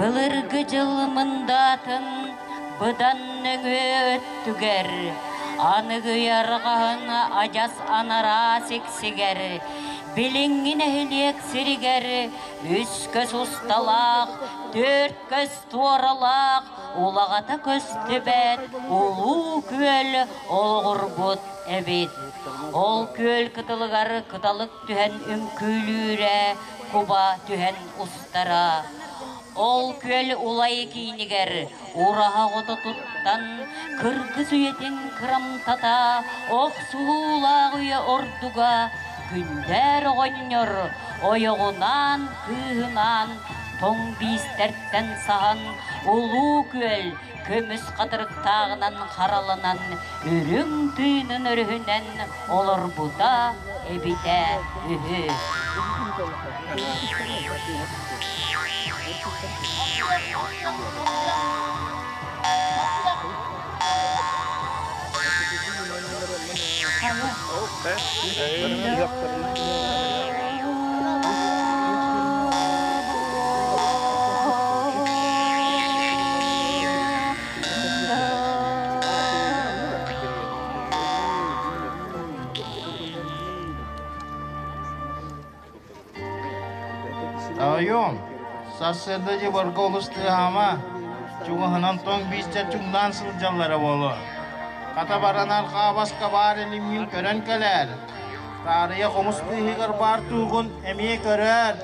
Былыргы дьыл мындаатын быдан нөҥүө өттүгэр, аныгы арҕаһын адьас анараа сиксигэр, билиҥҥи нэһилиэк сиригэр үс көс усталаах, түөрт көс туоралаах, улаҕата көстүбэт улуу күөл олоҕурбут эбит. Ол күөл кытылыгар кыталык түһэн үҥкүүлүүрэ, куба түһэн устара. Ол күөл улай киинигэр ураһа оҕото туттан, кыргыз үйэтин кырамтата, охсуһуулаах үйэ ордуга Күндээр оҕонньор ойоҕунаан, кыыһынаан тоҥ биистэртэн саһан Улуу күөл көмүс хатырыктааҕынан хараланан үрүҥ тыынын өрүһүнэн олорбута эбитэ үһү. Тойон, сарсыарда дьыбарга олус тыаһаама, чугаһынан тоҥ биистэр чуҥнаан сылдьаллара буолуо. Хата баранар хаабаска баар илимҥин көрөн кэлээр. Таарыйа хомус быыһыгар баар туугун эмиэ көрөөр.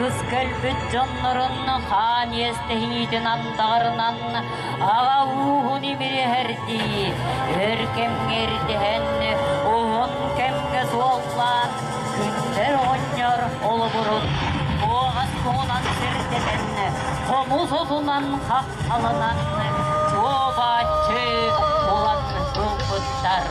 Кыргыс кэлбит дьоннорун хаан иэстэһиитин андаҕарынан аҕа ууһун имириһэрдии өр кэмҥэ ирдэһэн, уһун кэмҥэ суоллаан, күндэр оҕонньор олобурун куоҕас туһунан сирдэтэн, хомус отунан хаххаланан, чуобааччы булан ылбыттар.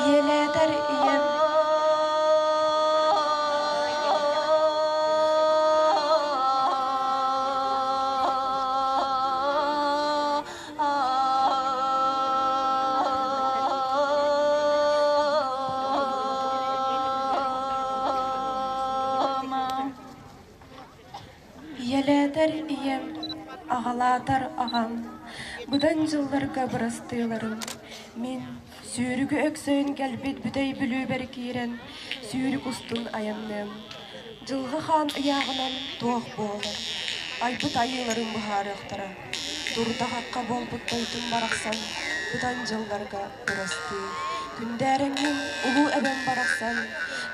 Ийэлээтэр ийэм Ийэлээтэр ийэм, аҕалаатар аҕам, быдан дьылларга бырастыыларым. Мин сүүрүгү өксөйөн кэлбит бүтэй Бүлүүбэр киирэн, сүүрүк устун айанныам. Дьылҕа хаан ыйааҕынан туох буолар, айбыт айыыларын быһаарыахтара. Дурда-хахха буолбут дойдум барахсан быдан дьылларга бырастыы. Күндээрэҥҥин улуу эбэм барахсан,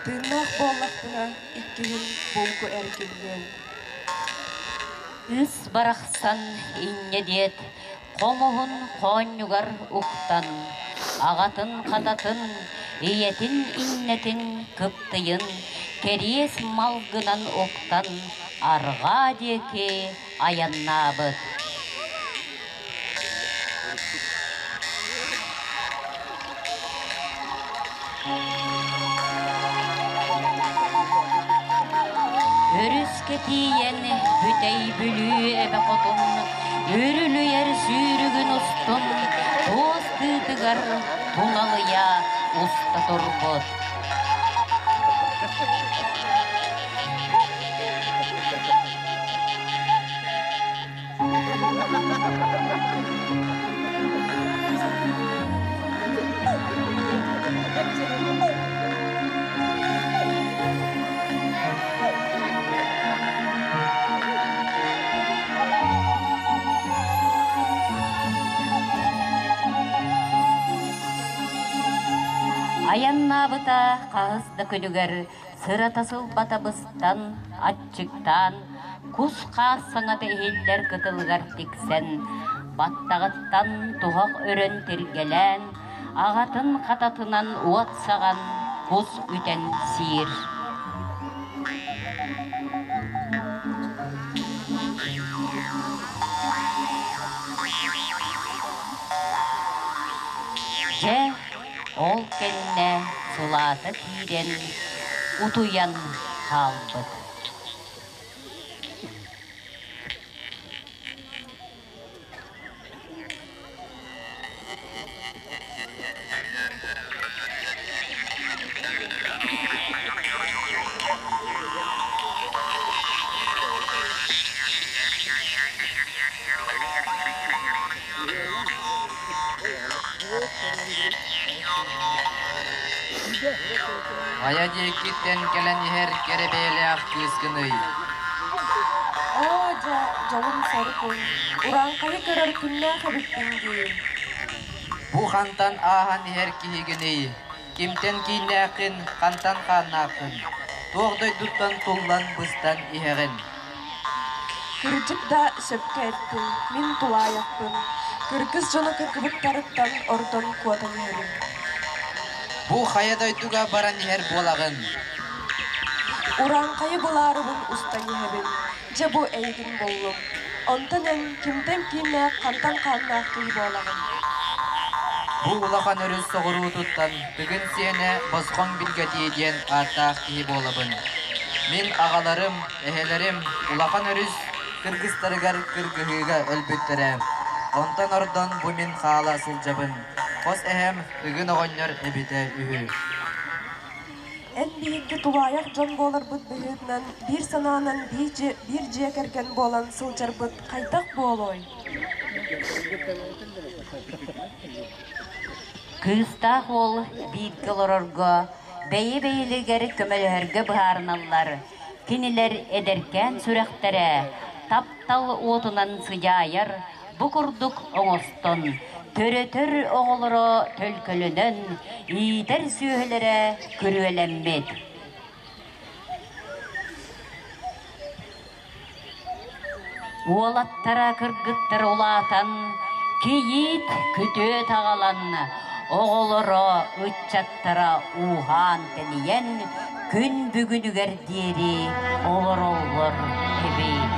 тыыннаах буоллахпына иккиһин булгу эргиллиэм. Үс барахсан инньэ диэт, хомуһун хоонньугар уктан, аҕатын хататын, ийэтин иннэтин кыптыйын кэриэс мал гынан уктан арҕаа диэки айаннаабыт. Өрүскэ тиийэн Бүтэй Бүлүү эбэ хотун үрүлүйэр сүүрүгүн устун туос тыытыгар туналыйа уста турбут. Айаннаабыта хаһыс да күнүгэр сырата сылбата быстан, аччыктаан, кус-хаас саҥата иһиллэр кытылыгар тиксэн, баттаҕыттан туһах өрөн тиргэлээн, аҕатын хататынан уот саҕан кус үтэн сиир. Дьэ, ол кэннэ сылаата киирэн, утуйан хаалбыт. Хайа диэкиттэн кэлэн иһэр кэрэ бэйэлээх кыыскыный? Оо дьэ, дьолум сорукун, урааҥхайы көрөр күннээх эбиппин дии. Бу хантан ааһан иһэр киһигиний? Кимтэн кииннээххин, хантан хааннааххын? Туох дойдуттан туллан-быстан иһэҕин? Кырдьык да сөпкө эттиҥ, мин тулаайахпын, кыргыс дьоно кыргыбыттарыттан ордон куотан иһэбин. Бу хайа дойдуга баран иһэр буолаҕын? Урааҥхайы булаарыбын устан иһэбин, дьэ бу эйигин буллум. Онтон эн кимтэн кииннээх, хантан хааннаах киһи буолаҕын? Бу улахан өрүс соҕуруутуттан Тыгын сиэнэ Босхоҥ Билгэтии диэн ааттаах киһи буолабын. Мин аҕаларым, эһэлэрим улахан өрүс кыргыстарыгар кыргыһыыга өлбүттэрэ. Онтон ордон бу мин хаала сылдьабын. Хос эһэм Тыгын оҕонньор эбитэ үһү. Эн биһикки тулаайах дьон буоларбыт быһыытынан биир санаанан биир дьиэ кэргэн буолан сылдьарбыт хайдах буолуой? Кыыстаах уол бииргэ олорорго, бэйэ-бэйэлэригэр көмөлөһөргө быһаарыналлар. Кинилэр эдэркээн сүрэхтэрэ таптал уотунан сыдьаайар, бу курдук оҥостон, төрөтөр оҕолоро төлкөлөнөн, иитэр сүөһүлэрэ күрүөлэммит. Уолаттара кыргыттара улаатан, кийиит күтүөт аҕалан, оҕолоро, ыччаттара ууһаан-тэнийэн күн бүгүнүгэр диэри олороллор эбит.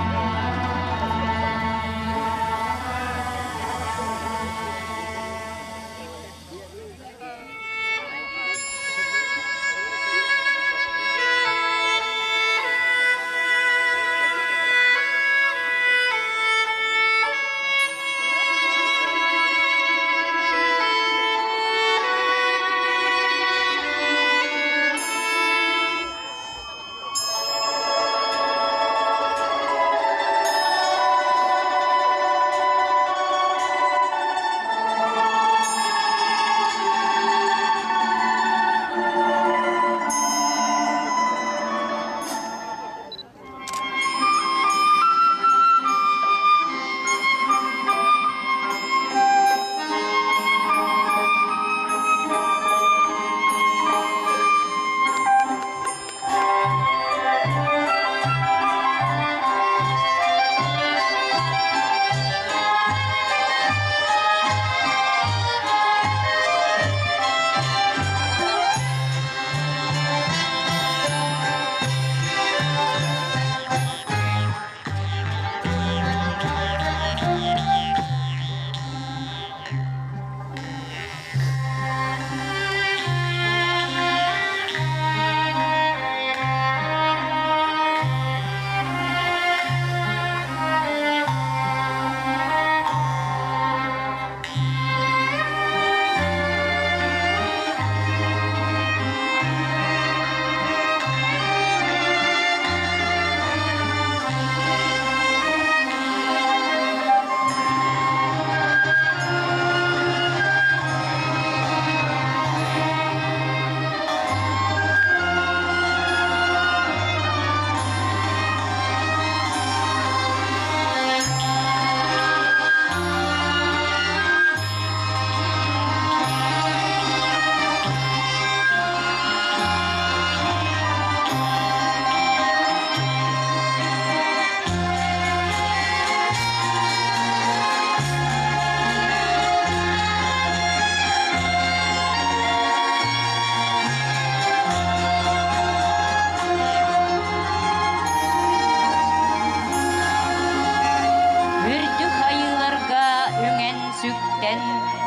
Үрдүк айыыларга үҥэн-сүктэн,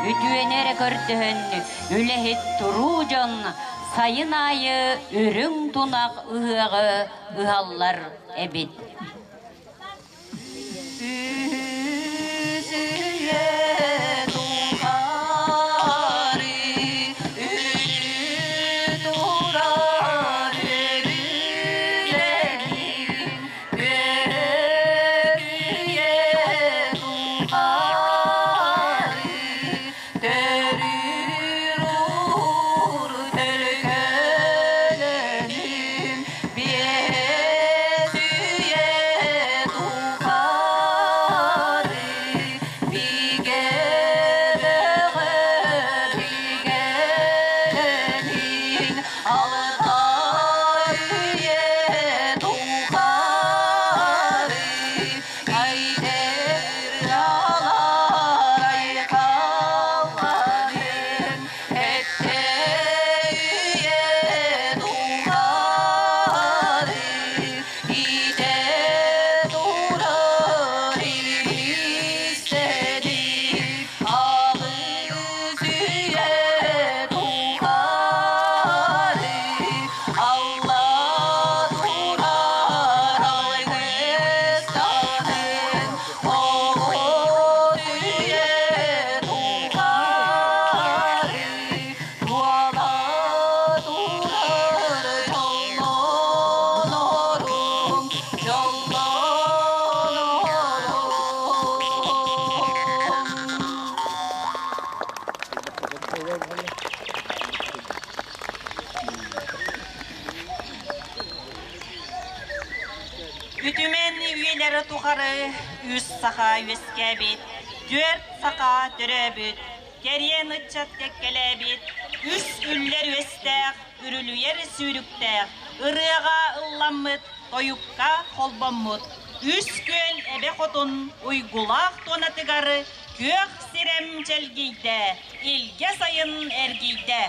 үтүөнү эрэ көрдөһөн, үлэһит туруу дьон сайын аайы үрүҥ тунах ыһыаҕы ыһаллар эбит. Үтүмэн үйэлэри тухары үс саха үөскээбит, түөрт саха төрөөбүт, кэриэн ыччат кэккэлээбит, үс үллэр үөстээх, үрүлүйэр сүүрүктээх, ырыаҕа ылламмыт, тойукка холбоммут, үс күөн эбэ хотун уйгулаах туонатыгар күөх сирэм чэлгийдэ, илгэ сайын эргийдэ.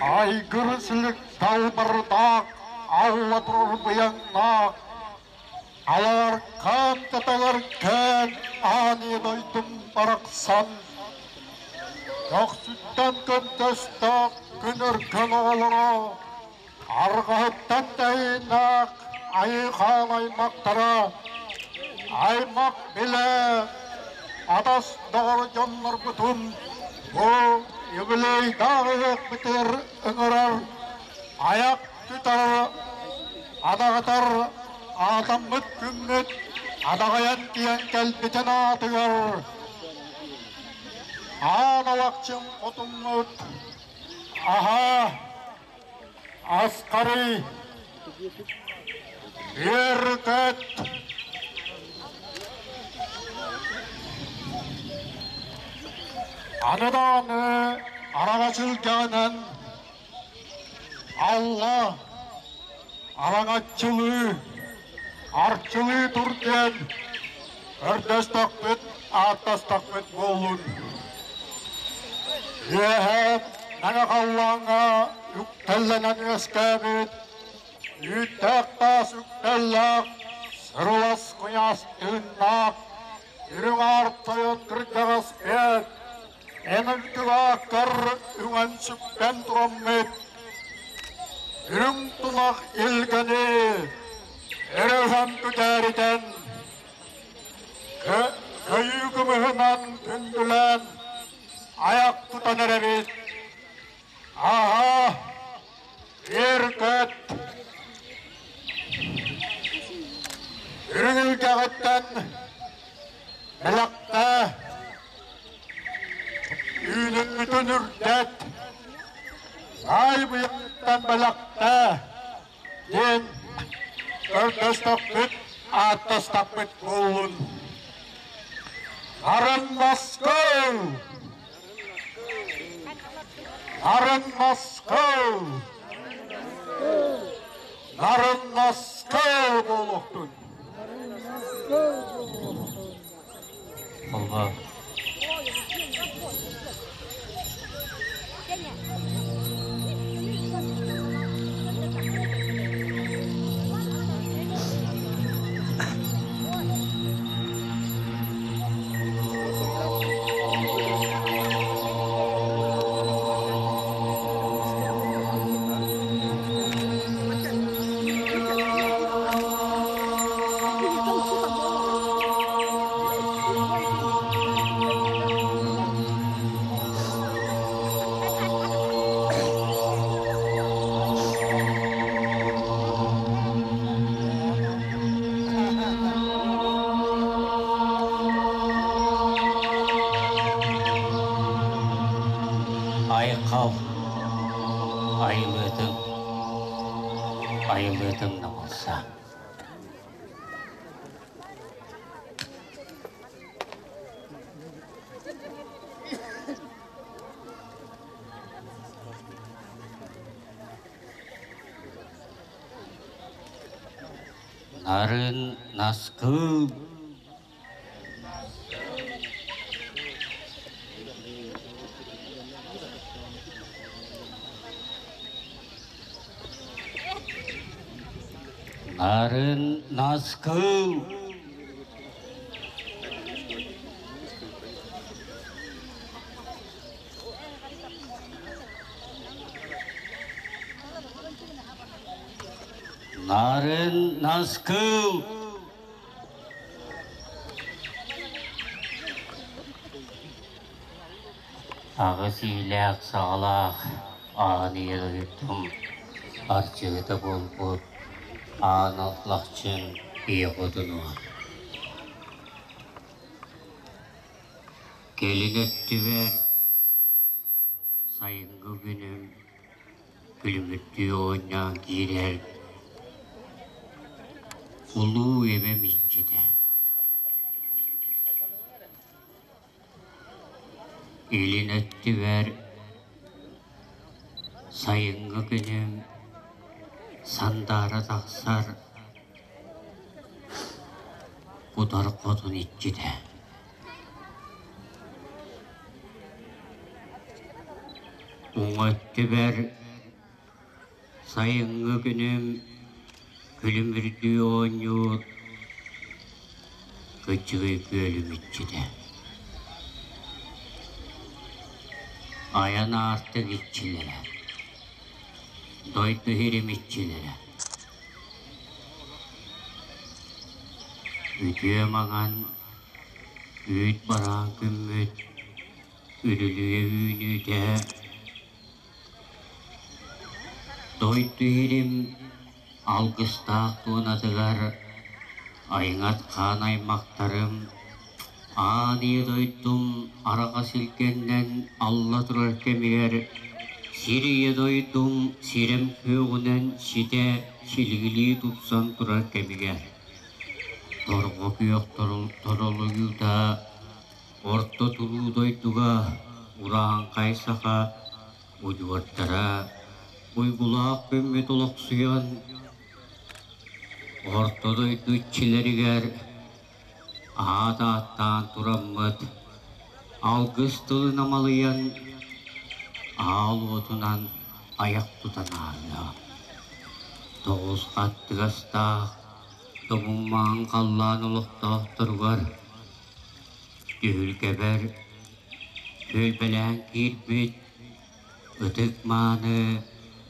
Айгыр силик далбардаах, алла турар быйаҥнаах, алааркаан каталар кээн аан дойдум барахсан, көхсүттэн көнтөстөөх күн өркөн оҕолоро, арҕаһыттан тэйииннээх айыы-хаан аймахтара, аймах билэ, атас доҕор дьоннорбутун бу юбилейдаах ыһыахпытыгар ыҥырар, айах тутар, адаҕатар аатаммыт күммүт адаҕайан тиийэн кэлбитин аатыгар аан алахчын хотуммут аһа Аскарый Беркет Аны даҕаны араҕачылдьаҕынан Алла араҥаччылыы, арчылыы тур диэн көрдөстөхпүт, ааттастахпыт буоллун. Үөһээ мэҥэ халлааҥҥа үктэллэнэн үөскээбит үүттээх таас үктэллээх, сырылас куйаас тыыннаах, үрүҥ аар тойон кырдьаҕас бэт, эн үрдүк ааккар үҥэн-сүктэн тураммыт, үрүҥ тунах илгэни өрөһөн бүтээритэн, Көйүү кымыһынан күндүлээн айах тутан эрэбит. Аһа, Беркет! Үрүҥ илгэҕиттэн бэлэхтээ, үүнүммүтүн үрдэт, баай быйаҥыттан бэлэхтээ диэн көрдөстөхпүт, ааттастахпыт буоллун. Нарын Москва! Нарын Москва! Нарын Москва буолуохтун! Холбоо. Айхал айылыытын айылыытын да буолса. Нарын наскы. Нарын наскыл Нарын наскыл Аҕыс иилээх саҕалаах аан ийэ дойдум арчыһыта буолбут аан аллахчын ийэ хотунуо. Кэлин өттүбэр сайыҥҥы күнүм күлүмүрдүү оонньоон киирэр улуу эбэм иччитэ. Илин өттүбэр сайыҥҥы күнүм сандаара тахсар кутар хотун иччитэ. Уҥа өттүбэр Сайыҥҥы күнүм күлүмүрдүү оонньуур кыччыгый күөлүм иччитэ. Айан аартык иччилэрэ, дойду сирим иччилэрэ. Үтүө маҥан үүт бараан күммүт үрүлүйэ үүнүүтэ Дойду иһирим алгыстаах туонатыгар айыҥат хаан аймахтарым аан ийэ дойдум араҕас илгэннэн алла турар кэмигэр сир ийэ дойдум сирэм күөҕүнэн ситэ силигилии тупсан турар кэмигэр торҕо күөх торолуйуута Орто туруу дойдуга урааҥхай саха удьуордара уйгулаах күммүт олохсуйан, Орто дойду иччилэригэр аат ааттаан тураммыт, алгыс тылын амалыйан, аал уотунан айах тутан ааһыа. Тоҕус хаттыгастаах тобуммаан халлаан олохтоохторугар Түһүлгэбэр түөлбэлээн киирбит ытык-мааны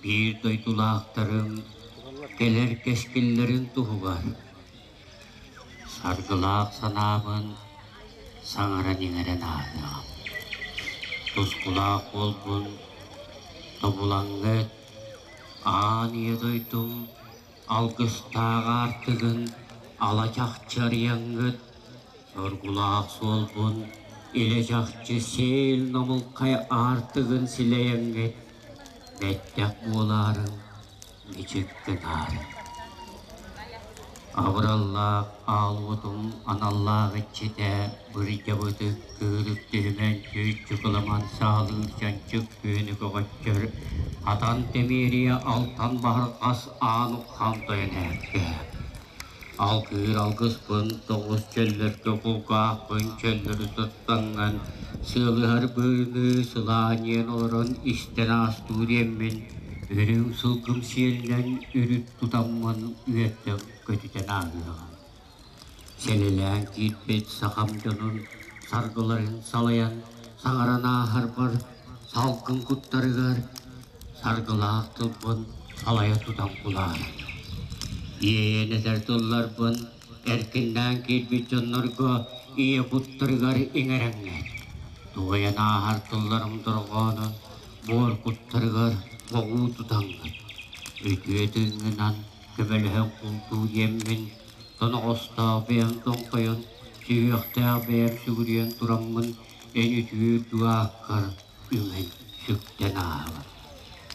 биир дойдулаахтарым кэлэр кэскиллэрин туһугар саргылаах санаабын саҥаран-иҥэрэн ааһыаҕым. Тускулаах буолбун тобулаҥҥыт аан ийэ дойдум алгыстаах аартыгын ала чахчы арыйаҥҥыт Соргулаах суолбун илэ-чахчы сиэл номулхай аартыгын силэйэҥҥит бэттэх буолаарыҥ, мичик гынаарыҥ. Абыраллаах аал уотум аналлаах иччитэ бырдьабытык кыырык түһүмэн чүүччүкыламан саалыыр чанчык күөнү көҕөччөр хатан тэмиэрийэ алтан баһырҕас аан уххан тойон ээккэ Алгыыр алгыспын тоҕус чөллөргө кулгаахпын чөллөрү туттаҥҥын, сыалыһар быыныы сылаанньыйан олорон истэн аастуу диэммин, үрүҥ сылгым сиэлинэн үрүт тутаммын үөрдэн көтүтэн ааһыаҕым. Сэлэлээн киирбит сахам дьонун саргыларын салайан саҥаран ааһарбар салгын куттарыгар саргылаах тылбын салайа тутан кулаарым. Иэйэн этэр тылларбын эркиннээн киирбит дьоннорго ийэ куттарыгар иҥэрэҥҥин, туойан ааһар тылларым дорҕоонун буор куттарыгар боҕуу тутаҥҥын, үтүө тыыҥҥынан көмөлөһөн култуу диэммин, тоноҕостоох бэйэм тоҥхойон, сүһүөхтээх бэйэм сүгүрүйэн тураммын эн үтүө дуааккар үҥэн сүктэн ааһабын.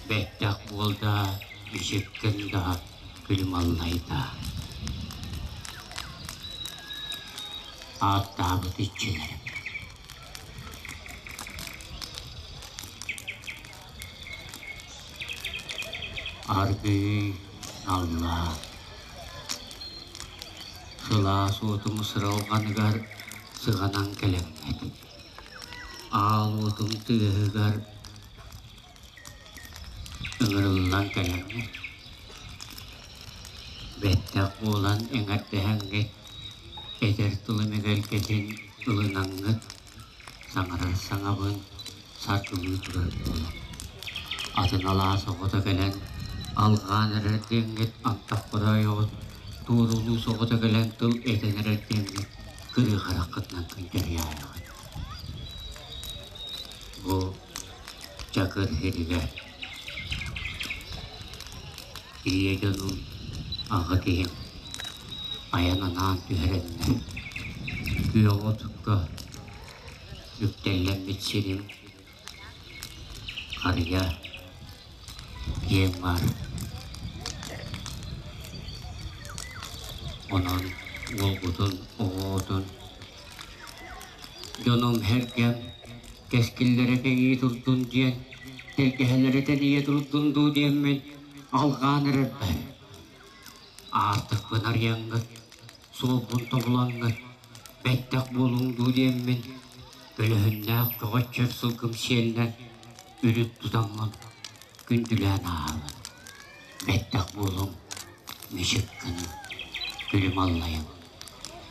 Бэттэх буол да, бичиккин да күлүм аллайда. Ааттаабыт иччилэрим. Аргыый, аллаа. Сылаас уотум сыралҕаныгар сыҕанан кэлэммит. Аал уотум тыаһыгар ыҥырыллан кэлэммит. Бэттэх буолан эҥэрдэһэҥҥит, эдэр тылым эгэлгэтин ылынаҥҥыт, саҥарар саҥабын саргылыы турар буолан, атын алаас оҕото кэлэн алҕаан эрэр диэҥҥит антахпыта ойоҕут, туорулуу оҕото кэлэн тыл этэн эрэр диэҥҥит кырыы хараххытынан күндэрийээйэҕит. Бу Чакыр сиригэр Ийэ дьонум, аҕа киһим айан анаан түһэрэннэр, күөх отукка үктэллэммит сирим харыйа киэҥ баар. Онон уолгутун, оҕоҕутун дьонум сэргэм кэскиллэрэ кэҥии турдун диэн, тэлгэһэлэрэ тэнийэ турдун дуу диэммин алҕаан эрэрбэр, аартыкпын арыйаҥҥыт, суолбун тобулаҥҥыт, бэттэх буолуҥ дуу диэммин, көлөһүннээх көҕөччөр сылгым сиэлинэн үрүт тутаммын күндүлээн ааһабын. Бэттэх буолуҥ, мичик гыныҥ, күлүм аллайыҥ,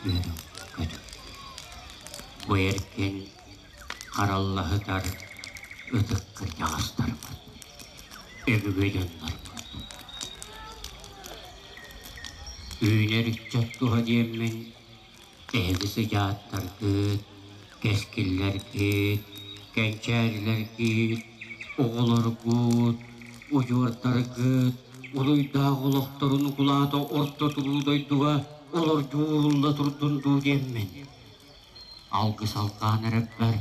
үөрүҥ көтүҥ. Бу эркин хараллаһытар ытык кырдьаҕастарбыт, өбүгэ дьоннорбут. Үүнэр ыччат туһа диэммин эһиги сыдьааттаргыт, кэскиллэргит, кэнчээрилэргит, оҕолоргут, удьуордаргыт улуйдаах олохторун укулаата орто туруу дойдуга олордьуурулла турдун дуу диэммин Алгыс алҕаан эрэппэр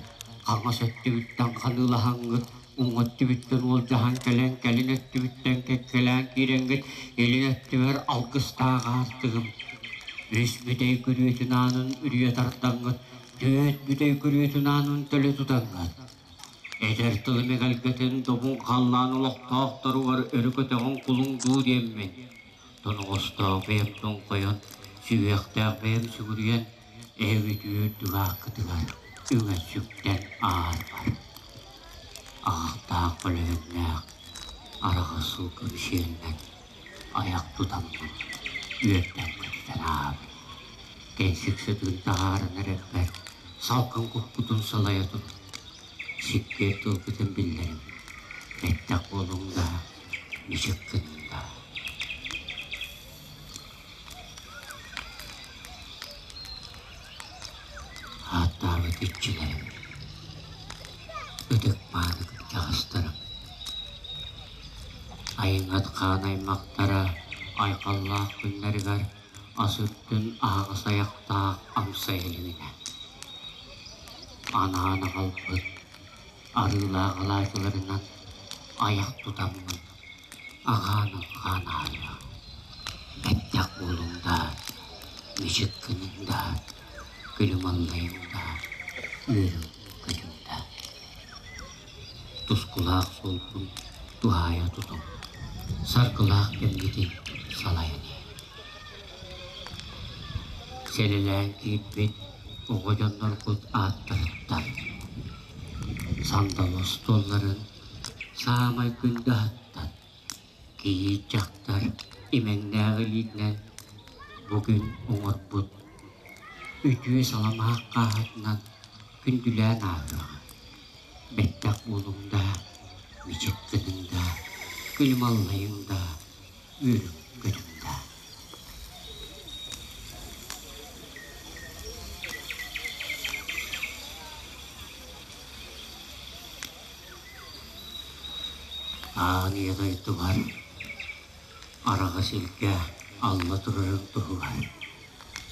хаҥас өттүбүттэн ханыылаһаҥҥыт, уҥа өттүбүттэн уолдьаһан кэлэн, кэлин өттүбүттэн кэккэлээн киирэҥҥит, илин өттүбэр алгыстаах аартыгым. Үс бүтэй күрүөтүн аанын үрүйэ тардаҥҥыт, түөрт бүтэй күрүөтүн аанын төлө тутаҥҥыт. Эдэр тылым эгэлгэтин добун халлаан олохтоохторугар өрө көтөҕүн кулуҥ дуу диэммин, тоноҕостоох бэйэм тоҥхойон, сүһүөхтээх бэйэм сүгүрүйэн, Эһэбит үөрдүк ааккытыгар үҥэн-сүктэн аарбар. Аҕахтаах көлөһүннээх араҕас сылгы сиэлинэн айах тутаммын үөрдэн көтүтэн аабын. Кэнсик сытын таһааран эрэрбэр салгын куппутун салайа тут. Сиккиэр тылгытын биллэрим. Бэттэх буолуҥ да, мичик гыныҥ да. Ааттаабыт иччилэрим, ытык-мааны кырдьаҕастарым, айыҥат хаан аймахтара айхаллаах күннэригэр ас үрдүн аһаҕас айахтаах амсай илигинэ анаан аҕалбыт арыылаах алаадьыларынан айах тутаммын аҕаан-алҕаан аарыах, бэттэх буолуҥ да, мичик гыныҥ да, күлүм аллайыҥ да, үөрүҥ көтүҥ да. Тускулаах суолбун туһаайа тутуҥ, саргылаах кэмҥитин салайан иһиҥ. Сэлэлээн киирбит оҕо дьонноргут ааттарыттан сандал остуолларын саамай күндү аһыттан кийиит дьахтар имэҥнээх илиитинэн бу күн оҥорбут үтүө саламаах хааһытынан күндүлээн ааһыаҕа. Бэттэх буолуҥ да, мичик гыныҥ да, күлүм аллайыҥ да, үөрүҥ көтүҥ да. Аан ийэ дойдубар араҕас илгэ алла турарын туһугар,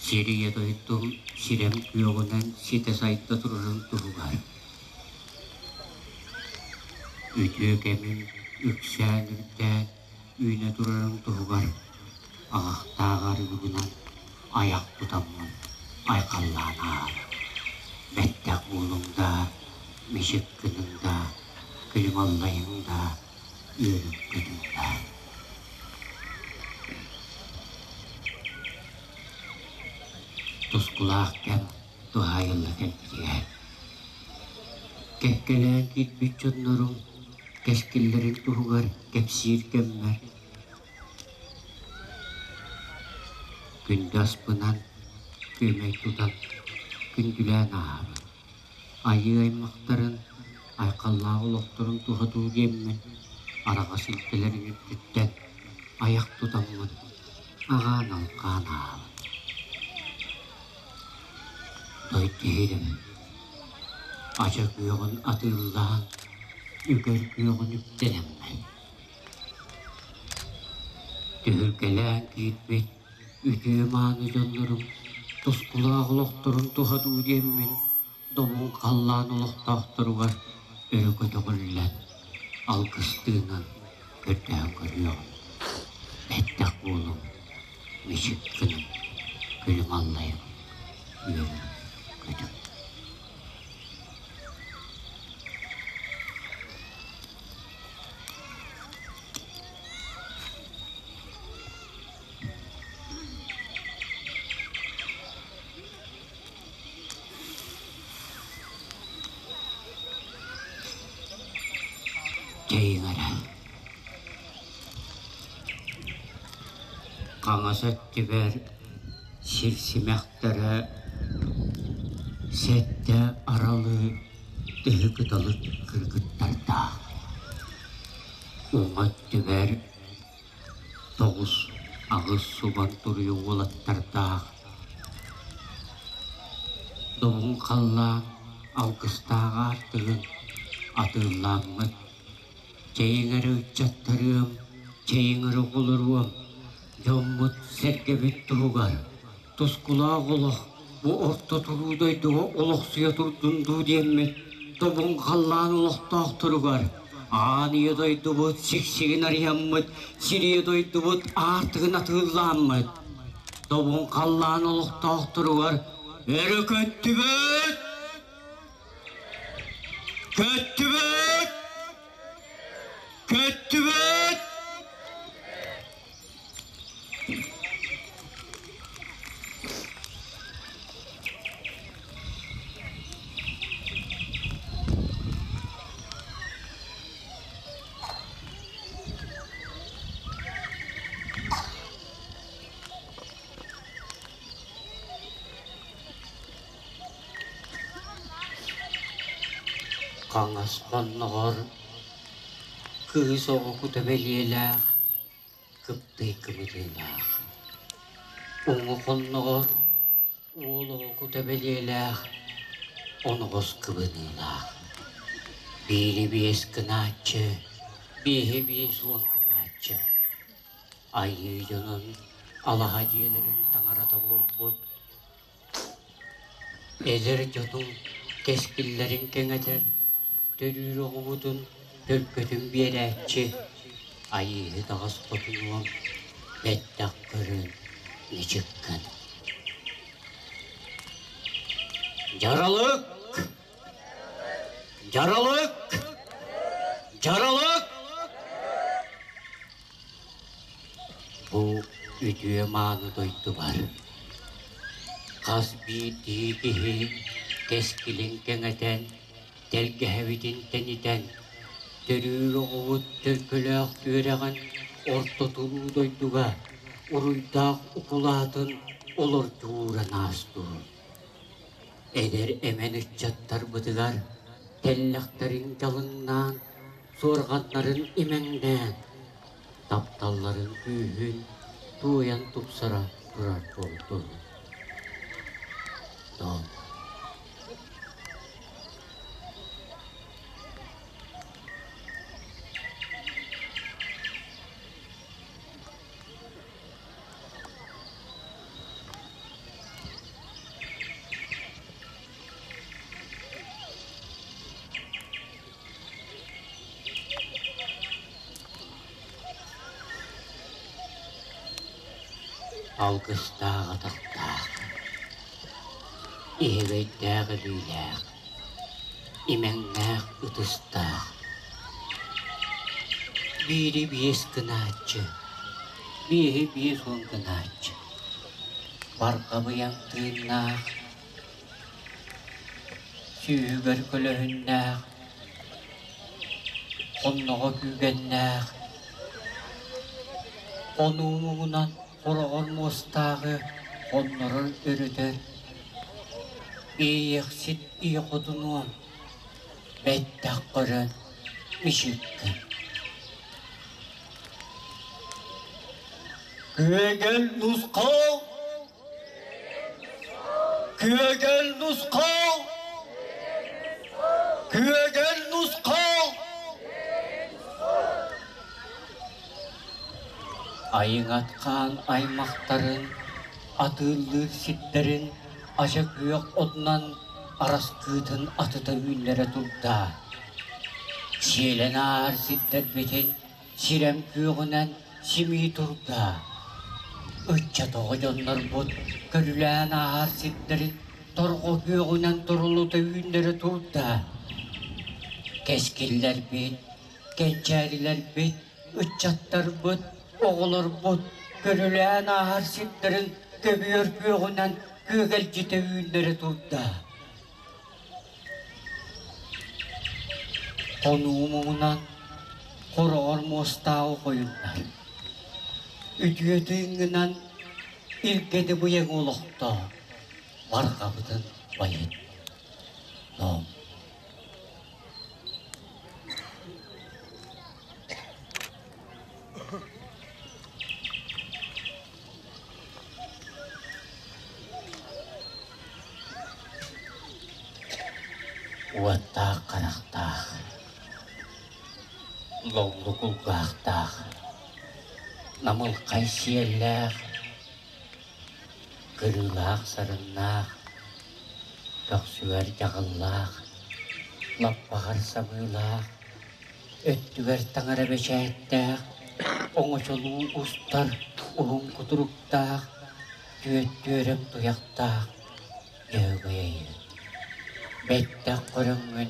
сир ийэ дойдум сирэм күөҕүнэн ситэ сайда турарын туһугар, үтүө кэмим үксээн үрдээн үүнэ турарын туһугар аҕахтаах арыгыбынан айах тутаммын айхаллаан ааһарым. Бэттэх буолуҥ да, мичик гыныҥ да, күлүм аллайыҥ да, үөрүҥ көтүҥ да. Тускулаах кэм туһаайылла кэлбитигэр кэккэлээн киирбит дьоннорум кэскиллэрин туһугар кэпсиир кэммэр. Күндү аспынан күөмэй тутан күндүлээн ааһабын. Айыы аймахтарын айхаллаах олохторун туһатуу диэммин араҕас илгэлэрин үрдүттэн айах тутаммын аҕаан-алҕаан ааһабын. Дойду иһирим, ача күөҕүн атыылаан, үгэр күөҕүн үктэнэммин. Түһүлгэлээн киирбит үтүө-мааны дьоннорум тускулаах олохторун туһатыы диэммин добун халлаан олохтоохторугар өрө көтөҕүллэн алгыстыынан көрдөһөн көрүөҕүм. Бэттэх буолуҥ, мичик гыныҥ, күлүм аллайыҥ, үөрүҥ, көтүҥ. Чэйиҥ эрэ. Хаҥас өттүбэр сир симэхтэрэ сэттэ аралы тыһы кыталык кыргыттардаах. Уҥа өттүбэр тоҕус аҕыс субан туруйу уолаттардаах Добун халлаан алгыстаах аартыгын атыылааммыт чэйиҥ эрэ ыччаттарыам, чэйиҥ эрэ оҕолоруом, дьоммут-сэргэбит туһугар тускулаах олох бу орто туруу дойдуга олохсуйа турдун дуу диэммит тобун халлаан олохтоохторугар аан ийэ дойдубут сиксигин арыйаммыт, сирийэ дойдубут аартыгын атыылааммыт, тобун халлаан олохтоохторугар өрө көттүбүт! Көттүбүт! Көттүбүт! Хаҥас хонноҕор кыыс оҕо кута бэлиэлээх кыптый кыбытыылаах, уҥа хонноҕор уол оҕо кута бэлиэлээх оноҕос кыбыныылаах, биири биэс гынааччы, биэһи 50 гынааччы, айыы дьонун алаһа дьиэлэрин таҥарата буолбут эдэр дьонуҥ кэскиллэрин кэҥэтэр төрүүр оҕобутун төлкөтүн биэрээччи Айыыһыт аҕыс хотунуом бэттэх көрөн мичик гын. Дьаралык! Дьаралык! Дьаралык! Бу үтүө-мааны дойдубар хас биирдии киһи кэскилин кэҥэтэн, тэлгэһэбитин тэнитэн, төрүүр оҕобут төлкөлөөх түөрэҕин орто туруу дойдуга уруйдаах укулаатын олордууран аастуун. Эдэр эмэн ыччаттарбытыгар тэллэхтэрин дьалыҥнаан, суорҕаннарын имэҥнээн, тапталларын күүһүн туойан тупсара турар буолтун. Дом. Алгыстаах атахтаах, иһигэйдээх илиилээх, имэҥнээх ытыстаах, биири биэс гынааччы, биэһи 50 гынааччы, барҕабыйаҥ тыыннаах, сүүһүгэр көлөһүннээх, хонноҕо күүгэннээх, онуу муҥунан хороҕор муостааҕы хоннорор өрүтэр Иэйэхсит ийэ хотунуом, бэттэх көрөн мичиккин. Күөгэл нусхал! Күөгэл нусхал! Күөгэл нусхал! Айыҥат хаан аймахтарын, атыыллыыр сирдэрин ача күөх отунан араскыытын атыта үүннэрэ турда. Сиэлэн ааһар сирдэрбитин сирэм күөҕүнэн симии турда. Ыччат оҕо дьоннорбут көрүлээн ааһар сирдэрин торҕо күөҕүнэн торулута үүннэрэ турда. Кэскиллэрбит, кэнчээрилэрбит, ыччаттарбыт, оҕолорбут көрүлээн ааһар сирдэрин көбүөр күөҕүнэн күөгэлдьитэ үүннэрэ турда. Хонуу муҥунан хороҕор муостааҕы хойуннар. Үтүө тыыҥҥынан илгэни быйаҥ олохтоо, барҕабытын байыт. Ноом. Уоттаах харахтаах, логлу кулгаахтаах, намылхай сиэллээх, кырыылаах сарыннаах, көхсүгэр дьаҕыллаах, лаппаҕар сабыылаах, өттүгэр таҥара бэчээттээх, оҥочолуу устар уһун кутуруктаах, түөттүөрэм туйахтаах Дьөһөгөй айыы, бэттэх көрөҥҥүн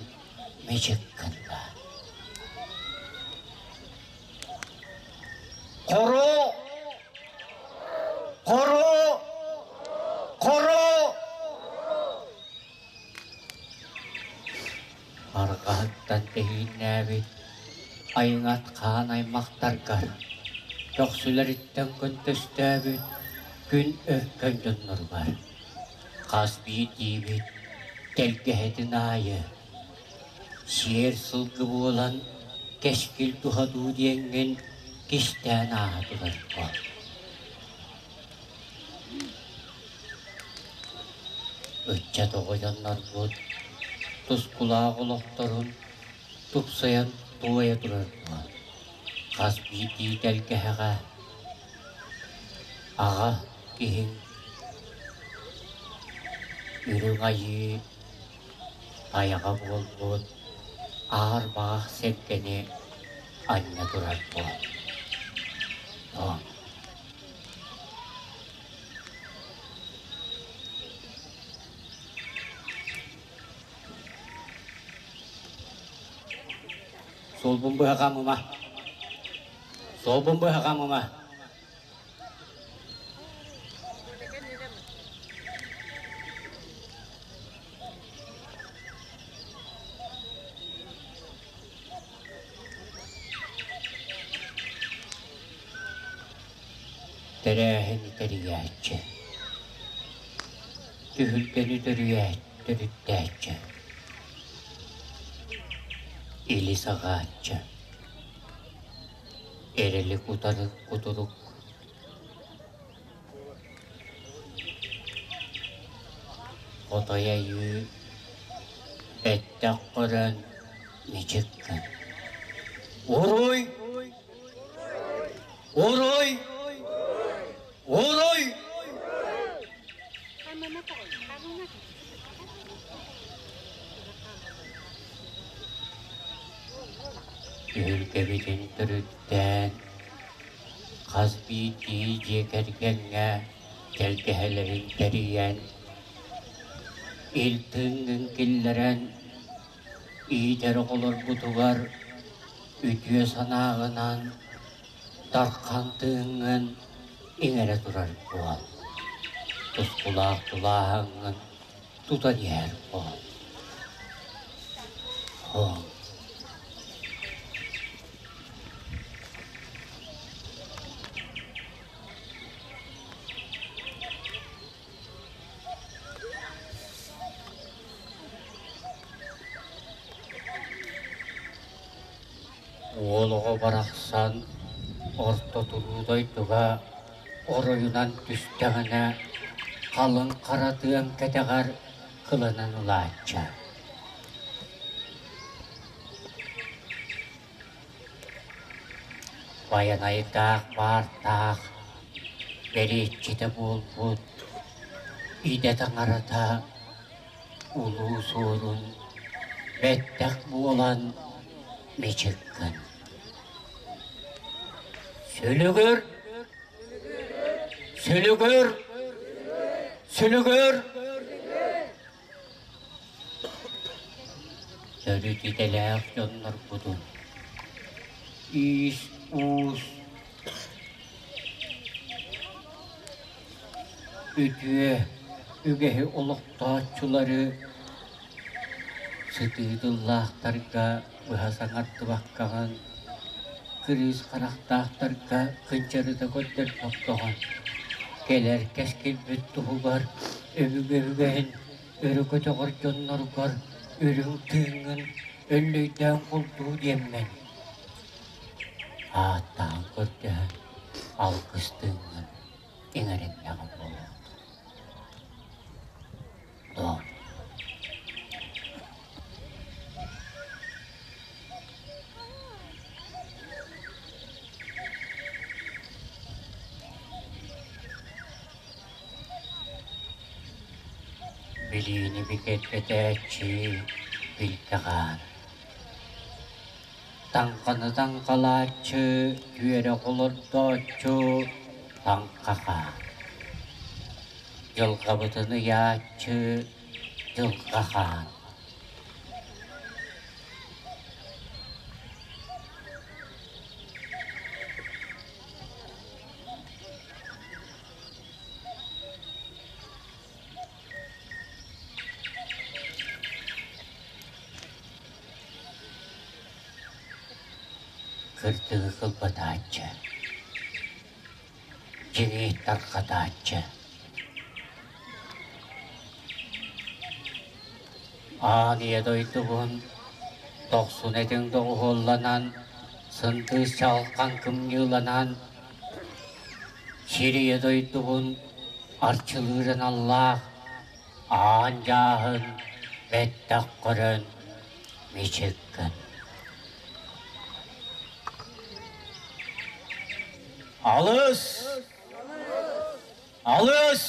мичик гынна. Хоро! Хоро! Хоро! Арҕаһыттан тэһииннээбит айыҥат хаан аймахтаргар, көхсүлэриттэн көнтөстөөбүт күн өркөн дьонноругар хас биирдиибит тэлгэһэтин аайы сиэр сылгы буолан кэскил туһа дуу диэҥҥин кистээн ааһа турарбын. Ыччат оҕо дьоннорбут тускулаах олохторун тупсайан туойа турарбын. Хас биирдии тэлгэһэҕэ аҕа киһиҥ үрүҥ айыы айаҕа буолбут аар баҕах сэргэни анньа турар буол. Суолбун быһа хаамыма. Суолбун быһа хаамыма. Тэрээһини тэрийээччи, түһүлгэни төрүттээччи, или саҕааччы, эрэли кутары кутурук Хотой айыы бэттэх көрөн мичик гын. Уруй! Уруй! Уруй! Түһүлгэбитин төрүттээн хас биирдии дьиэ кэргэҥҥэ тэлгэһэлэрин тэрийэн, ил тыыҥҥын киллэрэн иитэр оҕолорбутугар үтүө санааҕынан дархан тыыҥҥын иҥэрэ турар буол, тускулаах тулааһыҥҥын тутан иһэр буол. Уол оҕо барахсан орто туруу дойдуга оройунан түстэҕинэ, халыҥ хара тыам кэтэҕэр кыланан ылааччы. Байанайдаах баартаах, бэриэтчитэ буолбут, идэ таҥарата улуу суорун бэттэх буолан мичик гын. Сүлүгүр! Сүлүгүр! Сүлүгүр! Төрүт идэлээх дьоннорбутун иис-уус үтүө үгэһи олохтооччулары сытыы тыллаахтарга быһа саҥардыбаккаҕын, кырыыс харахтаахтарга кынчарыта көрдөрбөккөҕүн, кэлэр кэскилбит туһугар өбүгэ үгэһин өрө көтөҕөр дьонноргор үрүҥ тыыҥҥын өллөйдөөн кулдуу диэммин ааттаан көрдөһөн алгыс тыыҥҥын иҥэриннэҕим буолуохтун. Доо. Билиини бигэргэтээччи билгэҕээн Таҥханы таҥхалааччы, түөрэх олордооччу таҥхаха. Дьылҕабытын ыйааччы дьылҕа хаан. Кырдьыгы кылбатааччы, дьиҥи тарҕатааччы. Аан ийэ дойдубун дохсун этиҥ доҕуһуолланан, сындыыс чаҕылхан кымньыыланан, сир ийэ дойдубун арчылыыр аналлаах аан дьааһын бэттэх көрөн мичик гын. Алыс! Алыс!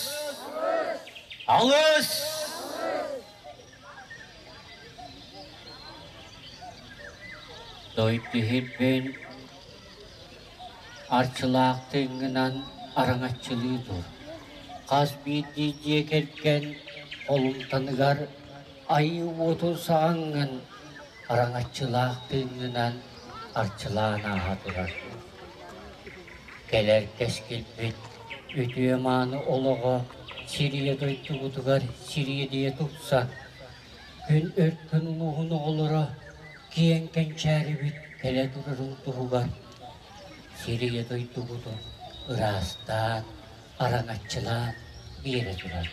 Алыс! Дойду иһирбин Арчылаах тыыҥҥынан араҥаччылыы тур, хас биирдии дьиэ кэргэн холумтаныгар айыы уотун саҕаҥҥын араҥаччылаах тыыҥҥынан арчылаан ааһа турар. Кэлэр кэскилбит үтүө-мааны олоҕо сирийэ дойдубутугар сириэдийэ тупсан, күн өркөн улууһун оҕолоро киэҥ кэнчээрибит кэлэ турарын туһугар сирийэ дойдубутун ыраастаан, араҥаччылаан биэрэ турар.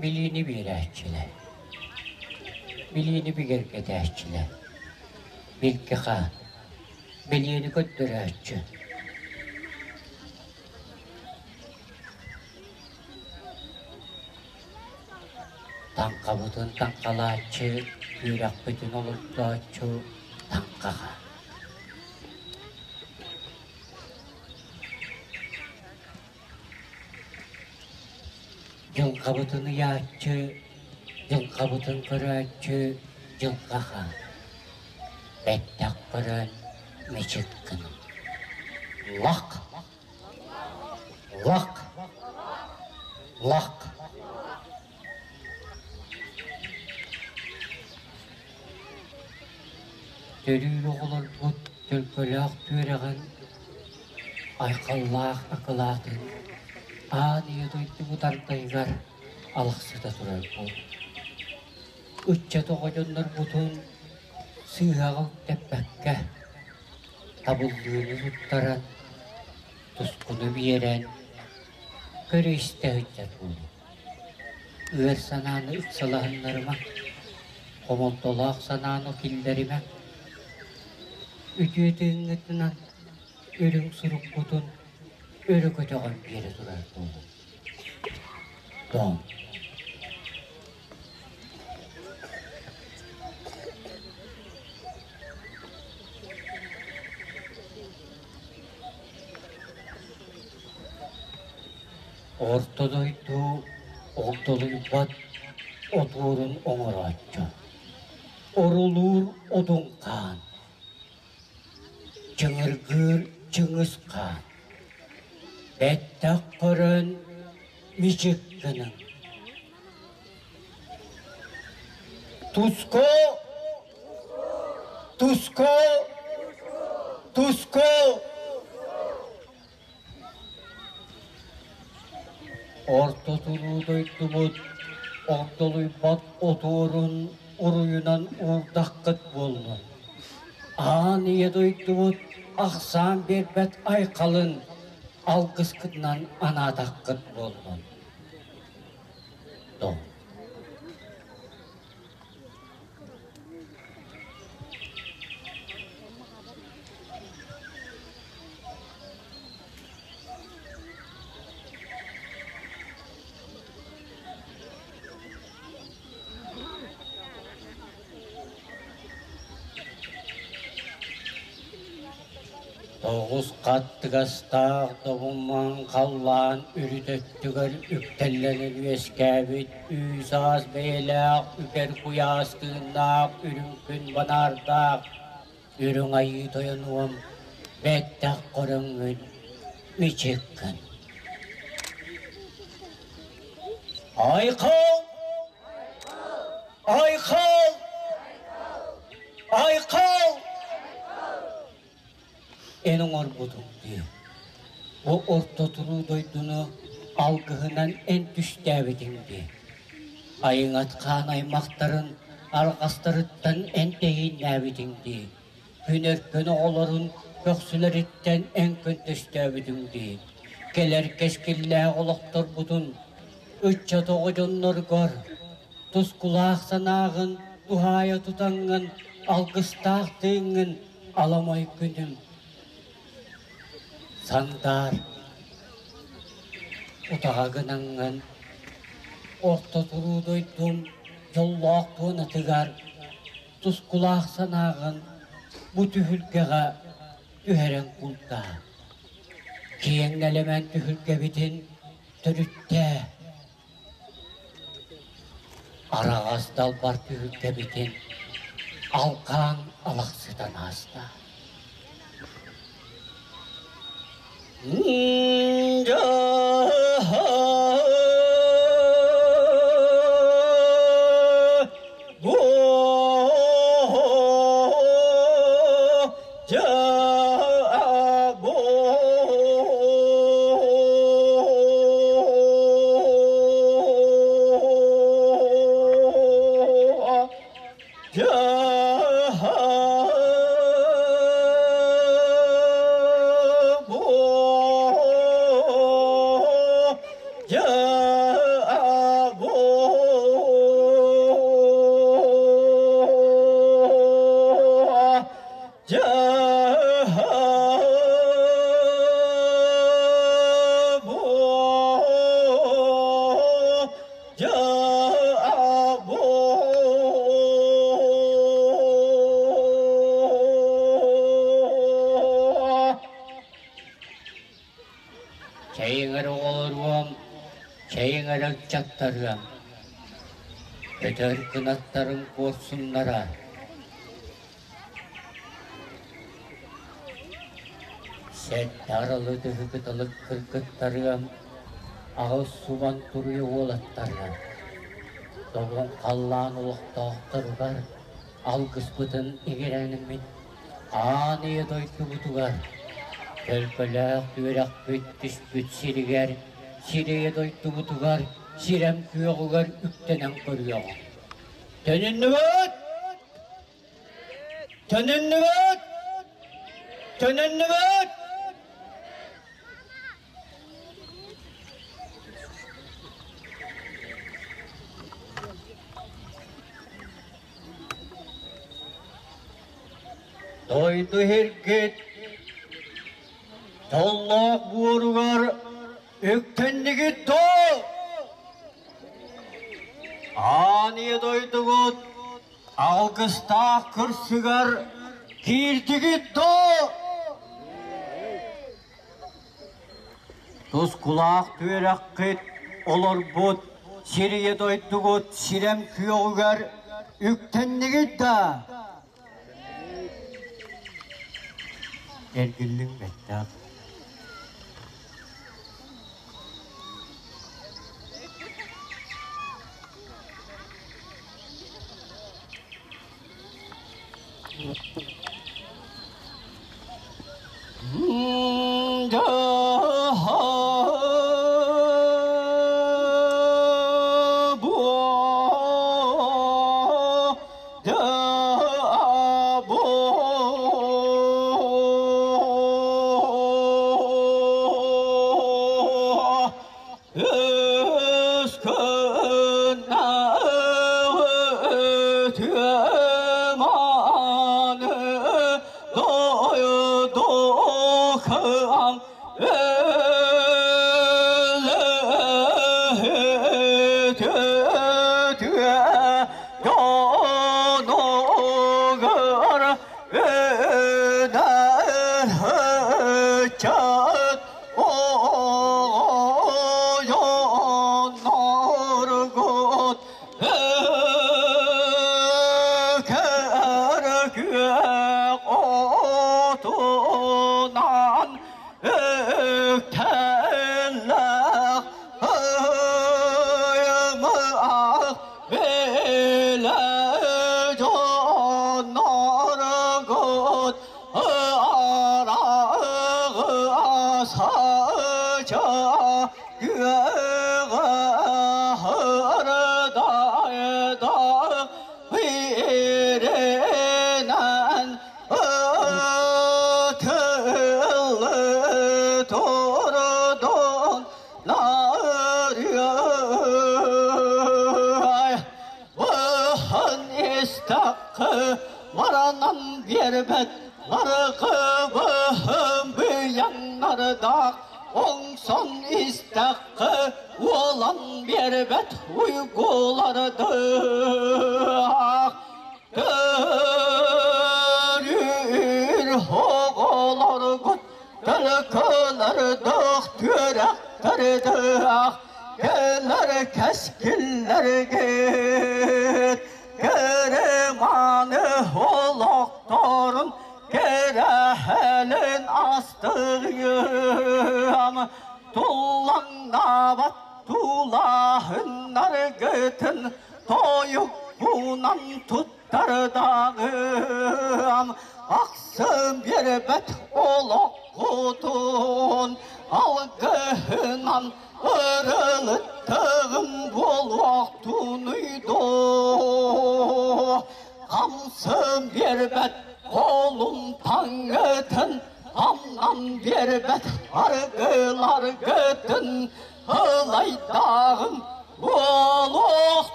Билиини биэрээччилэр, билиини бигэргэтээччилэр, билгэ хаан, билиини көрдөрөөччү. Таҥхабытын таҥхалааччы, үөрэхпитин олордооччу таҥхаҕа. Дьылҕабытын ыйааччы, дьылҕабытын көрөөччү дьылҕа хаан. Бэттэх көрөн мичик гынын. Лах! Лах! Лах! Төрүүр оҕолорбут төлкөлөөх түөрэҕин, айхаллаах акылаатын аан ийэ дойдубут ардайыгар алахсыта турар буолбут. Ыччат оҕо дьоннорбутун Сыыһаҕа үктэппэккэ, табыллыыны туттаран, тускуну биэрэн, көрө-истэ сылдьар буолуҥ. Ыар санааны ыксалаһыннарыма, хомолтолоох санааны киллэримэ. Үтүө тыыҥҥытынан үрүҥ суруккутун өрө көтөҕөн биэрэ турар буолуҥ. Тоҥ. Орто дойду огдолуйбат отуорун оҥорооччу, орулуур одун хаан, чыҥыргыыр чыҥыс хаан, бэттэх көрөн мичик гыныҥ. Туску! Туску! Туску! Орто туруу дойдубут огдолуйбат отуорун уруйунан уурдаххыт буоллун. Аан ийэ дойдубут ахсаан биэрбэт айхалын алгыскытынан анаатаххыт буоллун. Дом. Тоҕус хаттыгастаах добун халлаан үрүт өттүгэр үктэллэнэн үөскээбит үүс-аас бэйэлээх үкэр куйаас тыыннаах үрүҥ күн банаардаах үрүҥ айыы тойонуом бэттэх көрөҥҥүн мичик гын. Айхал! Айхал! Айхал! Эн оҥорбутуҥ дии. Бу орто туруу дойдуну алгыһынан эн түстээбитиҥ дии. Айыҥат хаан аймахтарын арҕастарыттан эн тэһииннээбитиҥ дии. Күн өркөн оҕолорун көхсүлэриттэн эн көнтөстөөбүтүҥ дии. Кэлэр кэскиллээх олохторбутун ыччат оҕо дьонноргор тускулаах санааҕын туһаайа тутаҥҥын алгыстаах тыыҥҥын аламай күнүм сандаар утаҕа гынаҥҥын орто туруу дойдум дьоллоох туонатыгар тускулаах санааҕын бу түһүлгэҕэ түһэрэн култаа киэҥ нэлэмэн түһүлгэбитин төрүттээ Араҕас далбар түһүлгэбитин алҕаан алахсытан ааста. Чэйиҥэр оҕолоруом, чэйиҥэр ыччаттарыам, көтөр кынаттарын куорсуннара Сэттэ аралы тыһы кыталык кыргыттарыам, аҕыс субан туруйа уолаттарыам, добун халлаан олохтоохторугар алгыспытын иҥэрэнмит аан ийэ дойдубутугар, төлкөлөөх үөрэхпит түспүт сиригэр, сирэйэ дойдубутугар, сирэм күөҕүгэр үктэнэн көрүөҕүҥ. Төнүннүбүт! Төнүннүбүт! Төнүннүбүт! Дойду иһиргит Толлоох буоругар үктэннигит дуо? Аан ийэ дойдугут алгыстаах кырсыгар киирдигит дуо? Тускулаах түөрэххит олорбут сир ийэ дойдугут сирэм күөҕүгэр үктэннигит да? Эргиллиҥ бэттээх.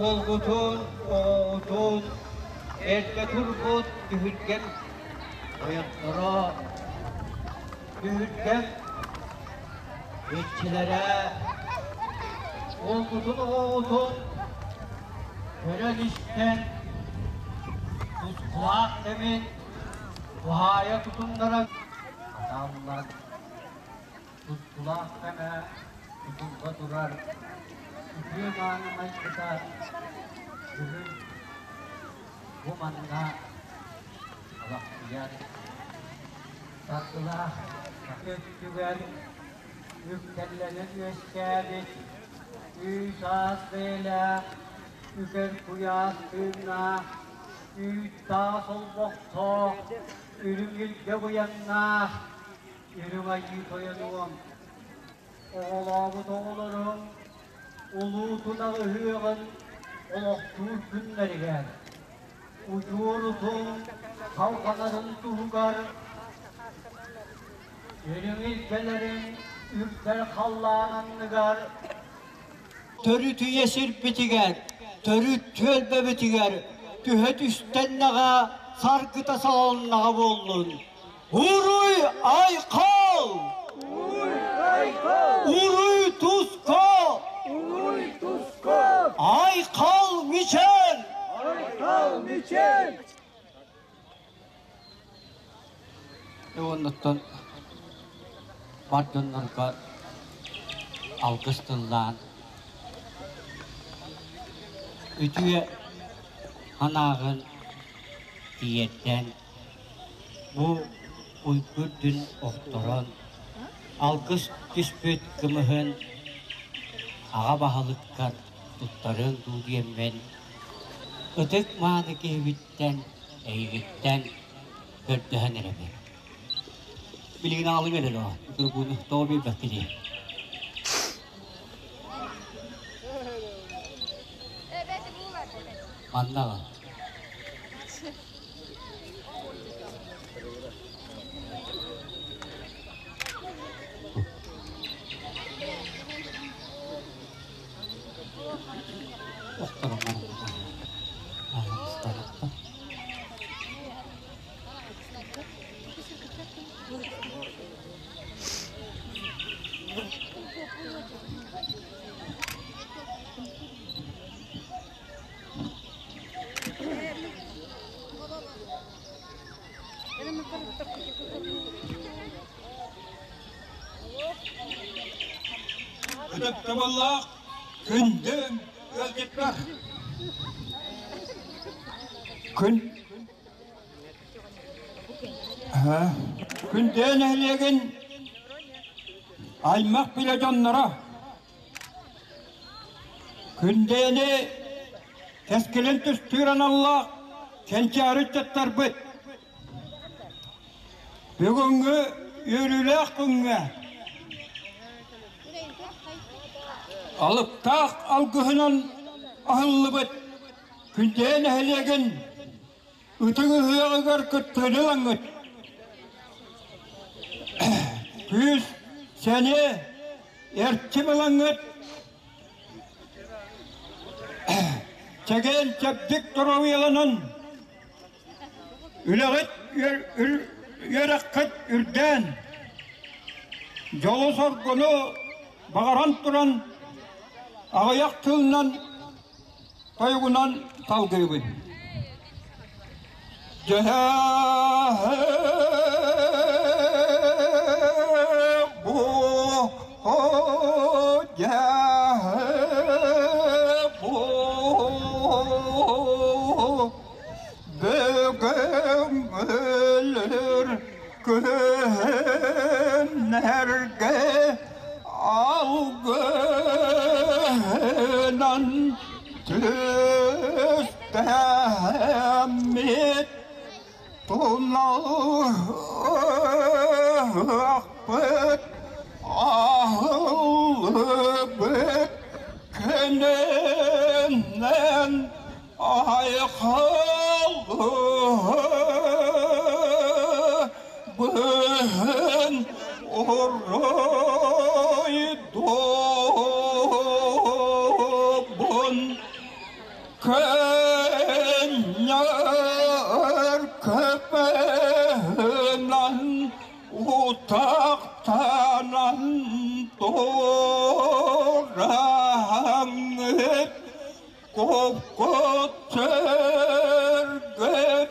Уолгутун, оҕоҕутун эргэ турбут түһүлгэм тойотторо, түһүлгэм иччилэрэ, уолгутун, оҕоҕутун көрөн-истэн, тускулаах кэмин туһаайа тутуннаран хатааллар. Тускулаах кэмэ тутулла турар үтүө мааны майгыта бүгүн бу манна алахсыйар. Саргылаах өттүгэр үктэллэнэн үөскээбит үүс-аас бэйэлээх, үкэр куйаас тыыннаах, үүт-таас олбохтоох, үрүҥ илгэ быйаҥнаах Үрүҥ Айыы Тойонуом, оҕолообут оҕолоруҥ улуу тунах ыһыаҕын олохтуур күннэригэр, удьуорутун салҕанарын туһугар үрүҥ илгэлэрин үрдэл халлаан анныгар Төрүт үйэ сирбитигэр, төрүт түөлбэбитигэр түһэ түстэннэҕэ саргыта салалыннаҕа буоллун. Уруй айхал! Уруй айхал! Уруй туско! Уруй туско! Айхал мичел! Айхал мичел! Уоннуттан бар дьоннорго алгыс тыллаан, үтүө санааҕын тиэрдэн Бу уйгу үрдүн охторон, алгыс түспүт кымыһын аҕа баһылыккар туттарыаҥ дуу диэммин, ытык-мааны киһибиттэн, эйигиттэн көрдөһөн эрэбин. Билигин аҕалыҥ эрэ дуо? Тургуну тоҕо биэрбэккиний? Манна аҕал. Ытыктабыллаах күндү ыалдьыттар! Күн Күндү нэһилиэгин аймах билэ дьонноро Күндэйэни кэскилин түстүүр аналлаах кэнчээри ыччаттарбыт бүгүҥҥү үөрүүлээх күҥҥэ алыптаах алгыһынан аһыллыбыт Күндэйэ нэһилиэгин ытык ыһыаҕыгар кыттыыны ылаҥҥыт күүс, сэниэ, эрчим ылаҥҥыт чэгиэн чэбдик доруобуйаланан үлэҕит үөрэххит үрдээн дьолу-соргуну баҕаран туран аҕыйах тылынан тойугунан салгыыбын. Бүгүн өлөр күннэргэ алгыһынан түстэммит туналыахпыт аһыллыбыт күнүнэн айхаллыбын уруйдуубун. Көннөр көпөнөн утақтанан тораңып көптөргөп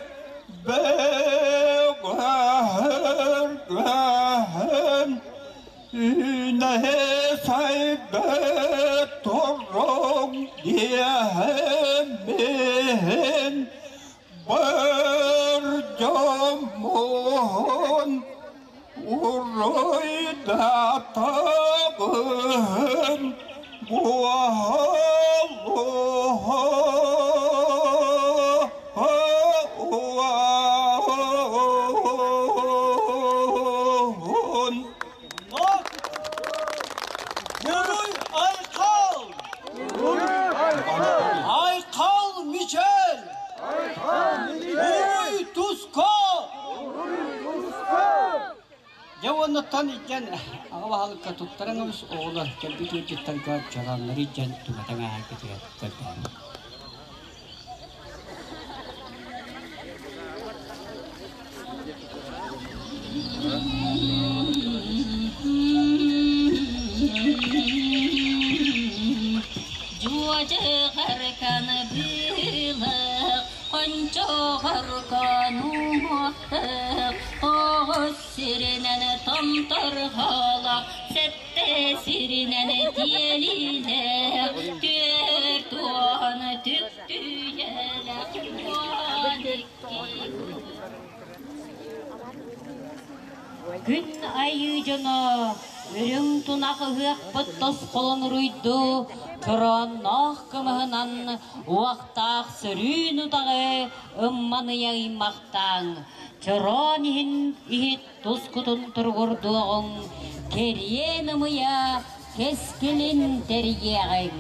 бөгөргөн Үнэ сайда торong диэхэмин бар дьоммун уруйдатабын буолуһун. Уруй Айхал! Айхал Мичел! Уруй Туско! Дьэ уоннаттан илдьэн аҕа баһылыкка туттаран ыбыс оҕолор кэлбит ыалдьыттарга чорооннору илдьэн түҥэтэн ааһаргытыгар көрдөһөбүн. Дьуодьыҕарканы быылах, хончоҕоркону уҥуохтук, оҕус сиринэн томторҕолох, сэттэ сиринэн тиэлиилээх, 40 түктүйэлээх, 12 Күн айыы дьоно үрүҥ тунах ыһыахпыт тосхолун уруйду, чороонноох кымыһынан уохтаах сөрүүн утаҕы ымманыйа ыймахтааҥ, чороон иһин иһит тускутун туругурдуоҕуҥ, кэриэн ымыйа кэскилин тэрийиэҕиҥ.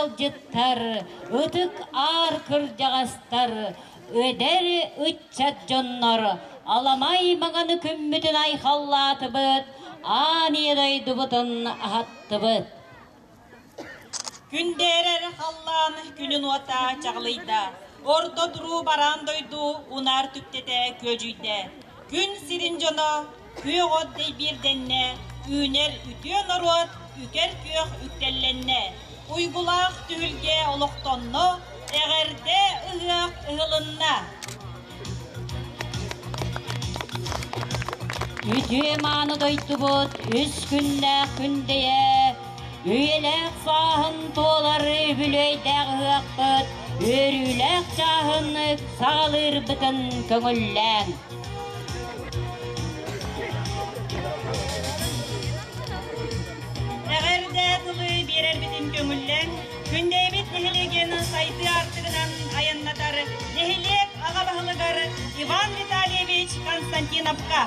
ыалдьыттар, ытык аар кырдьаҕастар, эдэр ыччат дьоннор аламай маҥаны күммүтүн айхаллаатыбыт, аан ийэ дойдубутун аһаттыбыт. Күндээрэр халлаан күнүн уота чаҕылыйда, орто туруу бараан дойду унаар түптэтэ күөдьүйдэ. Күн сирин дьоно күөх от дэйбиирдэннэ, үүнэр үтүө норуот үкэр күөх үктэллэннэ. Уйгулаах түһүлгэ олохтонно, эҕэрдэ ыһыах ыһылынна. Үтүө мааны дойдубут үс күннээх күндэйэ, үйэлээх сааһын туолар үбүлүөйдээх ыһыахпыт үөрүүлээх чааһын саҕалыырбытын көҥүллээҥ. Эҕэрдэ тылы биэрэрбитин көҥүллээн, Күндэйбит нэһилиэгин сайдыы аартыгынан айаннатар нэһилиэк аҕа баһылыгар Иван Витальевич Константиновка.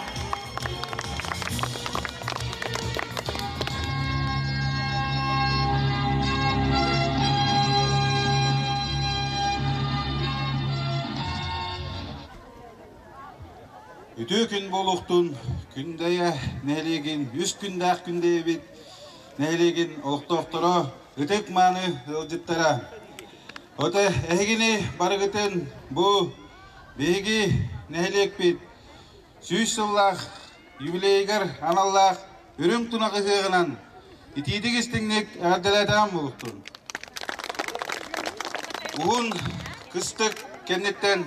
Үтүө күн буолуохтун Күндэйэ нэһилиэгин үс күндээх Күндэйэбит нэһилиэгин олохтоохторо, ытык-мааны ыалдьыттара. Ото эһигини барыгытын бу биһиги нэһилиэкпит 100 сыллаах юбилейыгар аналлаах үрүҥ тунах ыһыаҕынан итиитик истиҥник эҕэрдэлээтэҕим буолуохтун. Уһун кыстык кэнниттэн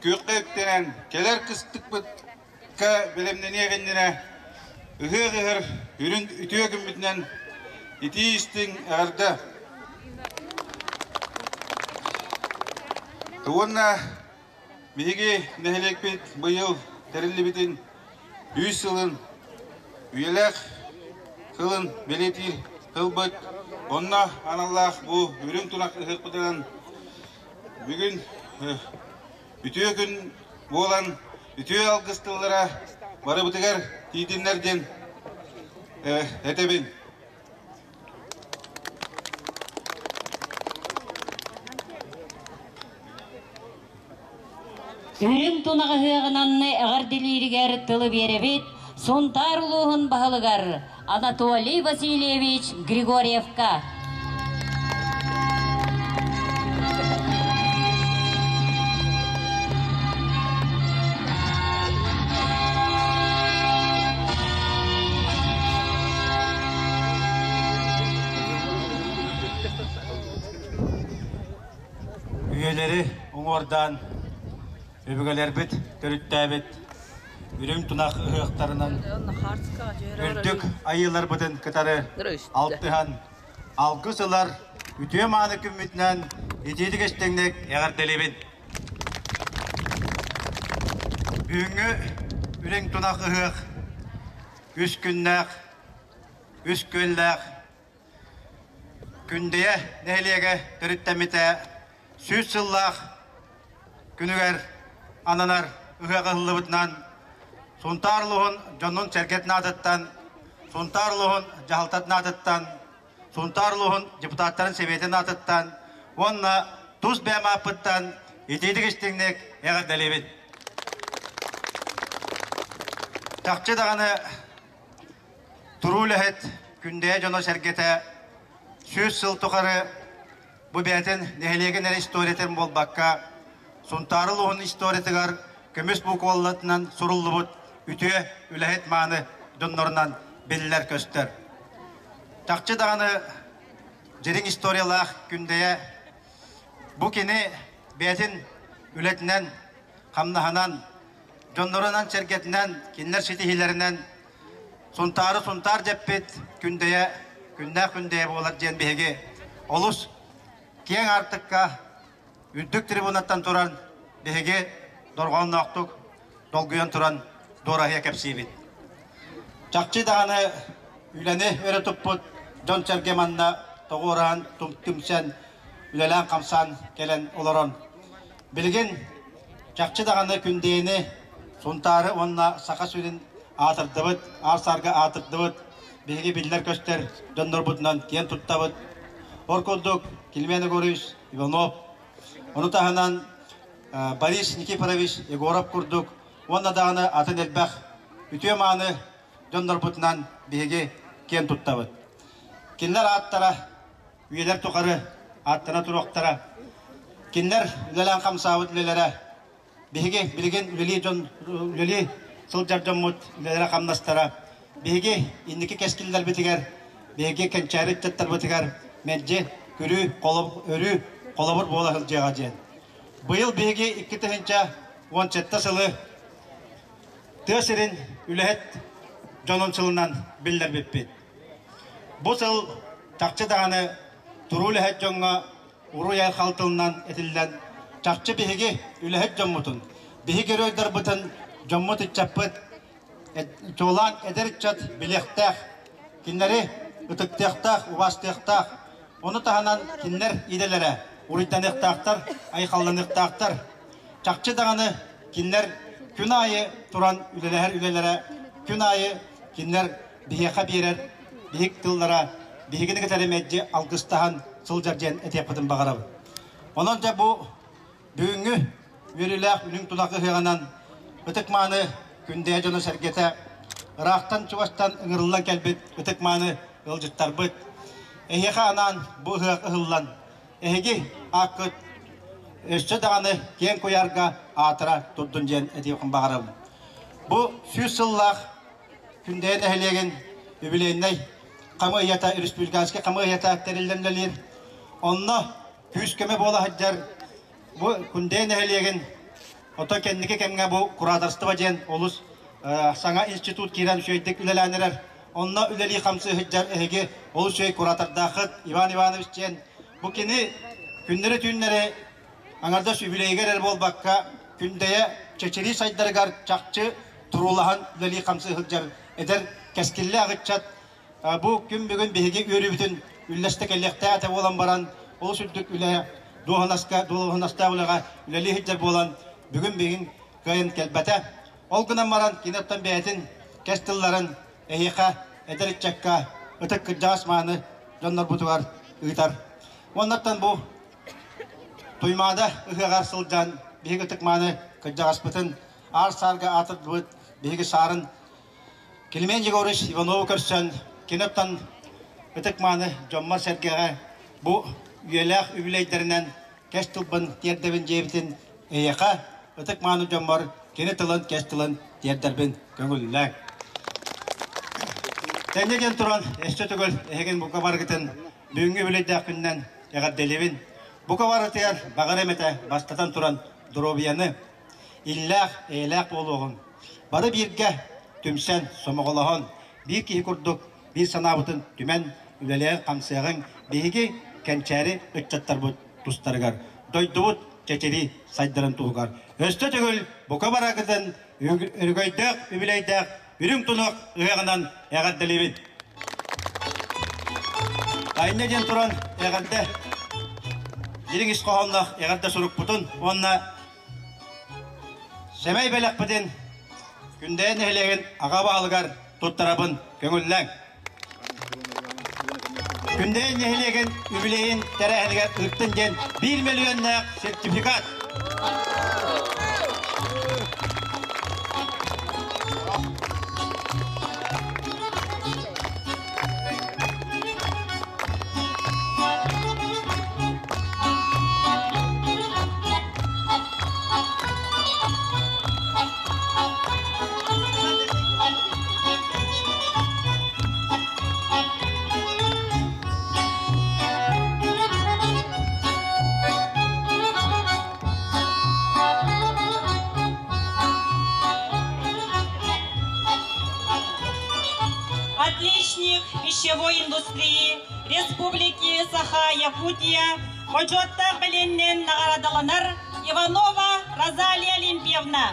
күөххэ үктэнэн кэлэр кыстыкпытка бэлэмнэниэх иннинэ ыһыах ыһар үрүҥ үтүө күммүтүнэн итии истиҥ эҕэрдэ. Уонна биһиги нэһилиэкпит быйыл тэриллибитин үс сылын үйэлээх сылын бэлиэтиир тылбыт онно аналлаах бу үрүҥ тунах ыһыахпытынан Бүгүн үтүө күн буолан, үтүө алгыс тыллара барыбытыгар тиийдиннэр диэн этэбин. Үрүҥ тунах ыһыаҕынан эҕэрдэлииригэр тылы биэрэбит Сунтаар улууһун баһылыгар Анатолий Васильевич Григорьевка. Үйэлэри уҥуордаан өбүгэлэрбит төрүттээбит үрүҥ тунах ыһыахтарынан үрдүк айыыларбытын кытары алтыһан алгыс ылар үтүө мааны күммүтүнэн итиитик истиҥник эҕэрдэлиибин. Бүгүҥҥү үрүҥ тунах ыһыах үс күннээх, үс күөллээх Күндэйэ нэһилиэгэ төрүттэммитэ 100 сыллаах күнүгэр ананар ыһыах ыһыллыбытынан Сунтаар улууһун дьонун-сэргэтин аатыттан, Сунтаар улууһун дьаһалтатын аатыттан, Сунтаар улууһун депутаттарын сэбиэтин аатыттан уонна тус бэйэм ааппыттан итиитик-истиҥник эҕэрдэлиибин. Чахчы даҕаны Туруу үлэһит Күндэйэ дьоно-сэргэтэ 100 сыл тухары бу бэйэтин нэһилиэгин эрэ историятын буолбакка, Сунтаар улууһун историятыгар көмүс букваллатынан суруллубут үтүө үлэһит мааны дьоннорунан биллэр-көстөр. Чахчы даҕаны дьириҥ историялаах Күндэйэ бу кини бэйэтин үлэтинэн, хамнаһынан, дьоннорунан-сэргэтинэн, кинилэр ситиһиилэринэн Сунтаары Сунтаар дьэппит Күндэйэ күннээх Күндэйэ буолар диэн биһиги олус киэҥ аартыкка үрдүк трибунаттан туран биһиги дорҕоонноохтук долгуйан туран дуораһыйа кэпсиибит. Чахчы даҕаны үлэни өрө туппут дьон-сэргэ манна тоҕуораан түмсэн үлэлээн-хамсаан кэлэн олорон билигин чахчы даҕаны Күндэйэни Сунтаары уонна Саха сирин аатырдыбыт, аар-саарга аатырдыбыт, биһиги биллэр-көстөр дьоннорбутунан киэн туттабыт. Ор курдук Килмен Егорович Иванов, ону таһынан Борис Никифорович Егоров курдук уонна даҕаны атын элбэх үтүө-мааны дьоннорбутунан биһиги киэн туттабыт. Кинилэр ааттара үйэлэр тухары ааттана туруохтара. Кинилэр үлэлээн хамсаабыт үлэлэрэ биһиги билигин үлэлии дьон үлэлии сылдьар дьоммут үлэлэрэ хамнастара биһиги инники кэскиллэрбитигэр биһиги кэнчээри ыччаттарбытыгар мэлдьи көрүү өрүү холобур буола сылдьыаҕа диэн. Быйыл биһиги 2017 сылы тыа сирин үлэһит дьонун сылынан биллэрбиппит. Бу сыл чахчы даҕаны туруу үлэһит дьоҥҥо уруй-айхал тылынан этиллэн, чахчы биһиги үлэһит дьоммутун, биһи геройдарбытын дьоммут ыччаппыт, чуолаан эдэр ыччат билиэхтээх, кинилэри ытыктыахтаах, убаастыахтаах. Ону таһынан кинилэр идэлэрэ уруйданыахтаахтар, айхалланыахтаахтар. Чахчы даҕаны кинилэр күн аайы туран үлэлэһэр үлэлэрэ, күн аайы кинилэр биһиэхэ биэрэр биһик тыллара биһигини кытары мэлдьи алгыстаһан сылдьар диэн этиэхпитин баҕарабын. Онон дьэ бу бүгүҥҥү үөрүүлээх үрүҥ тунах ыһыаҕынан ытык-мааны Күндэйэ дьоно-сэргэтэ ыраахтан-чугастан ыҥырыллан кэлбит ытык-мааны ыалдьыттарбыт эһиэхэ анаан бу ыһыах ыһыллан эһиги ааккыт өссө даҕаны киэҥ куйаарга аатыра турдун диэн этиэхпин баҕарабын. Бу 100 сыллаах Күндэйэ нэһилиэгин юбилейнай хамыыһыйата, республиканскай хамыыһыйата тэриллэн үлэлиир. Онно күүс-көмө буола сылдьар бу Күндэйэ нэһилиэгин оттон кэнники кэмҥэ бу кураторство диэн олус саҥа институт киирэн үчүгэйдик үлэлээн эрэр. Онно үлэлии-хамсыы сылдьар эһиги олус үчүгэй куратордааххыт Иван Иванович диэн. Бу кини күннэри-түүннэри аҥардас үбүлүөйүгэр эрэ буолбакка, Күндэйэ чэчирии сайдарыгар чахчы туруулаһан үлэлии-хамсыы сылдьар эдэр кэскиллээх ыччат бу күн бүгүн биһиги үөрүүбүтүн үллэстэ кэлиэхтээх этэ буолан баран, олус үрдүк үлэ дуоһунаска, дуоһунастаах үлэҕэ үлэлии сылдьар буолан, бүгүн биһигин кыайан кэлбэтэ. Ол гынан баран, кини оттон бэйэтин кэс тылларын эһиэхэ, эдэр ыччакка, ытык кырдьаҕас мааны дьоннорбутугар ыытар. Уоннаттан бу Туймаада ыһыаҕар сылдьан биһиги ытык-мааны кырдьаҕаспытын аар-саарга аатырдыбыт биһиги саарын Климент Егорович Иванову көрсөн, киниттэн ытык-мааны дьоммор-сэргэҕэ бу үйэлээх үбүлүөйдэринэн кэс тылбын тиэрдэбин диэбитин эйиэхэ ытык-мааны дьоммор кини тылын кэс тылын тиэрдэрбин көҥүллээҥ. Тэнньэ диэн туран өссө төгүл эһигин бука барыгытын Бүгүҥҥү үбүлүөйдээхпинэн эҕэрдэлиибин. Бука барытыгар баҕар эмэтэ бастатан туран доруобуйаны, иллээх, эйэлээх буолуоҕуҥ. Бары бииргэ түмсэн, сомоҕолоһон, биир киһи курдук биир санаабытын түмэн үлэлээн-хамсыаҕыҥ биһиги кэнчээри ыччаттарбыт тустарыгар, дойдубут чэчирии сайдарын туһугар. Өстө төгүл бука барагытын өрөгөйдөөх үбүлүөйдээх Үрүҥ тунах ыһыаҕынан эҕэрдэлиибин! Айна диэн туран эҕэрдэ дириҥ ис хоһоонноох эҕэрдэ сурукпутун уонна сэмэй бэлэхпитин Күндэйэ нэһилиэгин аҕа баһылыгар туттарабын көҥүллээҥ. Күндэйэ нэһилиэгин үбүлүөйүн тэрээһинигэр ыыттын диэн биир мөлүйүөннээх сертификат. Отличник пищевой индустрии Республики Саха-Якутия бочуоттаах бэлиэннэн наҕараадаланар Иванова Розалия Олимпьевна.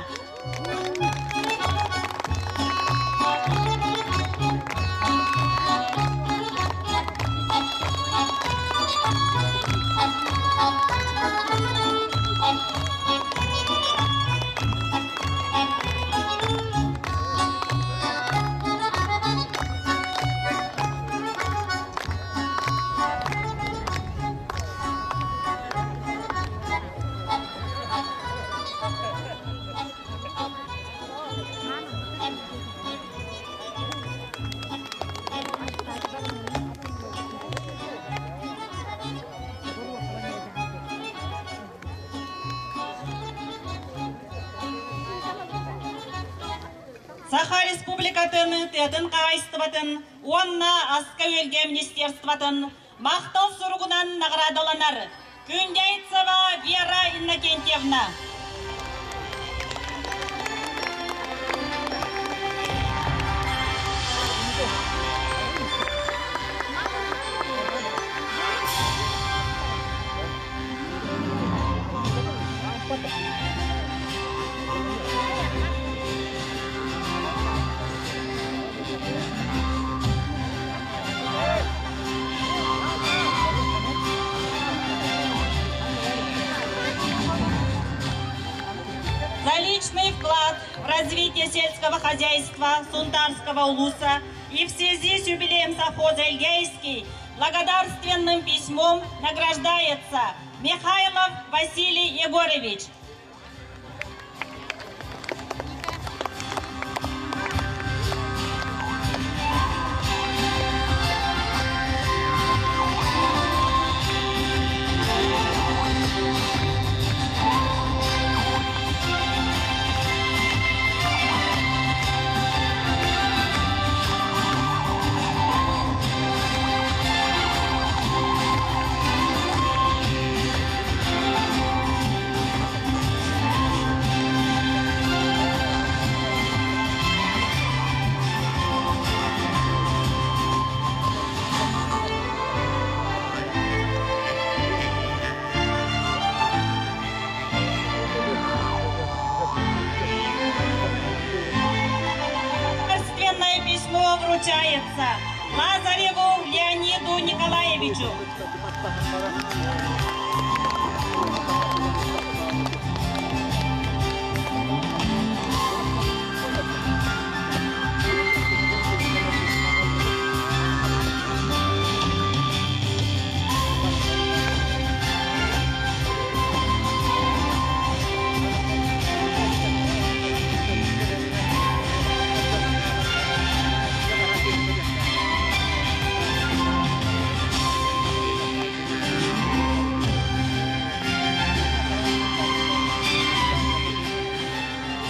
Саха Республикатын тыатын хаһаайыстыбатын уонна аска-үөлгэ министерствотын махтал суругунан наҕараадаланар Күндяйцева Вера Иннокентьевна. За личный вклад в развитие сельского хозяйства Сунтарского улуса и в связи с юбилеем совхоза Эльгейский благодарственным письмом награждается Михайлов Василий Егорович. Благодарственное письмо вручается Лазареву Леониду Николаевичу.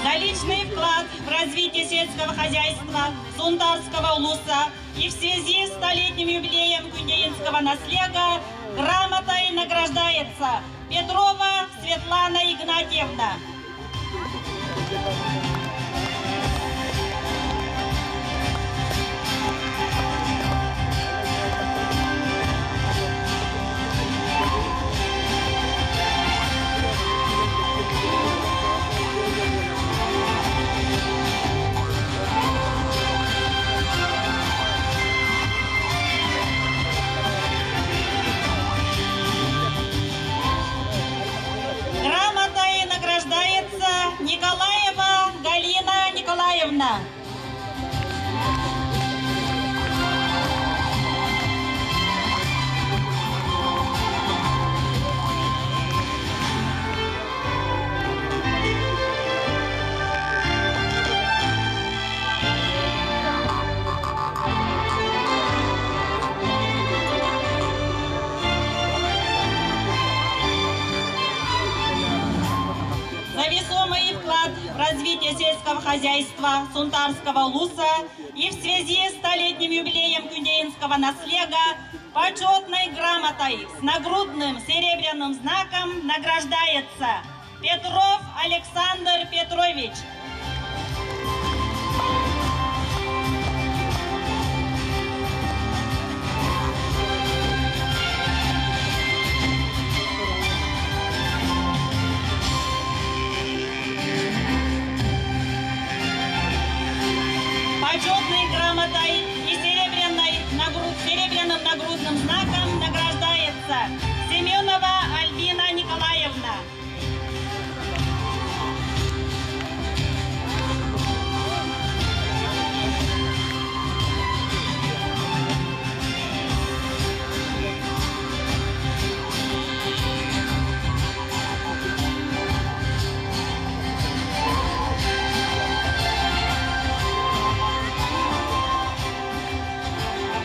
За личный вклад в развитие сельского хозяйства Сунтарского улуса и в связи с столетним юбилеем Кундеинского наслега грамотой награждается Петрова Светлана Игнатьевна. Грамотой награждается Николаева Галина Николаевна. За весомый вклад в развитие сельского хозяйства Сунтарского улуса и в связи с столетним юбилеем Кундеинского наслега почетной грамотой с нагрудным серебряным знаком награждается Петров Александр Петрович. Почетной грамотой и серебряной нагруд, серебряным нагрудным знаком награждается Семенова Альбина Николаевна.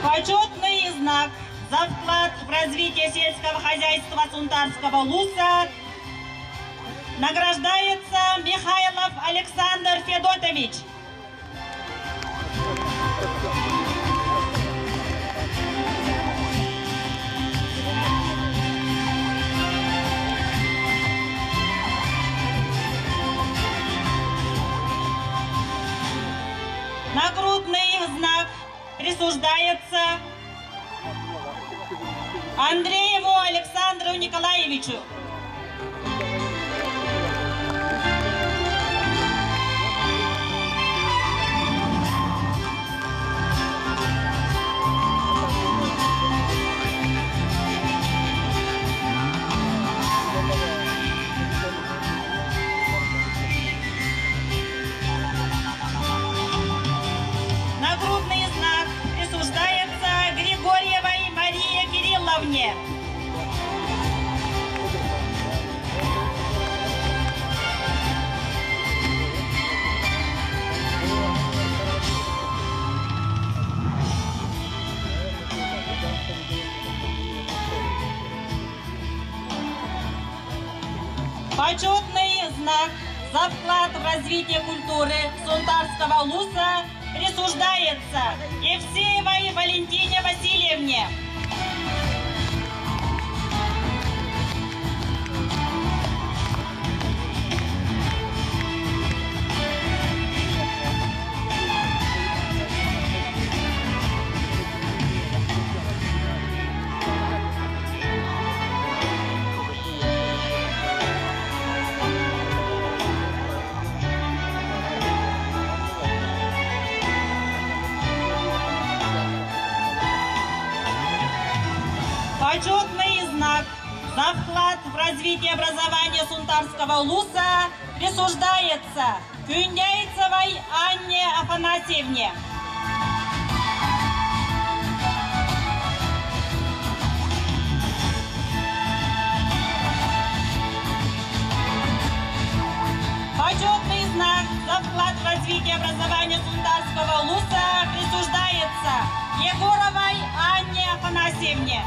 Почетный знак за вклад в развитие сельского хозяйства Сунтарского улуса награждается Михайлов Александр Федотович. присуждается Андрееву Александру Николаевичу. Нагрудный знак присуждается Григорьевой Марии Кирилловне. Почетный знак за вклад в развитие культуры Сунтарского луса присуждается Евсеевой Валентине Васильевне. Почетный знак за вклад в развитие образования Сунтарского улуса присуждается Кюндяйцевой Анне Афанасьевне. Почетный знак за вклад в развитие образования Сунтарского улуса присуждается Егоровой Анне Афанасьевне.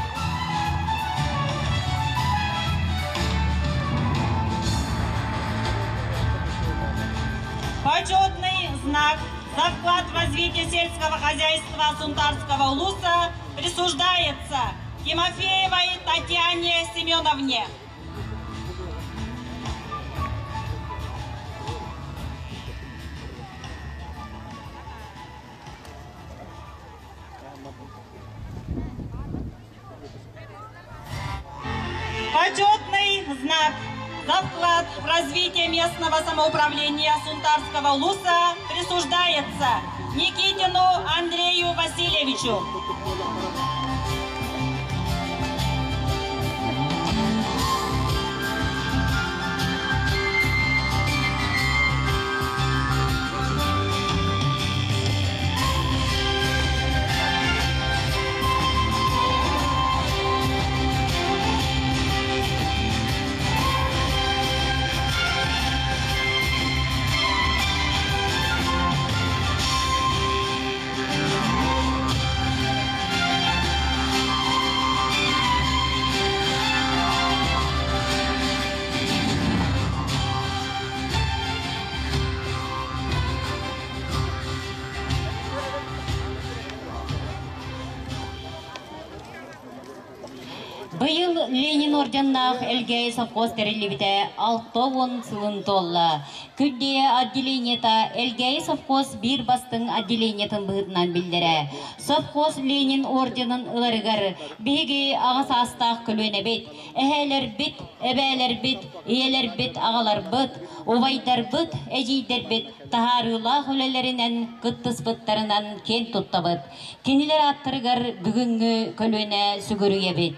Почетный знак за вклад в развитие сельского хозяйства Сунтарского улуса присуждается Тимофеевой Татьяне Семеновне. Почетный знак за вклад в развитие местного самоуправления Сунтарского улуса присуждается Никитину Андрею Васильевичу. Быйыл Ленин орденнаах Элгээйи совхоз тэриллибитэ 60 сылын туолла. Күрдиэ отделениета Элгээйи совхоз биир бастыҥ отделениетын быһыытынан биллэрэ. Совхоз Ленин орденын ыларыгар биһиги аҕа саастаах көлүөнэбит, эһээлэрбит, эбээлэрбит, ийэлэрбит, аҕаларбыт, убайдарбыт, эдьиийдэрбит таһаарыылаах үлэлэринэн кыттыспыттарынан киэн туттабыт. Кинилэр ааттарыгар бүгүҥҥү көлүөнэ сүгүрүйэбит.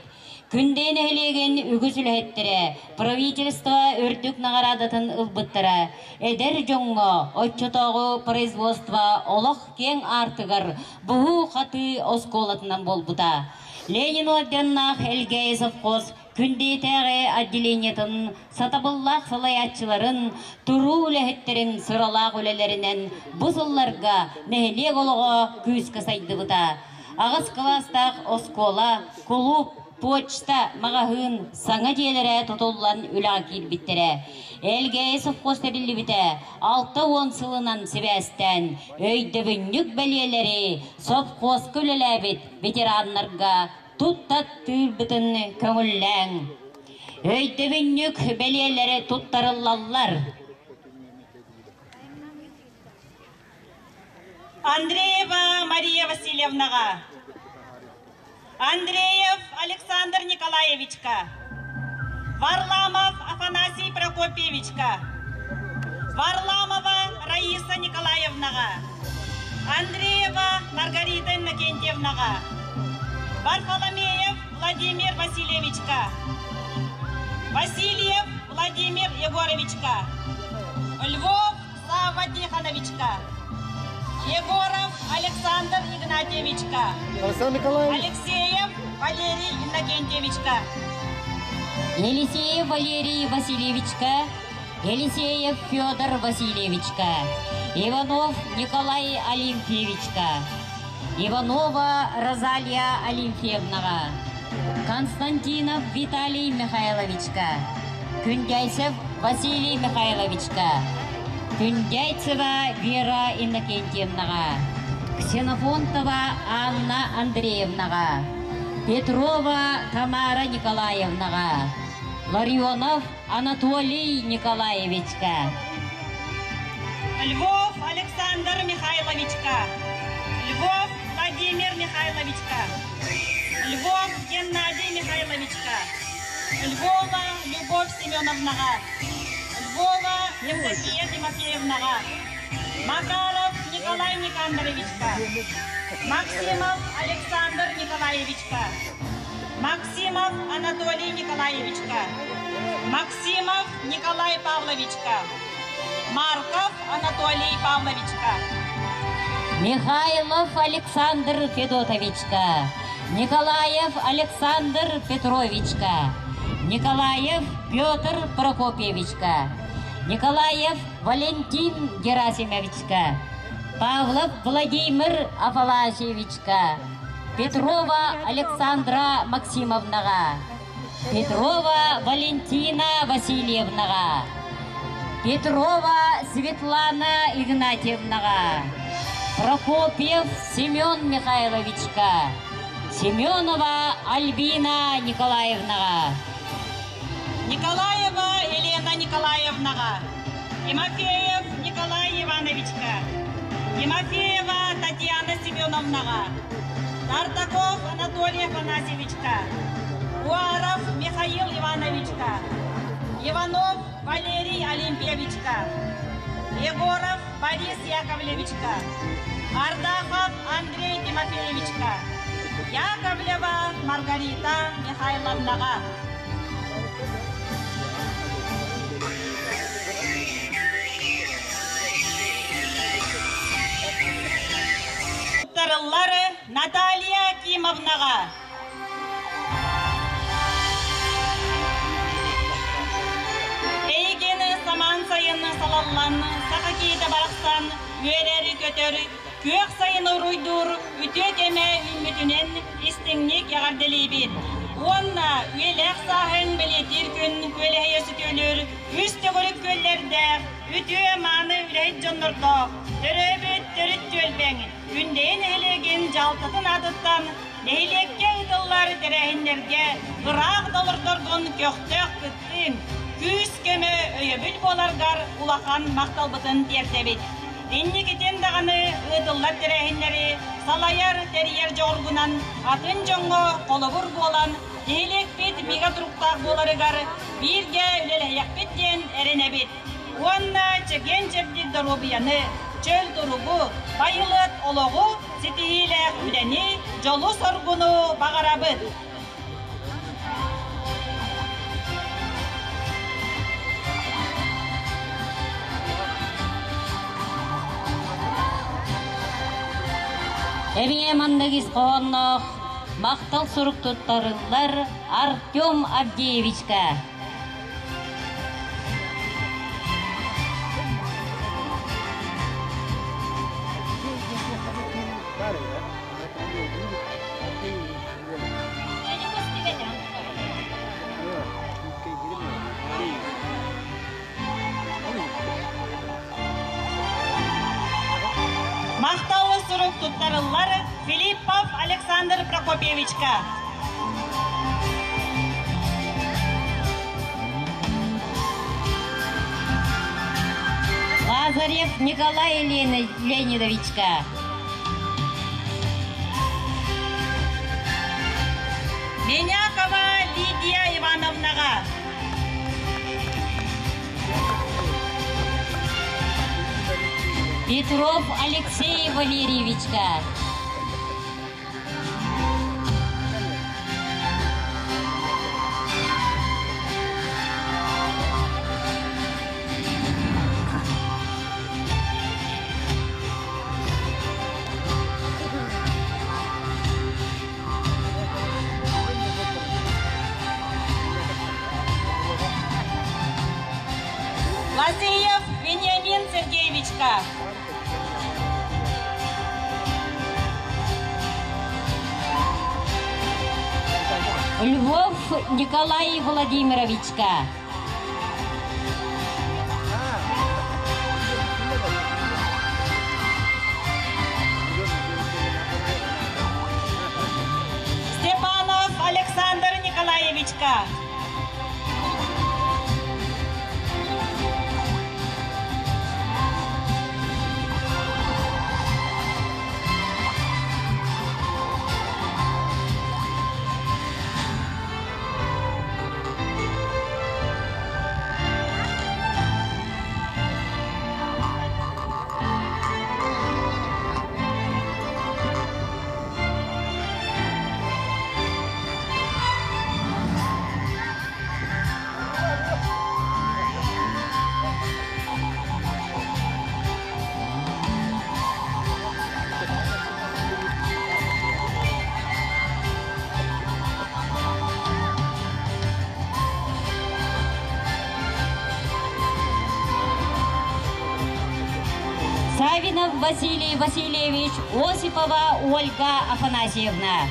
Күндэй нэһилиэгин үгүс үлэһиттэрэ правительство үрдүк наҕараадатын ылбыттара. Эдэр дьоҥҥо оччотооҕу производство олох киэҥ аартыгар буһуу-хатыы оскуолатынан буолбута. Ленин орденнаах Элгээйи совхоз Күндүйтээҕи отделениетын сатабыллаах салайааччыларын, туруу үлэһиттэрин сыралаах үлэлэринэн бу сылларга нэһилиэк олоҕо күүскэ сайдыбыта. Аҕыс кылаастаах оскуола, кулууп, почта, маҕаһыын саҥа дьиэлэрэ тутуллан үлэҕэ киирбиттэрэ. Элгээйи совхоз тэриллибитэ 60 сылынан сибээстээн өйдөбүнньүк бэлиэлэри совхозка үлэлээбит ветераннарга туттаттыырбытын көҥүллээҥ. Өйдөбүнньүк бэлиэлэри туттарыллаллар. Андреева Мария Васильевнаҕа, Андреев Александр Николаевичка, Варламов Афанасий Прокопьевичка, Варламова Раиса Николаевнаҕа, Андреева Маргарита Иннокентьевнаҕа, Варфоломеев Владимир Васильевичка, Васильев Владимир Егоровичка, Львов Савва Тихоновичка, Егоров Александр Игнатьевичка, Алексеев Валерий Иннокентьевичка, Елисеев Валерий Васильевичка, Елисеев Федор Васильевичка, Иванов Николай Олимпиевичка, Иванова Розалия Олимфьевнаҕа, Константинов Виталий Михайловичка, Күндяйцев Василий Михайловичка, Күндяйцева Вера Иннокентьевнаҕа, Ксенофонтова Анна Андреевнаҕа, Петрова Тамара Николаевнаҕа, Ларионов Анатолий Николаевичка, Львов Александр Михайловичка, Львов Владимир Михайловичка, Львов Геннадий Михайловичка, Львова Любовь Семеновнаҕа, Львова Евдокия Тимофеевнаҕа, Макаров Николай Никандровичка, Максимов Александр Николаевичка, Максимов Анатолий Николаевичка, Максимов Николай Павловичка, Марков Анатолий Павловичка, Михайлов Александр Федотовичка, Николаев Александр Петровичка, Николаев Петр Прокопьевичка, Николаев Валентин Герасимовичка, Павлов Владимир Афанасьевичка, Петрова Александра Максимовнаҕа, Петрова Валентина Васильевнаҕа, Петрова Светлана Игнатьевнаҕа, Прокопьев Семен Михайловичка, Семенова Альбина Николаевнаҕа, Николаева Елена Николаевнаҕа, Тимофеев Николай Ивановичка, Тимофеева Татьяна Семеновнаҕа, Тартаков Анатолий Афанасьевичка, Уаров Михаил Ивановичка, Иванов Валерий Олимпьевичка, Егоров Борис Яковлевичка, Ардахов Андрей Тимофеевичка, Яковлева Маргарита Михайловнаҕа. Туттарыллар Наталья Кимовнаҕа. Эйигин самаан сайын салаллан, саха киһитэ барахсан үөрэр-көтөр, күөх сайын уруйдуур үтүө кэмэ үүммүтүнэн истиҥник эҕэрдэлиибит. Уонна үйэлээх сааһын бэлиэтиир күн күөлэһийэ сүтүөлүүр үс төгүрүк күөллэрдээх, үтүө-мааны үлэһит дьоннордоох, төрөөбүт төрүт түөлбэҥ Күндэйэ нэһилиэгин дьаһалтатын аатыттан нэһилиэккэ ыытыллар тэрээһиннэргэ ыраах да олордоргун көхтөөх кыттыыҥ, күүс-көмө, өйөбүл буоларгар улахан махталбытын тиэрдэбит. Инникитин даҕаны ыытыллар тэрээһиннэри салайар, тэрийэр дьоҕургунан атын дьоҥҥо холобур буолан, нэһилиэкпит бигэ туруктаах буоларыгар бииргэ үлэлэһиэхпит диэн эрэнэбит. Уонна чэгиэн-чэбдик доруобуйаны, чөл туругу, байылыат олоҕу, ситиһиилээх үлэни, дьолу-соргуну баҕарабыт! Эмиэ маннык ис хоһоонноох махтал сурук туттарыллар Артем Авдеевичка. Махтал сурук туттарыллар Филиппов Александр Прокопьевичка. Лазарев Николай Леонидовичка. Петров Алексей Валерьевичка. Васильев Вениамин Сергеевичка. Львов Николай Владимировичка. Степанов Александр Николаевичка. Савинов Василий Васильевич, Осипова Ольга Афанасьевна.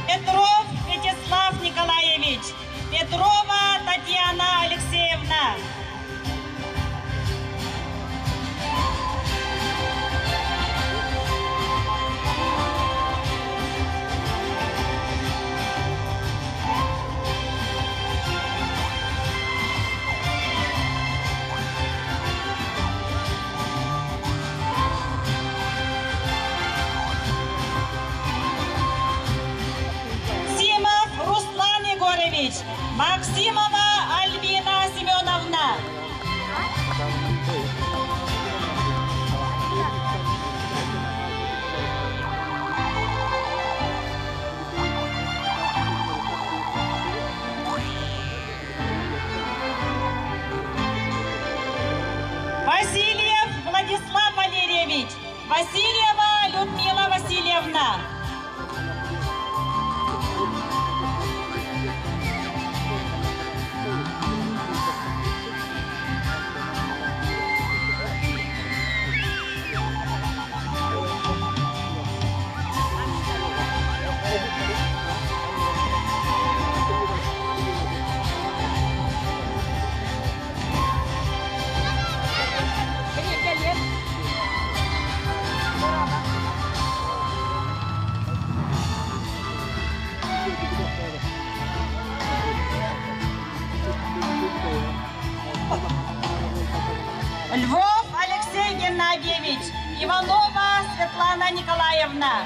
Петров Вячеслав Николаевич, Петрова Татьяна Алексеевна. Симов Руслан Егорович, Максимова Альбина Семеновна. Васильев Владислав Валерьевич, Васильева Людмила Васильевна. Львов Алексей Геннадьевич, Иванова Светлана Николаевна.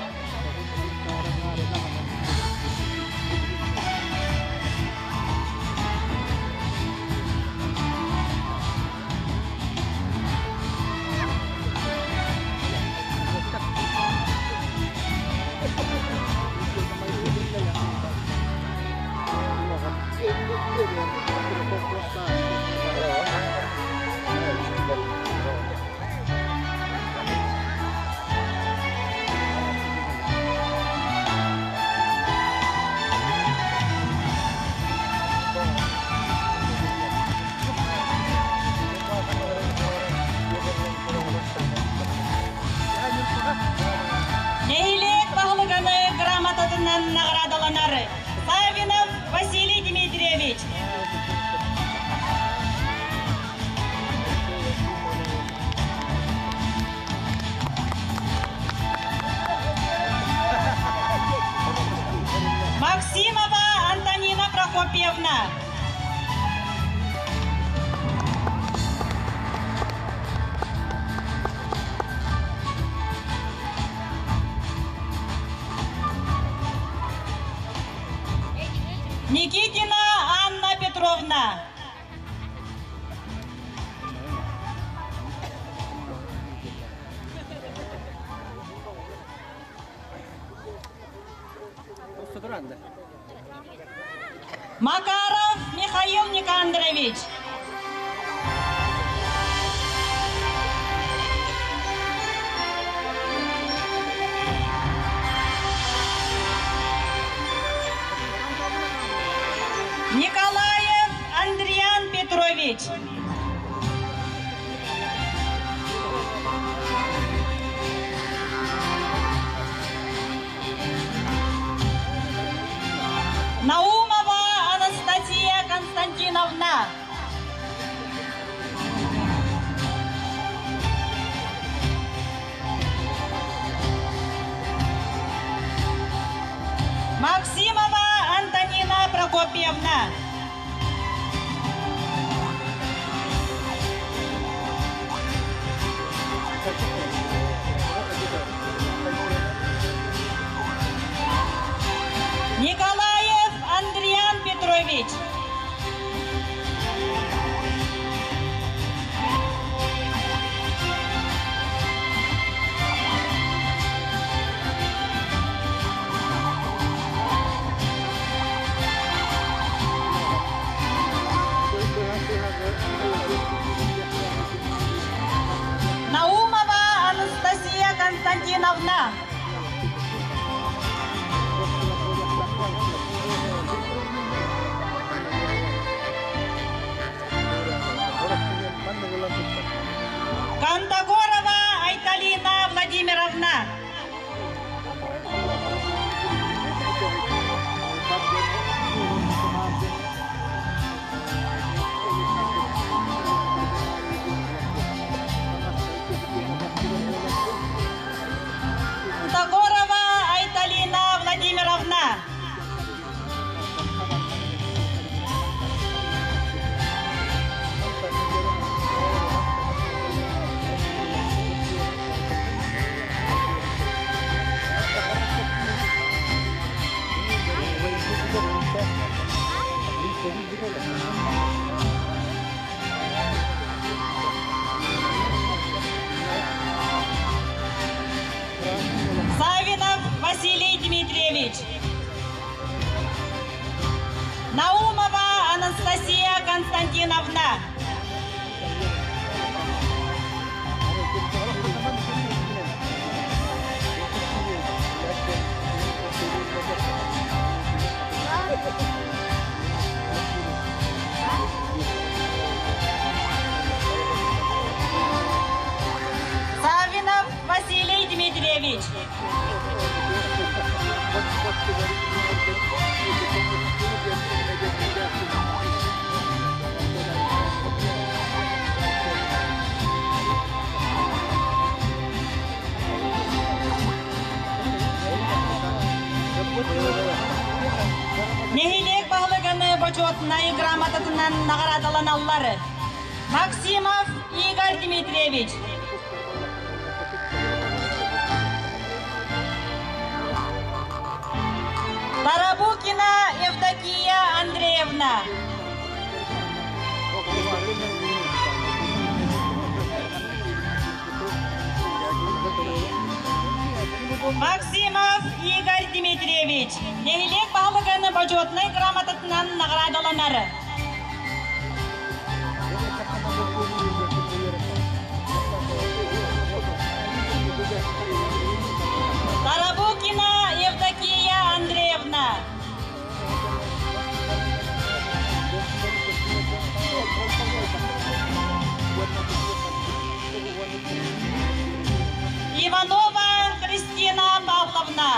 Нэһилиэк баһылыганы грамотатынан наҕараадаланар Савинов Василий Дмитриевич. Григорьевна. Никитина Анна Петровна. Макаров Михаил Никандрович. Николаев Андриан Петрович. Наумова Анастасия Константиновна. Максимова Антонина Прокопьевна. Николаев Андриан Петрович. Наумова Анастасия Константиновна. Кандагорова Айталина Владимировна. Тагорова Айталина Владимировна. Савинов Василий Дмитриевич. Наумова Анастасия Константиновна. Савинов Василий Дмитриевич. Нэһилиэк баһылыгын бочуотунай грамотатынан наҕараадаланаллар. Максимов Игорь Дмитриевич. Тарабукина Евдокия Андреевна. Максимов Игорь Дмитриевич, нэһилиэк баһылыгын бочуотунай грамотатынан наҕараадаланар. Тарабукина Евдокия Андреевна. Иванова Христина Павловна.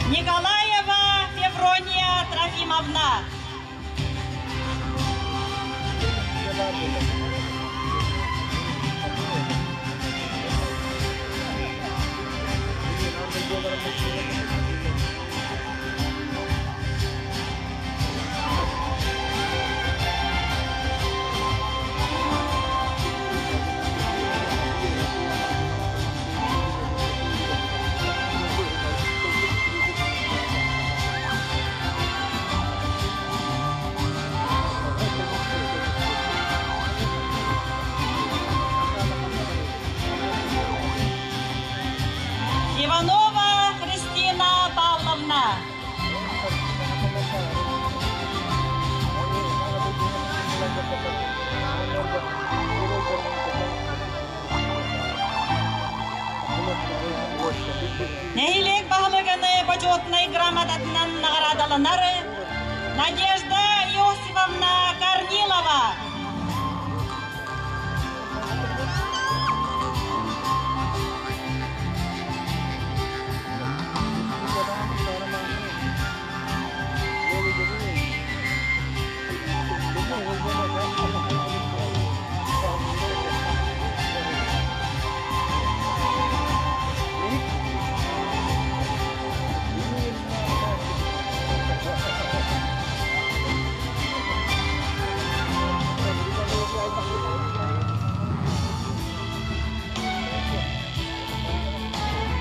Николаева Феврония Трофимовна. Иванова Христина Павловна. Нэһилиэк баһылыганы почетнай грамотатынан наҕараадаланар Надежда Иосифовна Корнилова.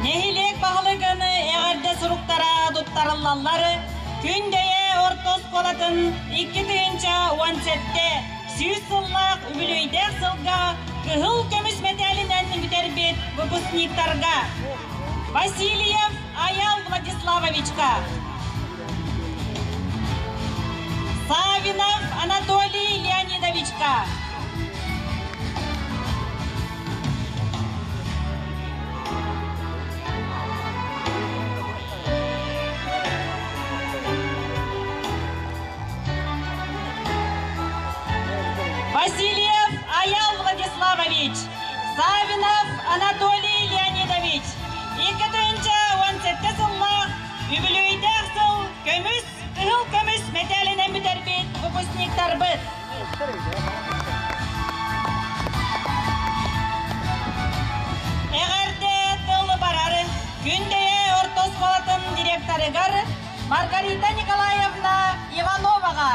Нэһилиэк баһылыгын эҕэрдэ суруктара туттарыллаллар. Күндэйэ орто оскуолатын 2017 100 сыллаах үбүлүөйдээх сылга кыһыл көмүс мэтээлинэн бүтэрбит выпускниктарга Васильев Аял Владиславовичка, Савинов Анатолий Леонидовичка, Васильев Аял Владиславович, Савинов Анатолий Леонидович, 2017 сыллаах үбүлүөйдээх сыл көмүс, кыһыл көмүс мэтээлинэн бүтэрбит выпускниктарбыт. Эҕэрдэ тыл барар Күндэйэ орто оскуолатын директорыгар Маргарита Николаевна Ивановаҕа.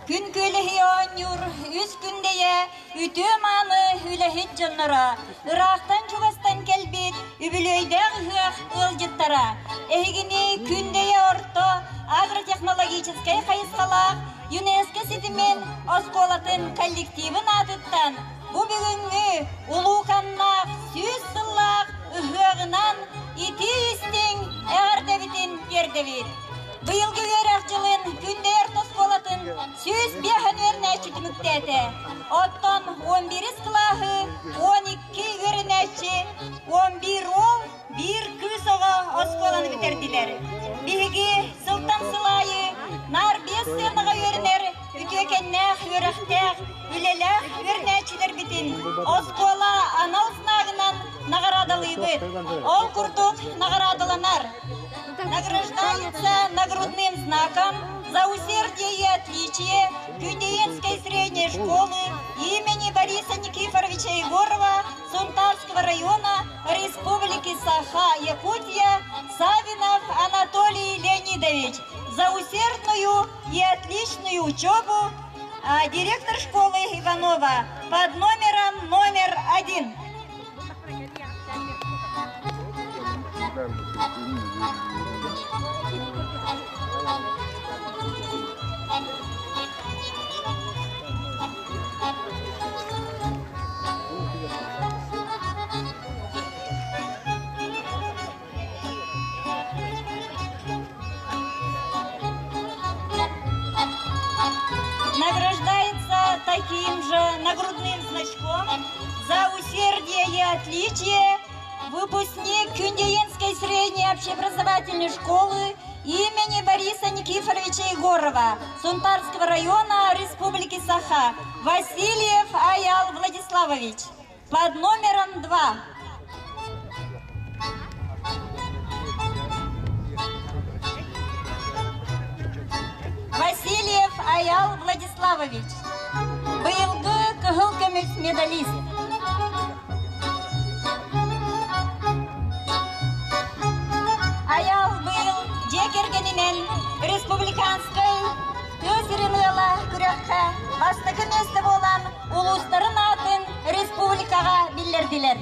Күн күөлэһи оонньуур үс күндэйэ үтүө-мааны үлэһит дьонноро, ыраахтан-чугастан кэлбит үбүлүөйдээх ыһыах ыалдьыттара, эһигини Күндэйэ орто агротехнологическай хайысхалаах ЮНЕСКО ситимин оскуолатын коллективын аатыттан бу бүгүҥҥү улууканнаах 100 сыллаах ыһыаҕынан итии-истиҥ эҕэрдэбитин тиэрдэбит. Быйылгы үөрэх дьылын Күндэйэ орто оскуолатын 105 үөрэнээччи түмүктээтэ. Оттон 11 кылааһы 12 үөрэнээччи, 11 уол, биир кыыс оҕо оскуоланы бүтэрдилэр. Биһиги сылтан сыл аайы наар биэс сыанаҕа үөрэнэр үтүөкэннээх үөрэхтээх, үлэлээх үөрэнээччилэрбитин оскуола анал знагынан наҕараадалыыбыт. Ол курдук наҕараадаланар. Награждается нагрудным знаком за усердие и отличие Күндэйинской средней школы имени Бориса Никифоровича Егорова Сунтарского района Республики Саха, Якутия, Савинов Анатолий Леонидович за усердную и отличную учебу, а директор школы Иванова под номером номер 1. Награждается таким же нагрудным значком за усердие и отличие выпускник Күндэйинской средней общеобразовательной школы имени Бориса Никифоровича Егорова Сунтарского района Республики Саха Васильев Аял Владиславович под номером 2. Васильев. Аял Владиславович. Быйылгы кыһыл көмүс медалист. Аял быйыл дьиэ кэргэнинэн республиканскай тыа сирин ыала күрэххэ бастакы миэстэ буолан улуустарын аатын республикаҕа биллэрдилэр.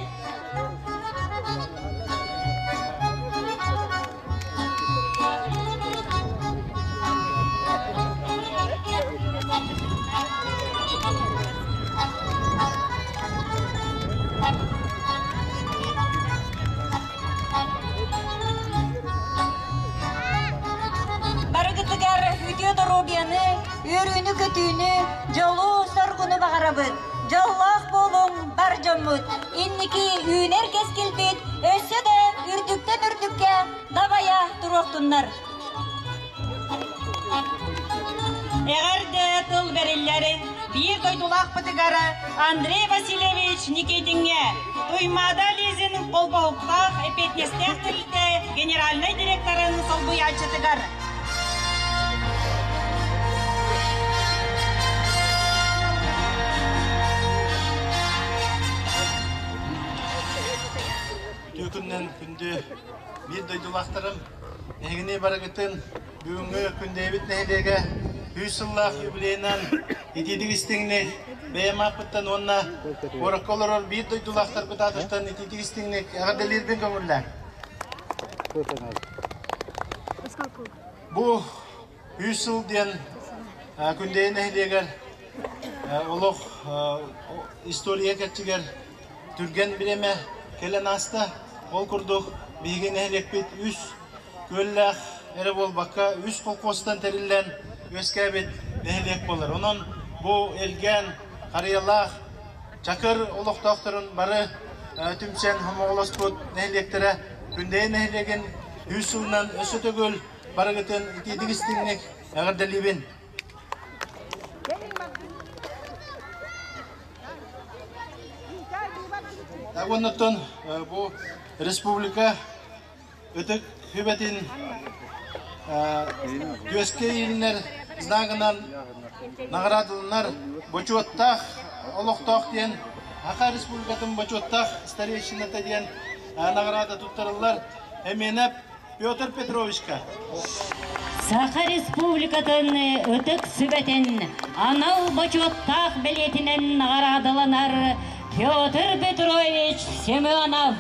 Барыгытыгар үтүө доруобуйаны, үөрүүнү-көтүүнү, дьолу-соргуну баҕарабыт. Дьоллоох буолуҥ, бар дьоммут! Инники үүнэр кэскилбит өссө да үрдүктэн үрдүккэ дабайа туруохтуннар! Эҕэрдэ тыл бэриллэр биир дойдулаахпытыгар Андрей Васильевич Никитиҥҥэ Туймаада Лизин холбоһуктаах эппиэтинэстээх тэрилтэ генеральнай директорын солбуйааччытыгар. Үтүө күнүнэн күндү биир дойдулаахтарым, эһигини барыгытын бүгүҥҥү Күндэйэбит нэһилиэгэ 100 сыллаах юбилейынан итиитик истиҥник бэйэм ааппыттан уонна куоракка олорор биир дойдулаахтарбыт аатыттан итиитик истиҥник эҕэрдэлиирбин көҥүллээҥ. Бу 100 сыл диэн Күндэйэ нэһилиэгэр олох история кэрчигэр түргэн бириэмэ кэлэн ааста. Ол курдук биһиги нэһилиэкпит үс күөллээх эрэ буолбакка, үс холкуостан тэриллэн үөскээбит нэһилиэк буолар. Онон бу Элгээн, Харыйалаах, Чакыр олохтоохторун бары түмсэн хомоҕолоспут нэһилиэктэрэ Күндэйэ нэһилиэгин 100 сылынан өссө төгүл барыгытын итиитик истиҥник эҕэрдэлиибин. Уоннаттан бу республика ытык сүбэтин түөскэ иилинэр знагынан наҕараадаланар бочуоттаах олохтоох диэн Саха Республикатын бочуоттаах старейшината диэн наҕараада туттарыллар Эмиэнэп Петр Петровичка. Саха Республикатын Ытык Сүбэтин анал бочуоттаах бэлиэтинэн наҕараадаланар Петр Петрович Семенов.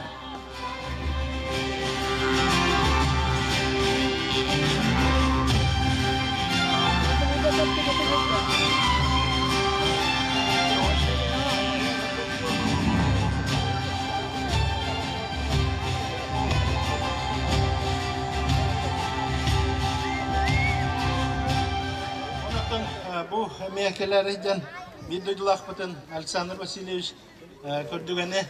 Онтон бу эмиэ кэлэр биир дойдулаахпытын Александр Васильевич көрдүгэни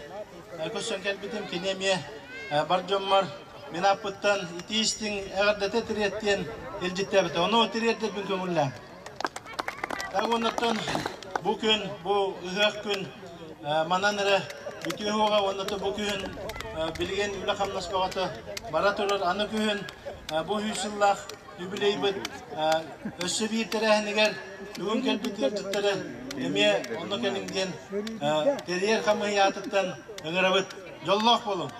көрсөн кэлбитим. Кини эмиэ бар дьоммор мин ааппыттан итии истиҥ эҕэрдэтэ тириэртиэн илдьиттээбитэ. Ону тириэрдэрбин көҥүллээҥ. Оннуттан бу күн, бу ыһыах күн манан эрэ бүтүө уоҕа уонна бу күһүн билигин үлэ-хамнас бөҕөтө бара турар. Аны күһүн бу 100 сыллаах юбилейбыт өссө биир тэрээһинигэр бүгүн кэлбит ыалдьыттары эмиэ онно кэлиҥ диэн тэрийэр хамыыһыйа аатыттан ыҥырабыт. Дьоллоох буолуҥ!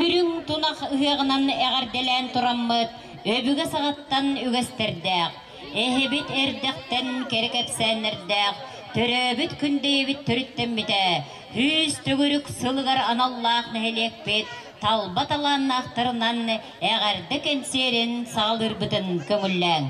Үрүҥ тунах ыһыаҕынан эҕэрдэлээн тураммыт, өбүгэ саҕаттан үгэстэрдээх, эһэбит эрдэхтэн кэрэ кэпсээннэрдээх, төрөөбүт Күндэйэбит төрүттэммитэ, сүүс төгүрүк сылыгар аналлаах нэһилиэкпит талба талааннаахтарынан эҕэрдэ кэнсиэрин саҕалыырбытын көҥүллээҥ.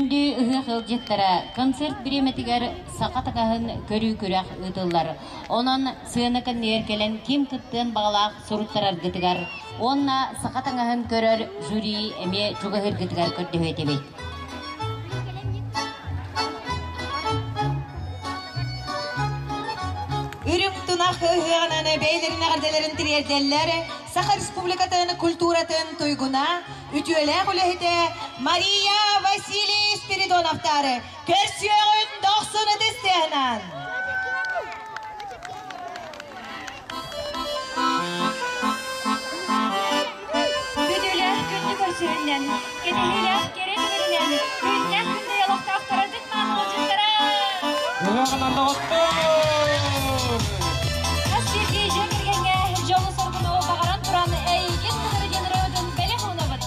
Күндү ыһыах ыалдьыттара, концерт бириэмэтигэр саха таҥаһын көрүү күрэх ыытыллар. Онон сыана кэннигэр кэлэн ким кыттыан баҕалаах суруттараргытыгар уонна саха таҥаһын көрөр жюри эмиэ чугаһыыргытыгар көрдөһүө этибит. Үрүҥ тунах ыһыаҕынан бэйэлэрин эҕэрдэлэрин тириэрдэллэр Саха Республикатын культуратын туйгуна, үтүөлээх үлэһитэ Мария Василий Спиридоновтары көрсүөҕүн дохсун ытыс тыаһынан! Бүдүүлээх күндү көрсүһүнэн, кэтэһиилээх кэрэ түгэнинэн, күннээх күндөй олохтоохторо ытык мааны ыалдьыттара! Ыһыаҕынан доҕоттор! Хас биирдии дьиэ кэргэҥҥэ дьолу-соргуну баҕаран туран эйигин кытары диэн ырыабытын бэлэх уунабыт.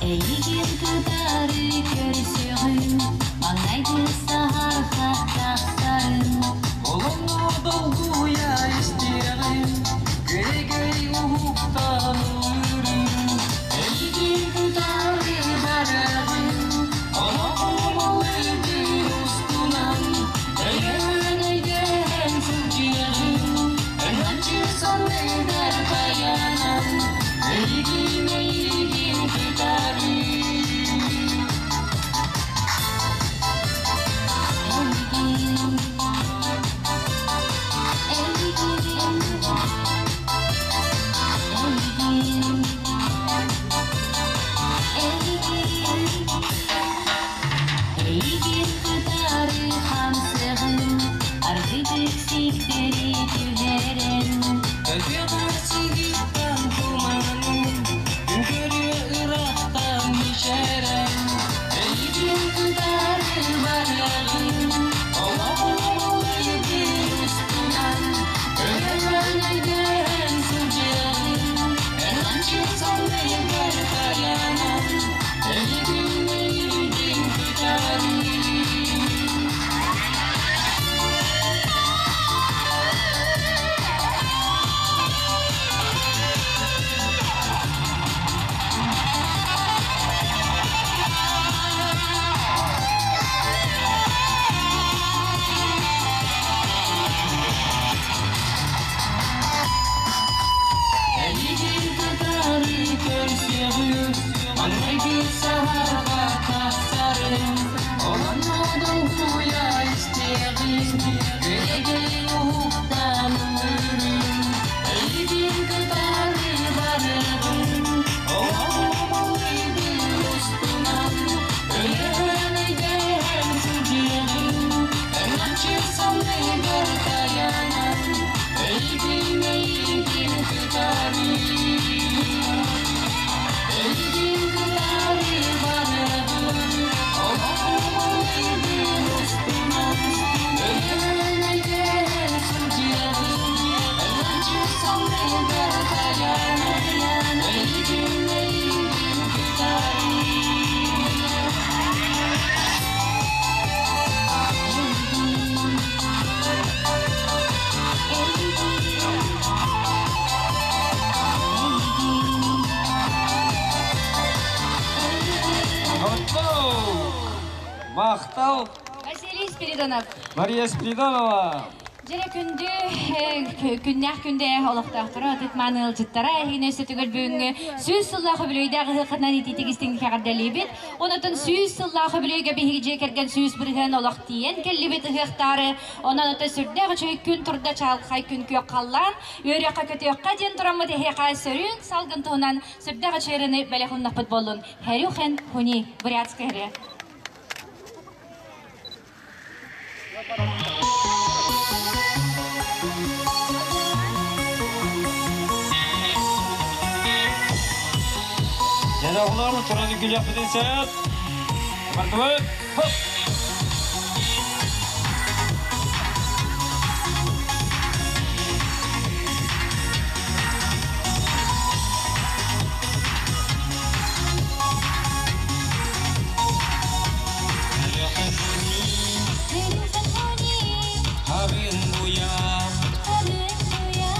Эйигин кытары көрсөҕүм, маҥнайгы саһарха тахсарым. Олоҥҥо долгуйа истиэҕим, күрэгэй уһуктан ыллыырым. Эйигин кытары бараҕын, олоҕум ыллыгын устунан, өйөөн өйдөһөн сылдьыаҕым, өҥөччү санныгар тайанан, эйигин эйигин кытары. Эйигин, эйигин, эйигин, эйигин. Эйигин кытары хамсыгым, аргыйдык сиктэри түһэрэн. Өтүөҕэр сигиттэн туманым, күн ырахтан мичээрэн. Эйигин кытары барыаҕым, олоҕум ыллыгын устунан, өйөөн өйдөһөн сылдьыаҕым, эн санныгар тайанан, эйигин эйигин кытары. Эйигин кытары көрсөҕүм, маҥнайгы саһарга тахсарым, олонно долгуйа истиэҕим, күрэгэй уһуктан ыллыырым. Эйигин кытары барыаҕым, олоҕум ыллыгын устунан, өйөөн өйдөһөн сылдьыаҕым, өҥөччү санныгар тайанан, эйигин эйигин кытары. Эйигин кытары барыаҕым, олоҕум ыллыгын устунан, өйөөн өйдөһөн сылдьыаҕым, өҥөччү санныгар тайанан, эйигин эйигин кытары. Эйигин, эйигин, эйигин, эйигин. Готов! Махтал! Василий Спиридонов. Мария Спиридонова! Дьэрэ күндү күннээх күндэ олохтоохторо ытык мааны ыалдьыттара эһигини өссө бүгүҥҥү 100 сыллаах үбүлүөйдээх ыһыаххытынан итиитик истиҥник эҕэрдэлиибит. Онотон 100 сыллаах үбүлүөйгэ биһиги дьиэ кэргэн 100% олох тиийэн кэллибит ыһыахтаары. Онон ото сүрдээх үчүгэй күн турда, чаҕылхай күн күөх халлаан. Үөрүөххэ көтүөххэ диэн тураммыт эһиэхэ сөрүүн салгын туһунан сүрдээх үчүгэй бэлэх ууннахпыт буоллун. Хэрюхэн хуни бурятская хэрэ. Дьэ оҕолор, туран үҥкүүлүөхпүтүн сөп. Бардыбыт. Хоп! Хэрюхэн хуни, Харын буя, харын буя,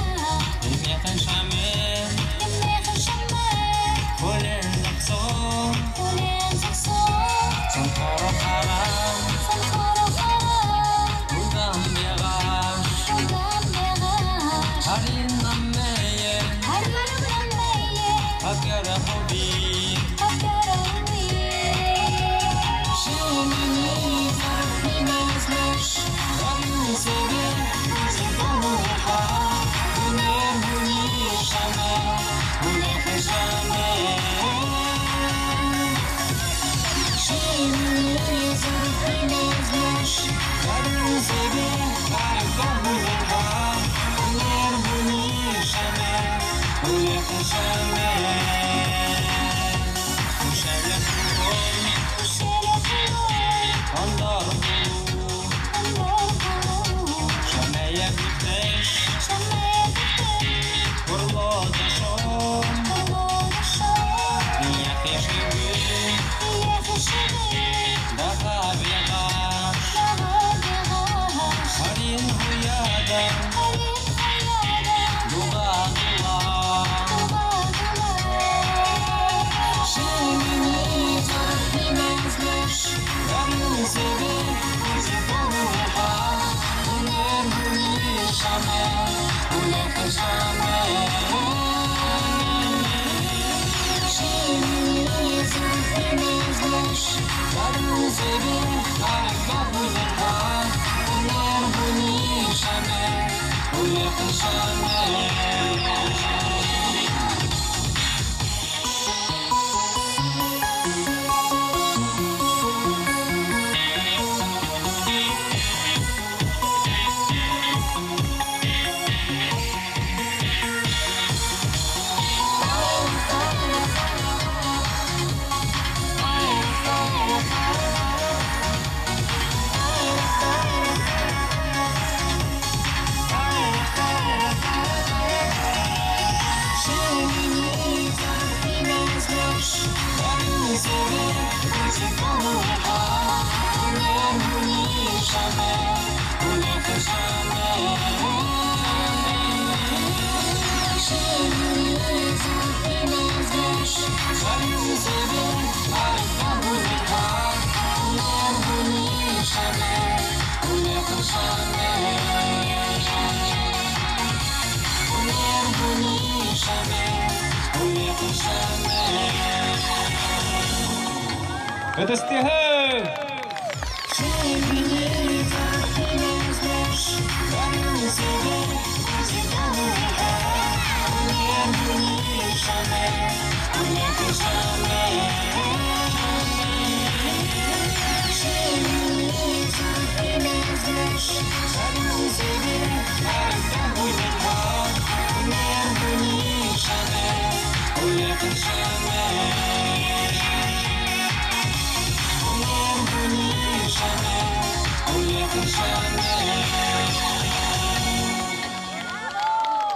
Ытыстыһы!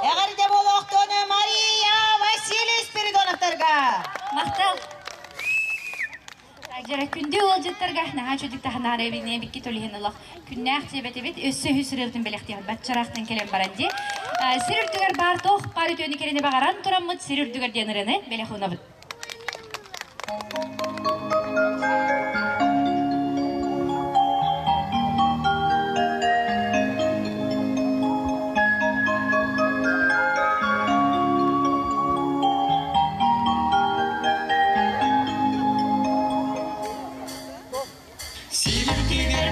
Эҕэрдэ буолуохтун Мария Василий Спиридоновтарга! Махтал! Дьара күндү ыалдьыттарга наһаа чөдүк таһынаары эбине бикки төлүһэн олох күннээх диэбэтибит өссө үһүс ырыабытын бэлэхтиэхпит баччараахтан кэлэн баран дии. Сир үрдүгэр баар туох баар үтүөнү кэрэни баҕаран тураммыт сир үрдүгэр диэн ырыаны бэлэх уунабыт. Сибирдигер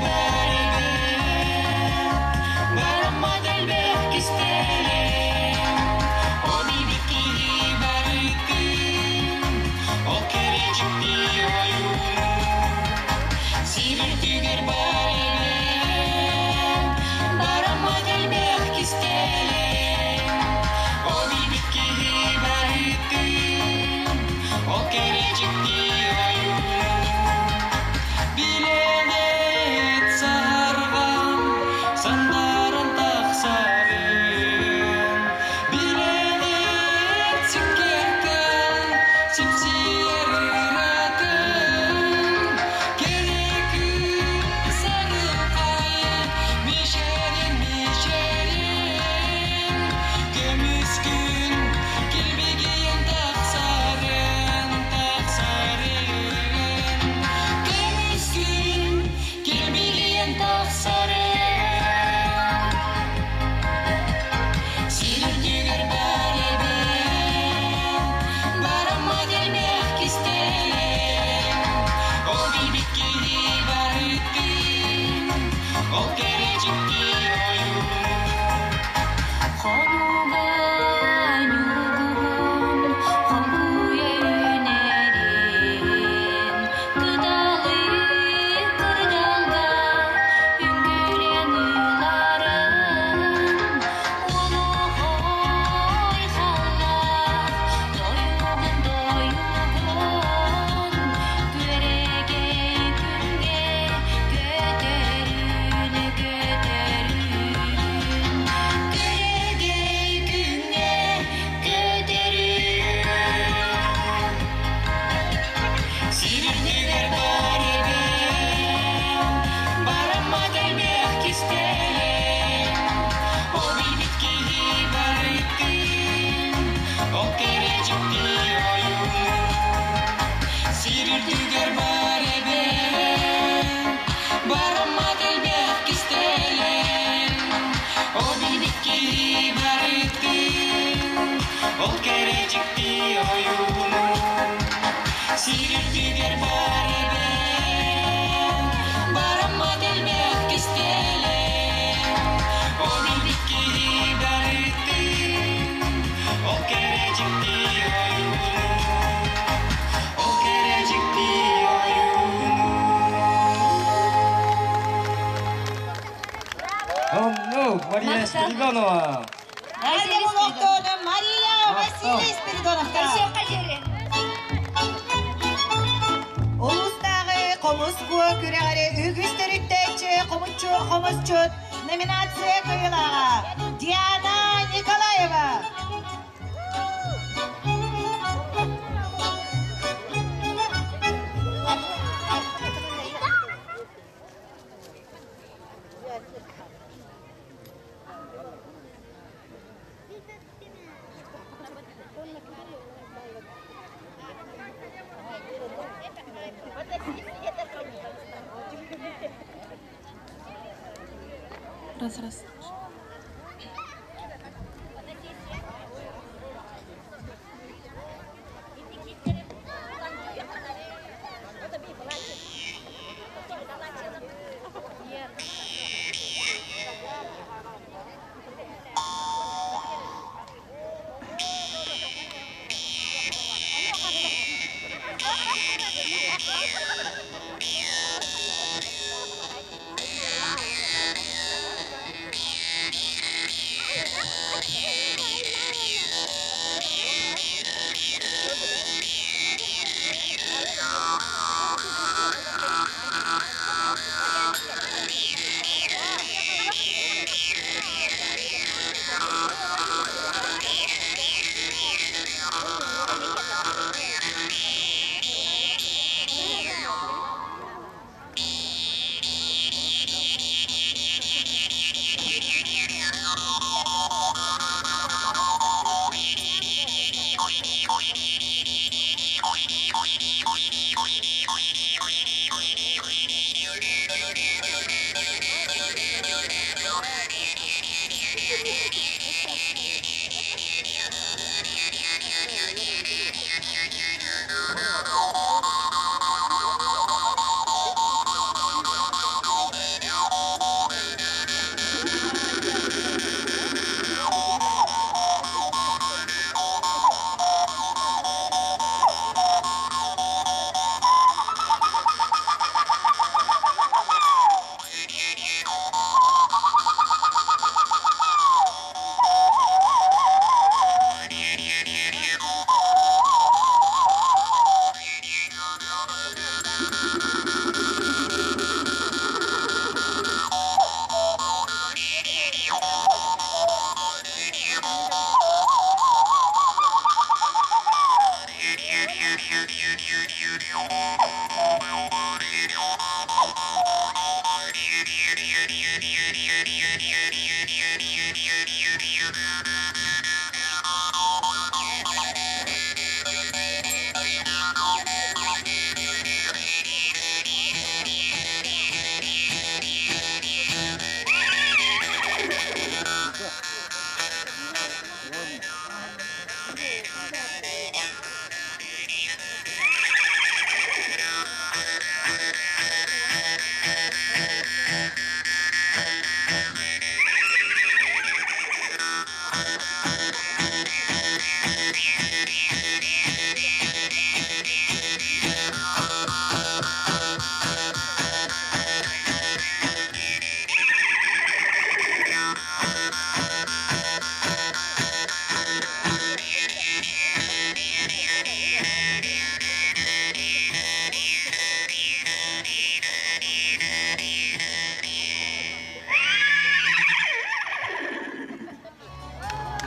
барамма дэлбэх кистэлэҥ, Ол ибикки барытын, ол кэрэ дьикти ойууну. дьикти ойууну, ол кэрэ дьикти ойууну. Оннук, Мария Спиридонова. Василий Мария Василий Спиридоновтар. Улуустааҕы хомус куо күрэҕэри үгүс төрүттээччи хомуччу хомусчут номинация кыайыылааҕа Диана Николаева. Раз, раз.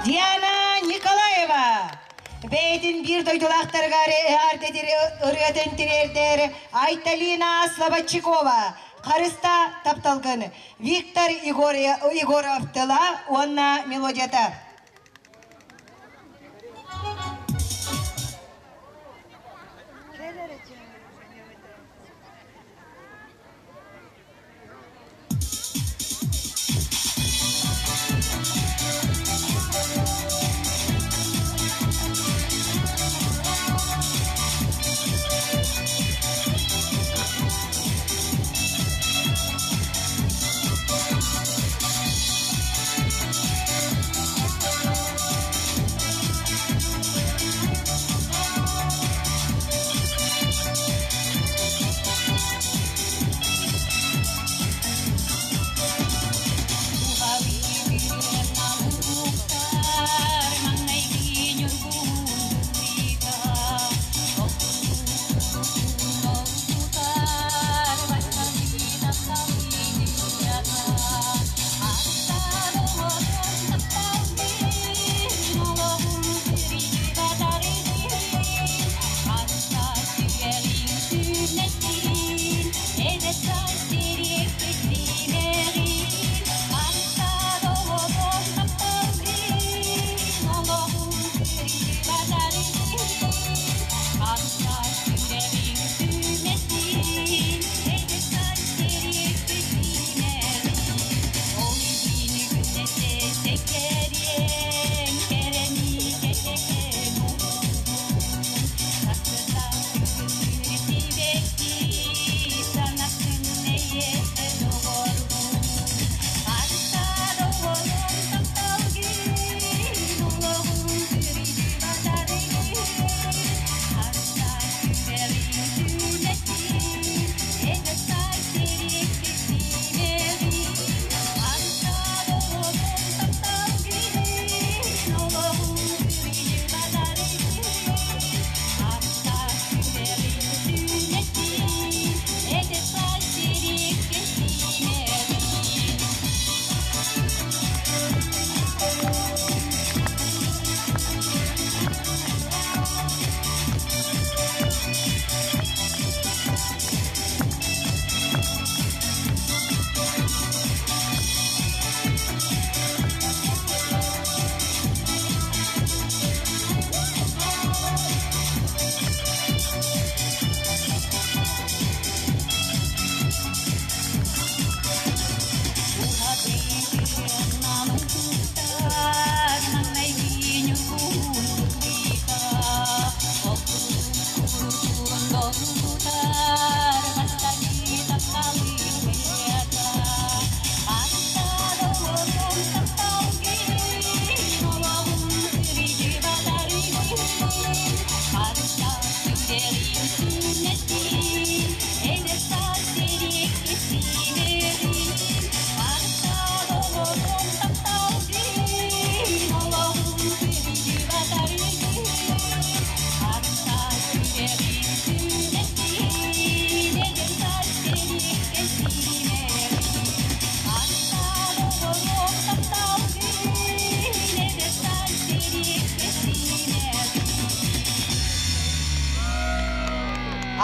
Диана Николаева бэйэтин биир дойдулаахтарыгар эҕэрдэтир ырыатын тириэрдэр Айталина Слободчикова Харыста тапталгын Виктор Егоров тыла уонна мелодията.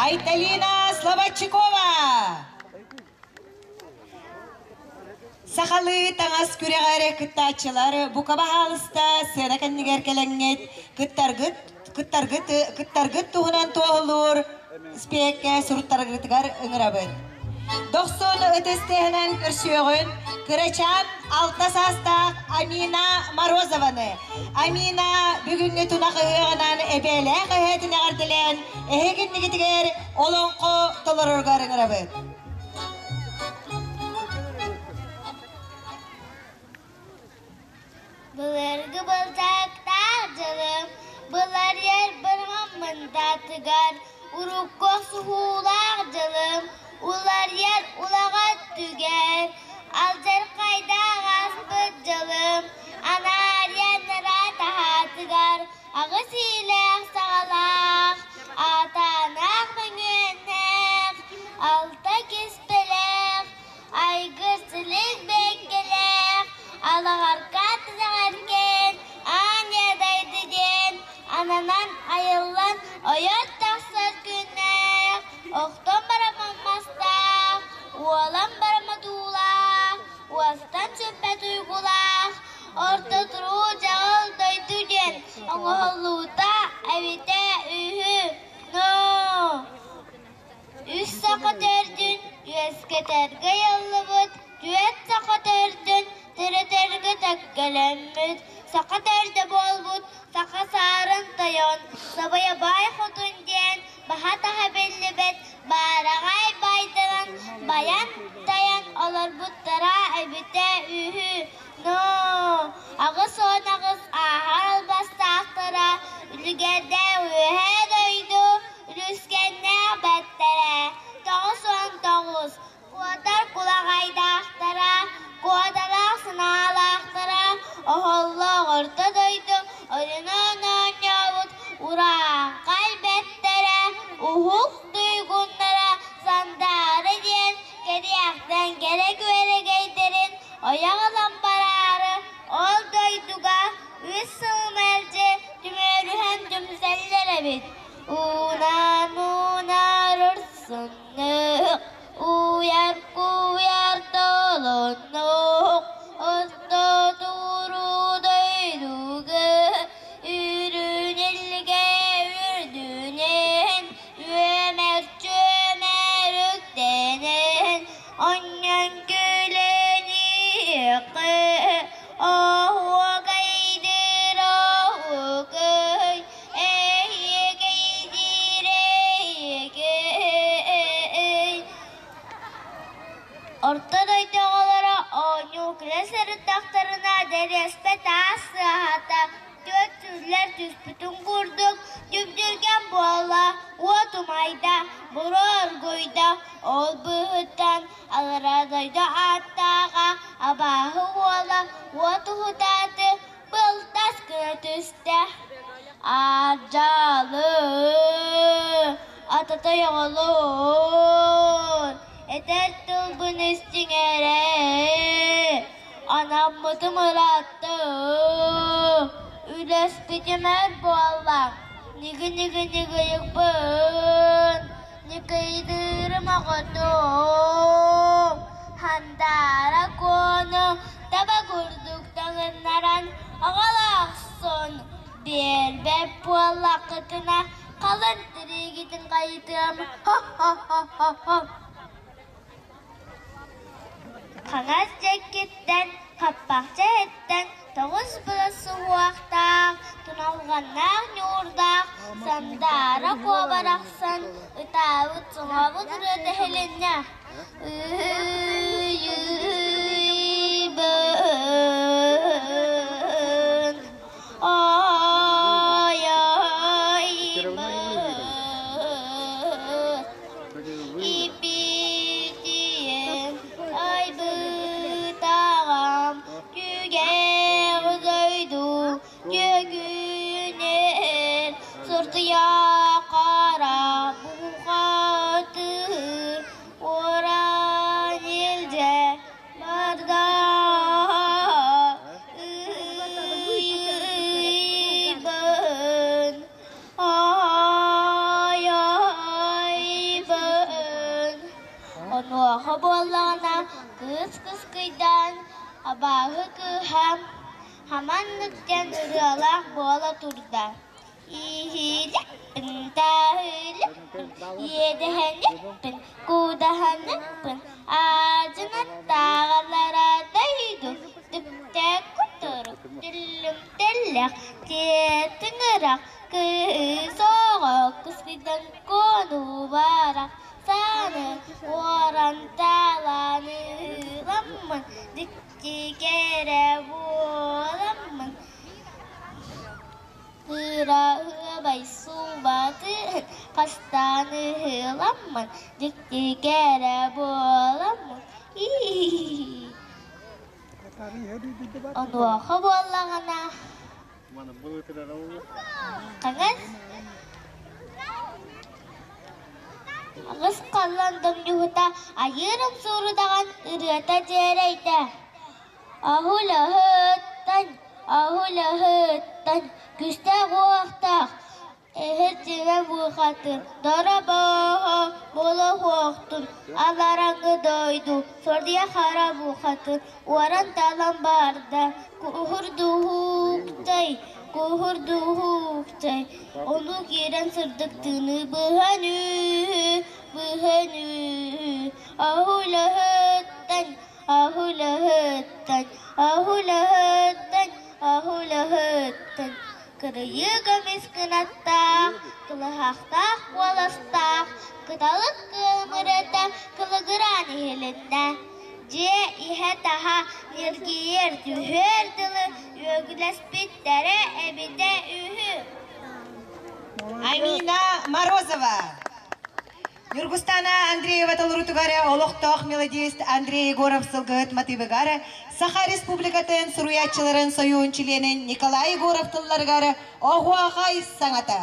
Айталина Слободчикова! Сахалыы таҥас күрэҕэр кыттааччылар бука баһаалыста сыана кэннигэр кэлэҥҥит кыттаргыт кыттаргыт кыттаргыт туһунан туоһулуур спиэккэ суруттаргытыгар ыҥырабыт. Дохсун ытыс тыаһынан көрсүөҕүн кырачаан алта саастаах Амина Морозованы. Амина бүгүҥҥү тунах ыһыаҕынан эбээлээх эһээтин эҕэрдэлээн эһигиннигитигэр олоҥхо толороргор ыҥырабыт. Былыргы былдьаһыктаах дьылым быларыйар бырҕам мындаатыгар урукку охсуһуулаах дьылым уларыйар улаҕа түгэр алдьархайдаах ааспыт дьылым анаарыйан ыра таһаатыгар аҕыс иилээх саҕалаах аатанаах мөҥүөннээх алта киспэлээх Айгыр силик бэйкэлээх, алаҕарга тилэҕэркээн, аан дайды диэн, ананан айыллан ойон тахсар күннээх, охтон бараман мастаах, уолан бараматуулаах, уостан сүппэт уйгулаах, орто туруу дьаҕыл дойду диэн оҥоһуллуута эбитэ үһү. Но Үс саха төрдүн үөскэтэргэ ыйыллыбыт, түөрт саха төрдүн төрөтөргө төккөлөммүт, саха төрдө буолбут саха саарын тойон, Сабайа баай хотун диэн баһа-таһа биллибэт баараҕай байдарын байан-тайан олорбуттара эбитэ үһү. Ноо, 88 ааһар албастаахтара үлүгэрдээх үөһээ дойду Үлүскэннээх бэртэрэ 99, куотар кулаҕайдаахтара, куоталаах санаалаахтара, оһоллоох орто дойду ойунан оонньообут урааҥхай бэртэрэ, уһук туйгуннара Сандаара диэн кэриэхтэн кэрэ күөрэгэйдэрин ойох ылан бараары ол дойдуга үс сыл мэлдьи түмүөрүһэн түмсэллэр эбит. Уунан уунар урсуннук, уйар куйар толоннук, орто туруу дойдуга үрүн илгэ үрдүнэн, үөмэр чүөмэр үктэнэн, онньон күлэн иэххэ, оһуокайдыыр оһуокай, Орто дойду оҕолоро оонньуу күлэ сырыттахтарына дэриэспэ таас сыаһата түөрт сүллэр түспүтүн курдук дүбдүргэн буолла, уот умайда, буруо оргуйда, ол быыһыттан аллараа дойду ааттааҕа абааһы уола уот уһутааты Былтас гына түстэ, Аадьаалы, ататай оҕолоор, этэр тылбын истиҥ эрэ, анаммытым ыраатта, үлэспитим өр буолла, ньыгы-ньыгы-ньыгыйыкпын, ньыкыйдыырым оҕотум, Хандаара Куону таба курдук таҥыннаран оҕолоохсун биэрбэт буоллаххытына халын тириигитин хайытыам хо-хо-хо-хо-хо Хаҥас диэкиттэн хаппахча иһиттэн тоҕус былас суһуохтаах, туналҕаннаах ньуурдаах сандаара куобарахсан ытаабыт соҥообут ырыата иһилиннэ. Ыйыйбын, ай-ай-бын, иппитиэн айбытаҕам түгэх дойду Дьөгүнэр сыртыйа хара бухатыыр уран илдьэ барда ыйбын ай-ай. Кыыс Кыскыйдаан абааһы кыыһа хаманнык диэн ырыалаах буола турда. Ииһииликпин, тааһыылыкпын, иэдэһэникпин, куудаһаныкпын, аадьынаттааҕалара дойду, түптэ кутурук, түллүм тэллэх, тиэтиҥ ырах, кыыс оҕо кыскыйдан куонубарах, сааны уоран тааланыыламмын, дьикти кэрэ буоламмын, Кыраһыабай суубатыһын хастаан ыһыламмын, дьикти кэрэ буоламмын, Онуоха буоллаҕына хаҥас аҕыс халлан домньуһута айыырым суурудаҕын ырыата дьиэрэйдэ. Аһылаһыттан, аһылаһыттан күстээх уохтаах эһэ-дьиҥэ бухатын доробооһо буолуохтун алараҥы дойду сордуйа хара бухатын уоран-талан барда куһурдуһууктай, куһурдуһууктай ону киирэн сырдык тыыны быһан үһү, быһан үһү аһылаһыттан Аһылаһыттан, аһылаһыттан, аһылаһыттан кырыйыы көмүс кынаттаах, кылыһахтаах куоластаах, кыталык кыамырыта кылыгыраан иһилиннэ. Дьиэ иһэ-таһа ньиргийэр түһүөр дылы үөгүлэспиттэрэ эбитэ үһү. Амина Морозова. Ньургустана Андреева толорутугар олохтоох мелодист Андрей Егоров сылгыһыт матыыбыгар Саха Республикатын суруйааччыларын сойуун чилиэнин Николай Егоров тылларыгар Оһуохай саҥата.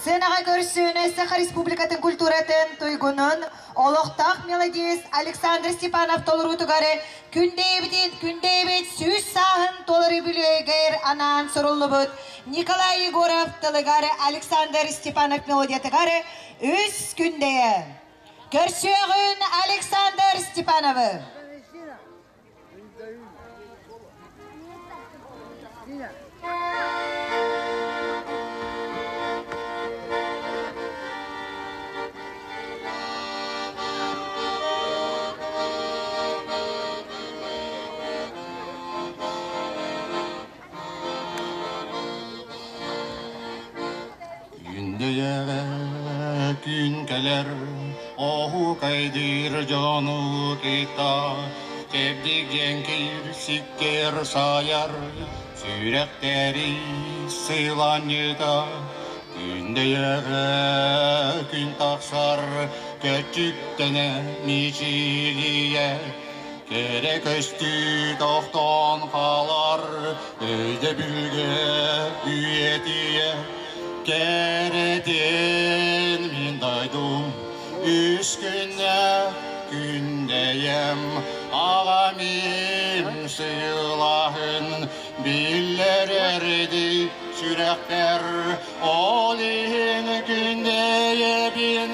Сыанаҕа көрсүүнү Саха Республикатын культуратын туйгунун олохтоох мелодист Александр Степанов толоруутугар Күндэйэбитин Күндэйэбит сүүс сааһын туолар үбүлүөйүгэр анаан суруллубут Николай Егоров тылыгар Александр Степанов мелодиятыгар Үс Күндэйэ. Көрсүөҕүн Александр Степановы. Күндэйэҕэ күн кэлэр, оһуокайдыыр дьону кытта чэбдик дьэҥкир сиккиэр сайар, сүрэхтэри сыланньыта. Күндэйэҕэ күн тахсар, көччүктэнэ мичилийэ, кэрэ көстүү тохтоон хаалар, өйдөбүлгэ үйэтийэ. Кэрэтин мин дойдум, үс күннэ күндэйэм, аҕам сыылаһын биллэрэрди сүрэхпэр, ол иһин күндэйэбин,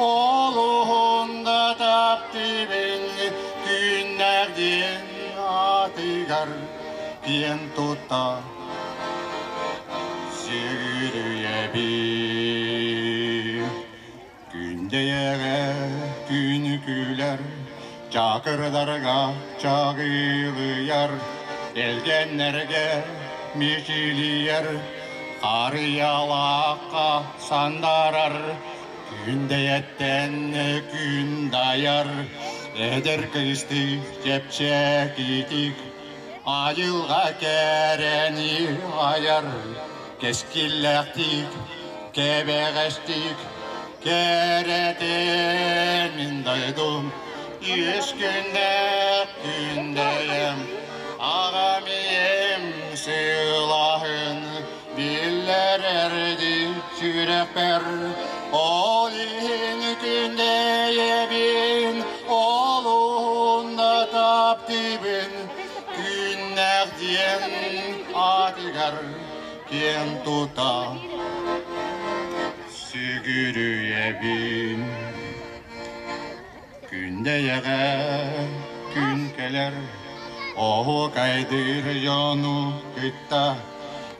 олуһун да таптыыбын, күннэрдин атыгар киэн тутта Сүгүрүйэбин. Күндэйэҕэ күн күлэр, чакырдарга чагылыйар, элгэннэргэ мичилийэр, харыйалаахха сандаарар, күндэйэттэн күн дайар, эдэр кыыстыы чэпчэкитик Айылҕа кэрэни айар, кэскиллээхтик, кэбэҕэстик, кэрэтин мин дойдум, үс күннээх күндэйэм, аҕам ийэм сылаһын биллэрэрди сүрэхпэр, ол иһин күндэйэбин, олуһун да таптыыбын, күннээх диэн аатыгар киэн тута сүгүрүйэбин. Күндэйэҕэ күн кэлэр, оһуокайдыыр дьону кытта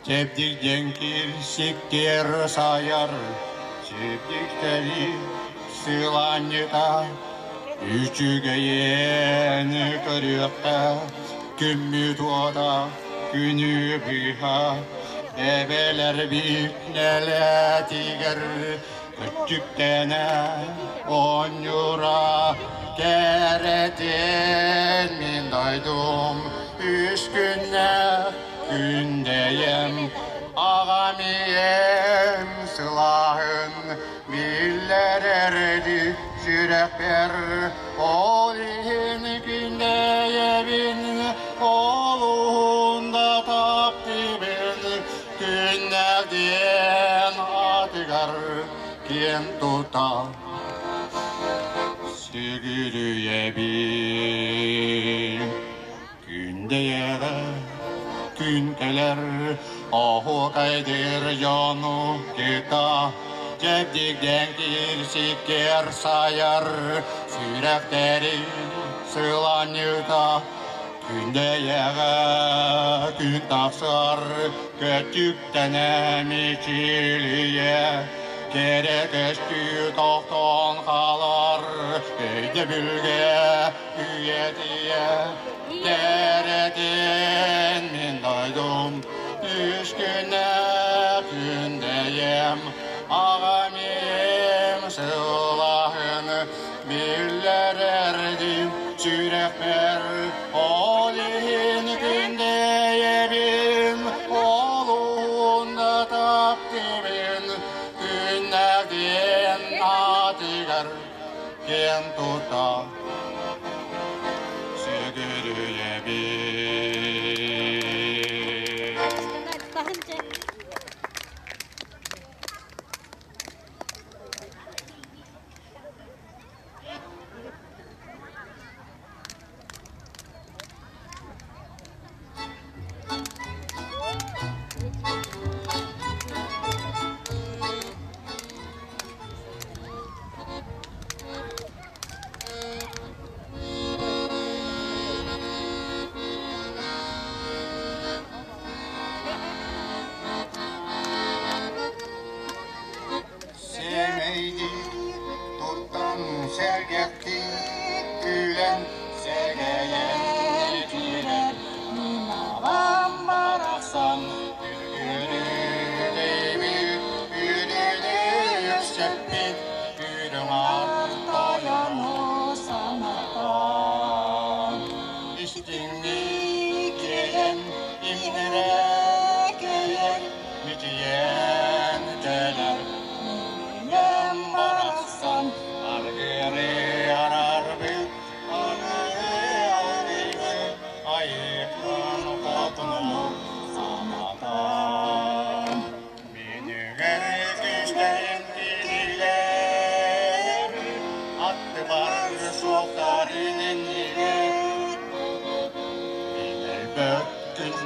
чэбдик дьэҥкир сиккиэр сайар, чэбдиктэри сылаанньыта үчүгэйин көрүөххэ, күммүт уота күнү быыһа, эбэлэрбит нэлэтигэр Өттүктэнэ оонньуура кэрэтин мин дойдум үс күннээх күндэйэм аҕам ийэм сылааһын биллэрэрди сүрэхпэр ол иһин күндэйэбин олуһун да таптыыбын Күннэрдиэн аатыгар киэн тута сүгүрүйэбин. Күндэйэҕэ күн кэлэр, оһуокайдыыр дьону кытта чэбдигдэн киирсиккэр сайар, сүрэхтэри сыланньыта Күндэйэҕэ күн тахсар, көччүктэнэ мичилийэ, кэрэ көстүү тохтоон хаалар, өйдөбүлгэ үйэтийэ, кэрэтин мин дойдум, үс күнэ күндэйэм, аҕам ийэм сылаһын биллэрэрдим сүрэхпэр ол иһин күндэйэбин олуһун да таптыыбын күннэрдиэн аатыгар киэн тута сүгүрүйэбин.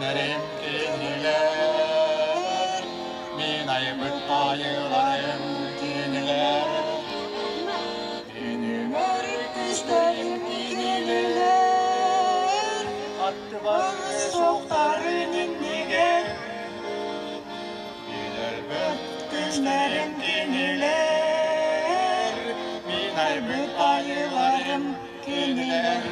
Күннэрим кинилэр, мин айбыт айыларым кинилэр. Мин күстэрим кинилэр, аттыбар суохтарын иннигэр. Мин өлбөт күннэрим кинилэр, мин айбыт айыларым кинилэр.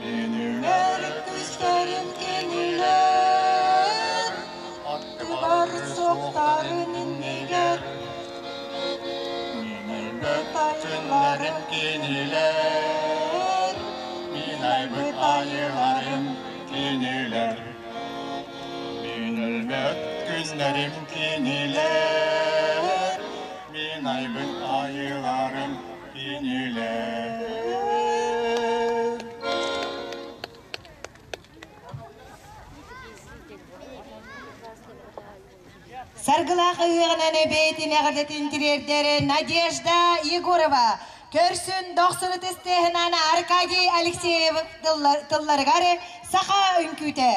Мин Үнэр күстэрим кинилэр, аттыбар суохтарын иннигэр. Мин өлбөт күннэрим кинилэр, мин айбыт айыларым кинилэр. Мин өлбөт күннэрим кинилэр, мин айбыт айыларым кинилэр. Саргылаах ыһыаҕынан эбээтин эҕэрдэтин тириэрдэр Надежда Егорова. Көрсүн дохсуну тыстыаһынан Аркадий Алексеев тылларыгар саха үҥкүүтэ.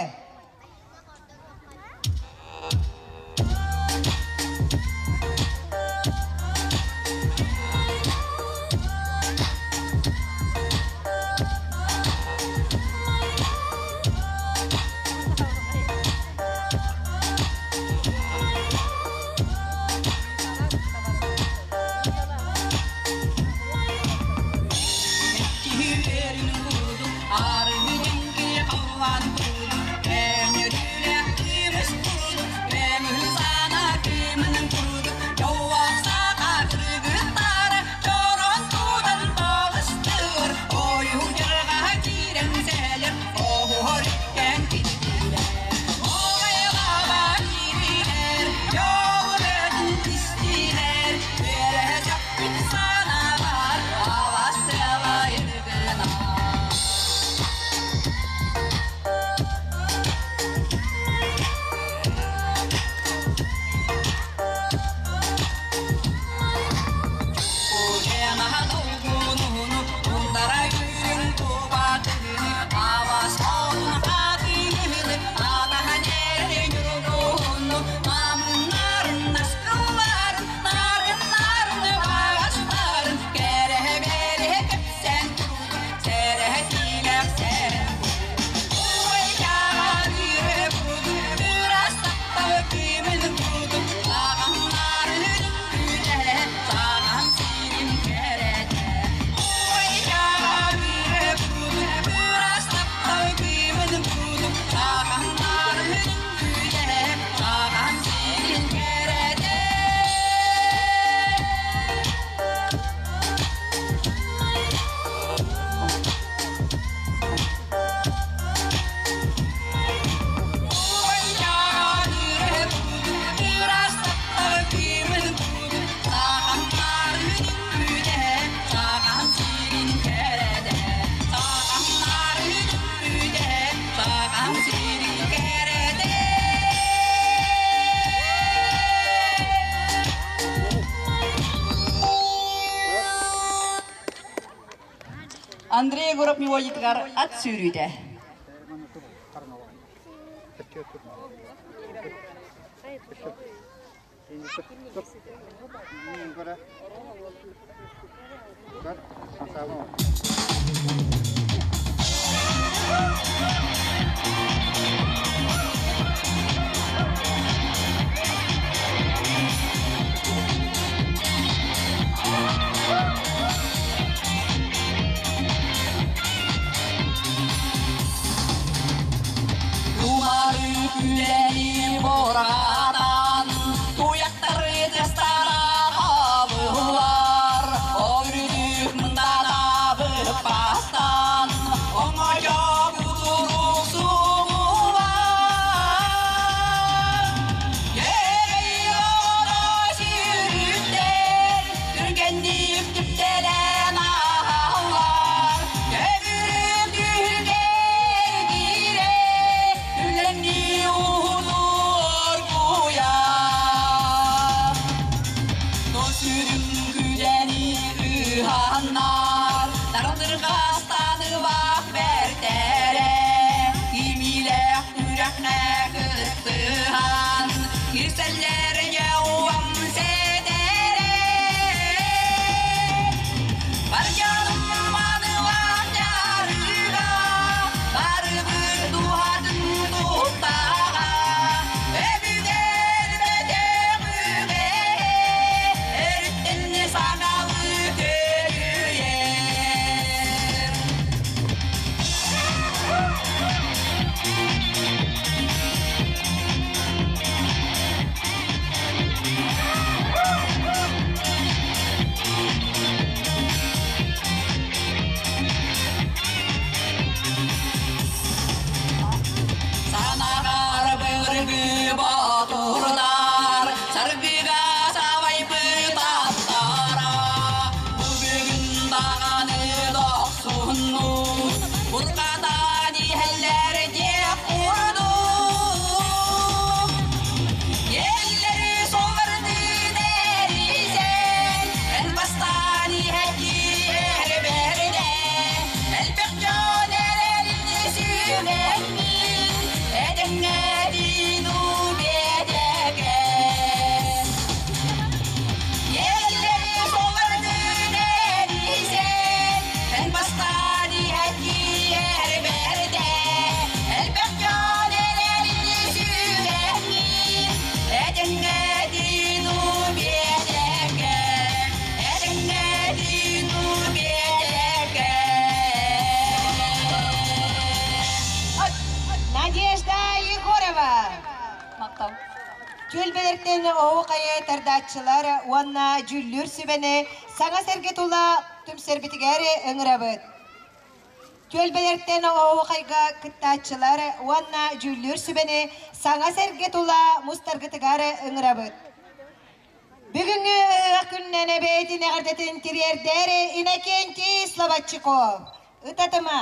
Андрей Егоров мелодиятыгар ат сүүрүүтэ. Тумары күләни боратан, Туяктары тастара хабылар, Огрүдүк мындата быппастан, Оңо. Түөлбэлэртэн оһуохайы тардааччылар уонна дьүүллүүр сүбэни саҥа сэргэ тула түмсэрбитигэр ыҥырабыт. Түөлбэлэртэн оһуохайга кыттааччылар уонна дьүүллүүр сүбэни саҥа сэргэ тула мустаргытыгар ыҥырабыт. Бүгүҥҥү ыһыах күнүнэн эбээтин эҕэрдэтин тириэрдэр Иннокентий Слободчиков. Ытатыма!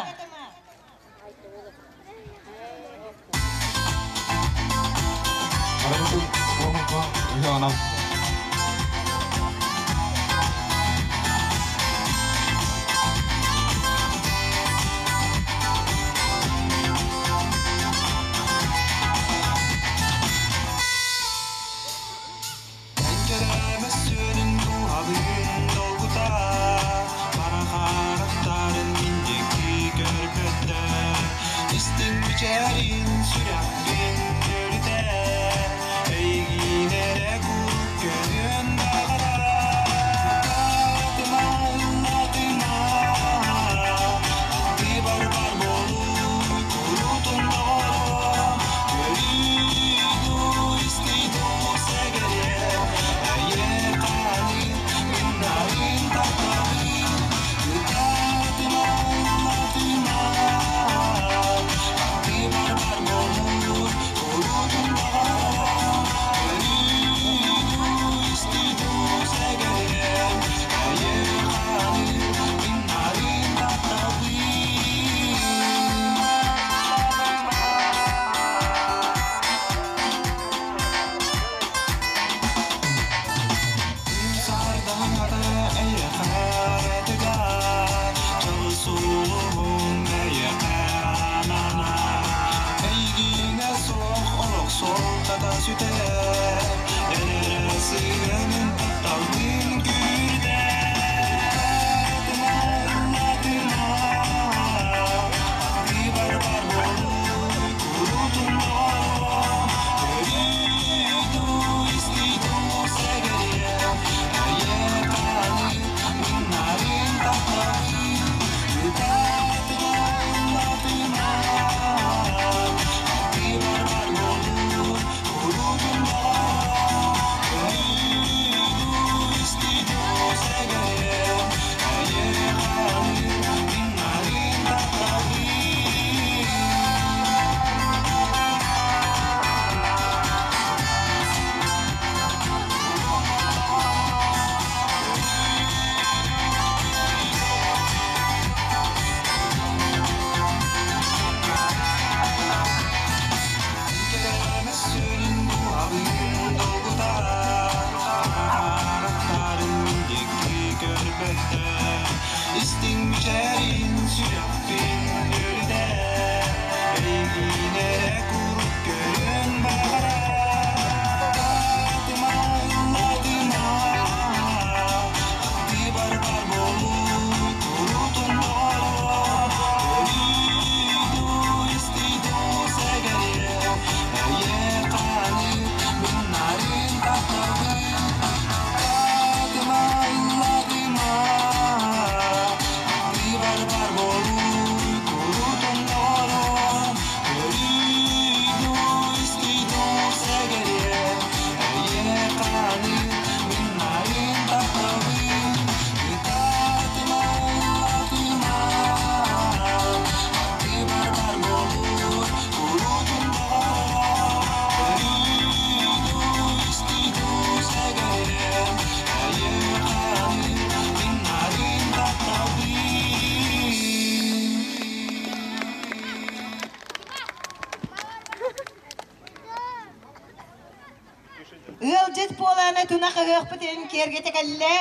Ыалдьыт буолан тунах ыһыахпытын киэргэтэ кэллэ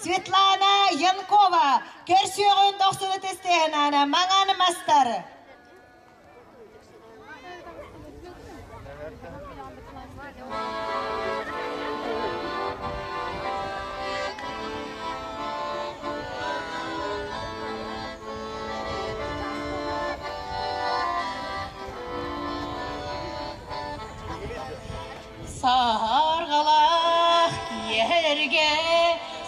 Светлана Янкова көрсүөҕүн дохсуну тестиһэн маҥан мастар. Саһарҕалаах киэһэргэ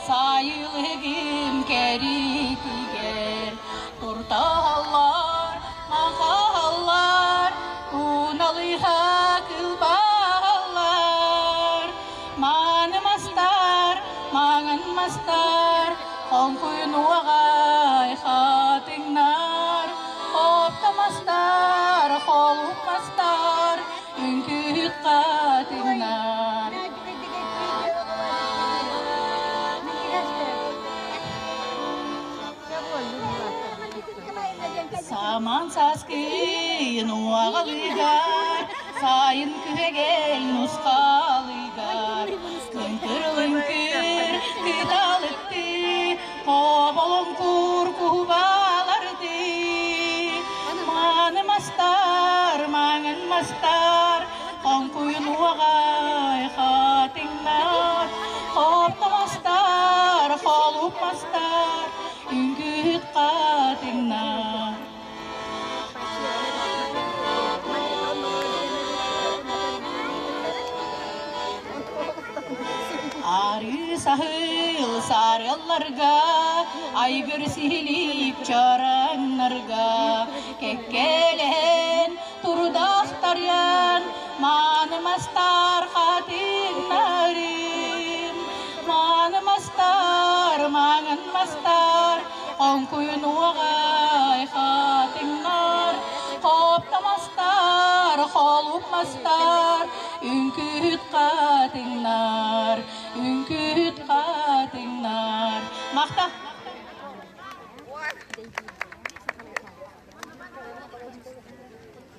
сайылыгым кэритигэр туртаһаллар, махаһаллар, уналыһа кылбаһаллар. мастар, хоҥкуйун уоҕай хатыҥнар, хопто мастар, холук мастар, үҥкүүһүт хатыҥнар. Саман сааскыйын уаҕалыгар, сайын күһэгэй нусхалыгар, лыҥкыр-лыҥкыр кыталыктыы, хоболоҥкур кубалардыы, мааны мастар, маҥан мастар, хоҥкуйун уоҕай хатыҥнар, хопто мастар, холуп мастар, Үҥкүүһүт хатыҥнар. Арыы саһыл сарыалларга, айгыр сиһилик чараҥнарга, кэккэлэһэн турдахтарыан, мааны мастар хатыҥнарым, Мааны мастар, маҥан мастар, хоҥкуйун уоҕай хатыҥнар, хопто мастар, холуп мастар, үҥкүүһүт хатыҥнар, үҥкүүһүт хатыҥнар. Махта!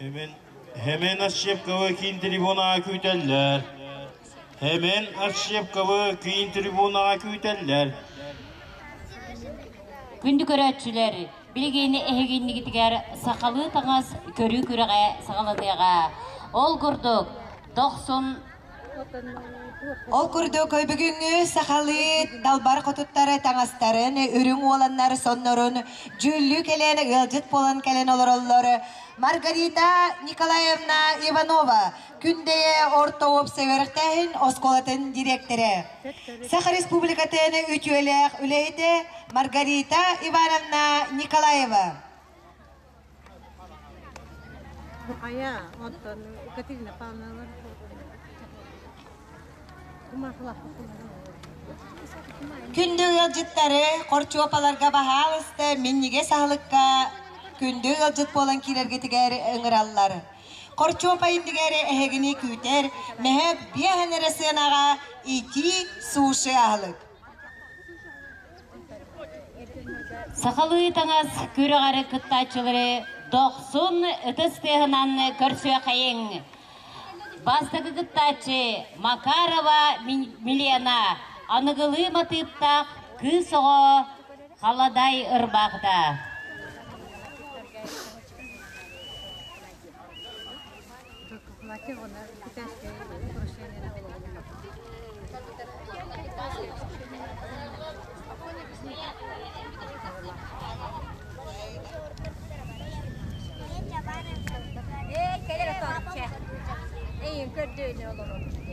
Hemen, hemen Ощепковы киин трибунаҕа күүтэллэр. Hemen Ощепковы киин трибунаҕа күүтэллэр. Күндү көрөөччүлэр, билигин эһигиннигитигэр сахалыы таҥас көрүү күрэҕэ саҕаланыаҕа. Ол курдук, дохсун Ол курдук бүгүҥҥү сахалыы далбар хотуттары таҥастарын, үрүҥ уоланнар соннорун дьүүллүү кэлэн ыалдьыт буолан кэлэн олороллор. Маргарита Николаевна Иванова, Күндэйэ орто уопсай үөрэхтээһин оскуолатын дириэктэрэ. Саха Республикатын үтүөлээх үлэһитэ Маргарита Ивановна Николаева. Хайа, оттон Екатерина Павловна Күндү ыалдьыттары хорчуопаларга баһаалыста минньигэс аһылыкка күндү ыалдьыт буолан киирэргитигэр ыҥыраллар. Хорчуопа иннигэр эһигини күүтэр мэһэ биэһэн эрэ сыанаҕа итии суши аһылык. Сахалыы таҥас күрэҕэр кыттааччылары дохсун ытыс тыаһынан көрсүөххэйиҥ. Бастакы кыттааччы Макарова Милена аныгылыы матыыптаах кыыс оҕо халадай ырбаахыта.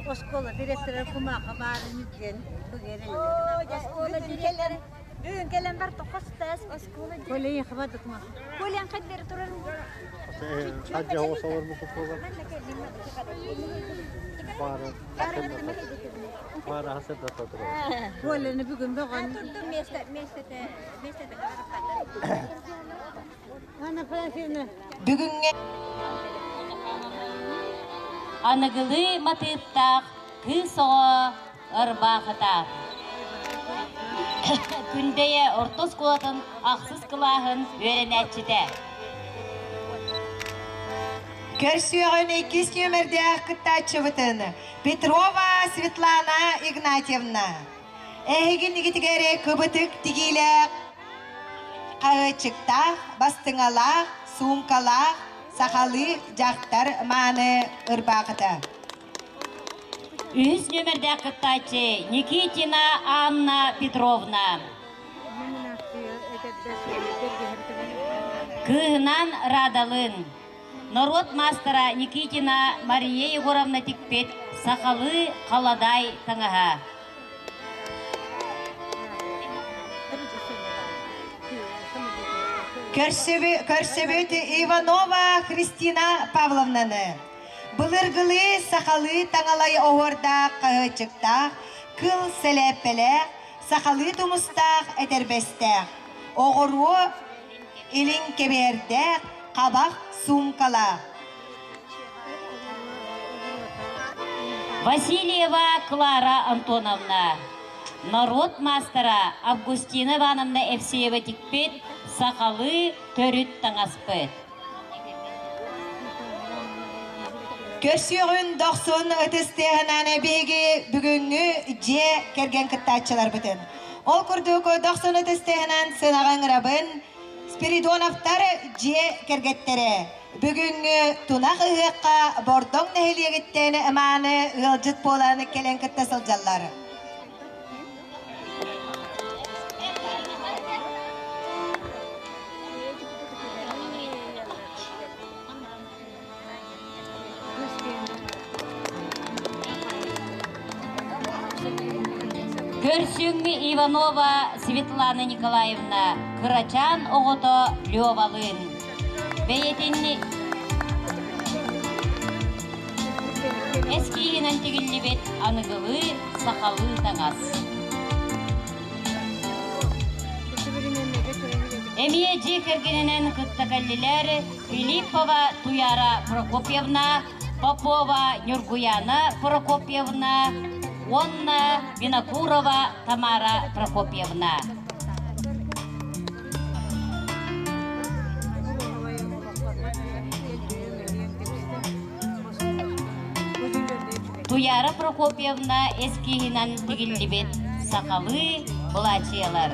Оскуола директора кумааха баарын диэн Бүгүн кэлэн бар тохостас оскуола Коля хабады кума. Коля хаддер турар. Хадja олор бу купуга. Бары. Бары хасыр да турар. Коляны бүгүн бөгөн. Место место место Анна Пафьевна. Бүгүҥҥэ Аныгылыы матыыптаах кыыс оҕо ырбаахыта. Күндэйэ орто оскуолатын ахсыс кылааһын үөрэнээччитэ. Көрсүөҕүн иккис нүөмэрдээх кыттааччыбытын Петрова Светлана Игнатьевна. Эһигин игитигэр кыбытык тигиилээх, хаһыаччыктаах, бастыҥалаах, суумкалаах сахалыы дьахтар мааны ырбаахыта. Үһүс нүөмэрдээх кыттааччы Никитина Анна Петровна. Кыыһынан Радалын. Норуот маастара Никитина Мария Егоровна тикпит сахалыы халадаай таҥаһа. Көрсүбүт Иванова Христина Павловнаны. Былыргылыы сахалыы таҥалай оһуордаах хаһыаччыктаах, кыл сэлээппэлээх, сахалыы тумустаах этэрбэстээх, оҕуруо илин кэбиһэрдээх хабах суумкалаах. Васильева Клара Антоновна, норуот маастара Августина Ивановна Евсеева тикпит сахалыы төрүт таҥаспыт. Көрсүөҕүн дохсун ытыс тыаһынан биһиги бүгүҥҥү дьиэ кэргэн кыттааччыларбытын. Ол курдук дохсун ытыс тыаһынан сынаҕа ыҥырабын Спиридоновтар дьиэ кэргэттэрэ. Бүгүҥҥү тунах ыһыахха Бордоҥ нэһилиэгиттэн мааны ыалдьыт буолан кэлэн кытта сылдьаллар. Көрсүҥҥү Иванова Светлана Николаевна кырачаан оҕото Левалыын бэйэтин эскииһинэн тигиллибит аныгылыы сахалыы таҥас. Эмиэ дьиэ кэргэнинэн кытта кэллилэр Филиппова Туяра Прокопьевна, Попова Нюргуяна Прокопьевна уонна Винокурова Тамара Прокопьевна. Туяра Прокопьевна эскиһинэн тигиллибит сахалыы былаачыйалар.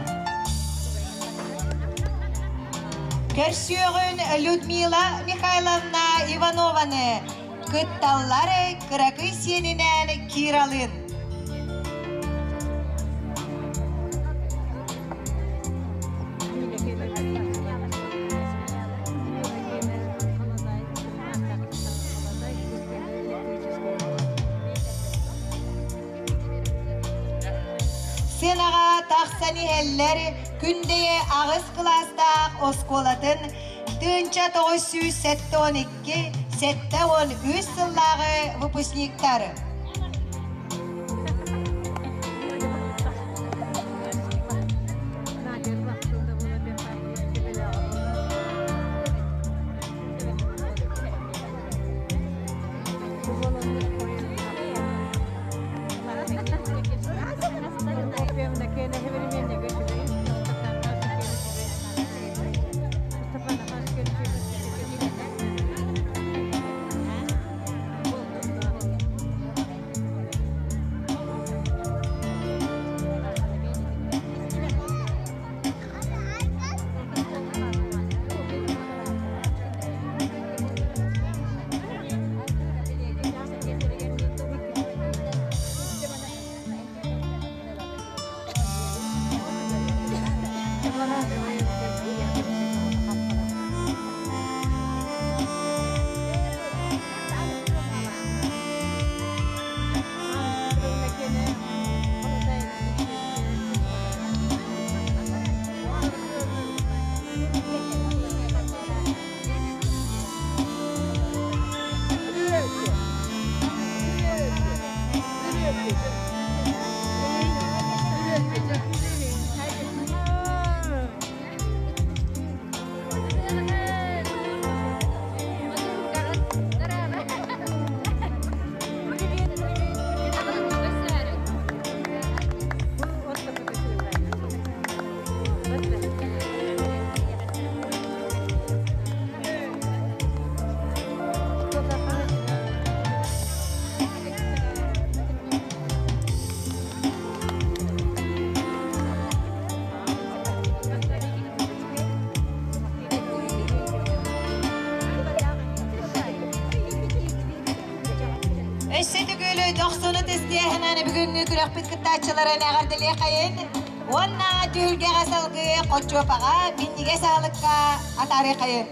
Көрсүөҕүн Людмила Михайловна Иванованы кытталлар кыракый сиэнинээн Киралыын. Сыанаҕа тахсан иһэллэр Күндэйэ аҕыс кылаастаах оскуолатын 1972 73 сыллааҕы выпускниктар. Өссө төгүл дохсуну тестиэһинэн бүгүҥҥү күрэхпит кыттааччыларын эҕэрдэлиэхэйин уонна түһүлгэҕэ салгыы хоччуопаҕа минньигэс аһылыкка атаарыахайын.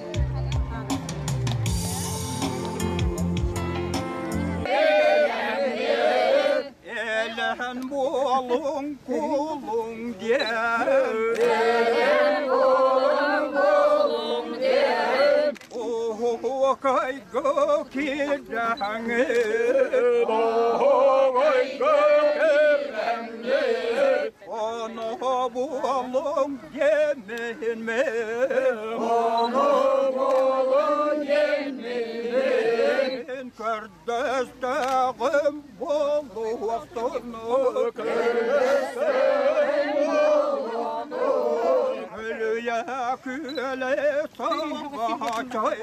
Элэһэн буолуҥ кулуҥ диэн Элэһэн буолуҥ кулуҥ диэн Уһуокайга киирдэҥҥит Уһуокайга киирдэҥҥит Онон Ону буолуҥ диэммин, Ону буолуҥ диэммин, Көрдөстөҕүм буолуохтун, Көрдөстөҕүм буолуохтун, Көлүйэ күөлэ саҕачай,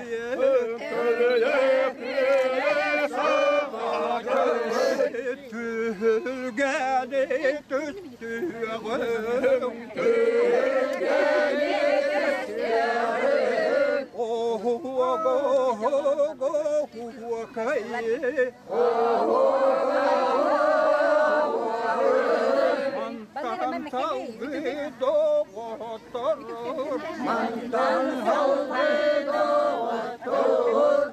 Көлүйэ күөлэ саҕачай, Түһүлгэни түстүөҕүм, Түһүлгэни түстүөҕүм, Оһуо-го-го-го-хуокай, Мантан салгыы доҕоттор, Мантан салгыы доҕоттор,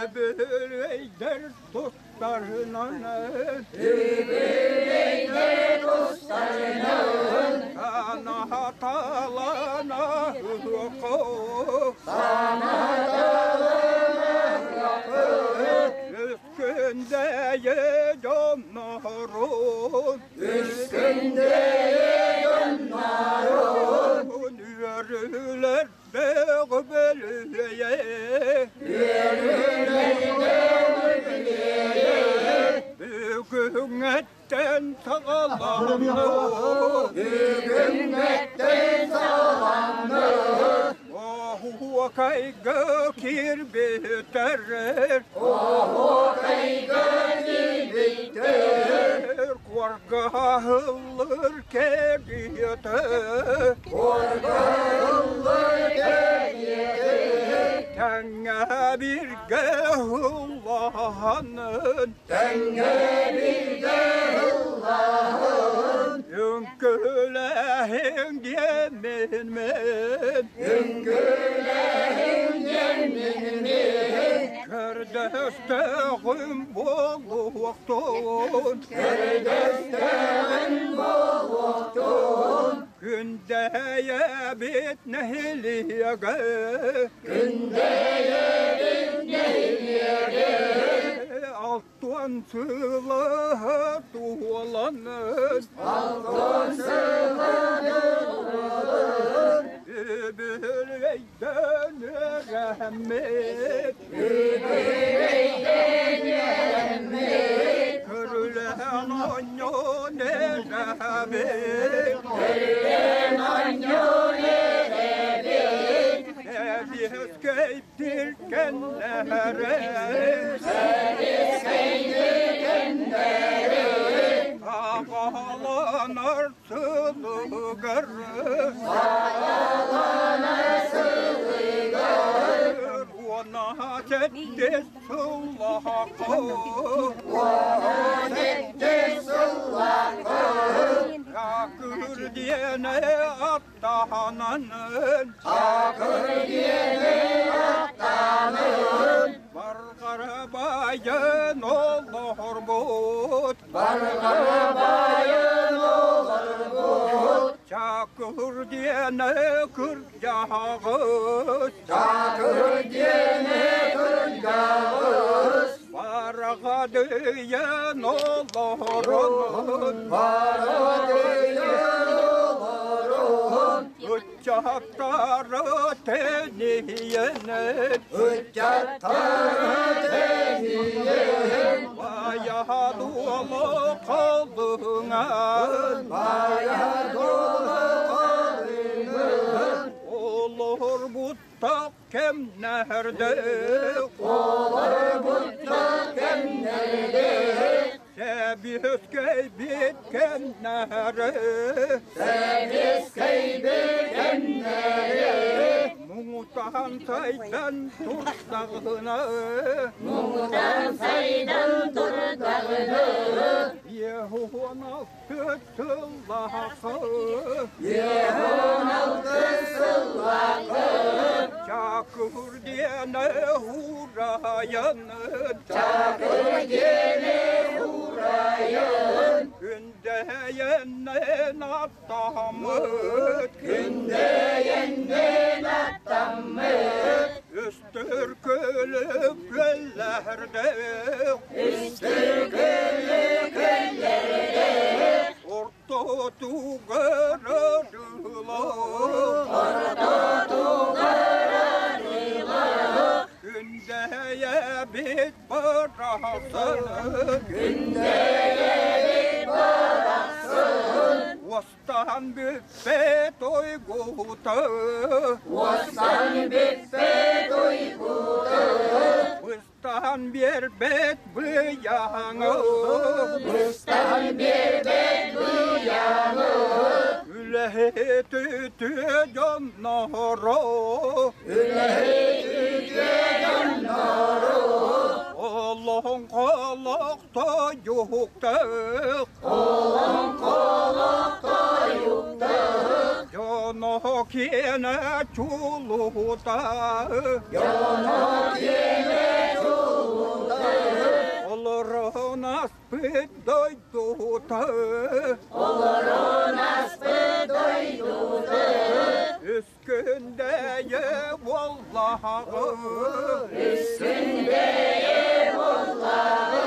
Үбүлүөйдэр тустарынан, Үбүлүөйдэр тустарынан, Санааталана ыһыахха, Санааталана ыһыахха, Үс күндэйэ дьоннорун, Үс күндэйэ дьоннорун, Үөрүүлэрдээх бөлүөйэ, Үөрүүлэрдээх бөлүөйэ, Бүгүҥҥэттэн саҕаланны, Бүгүҥҥэттэн саҕаланны, Оһуокайга киирбиттэр, Оһуокайга киирбиттэр, Куоргаһыллыр кэриэтэ, Куоргаһыллыр кэриэтэ, Тэҥҥэ бииргэ ыллаһанын, Тэҥҥэ бииргэ ыллаһын, Үҥкүүлэһиҥ диэммин мин, Үҥкүүлэһиҥ диэммин мин, Көрдөстөҕүм буолуохтун, Көрдөстөҕүм буолуохтун, Күндэйэбит нэһилиэгэ, Күндэйэбит нэһилиэгэ, Алтан сыла туолан, Алтан сыла туолан, Үбүлүөйдөн үөрэммит, Үбүлүөйдөн үөрэммит, Көрүлээн оонньоон эрэбит, Көрүлээн оонньоон эрэбит, Сэбиэскэйдир кэннэрэ, Сэбиэскэйдир кэннэрэ, Саҕаланар сылыгар, Саҕаланар сылыгар, Уона сэттис сыллаахха, Уона сэттис сыллаахха, Чакыр диэни аттанан, Чакыр диэни аттанан, Барҕарабайын олорбут, Барҕарабайын олорбут, Чакыр диэни кырдьаҕас, Чакыр диэни кырдьаҕас, Барҕадыйан олорон, Барҕадыйан олорон, Ыччаттары тэнийэн, Ыччаттары тэнийэн, Байа дуолу халыҥан, Байа дуолу халыҥан, Олорбуттах кэмнэрде, Олорбуттах кэмнэрде, Сэбиэскэйбит кэмнэрэ, Сэбиэскэйбит кэмнэрэ, Муҥутаан сайдан турдаҕына, Муҥутаан сайдан турдаҕына, Еһуон сыллаахы, Еһуон алтыс сыллаахы, Чакыр диэни уурайан, Чакыр диэни уурайан, Күндэйэннэн аттаммыт, Күндэйэннэн аттаммыт, Үстүр көлүк күөллэрде, Үстүр көлүк күөллэрде, Орто Ортотугар арыылаах Күндэйэбит барахсан Күндэйэбит барахсан Уостан бүппэт уйгута Уостан бүппэт уйгута Быстан биэрбэт быйаҥы Быстан биэрбэт быйаҥы Үлэһит үтүө дьонноро Үлэһит үтүө дьонноро Олоҥхолох тойуктаах Олоҥхолох тойуктаах Дьоно киэнэ чулуута Дьоно киэнэ чулуута Олорон аспыт дойдута Олорон аспыт дойдута Үскүндэйэ буоллаҕы Үскүндэйэ буоллаҕы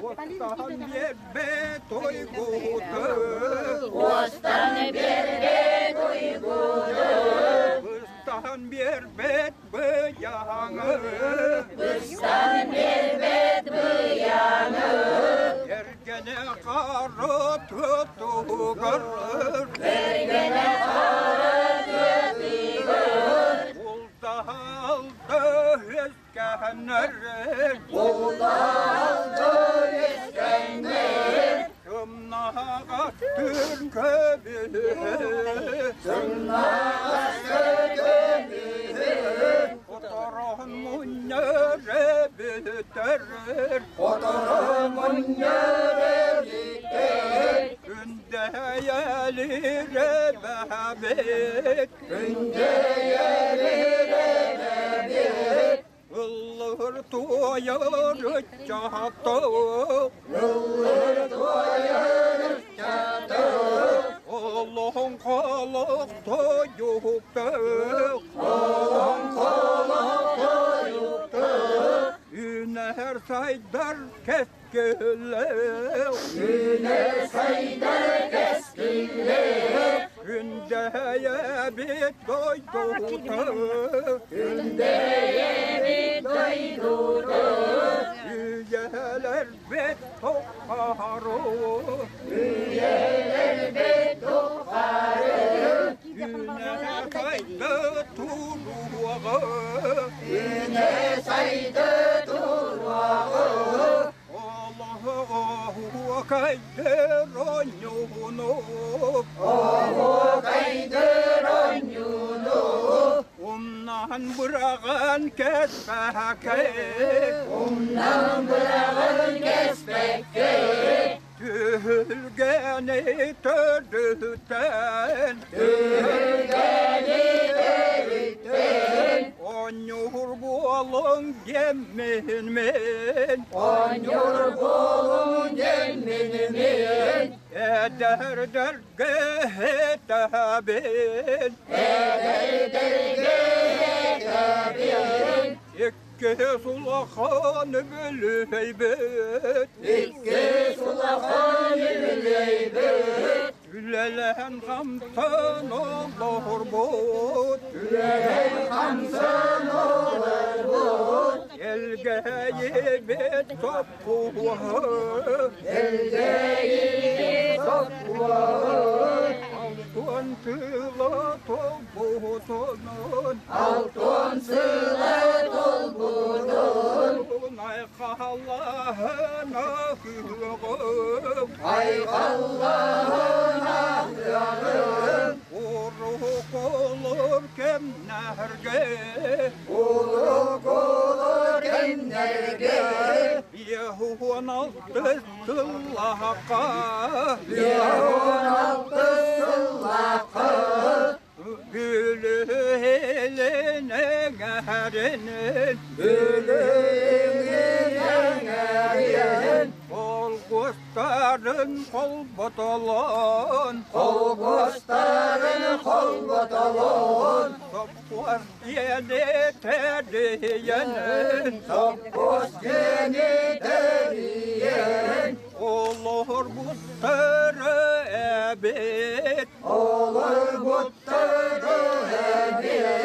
Уостан биэрбэт уйгута Уостан биэрбэт уйгута Быстан биэрбэт быйаҥы Быстан биэрбэт быйаҥы Эргэнэ хара тутугар Эргэнэ хара тутугар Бултаалды үскэннэр Бултаалды үскэннэр Сымнаҕас түркөбү Сымнаҕас көбү Хоторон мунньар эбиттэр Хоторон мунньар эбиттэр Күндэйэлир эбэбит Күндэйэлир эбэбит Ыллыр туойар ыччаттык Ыллыр туойар ыччаттык Олоҥхолох тойуктук Олоҥхолох тойуктук Үүнэр сайдар кэскиллээх Үүнэр сайдар кэскиллээх Күндэйэбит дойдута Күндэйэбит дойдута Үйэлэрбит тухары Үйэлэрбит тухары Үүнэ сайда туруоҕа Үүнэ сайда туруоҕа Оһуокайдыр оонньууну Оһуокайдыр оонньууну Умнан быраҕан кэспэккэ Умнан быраҕан кэспэккэ Түһүлгэни төрүттэн Түһүлгэни төрүттэн Оонньуур буолуҥ диэммин мин Оонньуур буолуҥ диэммин мин Эдэрдэргэ этэбин Эдэрдэргэ этэбин Иккис улахан бүлүһүйбүт Иккис улахан бүлүһүйбүт Үлэлээн хамсан олорбут Үлэлээн хамсан олорбут Элгээйибит сопхуоһа Элгээйибит сопхуоһа Алтан сыла толбутунун Алтан сыла толбутун Айхаллаһын ахыаҕым Айхаллаһын ахыаҕым Урук олор кэмнэргэ Урук олор кэмнэргэ 56 сыллаахха 56 сыллаахха Бүлүү эҥээринэн Бүлүү эҥээринэн Холкуостарын холботолон Холкуостарын холботолон Сопхуос диэни тэрийэн Сопхуос диэни тэрийэн Олорбуттар. Киһибит Олорбут киһибит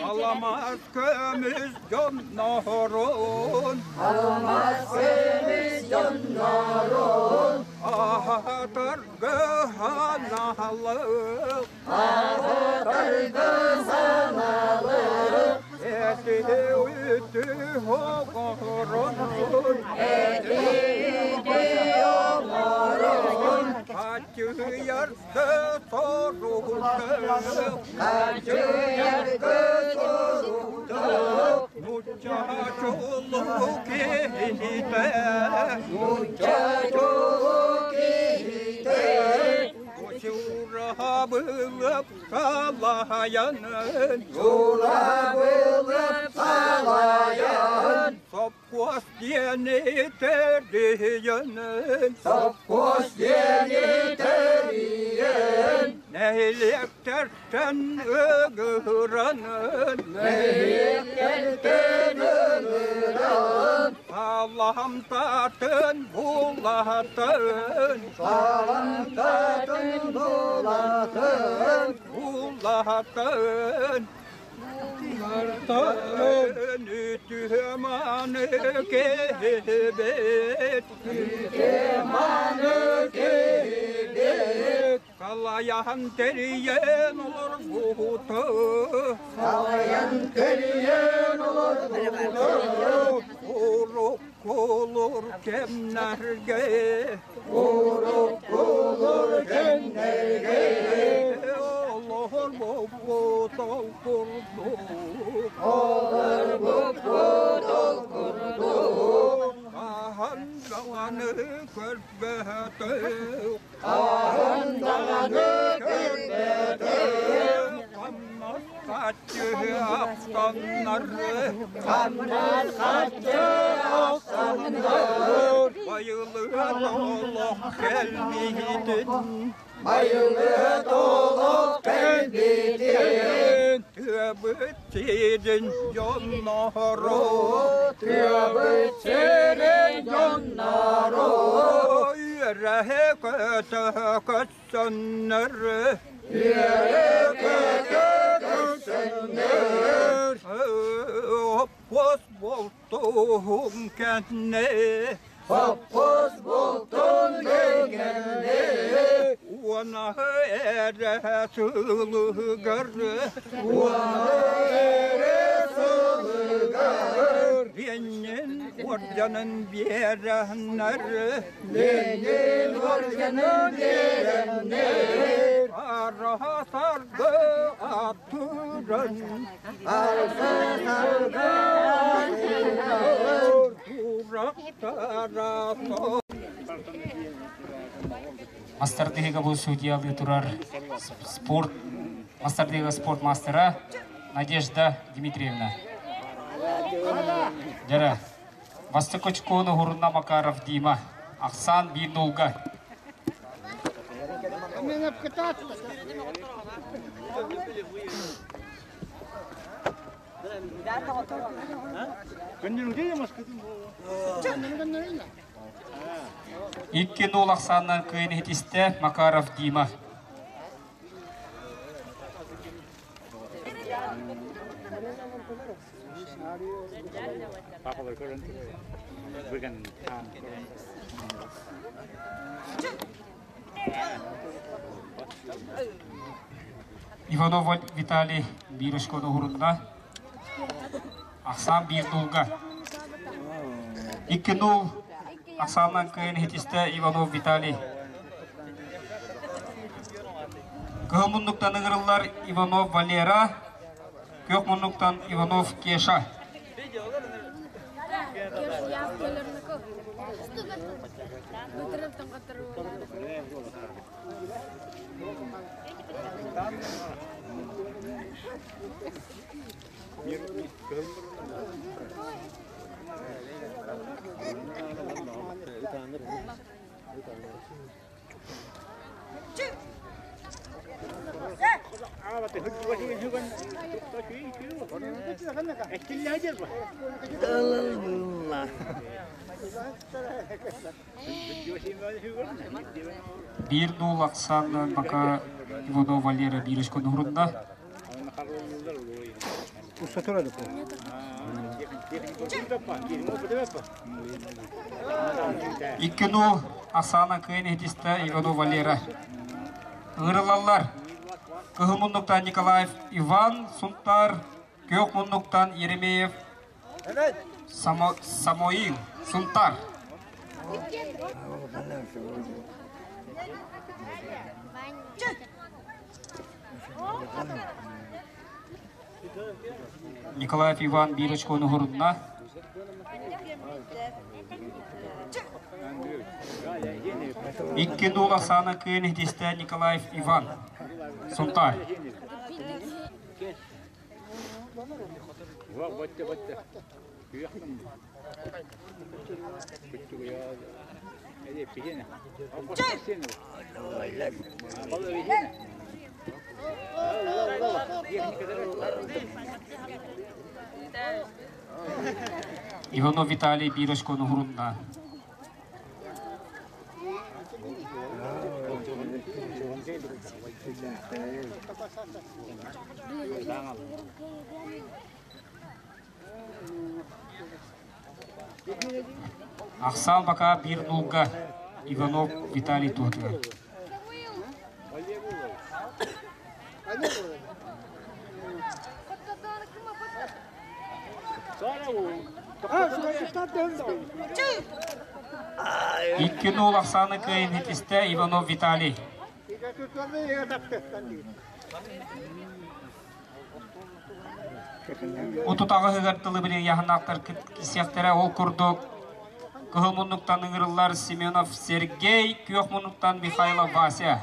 Аламас көмүс дьоннорун Аламас көмүс дьоннорун Аһатаргы ханалык Аһатаргы саналык Эти үтү оҕорун Эти үтү оҕорун Хаччыйаргы соруктук Хаччыйаргы соруктук Нучча чулуу киһитэ Нучча чулуу киһитэ Чурабылып салайан Чурабылып салайан Сопхуос диэни тэрийэн Сопхуос диэни тэрийэн Нэһилиэктэртэн ыгыран Нэһилиэктэртэн ыгыран Саламтатын булатын Саламтатын булатын Булатын Мартын үтүманы киһибит Үтүманы киһибит Салайан тэрийэн олорбуту Салайан тэрийэн олорбуту Уруккулур кэмнэргэ Уруккулур кэмнэргэ Олорбуппут ол курдук Олорбуппут ол курдук Хаһан даҕаны көрбөтөх Хаһан даҕаны көрбөтөх Хамнас хаччы ахтаннар Хамнас хаччы ахтаннар Байылыат олох кэлбитин Байылыат олох кэлбитин Тыабыт сирин дьонноро Тыабыт сирин дьонноро Үөрэһэ көтө көссөннөр Үөрэ көтө көссөннөр Оппос болтуһум кэннэ Хоппос бултун кэннэ Уонаһы эрэ сылыгар Уонаһы эрэ сылыгар Ленин орденын биэрэннэр Ленин орденын биэрэннэр Араха саргы аттыран Араха саргы аттыран Мастардыһыга бу судьялыы турар спорт мастардыһыга спорт мастера Надежда Дмитриевна. Дьара, бастакы очкону Хурунна Макаров Дима. Ахсаан биир нулга. Икки нул ахсаанынан кыайын иһитистэ Макаров Дима. Иванов Виталий биир очкону уһурунна. Ахсаан биир нулга. 2-0 Ахсаанынан кыайан иһитистэ Иванов Виталий. Кыһыл муннуктан ыҥырыллар Иванов Валера, күөх муннуктан Иванов Кеша. Биир нуул ахсаанынан бака Иванов Валера биир очкону урунна. Икки нуул ахсаана кыайын иһитистэ Иванов Валера. Ыҥырыллаллар. Кыһыл муннуктан Николаев Иван Сунтар, Күөх муннуктан Еремеев Самоил Сунтар. Николаев Иван биир очкону уһурунна. Икки нуул ахсаана кыайын иһитистэ Николаев Иван. Сунтар. Иванов Виталий биир очкону уһурунна. Ахсаан бакаа биир нуулга Иванов Виталий туһатыгар. Икки нуул ахсааны кыайын итистэ Иванов Виталий. Отут аҕыһыгар тылы билин яһынаахтар кисиэхтэрэ ол курдук кыһыл муннуктан ыҥырыллар Семенов Сергей, күөх муннуктан Михайлов Вася.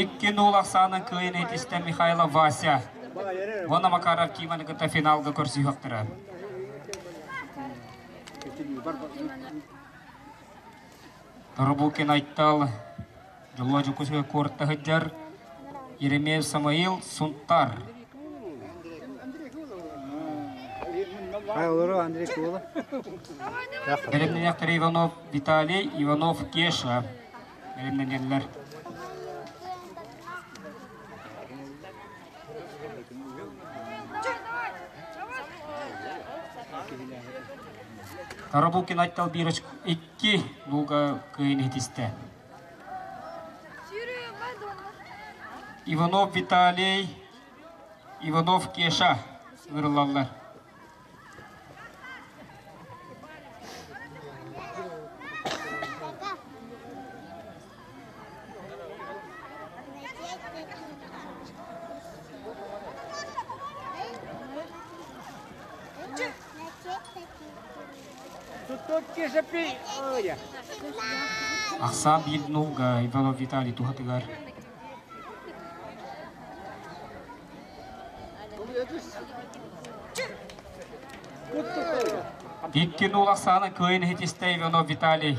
Икки нуул ахсаанын кыайын этистэ Михайлов Вася. Уонна Макаров Киманы кытта финалга көрсүһүөхтэрэ. Торобукин Айтал Дьолуо Дьокуускай куоракка сылдьар Еремеев Самаил Сунтар. Бэлэмнэниэхтэрэ Иванов Виталий, Иванов Кеша. Бэлэмнэнэллэр. Тарабукин Айтал биир икки луга кыайын иһитистэ. Иванов Виталий, Иванов Кеша ыҥырыллаллар. Ахсаан биир нуулга Иванов Виталий туһатыгар. Икки нуул ахсаана кыайын иһитистэ Иванов Виталий.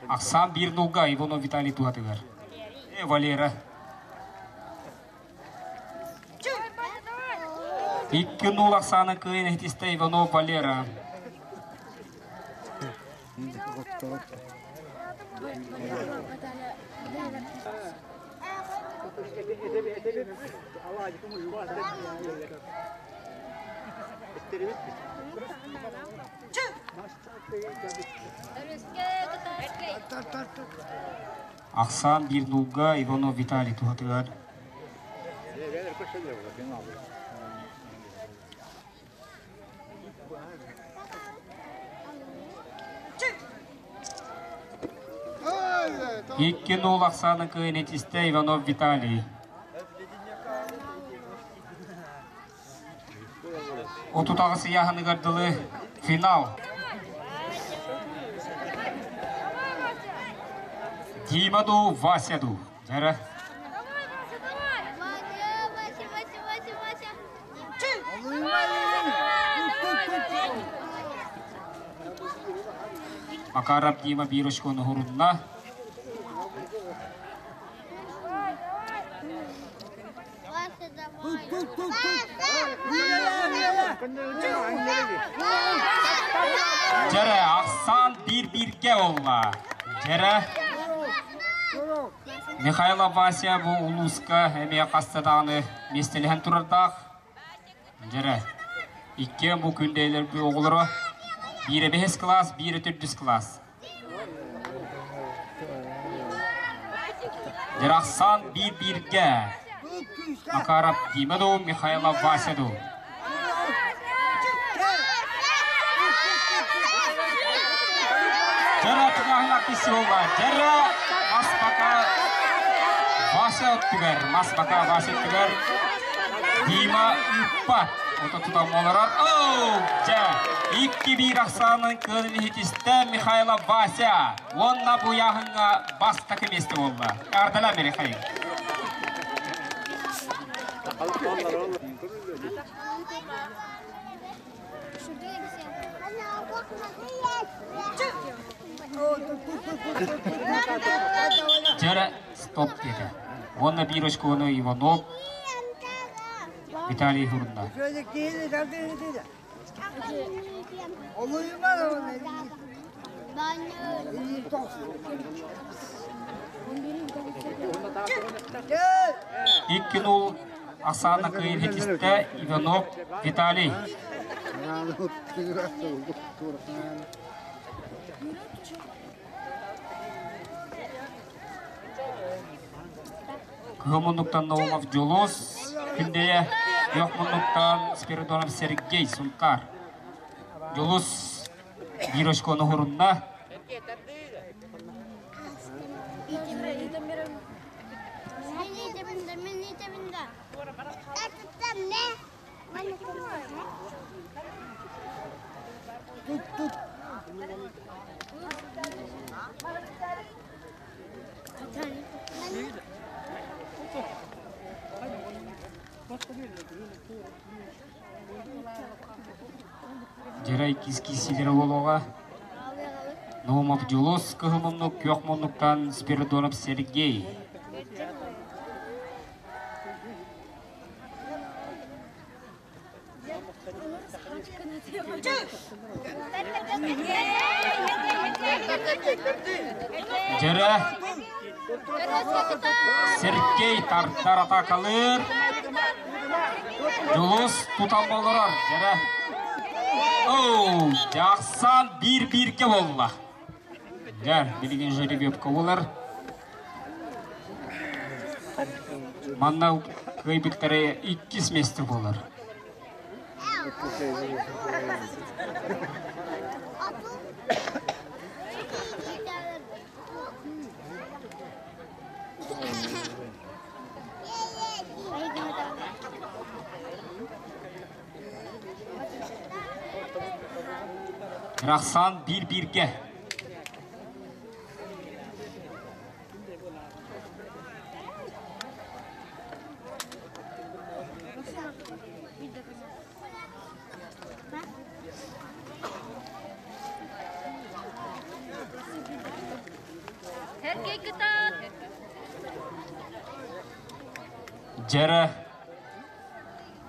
Ахсаан биир нуулга Иванов Виталий туһатыгар. Э, Валера. Икки нуул ахсаана кыайын иһитистэ Иванов Валера. Ахсаан биир нуулга Иванов Виталий туһатыгар. Икки нуул ахсааны кыайын этистэ Иванов Виталий. 38 ыйааһыныгар дылы финал. Дима ду, Вася ду. Дьэрэ. Макаров Дима биир очкону уһурунна. Дьэрэ, ахсаан биир-бииргэ буолла. Дьэрэ, Михайлов Вася бу улууска эмиэ хаста даҕаны миэстэлэһэн турардаах. Дьэрэ, иккиэн бу күндэйлэрби оҕолоро биирэ бэһис кылаас, биирэ төрдүс кылаас. Дьарахсан биир-бииргэ. Макаров Дима дуу, Михайлов Вася дуу. Дьара тыҥааһын кисиола, дьара мас бака Вася өттүгэр, мас бака Вася өттүгэр Дима ыыппат. Ото тутан олорор. Оу, дьэ, 2-1 ахсаанын кыанын иһитистэ Михайлов Вася. Уонна бу ыйааһыҥҥа бастакы миэстэ буолла. Эҕэрдэлээ Михаил. Дьэрэ стоп диэтэ. Уонна биир очкону Иванов Виталий Хурунна. Икки нул Оксана кыайын Иванов Виталий. Кыһыл муннуктан Наумов Дьулус, Күндэйэ, Күөх муннуктан Спиридонов Сергей Сунтаар. Дьулус биир очкону уһурунна. Дьэрэй кис-киисилэрэ буолуоҕа. Наумов Дьулус кыһыл муннук, күөх муннуктан Спиридонов Сергей. Дьэрэ Сергей тардар атакалыыр. Дьулус тутан олорор. Дьэрэ. Оу, дьахсан биир-бииргэ буолла. Дьэ, билигин жеребьевка буолар. Манна кыайбыттары иккис место буолар. Рахсан биир-бииргэ. Дьэрэ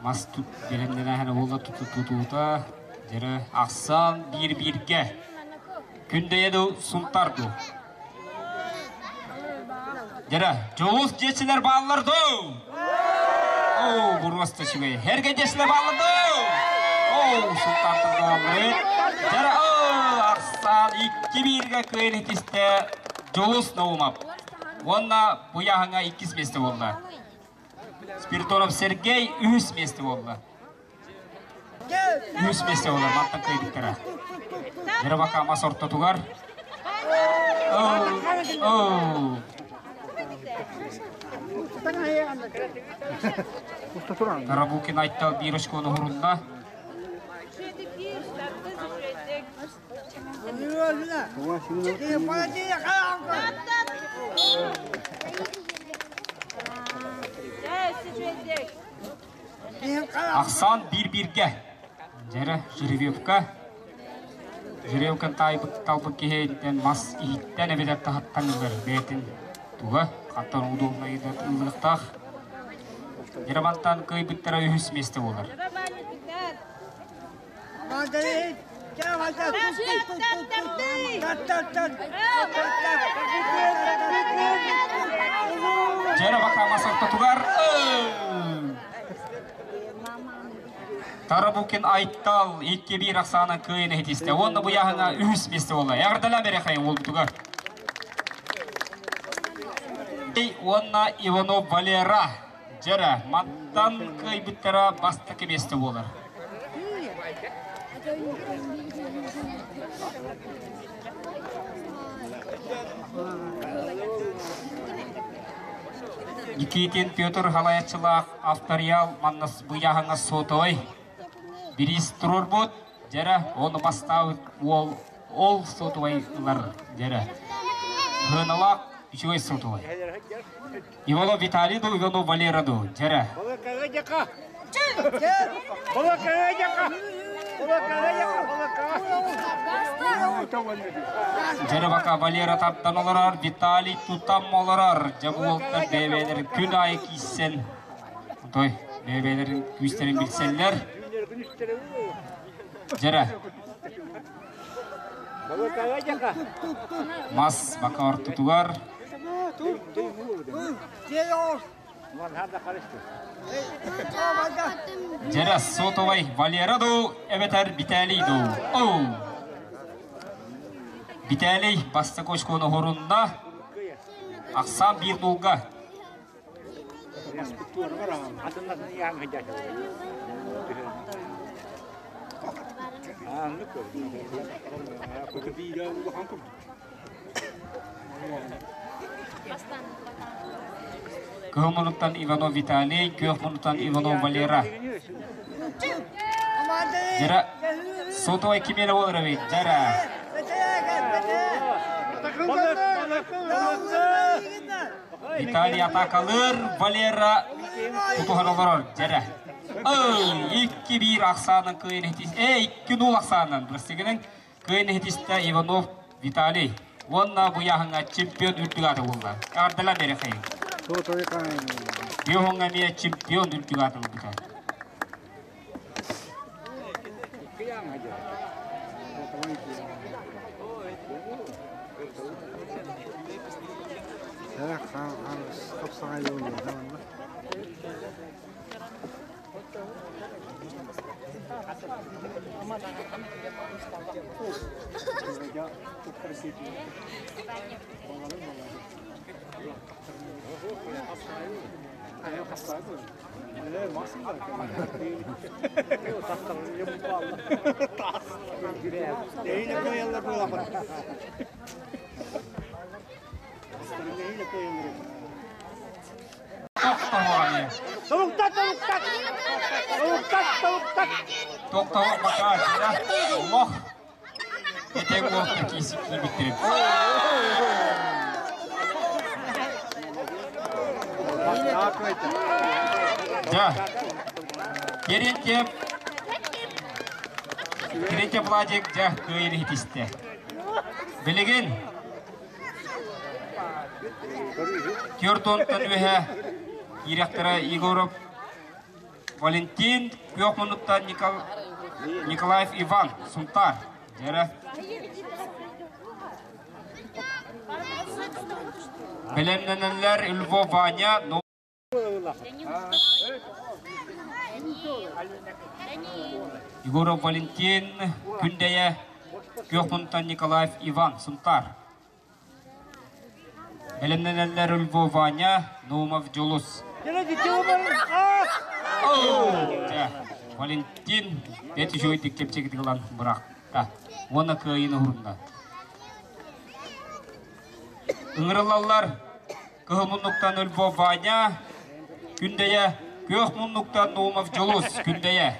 мас бэлэмнэнээһинэ буолла тутуута дьэрэ ахсаан биир-бииргэ Күндэйэ ду Сунтар ду Дьэрэ Дьулус дьиэчилэр бааллар ду Оо, буруоста үчүгэй. Эргэ дьиэчилэр бааллар ду Оо, Сунтартан бааллар. Дьэрэ оо, ахсаан 2-1-гэ кыайан итистэ Дьулус Наумов. Уонна бу ыйааһыҥҥа иккис миэстэ буолла. Спиридонов Сергей үһүс миэстэ буолла. Үһүс миэстэ буолар мантан кыайбыттара. Дьарабака мас ортотугар. Тарабукин Айтал биир очкону уһурунна. Ахсаан биир-бииргэ. Дьэрэ, жеребьевка. Жеребкан таайбыт талбыт киһиттэн мас иһиттэн эбэтэр таһыттан ылар бэйэтин туга хантан удобнайда ылыахтаах. Еревантан кыайбыттара үһүс миэстэ буолар. Дьэрэ бакамас ортотугар Тарабукин Айтал 2-1 ахсаанан кыайын иһитистэ. Уонна бу яһына үһүс миэстэ буолла. Эҕэрдэлээн берехай уолбутугар. Уонна Иванов Валера Дьэрэ, мантан кыайбыттара бастакы миэстэ буолар. Никитин Петр халайаччылаах авториал манна быйаһаҥа сотовай бириис туруорбут. Дьэрэ, ону бастаабыт уол ол сотовай ылар дьэрэ. Хыналаах үчүгэй сотовай. Иванов Виталий ду, Иванов Валера ду, дьэрэ. Дьэрэ бака Валера тардан олорор, Виталий тутам олорор. Дьэ бу уолтар бэйэ-бэйэлэрин күн аайы кииссэн, той бэйэ-бэйэлэрин күүстэрин билсэллэр. Дьэрэ. Мас бака ортотугар Дьэрэ сотовай Валера дуу эбэтэр Виталий дуу? Оу! Виталий бастакы очкону хорунна. Ахсаан биир булга. Кыһыл муннуктан Иванов Виталий, күөх муннуктан Иванов Валера. Дьара, сотовай кимиэнэ буолар эбит, дьара. Виталий атаакалыыр, Валера тутуһан олорор, дьэрэ. 2-1 ахсаанын кыайан иһитис, 2-0 ахсаанынан, бырастыгынан кыайан иһитистэ Иванов Виталий. Уонна бу яһыҥа чемпион үрдүк ааты булла. Эҕэрдэлээн берехай. Биоһоҥҥа эмиэ чемпион үрдүк аатын ылбыта. Тоқтауық бака, Олох. Этең уолта киисик киирбиттерин. Да. Терентьев. Терентьев Владик дьэ кыайын иһитистэ. Билигин Түөрт уонтан үөһэ киирэхтэрэ Егоров Валентин, күөх муннуктан Николаев Иван, Сунтаар. Дьэрэ. Бэлэмнэнэллэр Львов Ваня, Егоров Валентин, Күндэйэ, Күөх муннуктан Николаев Иван, Сунтаар. Бэлэмнэнэллэр Львов Ваня, Наумов Дьулус. Валентин бэт үчүгэйдик чэпчэкитик ылан бырахта уонна кыайыыны уһунна. Ыҥырыллаллар Кыһыл муннуктан Львов Ваня, Күндэйэ, Күөх муннуктан Наумов Дьулус, Күндэйэ.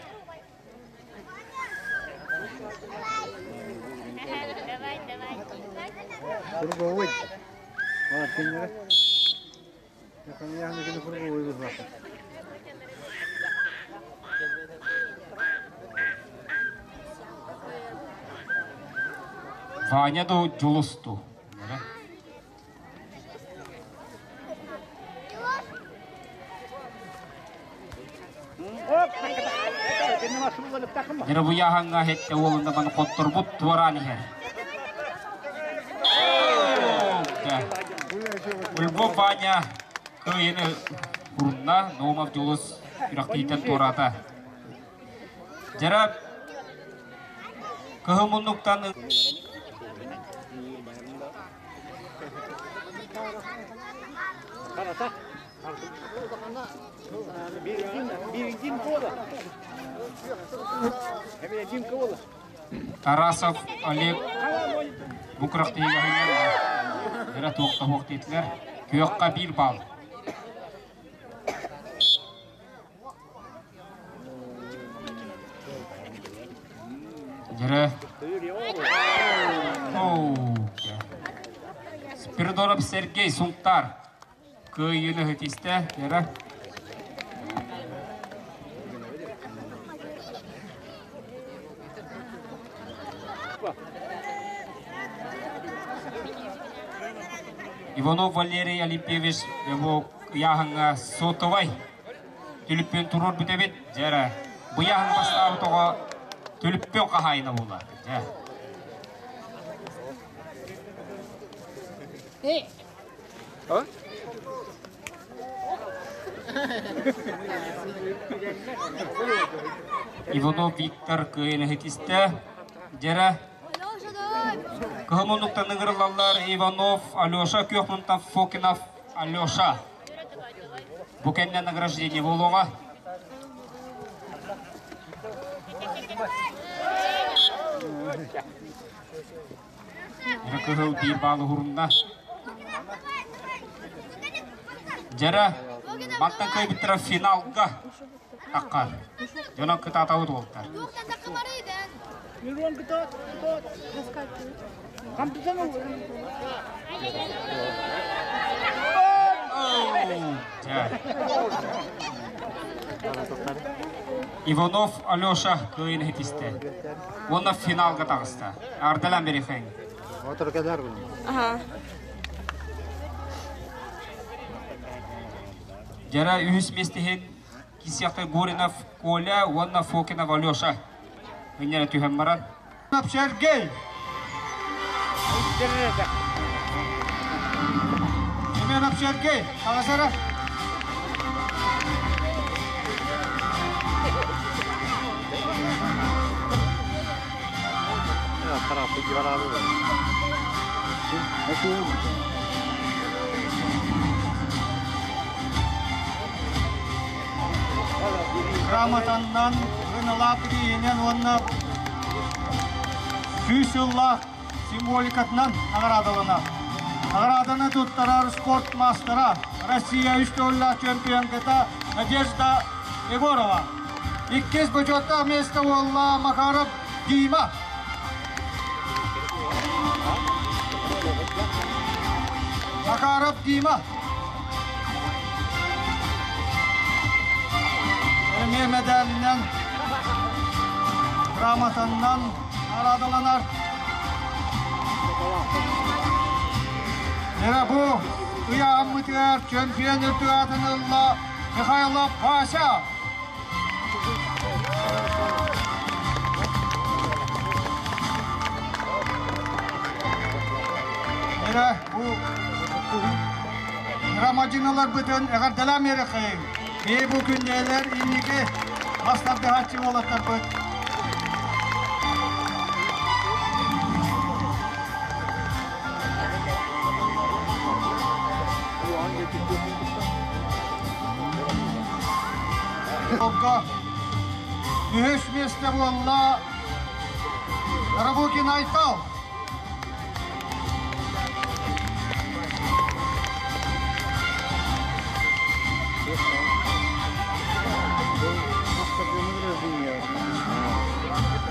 Ваня ду Дьулус ду. Дьырыбыйааһыҥҥа иһиттэ уолунна маны хотторбут туораан иһэр. Ульбов Ваня кыайыны урунна, Наумов Дьулус күрэхтиитэн туораата. Дьара кыһыл муннуктан Тарасов Олег бу күрэхтэһиигэ эрэ туох да суох диэтилэр. Күөххэ биир балл. Дьэрэ. Спиридонов Сергей Сунтар Кыайыыны ситистэ, Вера. Иванов Валерий Олимпиевич его ыйааһыҥҥа сотовай түлүппүн туруор бүтэбит. Дьэ бу ыйааһын бастаабыт оҕо түлүппүн хаһаайына буолар. Дьэ. Иванов Виктор кыайан иһитистэ. Дьэрэ кыһыл муннуктан ыҥырыллаллар Иванов Алеша, күөх мунтан Фокинов Алеша. Бу кэннэ награждение буолуоҕа. Кыһыл биир баалы уһурунна. Дьэрэ, мантан кыайбыттара финалга таххар. Дьоно кытаатабыт уолтар. Иванов Алеша кыайын иһитистэ. Уонна финалга таҕыста. Ардалан берихен. Дьара үһүс миэстиһин кисиэхтэй Гуринов Коля уонна Фокинов Алеша ынньара түһэн баран. Сергей! Семенов Сергей, таҕысара. Грамотаннан ырыналаах иһинэн уонна сүүс сыллаах символикатынан наҕараадаланар. Наҕарааданы туттарар спорт маастара, Россия үс төгүллээх чемпионката Надежда Егорова. Иккис бочуоттаах миэстэ буолла Макаров Дима. Макаров Дима. Эмиэ мэдээлинэн, грамотаннан наҕараадаланар. Эрэ бу ыйааммытыгар чөмпүйэн үрдүк аатын ылла Михайлов Вася. Эрэ бу грамадьыналарбытын эҕэрдэлээн биэрэххэйиҥ. Бии бу күннээлэр инники мас тардыһааччы уолаттарбыт. Үһүс миэстэ буолла Рабукин Айтал.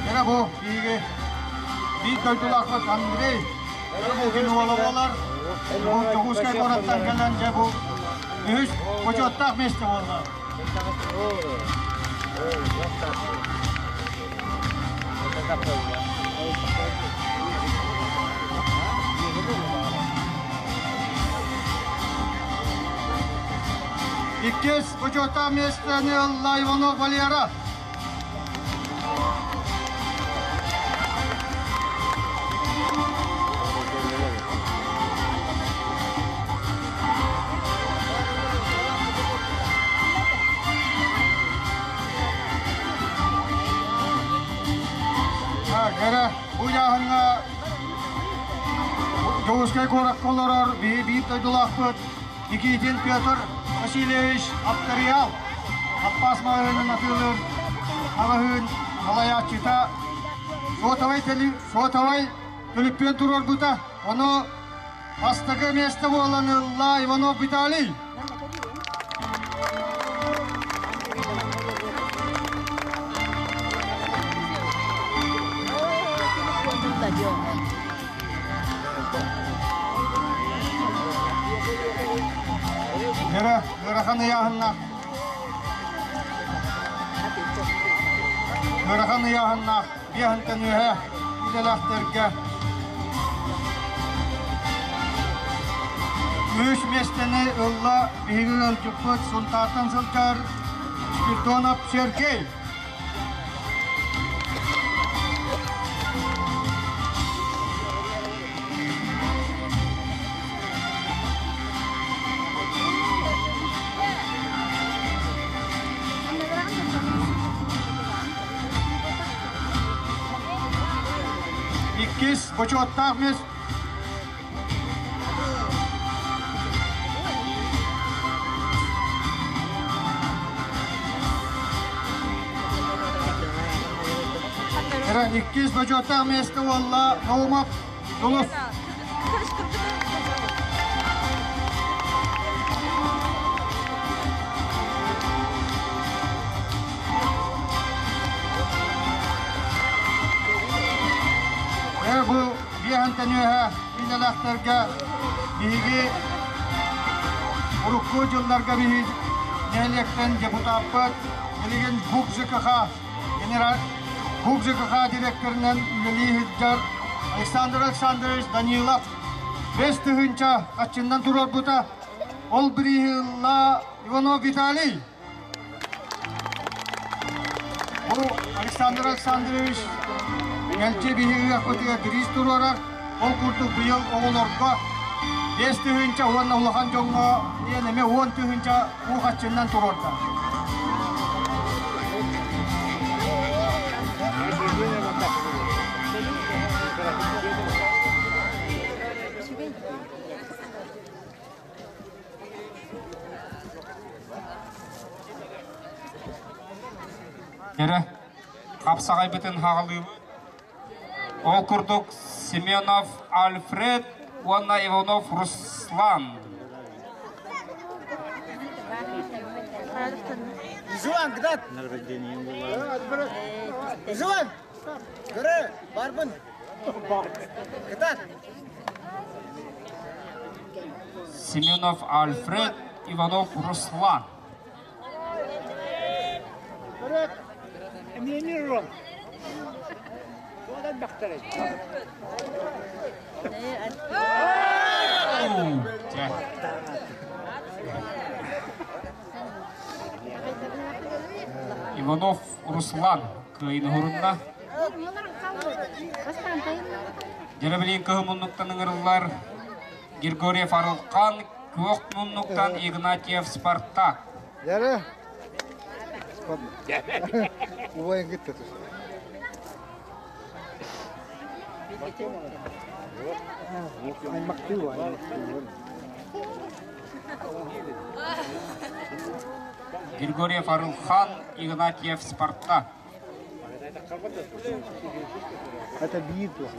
Эрэ бу биһиги биир дойдулаахпыт Андрей Рабукин уола буолар. Бу Дьокуускай куораттан кэлэн дьэ бу үһүс бочуоттаах миэстэ буолла. Иккис бочуоттаах миэстэни ылла Иванов Валера. Кэрэ, бу ыйааһыҥҥа Дьокуускай куоракка олорор биһи биир дойдулаахпыт Никитин Петр Васильевич Аптариал Аппаас маҕаһыынын атыылыыр маҕаһыын салайааччыта сотовай, сотовай түлүппүөн туруорбута. Ону бастакы миэстэ буолан ылла Иванов Виталий. Мира, ыарахан ыйааһыннаах. Ыарахан ыйааһыннаах биэһинтэн үөһэ идэлээхтэргэ үс миэстэни ылла биһиги ыалдьыппыт Сунтаартан сылдьар Спирдонов Сергей. Иккис бочуоттаах миэс Иккис бочуоттаах миэстэ уолла Наумов Дулус. Бу биэһэнтэн үөһэ киинэлээхтэргэ биһиги урукку дьылларга биһи нэһилиэктэн депутаппыт билигин ГУК ЖКХ генерал ГУК ЖКХ директорынан үлэлии сылдьар Александр Александрович Данилов 5000 хаччыннан туруорбута. Ол бирииһи ылла Иванов Виталий. Бу Александр Александрович мэлдьи биһиги ыахпытыгар бириис туруорар. Ол курдук быйыл оҕолорго 5000 уонна улахан дьоҥҥо диэн эмиэ 10 000 уу хаччыннан туруорда. Кэрэ хапсаҕайбытын хаҕалыыбыт. Ол курдук Семенов Альфред уонна Иванов Руслан. Жуан, гдат! Жуан! Көрө, барбын. Кытат! Семенов Альфред, Иванов Руслан. Иванов Руслан кыайын уһурунна. Дьэрэбилиин кыһыл муннуктан ыҥырыллар Григорьев Арылхан, Күөх муннуктан Игнатьев Спартак. Яра. Убайын кытта түс. Григорьев Арылхан, Игнатьев Спартак. Это биир туох.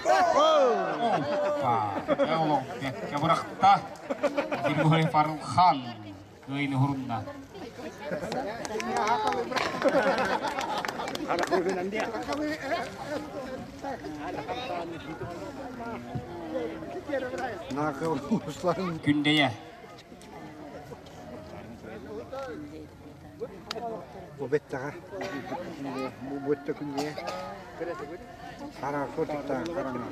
Опа! Бэккэ бырахта. Григорьев Арылхан кыайыны хурунна. Күндэйэ. Бу бэттаҕа бу бутта күннэ хараҥа тыктаах хараҥа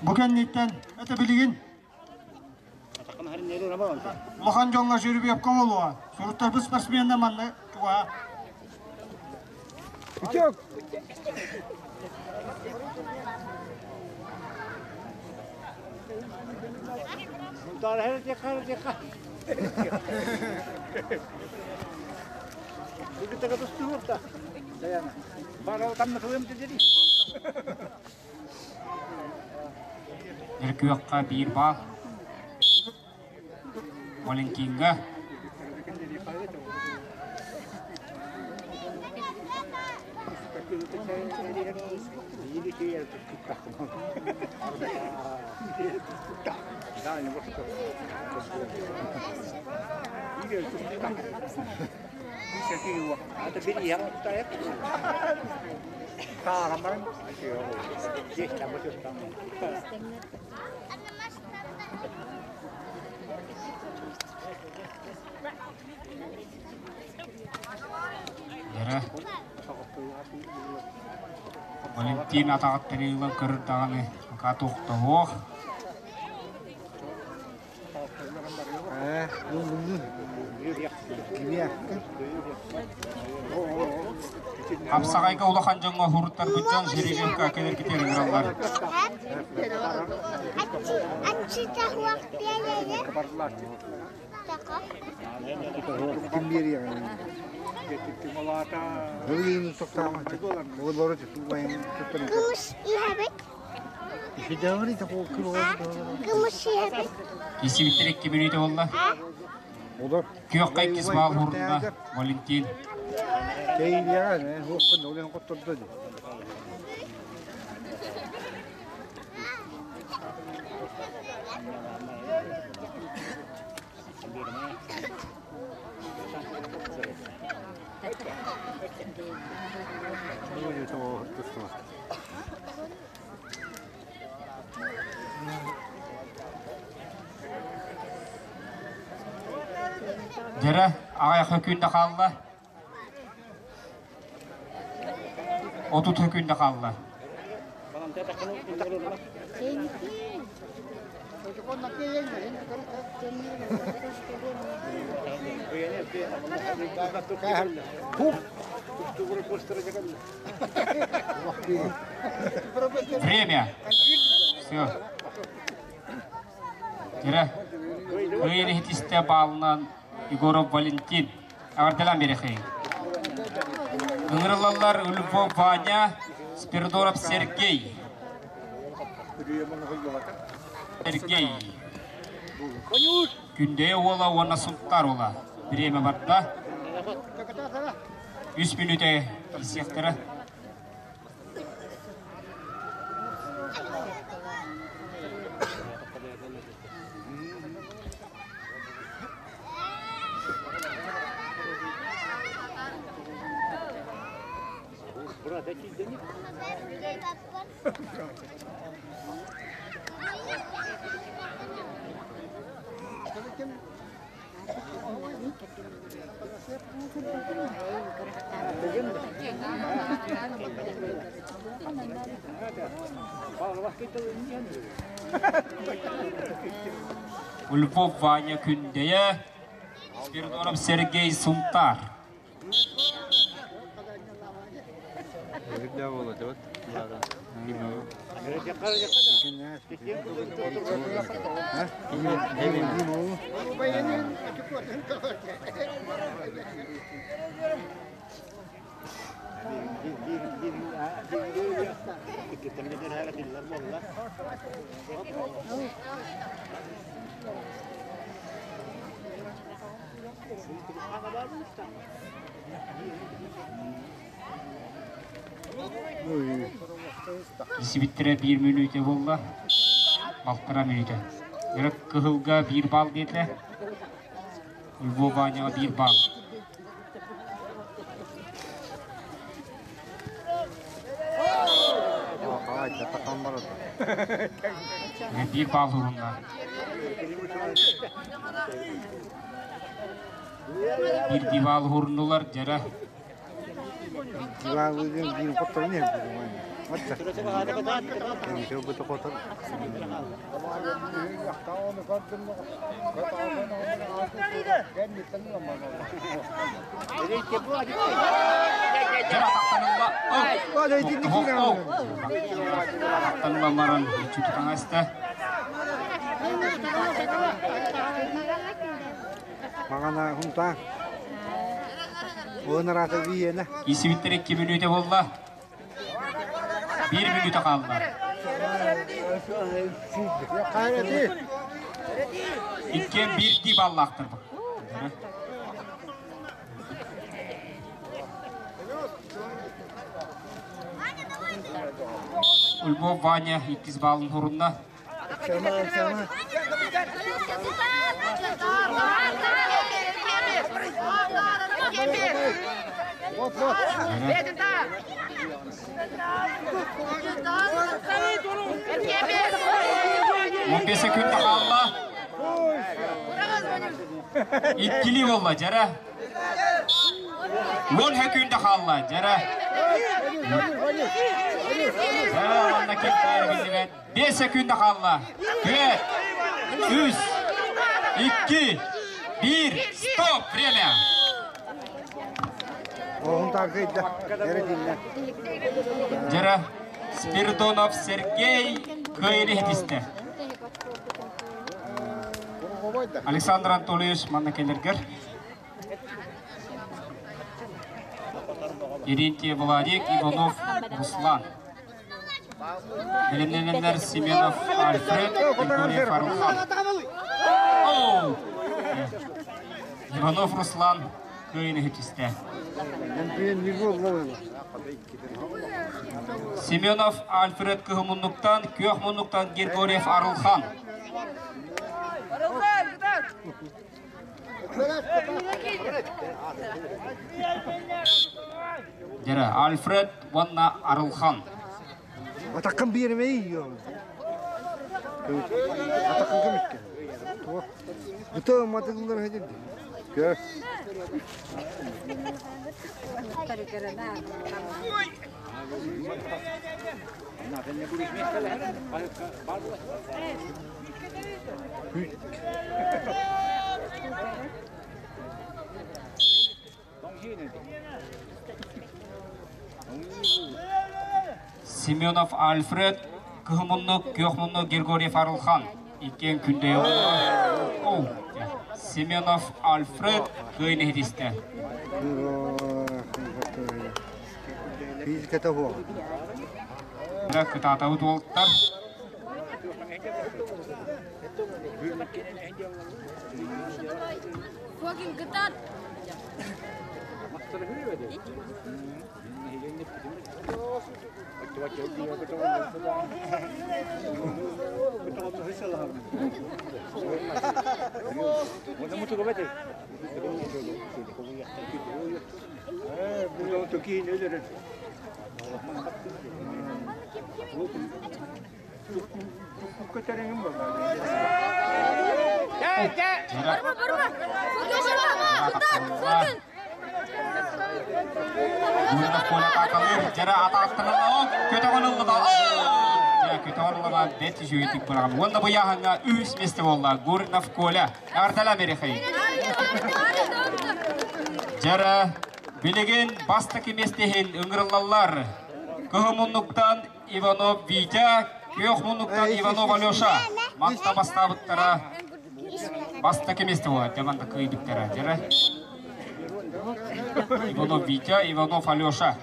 Бу кэнниттэн это билигин улахан дьоҥҥо жеребьевка буолуоҕа. Суруттарбыт спортсменнар манна чугаһа. Үтүөк! Өркүөххэ биир баал. Валентинга. Дара. Валентин атаҕыттан ылан көрөр даҕаны, пока тохтоһуох. Хапсаҕайга улахан дьоҥҥо хуруттарбыт дьон жеребьевка кэлэргитигэр ыҥыраллар. Кисибиттэр икки мүнүүтэ буолла. Күөххэ иккис баал уурунна Валентин. Дьэрэ, аҕыйах күндэ хаалла. 30 күндэ хаалла. Время. Все. Кира. Кыйын иһитистэ баалынан Егоров Валентин. Аҕарделан берехей. Ыҥырыллаллар Львов Ваня, Спиридонов Сергей. Сергей. Күндэйэ уола уонна Сунтаар уола. Бириэмэ барда. Үс мүнүүтэ киирсиэхтэрэ. Львов Ваня Күндэйэ, Спиридонов Сергей Сунтар. Киирсибиттэрэ биир мүнүүтэ буолла, балтараа мүнүүтэ. Өрө кыһылга биир баал диэтэ, Львов Ваняҕа биир баал. Биир баал уһунна. Биирдии баал уһуруннулар, дьэрэ. Атахтанылла баран үчүтү таҥаста. Маҕана хунтаа. Уон араата бииэнэ. Киисибиттэр икки мүнүүтэ буолла. Биир мүнүүтэ хаалла. Иккиэн биирдии баллаахтар. Ульбов Ваня иккис балын хорунна. Он бес секунд хаалла. Иккили болла, жара. Он секунд хаалла, жара. Жара, манна ким биллибет. Бес секунда хаалла. Түөрт, үс, икки, биир, стоп, время! Дьара Спиридонов Сергей кыайыны иһитистэ. Александр Анатольевич манна кэлэргэр. Терентьев Владик, Иванов Руслан. Бэлэмнэнэллэр Семенов Альфред, Григорьев Арухан. Иванов Руслан кыайыны түстэ. Семенов Альфред кыһыл муннуктан, күөх муннуктан Григорьев Арылхан. Дьэрэ, Альфред уонна Арылхан. Атаккын биэримэй Атаккын көмүскэ. Буту матыллар хедин. Көр. Семенов Альфред, кыһыл муннук, күөх муннук Григорьев Арылхан. Иккиэн күндөй оҕолор. Семенов Альфред кыайын иһитистэ. Физиката хуох. Кытаатабыт уолаттар. Уонна бу яһаҥҥа үс миэстэ буолла Гурнов Коля. Эҕэрдэлээ Мерихей. Дьара билигин бастакы миэстэһин ыҥырыллаллар. Кыһыл муннуктан Иванов Витя, күөх муннуктан Иванов Алеша. Манта бастаабыттара бастакы миэстэ буолар. Дьэ манна кыайбыттара. Дьэрэ. Иванов Витя, Иванов Алеша.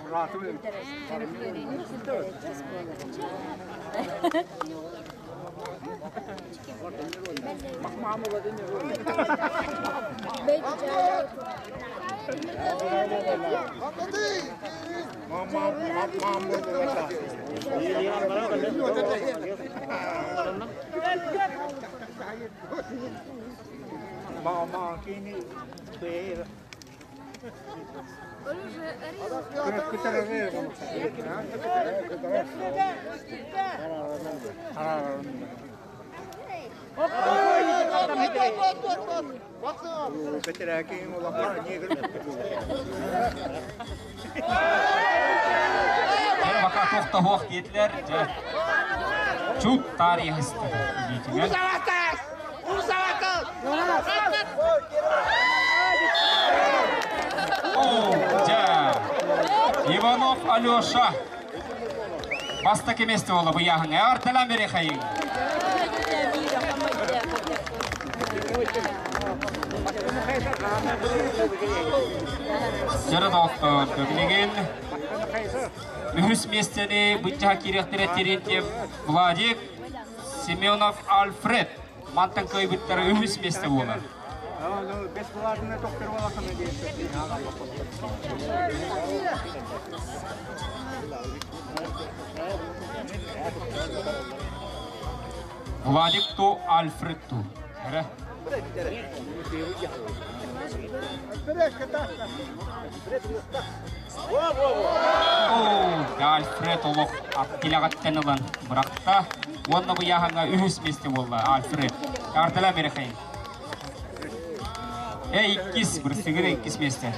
Бака тохтоһуох диэтилэр. Дьэ, чут таарыйаһыстар илиитигэр. Дьэ, Иванов Алеша бастакы месте буолла быйааһыҥа. Арталан берехайын. Дьара доҕоттор, билигин үһүс миэстэни быччаһа киириэхтэрэ Терентьев Владик, Семенов Альфред. Мантан кыайбыттара үһүс миэстэ буолар. Владик ту, Альфред ту. Эрэ. Альфред олох аттилэҕиттэн ылан бырахта. Уонна быйааһыҥҥа үһүс миэстэ буолла Альфред. Артала Мерехейн. Эй, иккис, бырыстыгыр иккис миэстэ.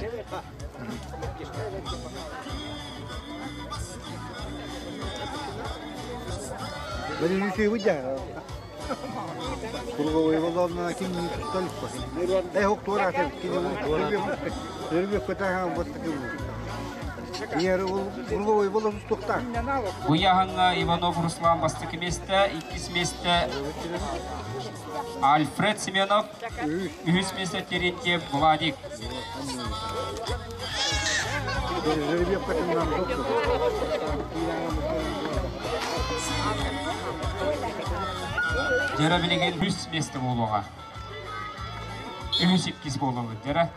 Быйаһыҥҥа Иванов Руслан бастакы миэстэ, иккис миэстэ Альфред Семенов, үһүс миэстэ Терентьев Владик. Дьара билигин үс миэстэ буолуоҕа. Үһүс иккис буолабыт, дьара.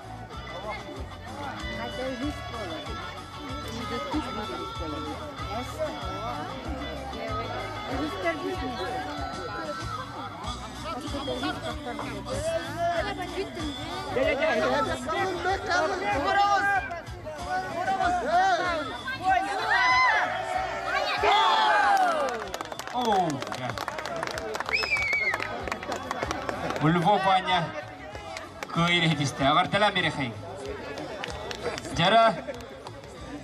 Львов Ваня кыайыр иһитистэ. Аҕарталаан биэрэхэй. Дьара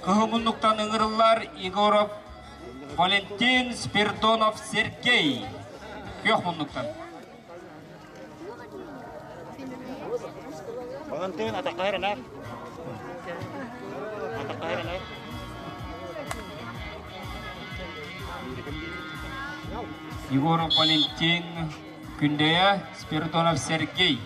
кыһыл муннуктан ыҥырыллар Егоров Валентин Спирдонов Сергей. Күөх муннуктан. Валентин, атаххайрана. Атаххайрана. Егоров Валентин Күндэйэ, Спиридонов Сергей.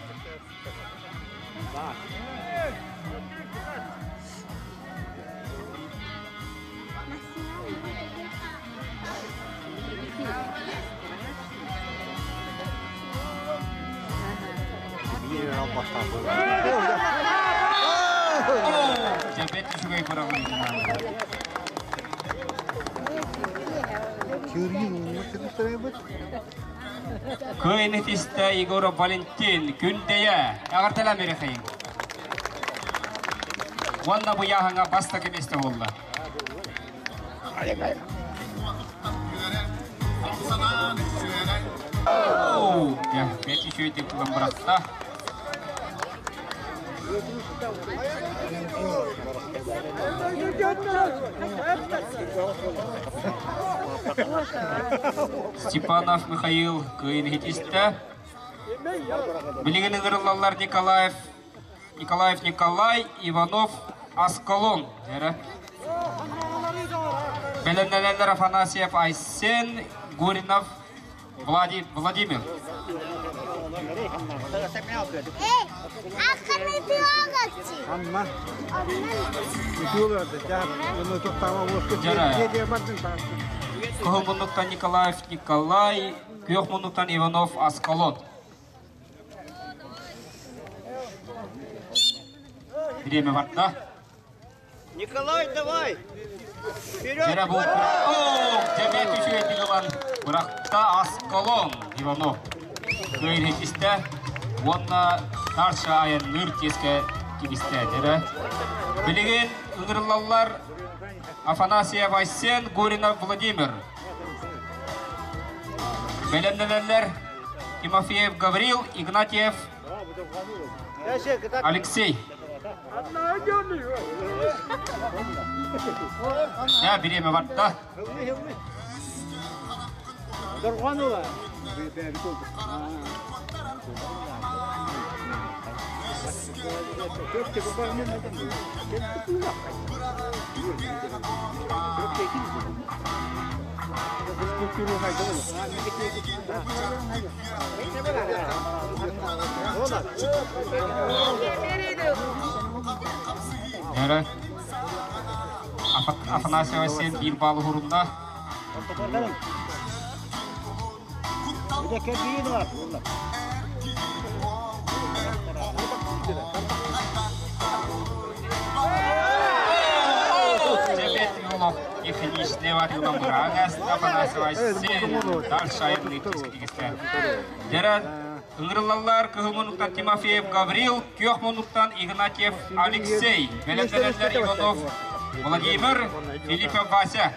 Дьэбэт үчүгэй быраҕыытынан. Кыайын итистэ Егоров Валентин Күндэйэ эҕэрдэлээн биэрэхэйин. Уонна быйааһыҥа бастакы миэстэ буолла. Бэт үчүгэйдик тутан бырахта. Степанов Михаил кыайын иһитистэ. Билигин ыҥырыллаллар Николаев Николаев Николай, Иванов Аскалон. Эрэ. Бэлэмнэнэллэр Афанасьев Айсен, Гуринов Владимир. Кыһыл муннуктан Николаев Николай, күөх муннуктан Иванов Аскалон. Время барда. Николай, давай! Дьэрэ бу дьэбэ түшүөйдик ылан бырахта Аскалон Иванов. Кыайритистэ уонна дальше айанныыр тиэскэ тигистэ. Дьэрэ. Билигин ыҥырыллаллар Афанасьев Айсен, Гуринов Владимир. Бэлэмнэнэллэр Тимофеев Гаврил, Игнатьев Алексей. Да, время барда. Нөрө Афанасьева Василий биир балл уһурунна. Ыҥырыллаллар Кыһыл муннуктан Тимофеев Гаврил, Күөх муннуктан Игнатьев Алексей, бэлэмнэнэллэр Иванов Владимир, Филиппов Вася.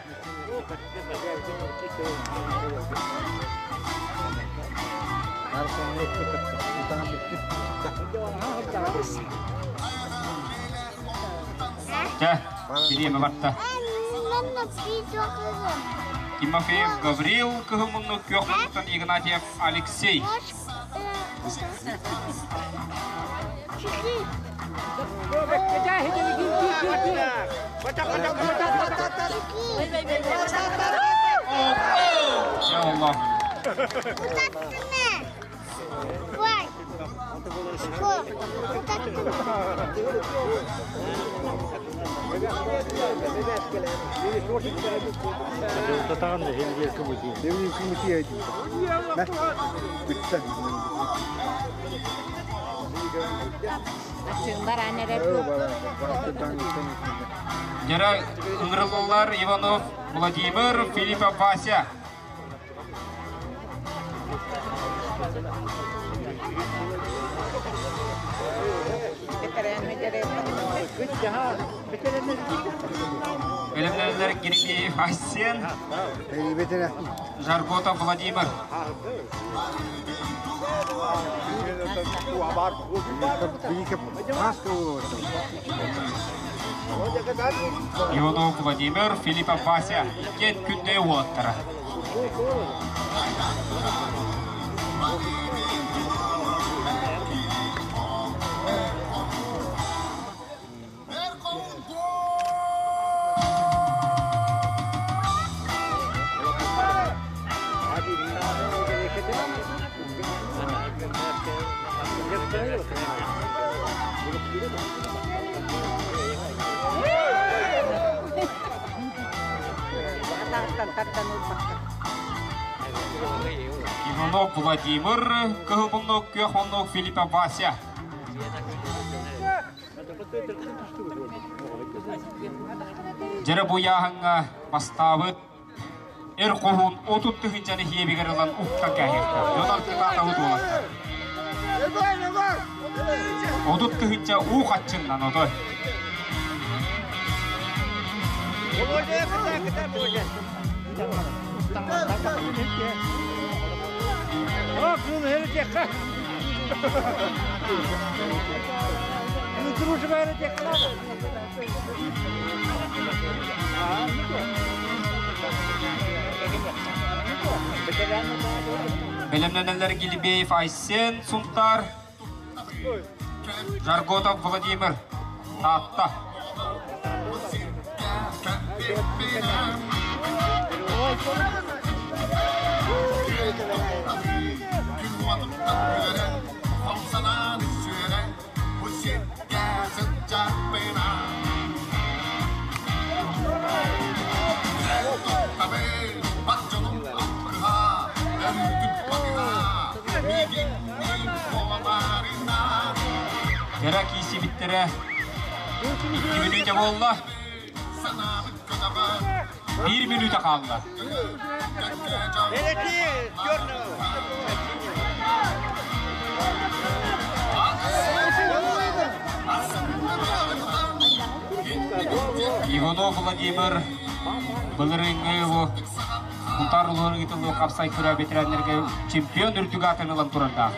Чэ, бириэмэ барда. Тимофеев Гаврил, Кыһыл муннук, Күөх муннуктан Игнатьев Алексей. Я Allah. Дьара ыҥырыллаллар Иванов Владимир, Филиппов Вася. Бэлэмнэнэллэр Гергиев Айсен, Жарготов Владимир. Иванов Владимир, Филиппов Вася. Иккиэн күндэй уолаттара. Иванов Владимир, Кыһыл муннук, Күөх муннук, Филиппов Вася. Дьэрэ буйааһыҥҥа бастаабыт эр хоһуун 30 тыһыынчаны хиэбигэр ылан уктан кээһиэхтэ. Дьон кытаатабыт уолаттар. 30 тыһыынча уу хаччыннан отой. Бэлэмнэнэллэр Гилибеев Айсен Сунтар, Жарготов Владимир Таатта. Кэрэ киисибиттэрэ икки мүнүүтэ буолла. Биир мүнүүтэ хаалла. Иванов Владимир былырыыҥҥы Сунтаар улууһун ыытыллыы хапсай күрэ ветераннарга чемпион үрдүк аатын ылан турардаах.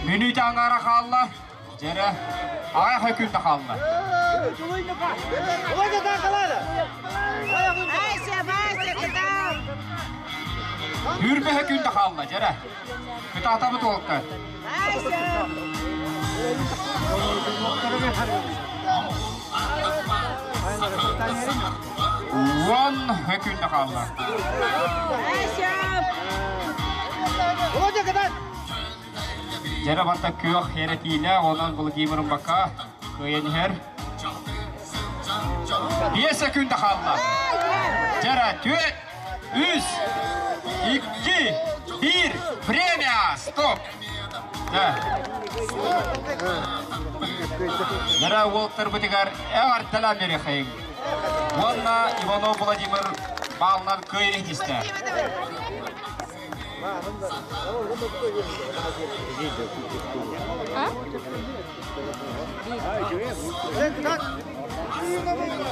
Мүнүүтэ аҥаара хаалла. Дьэрэ, аҕай хөкүнтэ хаалла. Үрбэ хөкүнтэ хаалла, дьэрэ. Кытаатабыт уолка. Уон хөкүнтэ хаалла. Дьэрэ барта күөх эрэтиилээх, онон Владимир Бака кыайан иһэр. Биэс секунда хаалла. Дьэрэ, түөрт, үс, икки, биир. Время! Стоп! Дьэрэ уолтарбытыгар эҕэрдэлээн биэриэхэйиҥ. Уонна Иванов Владимир баалынан кыайан иһистэ.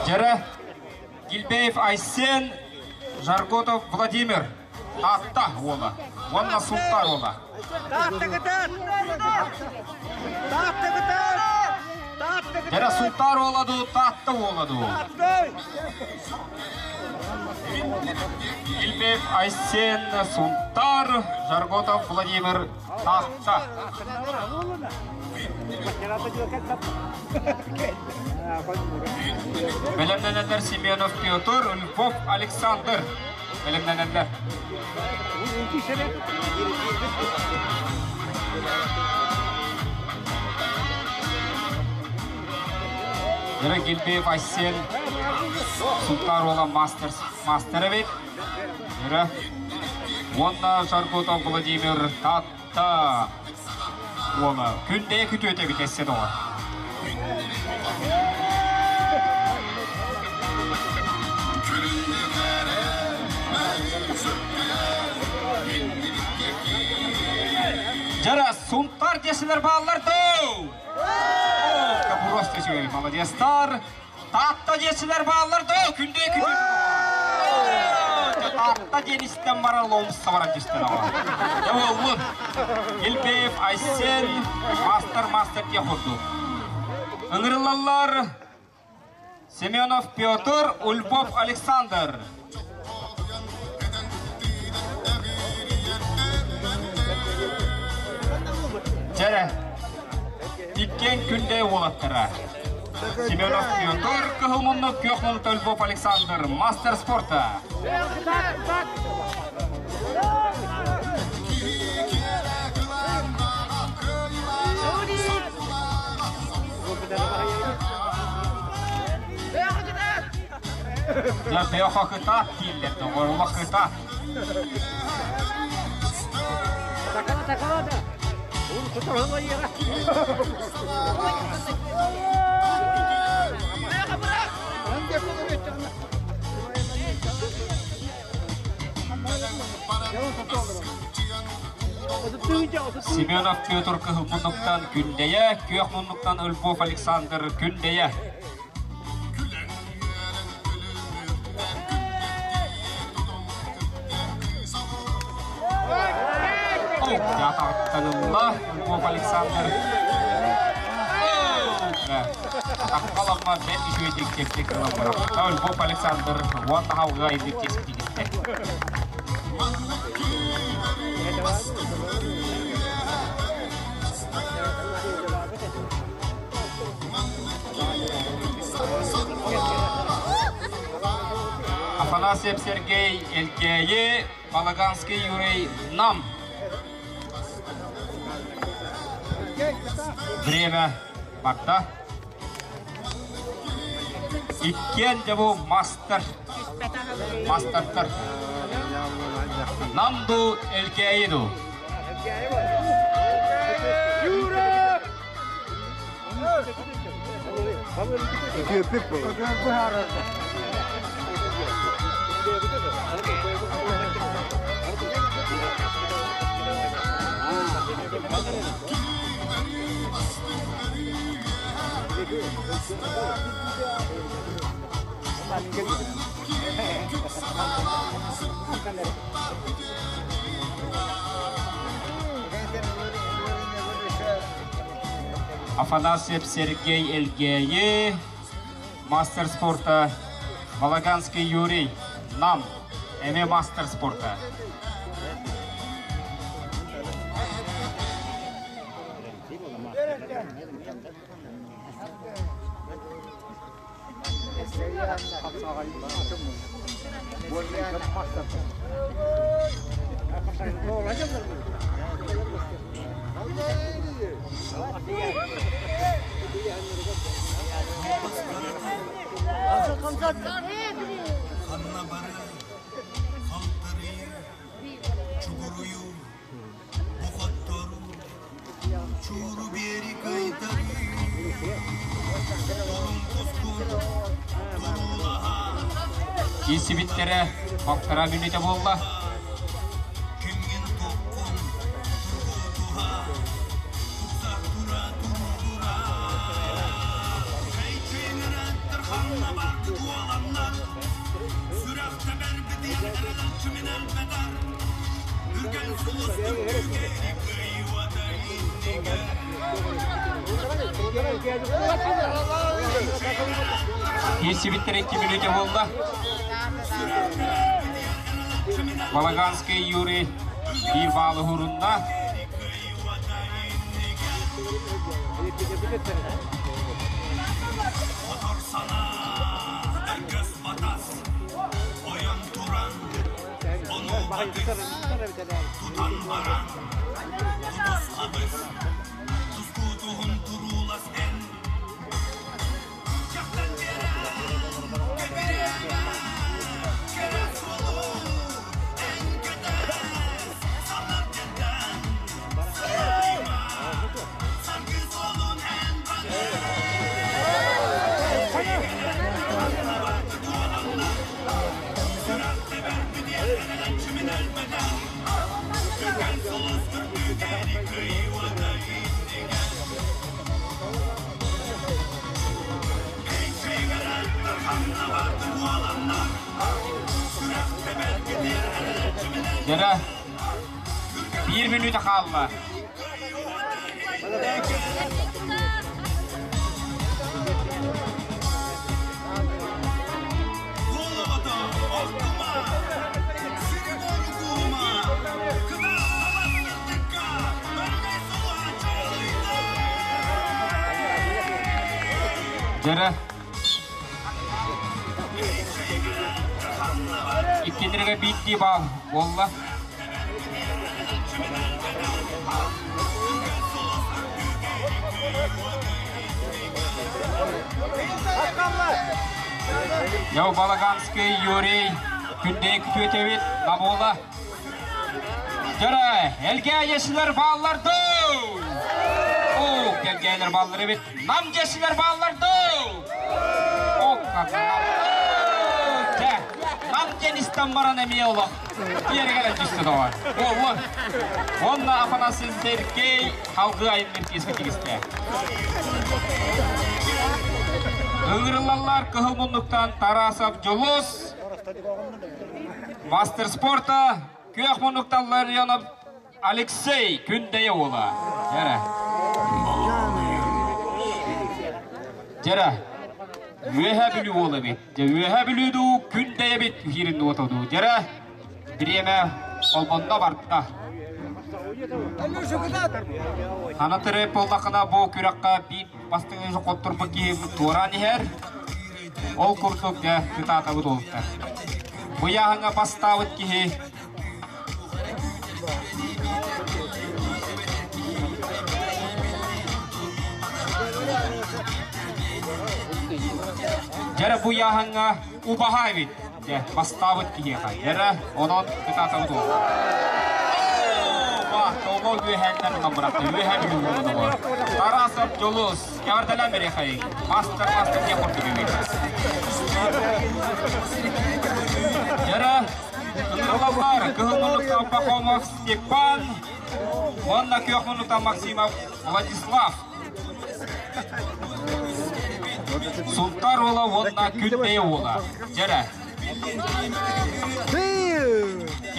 Дьэрэ, Гильбеев Айсен, Жарготов Владимир, Таатта уола, уонна Сунтаар уола. Дьэрэ Сунтаар уола дуу, Таатта уола дуу. Илбек Айсен Сунтар, Жарготов Владимир Таатта. Бэлэмнэнэллэр Семенов Петр, Львов Александр. Бэлэмнэнэллэр. Дөрө Гильбеев Айсен Сунтаар уола мастер мастер эбит. Дөрө уонна Жарготов Владимир Таатта уола күндэйэ күтүөтэ эбит эссе доҕор. Дьара Сунтаар десилер бааллар доо! Просто үчүгэй, молодецтар. Таатта диэчилэр бааллар доо, күндү күндү. Таатта диэн истэн баран лоомусса баран түстэн аҕа. Дьэ буоллун. Илбеев Айсен, мастер-мастер диэх курдук. Ыҥырыллаллар Семенов Петр, Ульбов Александр. Дьэрэ, иккиэн күндэй уолаттара. Семенов Петр, кыһыл муннук, күөх муннук Львов Александр, мастер спорта. Дьэ, бэйэхэ кытаат дииллэр доҕор, улах кытаат. Семенов Петр кыһыл муннуктан Күндэйэ, күөх муннуктан Львов Александр Күндэйэ. Дьаатаҕыттанылла Львов Александр. Аккаламма бэрт үчүгэйдик чэпчэки ылан барар. Львов Александр уонна хауга илдик чэспитигистэ. Афанасьев Сергей Элкээйи, Балаганский Юрий Нам. Время барда. Иккиэн дьэ бу мастер, мастертар. Нам ду Элкээйи ду. Афанасьев Сергей Элгээйи, мастер спорта Балаганский Юрий, Нам, эме мастер спорта. Киисибиттэрэ балтараа мүнүүтэ буолла. Киисибиттэрэ 2 мүнүүтэ буолла. Балаганский Юрий биир баалы хурунна. Дьэрэ, биир мүнүүтэ хаалла. Дьэрэ, иккилэргэ биирдии баал буолла. Яу Балаганский Юрий күндей күтүөтөбүт Набола. Дьэрэ, элгээйэсилэр баалларды! О, келгээйлер бааллар эбит. Нам дьэсилэр баалларды! О, как Нам дьэн баран эмиэ олох. Тиэрэ кэлэн түстэ доҕор. Олло. Онна Афанасий Сергей халгы айымныр киэске тигисте. Ыҥырыллаллар кыһыл муннуктан Тарасов Дьулус, мастер спорта күөх муннуктан Ларионов Алексей Күндэйэ уола. Дьэрэ. Дьэрэ. Үөһэ Бүлүү уола эбит. Дьэ Үөһэ Бүлүү дуу, Күндэйэ эбит киирин уота дуу. Дьэрэ. Бириэмэ холбонно барда. Анатыры буоллахына бу күрэххэ биир бастыҥы хотторбут киһи туораан иһэр. Ол курдук дьэ кытаатабыт уолуттар. Быйааһыҥа бастаабыт киһи Дьэрэ бу яһаҥҥа убаһа эбит. Дьэ, бастаабыт киһиэхэ. Дьэрэ, онон кытаатабыт уол. Ба, тоҕо үөһэттэн ылан бырахта. Үөһэ бүлүү уолун Тарасов Дьулус. Эҕэрдэлээн бэриэхэйиҥ. Мастер мастер диэн курдук эбит. Дьэрэ, ыҥырылаллар. Кыһыл муннуктан Пахомов Степан уонна күөх муннуктан Максимов Владислав. Сунтаар уола уонна Күндэйэ уола. Дьэрэ.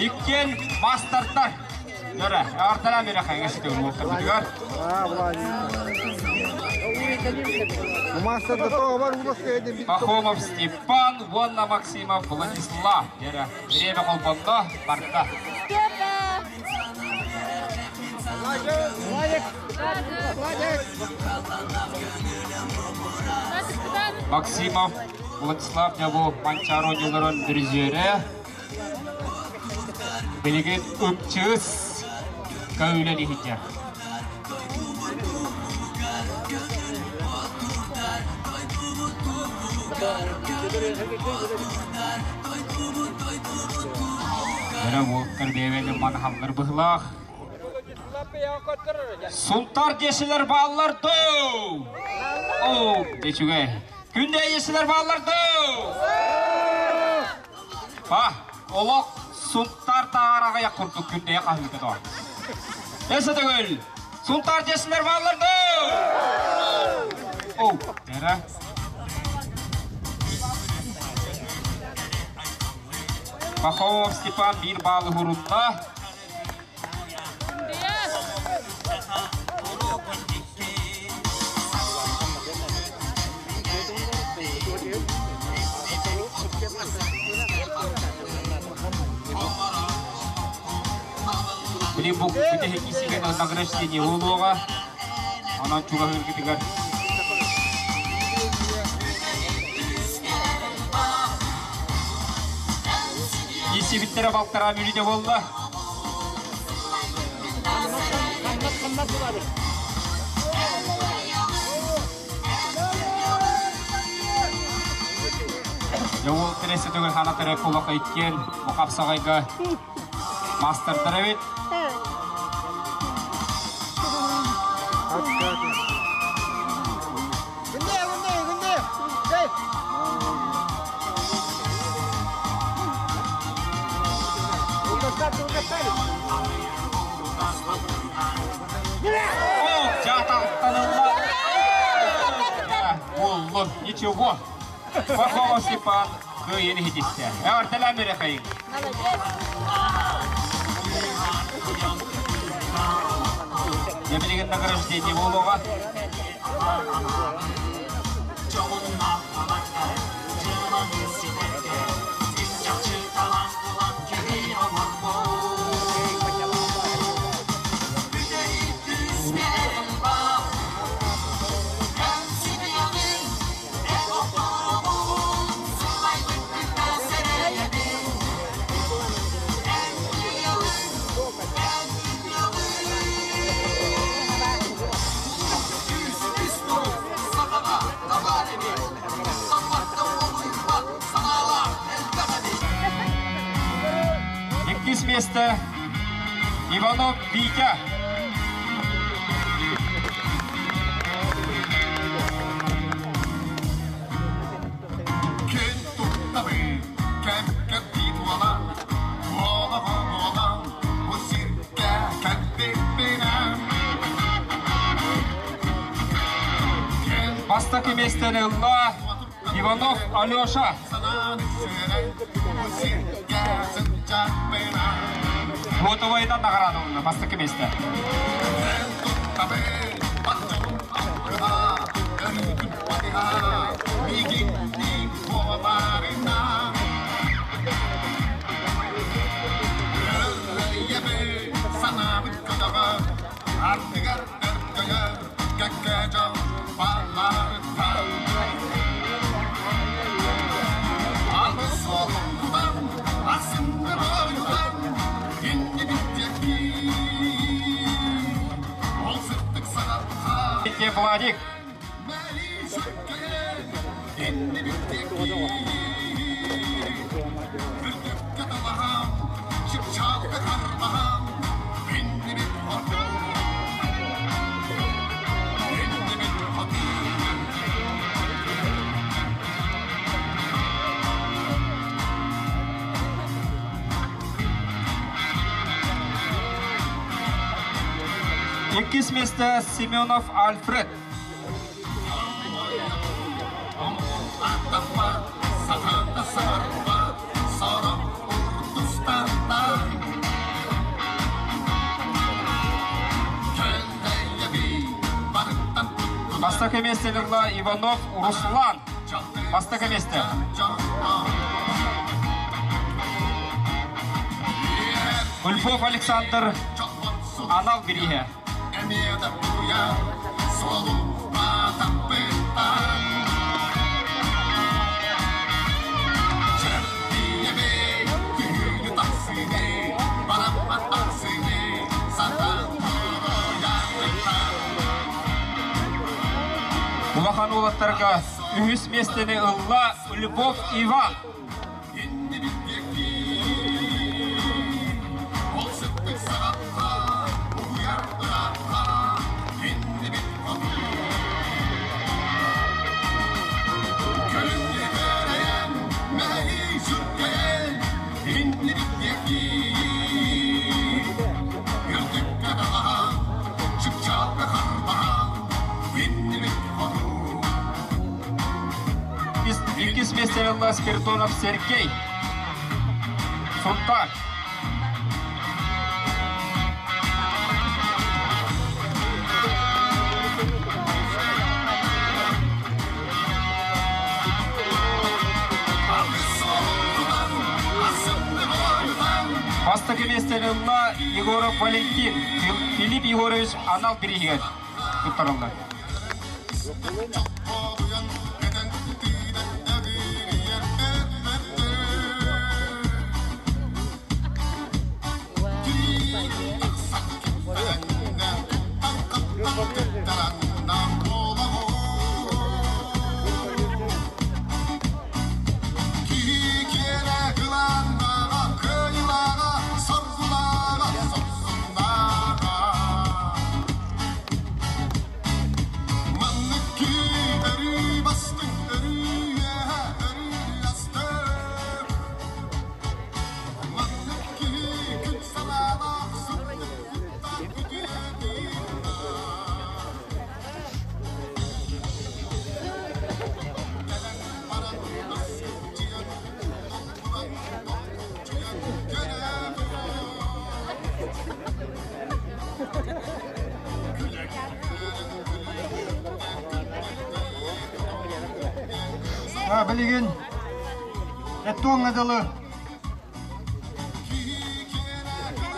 Иккиэн мастартар. Дьэрэ, артара мирэхэ эҥэситэ уолтарбытыгар. Пахомов Степан уонна Максимов Владислав. Дьэрэ, время холбонно, барда. Максимов Владислав Дьабу Манчаро дьылларын призерэ. Билигин ыпчыыс көүлэн иһитэр. Өрө уолтар бэйэбэни манаһаллар быһылаах. Сунтар десилер бааллар дуу? Оо, үчүгэй. Күндэ десилер бааллар дуу? Ба, олох Сунтар таар аҕыйах курдук күндэйэ хаһыыта доо. Эсэ төгүл, Сунтар десилер бааллар дуу? Оо, эра. Пахомов Степан биир баалы хурунна. Били бу бүтэһик награждение буолуоҕа. Онон чугаһыыргытыгар Исибиттэрэ балтараа мүнүүтэ буолла. Дьэ, уол тирesi төгүл ханатары кулака иккиэн бу хапсаҕайга мастардар эбит. Буоллун, ничего. Пахомов Степан кыайын иһитистэ. Эҕэрдэлээн биэрэхэйиҥ. Дьэ билигин награждение буолуоҕа. Иккис место Иванов Витя. Бастакы миэстэни ылла Иванов Алеша. Готовайдан наградаланна бастакы миэстэ. Владик. Иккис место Семенов Альфред. Бастакы миэстэни ылла Иванов Руслан. Бастакы миэстэ. Львов Александр анал бирииһэ. Улахан уолаттарга үһүс миэстэни ылла Любовь Иван. Иккис миэстэни Спиридонов Сергей. Сунтаар. Бастакы миэстэни ылла Егоров Валентин, Филипп Егорович анал бирииһигэр туттарыллар. Билигин Эттуоҥҥа дылы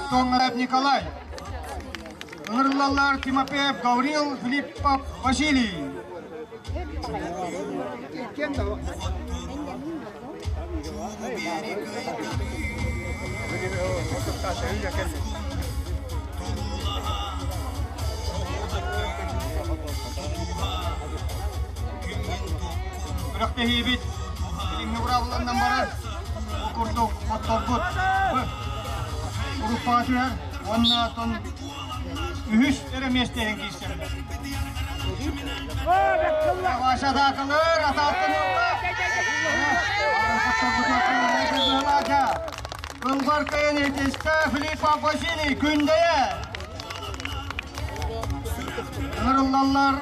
Туоҥҥарап Николай Ыҥырыллаллар Тимофеев Гаврил Филиппов Василий Күрэхтэһиибит билиҥҥи быраабыланнан барар. Ол курдук хотторбут группаҕа түһэр уонна оттон үһүс эрэ миэстэһин киирсэллэр. Вася атаакалар атааттан ылла. Ылбар кайын итистэ Филиппов Василий Күндэйэ. Ыҥырыллаллар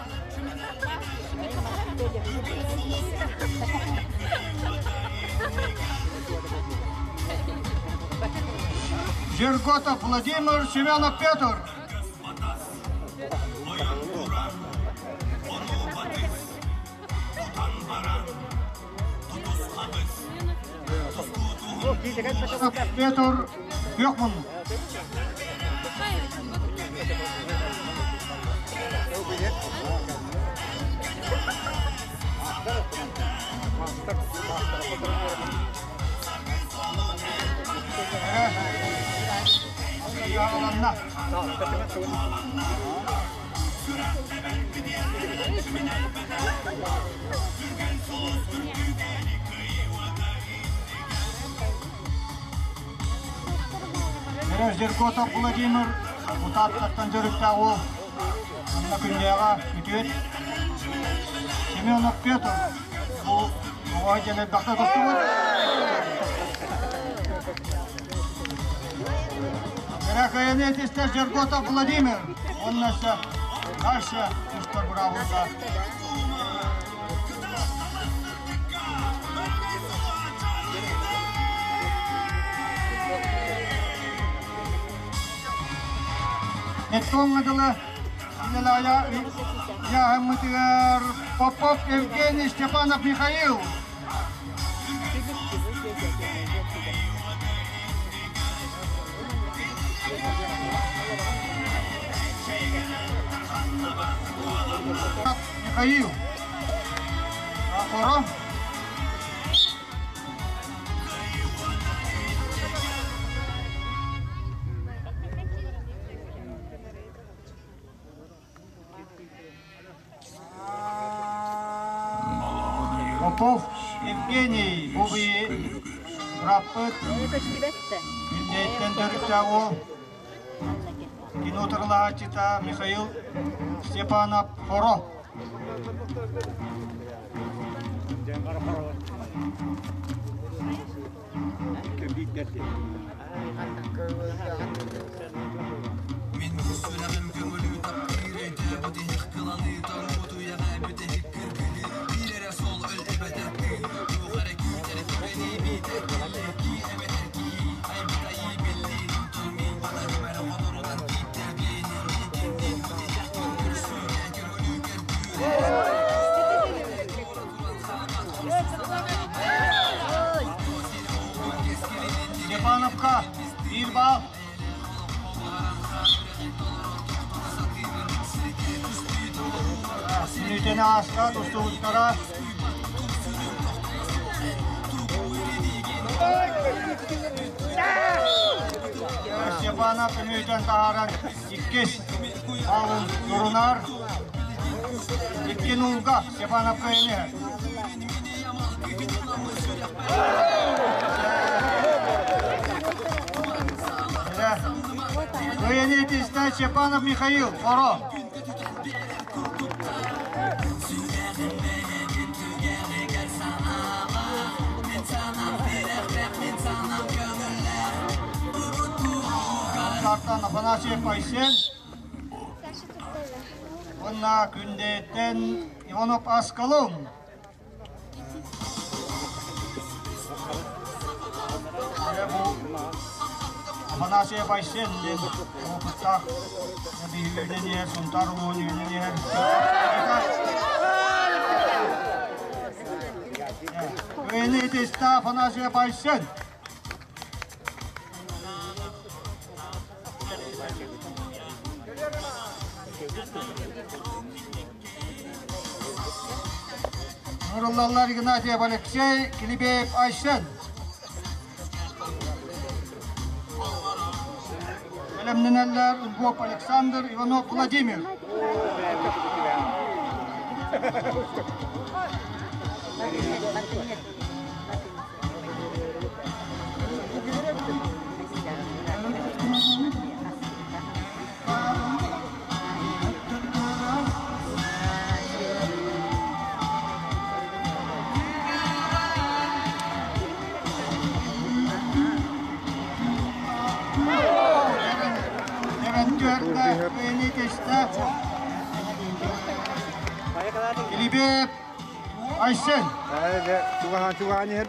Жерготов Владимир Семенов Петр. Петр Бехман. Жерготов Владимир Утааттаттан дьарыктаах уол Онно күннээҕэ үтүөт Семенов Петр бу оҕо дьэн элбэхтэ тостубут. Кыайаны этистэр Жерготов Владимир. Уонна дальше тустар быраабылга. Эттоҥҥа дылы Яһыммытыгар Попов Евгений Степанов Михаил. Михаил. Хоро. Попов Евгений Буби Раппыт Күндэйттэн төрүттээх уол кино тырылааччыта Михаил Степанов Хоро. Мин сүрэҕим көҥүлү таптыыр өйдөөбүт иһих кыланыы тоҥмут уйаҕа бүтэһик кыргыһыы биир эрэ суол өл эбэтэр тыын туох эрэ күүтэр түгэни биитэр киллэркии эбэтэр киһи айбыт айыы биллиин онтон мин батарым эрэ хоторунан кииттэр биэнин миигиннин бүтэтэх күн көрсүүгэ көҥүлү көрдүүр Степановка биир баал. Мүнүүтэни ааста тустубуттара. Степанов мүнүүтэн таһааран иккис баалын турунар. Икки нулга Степановка иһэр. Военный Степанов Михаил, Хоро. Тартан Афанасьев Айсен. Уонна Күндэттэн Иванов Аскалон. Афанасьев Айсен диэн опыттаах биһиги иһэр, Сунтаар улууһун үүнэн иһэр. Кыайыны итистэ Афанасьев Айсен. Нуруллаллар Игнатьев Алексей, Килибеев Айсен. Бэлэмнэнэллэр Львов Александр, Иванов Владимир. Илибеп Айсен. Чугахан чугахан иһэр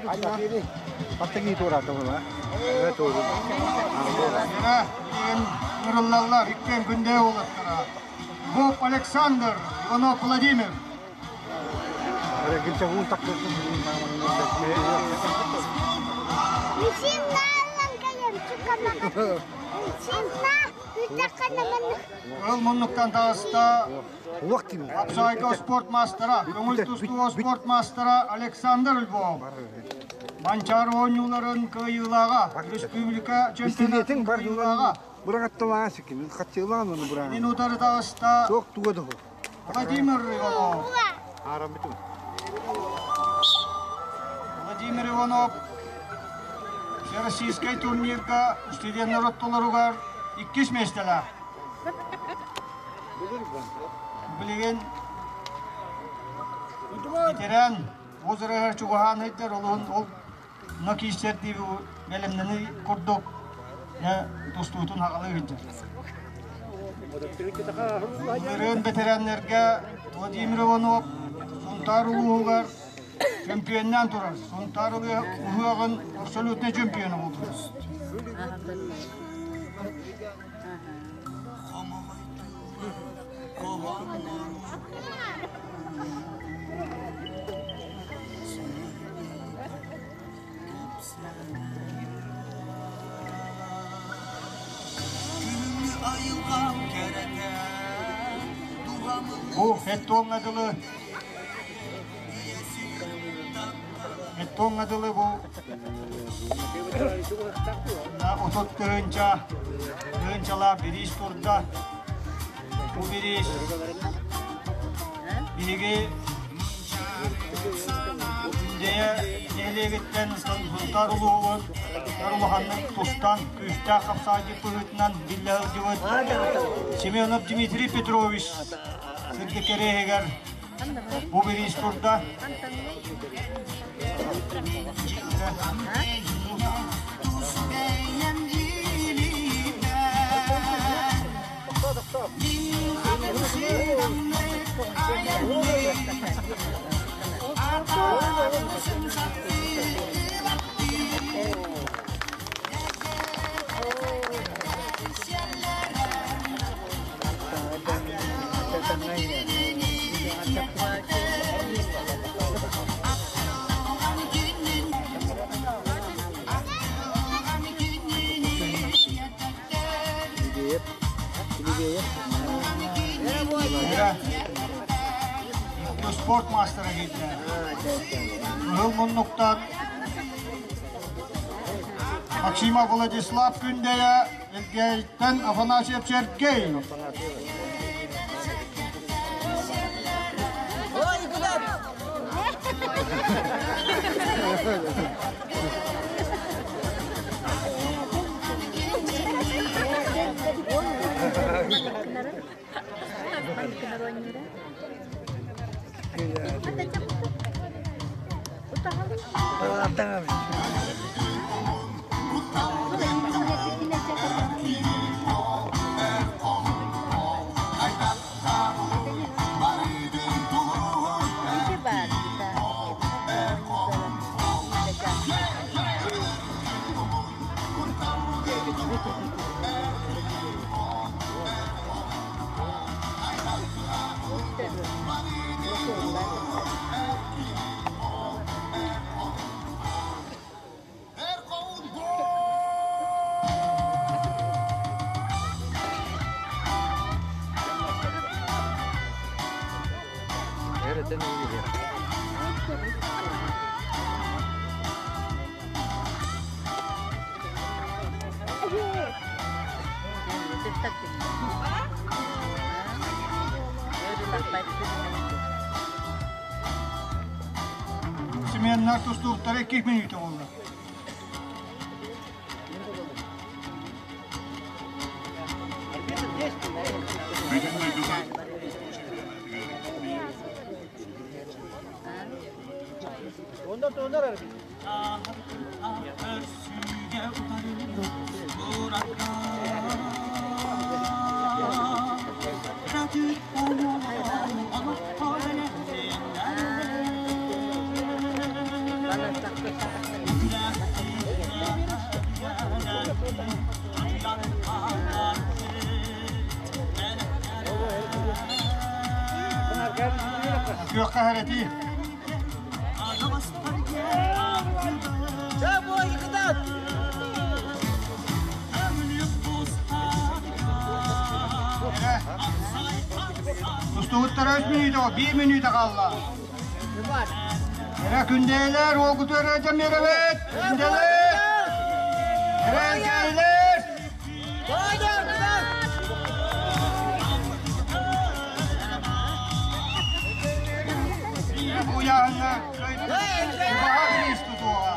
Паттаги туораата була. Билигин нырыллаллар иккиэн күндэ уолаттара. Боб Александр, Иванов Владимир. Ыл муннуктан таҕыста Апсайга спорт мастера, көҥүл тустууга спорт мастера Александр Львов. Манчаары оонньууларын кыайыылааҕа, республика чемпионатын кыайыылааҕа. Бырагатталаан сикин, хатчылаан оны быраган. Мин утары таҕыста Владимир Иванов. Владимир Иванов Всероссийскай турнирга студеннар оттолоругар иккис миэстэлээх. Билигин ветеран озерогар чугаһаан ыйдар олуһун ол но киирсэрдии бэлэмнэни курдук тустуутун хаҕалыы сылдьар. Былырыын бэтэрээннэргэ Владимир Иванов Сунтаар улууһугар чөмпүйэннээн турар. Сунтаар ыһыаҕын абсолютнай чөмпүйэнэ буолбута. Бу Хеттоҥҥа дылы Хеттоҥҥа дылы бу 30 тыһыынча тыһыынчалаах бириис турда. Бу бириис биһиги Күндэйэ нэһилиэгиттэн Сунтаар улууһун улаханнык тустан күүстээх хапсаайдьыт быһыытынан биллэ сылдьыбыт Семенов Дмитрий Петрович сырдык кэриэһигэр бу бириис турда. Спорт мастера киирдэ. Кыһыл муннуктан Максимов Владислав Күндэйэ, Элгээйиттэн Афанасьев Сергей. Ой, куда? Сменнар тустууктара 2 мүнүүтэ буолла. Күөххэ хэрэтии. Тустууттара 3 мүнүүтэ, 1 мүнүүтэ хаалла. Эрэ күндээлэр, уолгуту эрэ дьаммерэбит! Күндээлэр! Эрэ элгээйлэр! Бу ыйааһыҥҥа убаһа бириис тутуоҕа.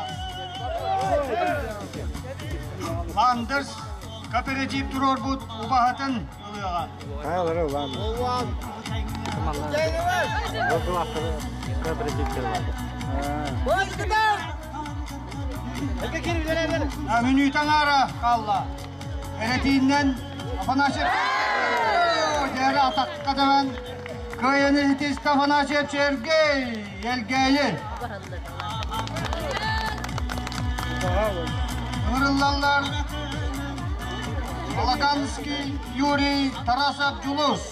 Ландерс кооператив туруорбут убаһатын ылыаҕа. Мүнүүтэ аҥаара хаалла. Эрэтииннэн Афанасьев. Эр атаққа дэвэн кыайыны итист Афанасьев Сергей Елгейи. Ыҥырыллаллар Балаганский Юрий Тарасов Дьулус.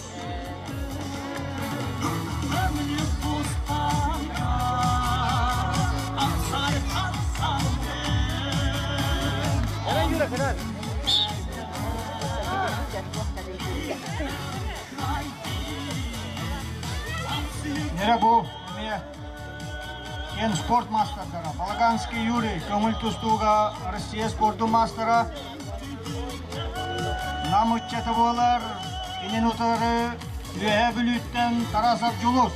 Нere бу эмиэ кен спорт мастардара Балаганский Юрий көҥүл тустууга Россия спордун мастера Нам ыччата буолар кинин утары Үөһээ Бүлүүттэн Тарасов Дьулус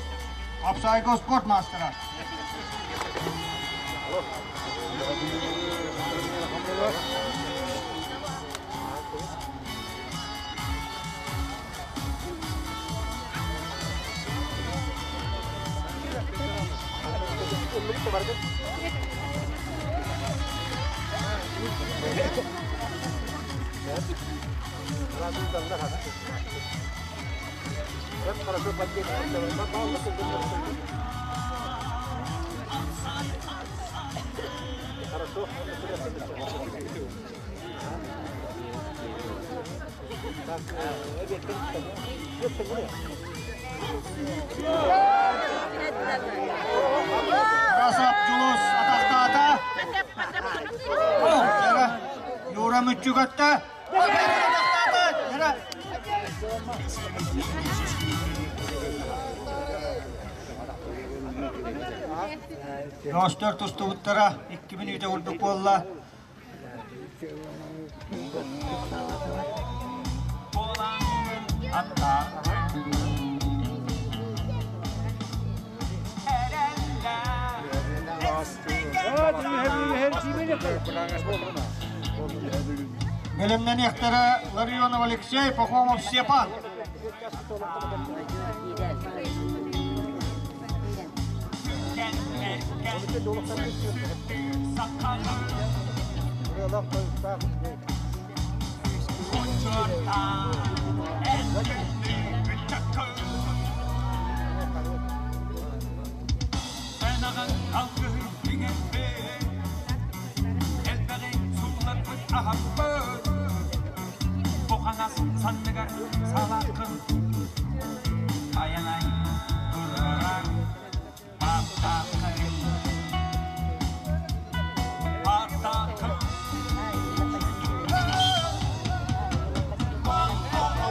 Апсайго спорт мастера. Тарасов Дьулус атахтаата. Юра мүччүгэтте. Достор тустубуттара 2 мүнүүтэ курдук буолла. Бэлэмнэниэхтэрэ Ларионов Алексей, Пахомов Степан.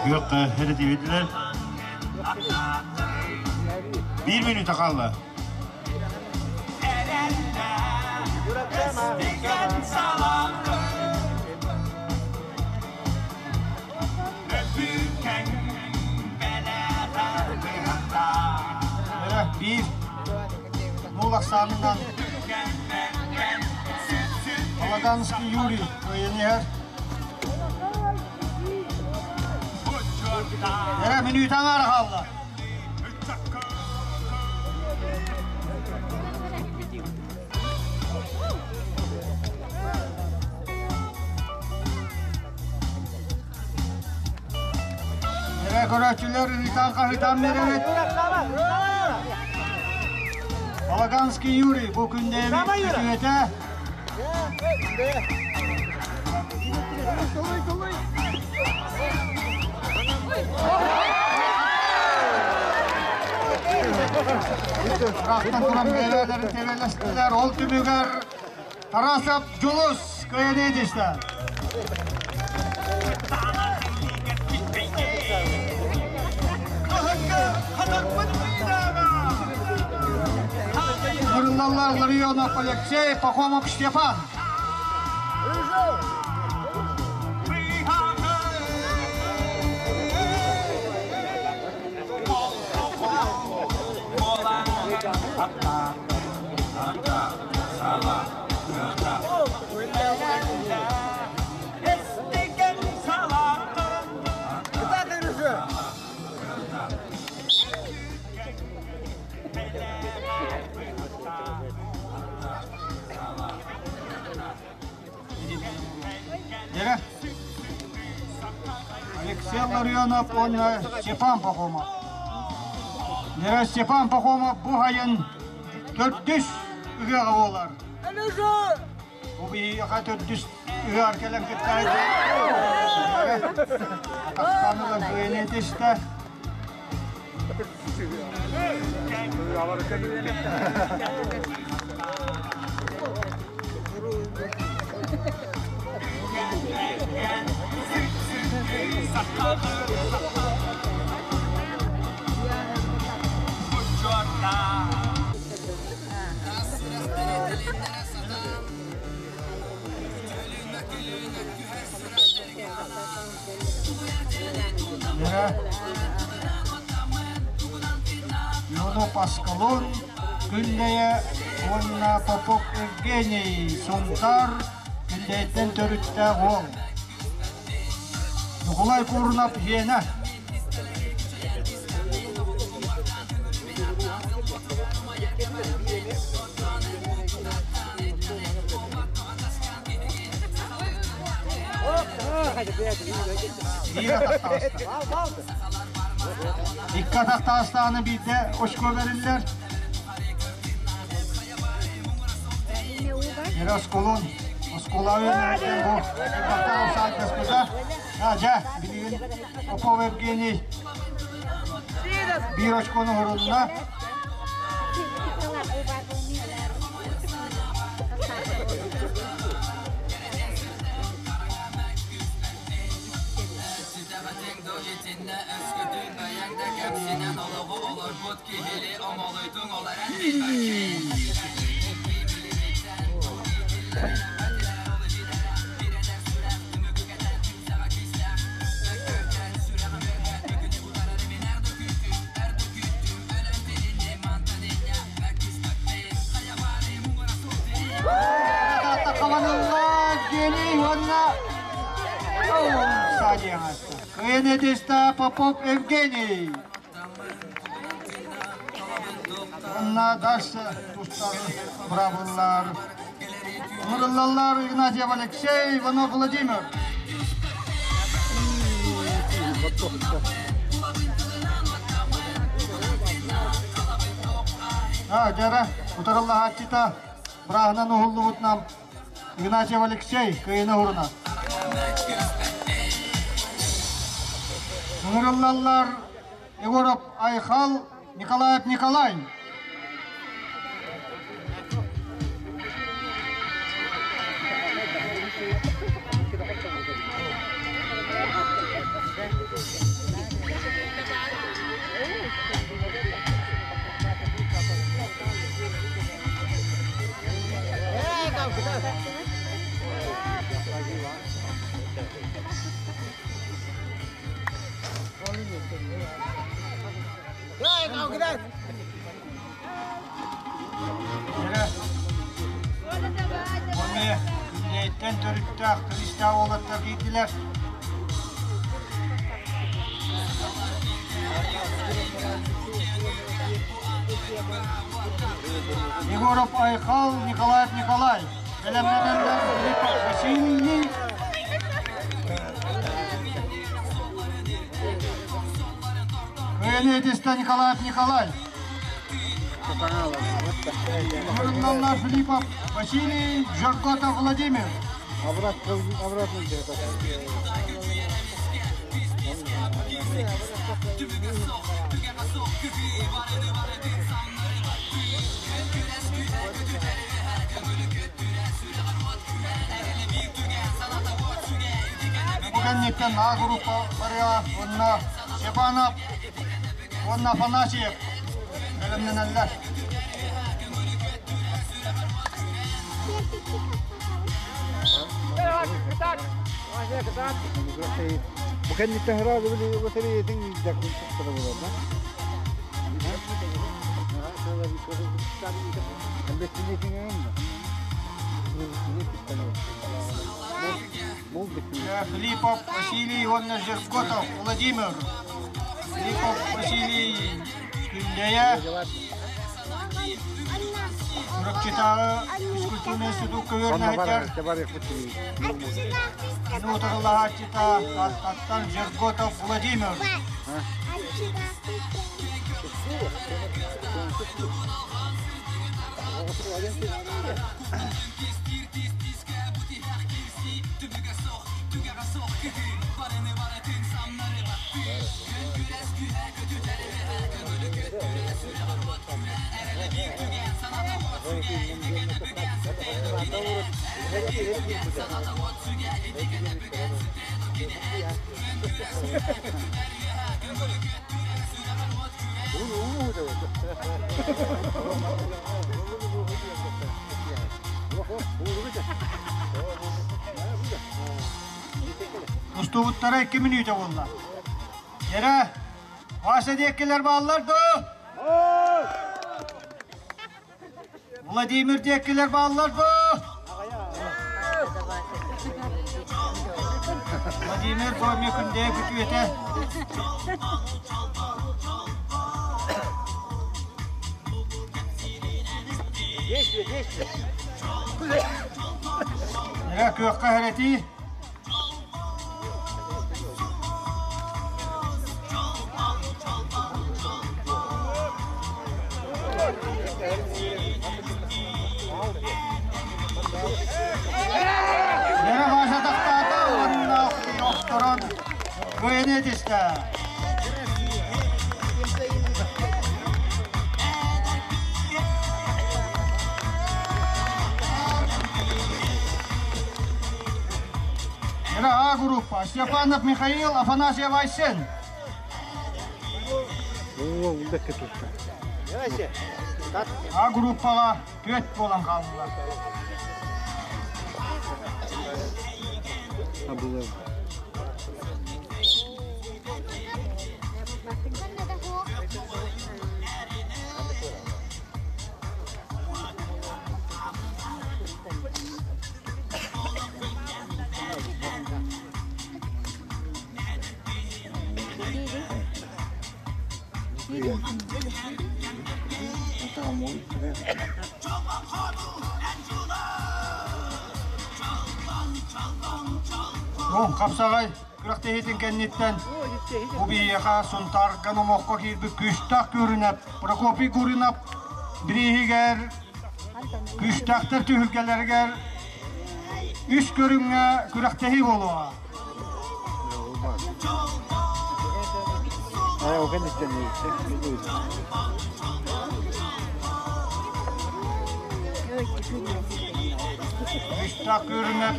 Yok, her diyordular. Bir minute kaldı. Bir Нулах санынан Балаганский Юрий кыайан Эре мүнүүтэ аҥаара хаалла. Эре көрөөччүлэр ыытан хаһытан беребит. Балаганский Юрий бу күндэбит үтүөтэ. Рахтан туран бээлерин тебелестилер. Ол түмүгэр Тарасов Дьулус кыайан этишти. Мырыллаллар Ларионов Алексей, Пахомов Степан. Айсен Ларионов уонна Степан Пахомов. Лера Степан Пахомов бу сайын төрдүс ыһыаҕа буолар. Бу биһиэхэ төрдүс ыһыаҕар кэлэн кыттаайда. Атахтаныгар кыайан этистэ. Леонов Аскалон Күннэйэ уонна Попов Евгений Сунтаар Күндэйтэн төрүттээх уол. Ньукулай Куурунап Иэнэ. Биир атахтаҕаста. Икки атахтаҕастаҕына биирдэ очко бэриллэр. Ира оскуолун оскуолаҕа үөрэнэртэн бу атахтаах саайтаспыта. Дьэ, билигин Попов Евгений биир очкону уһурунна. Евгений уонна Кыайан Попов Евгений. Уонна дальше тустар бырабыллар. Ыҥырыллаллар Игнатьев Алексей, Иванов Владимир. А, дьара, утарыллаһааччыта бырааһынан уһуллубутунан Игнатьев Алексей кыайыны уһурунар. Ыҥырыллаллар Егоров Айхал, Николаев Николай. Күннэйттэн төрүттээх туристаах уолаттар киирдилэр. Егоров Айхал, Николаев Николай. Бэлэмнэнэллэр Филиппов Василий. Кыайан Николаев Николай. Мурунналлар Филиппов Василий, Жорготов Владимир. Обратно, обратно где-то. Бу кэнниттэн А группа барыа уонна Степанов уонна Афанасьев бэлэмнэнэллэр. Бу кэнниттэн сразу батареятын буолар Филиппов Василий уонна Жерготов Владимир. Филиппов Василий Күндэйэ. Чурапчытааҕы физкультурнай институкка үөрэнээччилэр кини утарылаһааччыта Тааттаттан Жерготов Владимир. Устубуттара 2 мүнүүтэ буолла. Эрэ, Вася диэккилэр бааллар дуо? Владимир диэккилэр бааллар дуо? Владимир бу эмиэ күндэйэ күтүөтэ. Действие, действие. Эрэ күөххэ хэрэтии. Лера Вася тахтаата уонна охторон кыайан этистэ. Ира А группа. Степанов Михаил, Афанасьев Айсен. А группаға түөт буолан хааллылар. Оҥ хапсаҕай күрэхтэһиитин кэнниттэн бу биһиэхэ Сунтаарга номоххо киирбит күүстээх Күүрүнэп Прокопий Гуринов бирииһигэр күүстээхтэр түһүлгэлэригэр үс көрүҥҥэ күрэхтэһии буолуоҕа. Күүстээх Күүрүнэп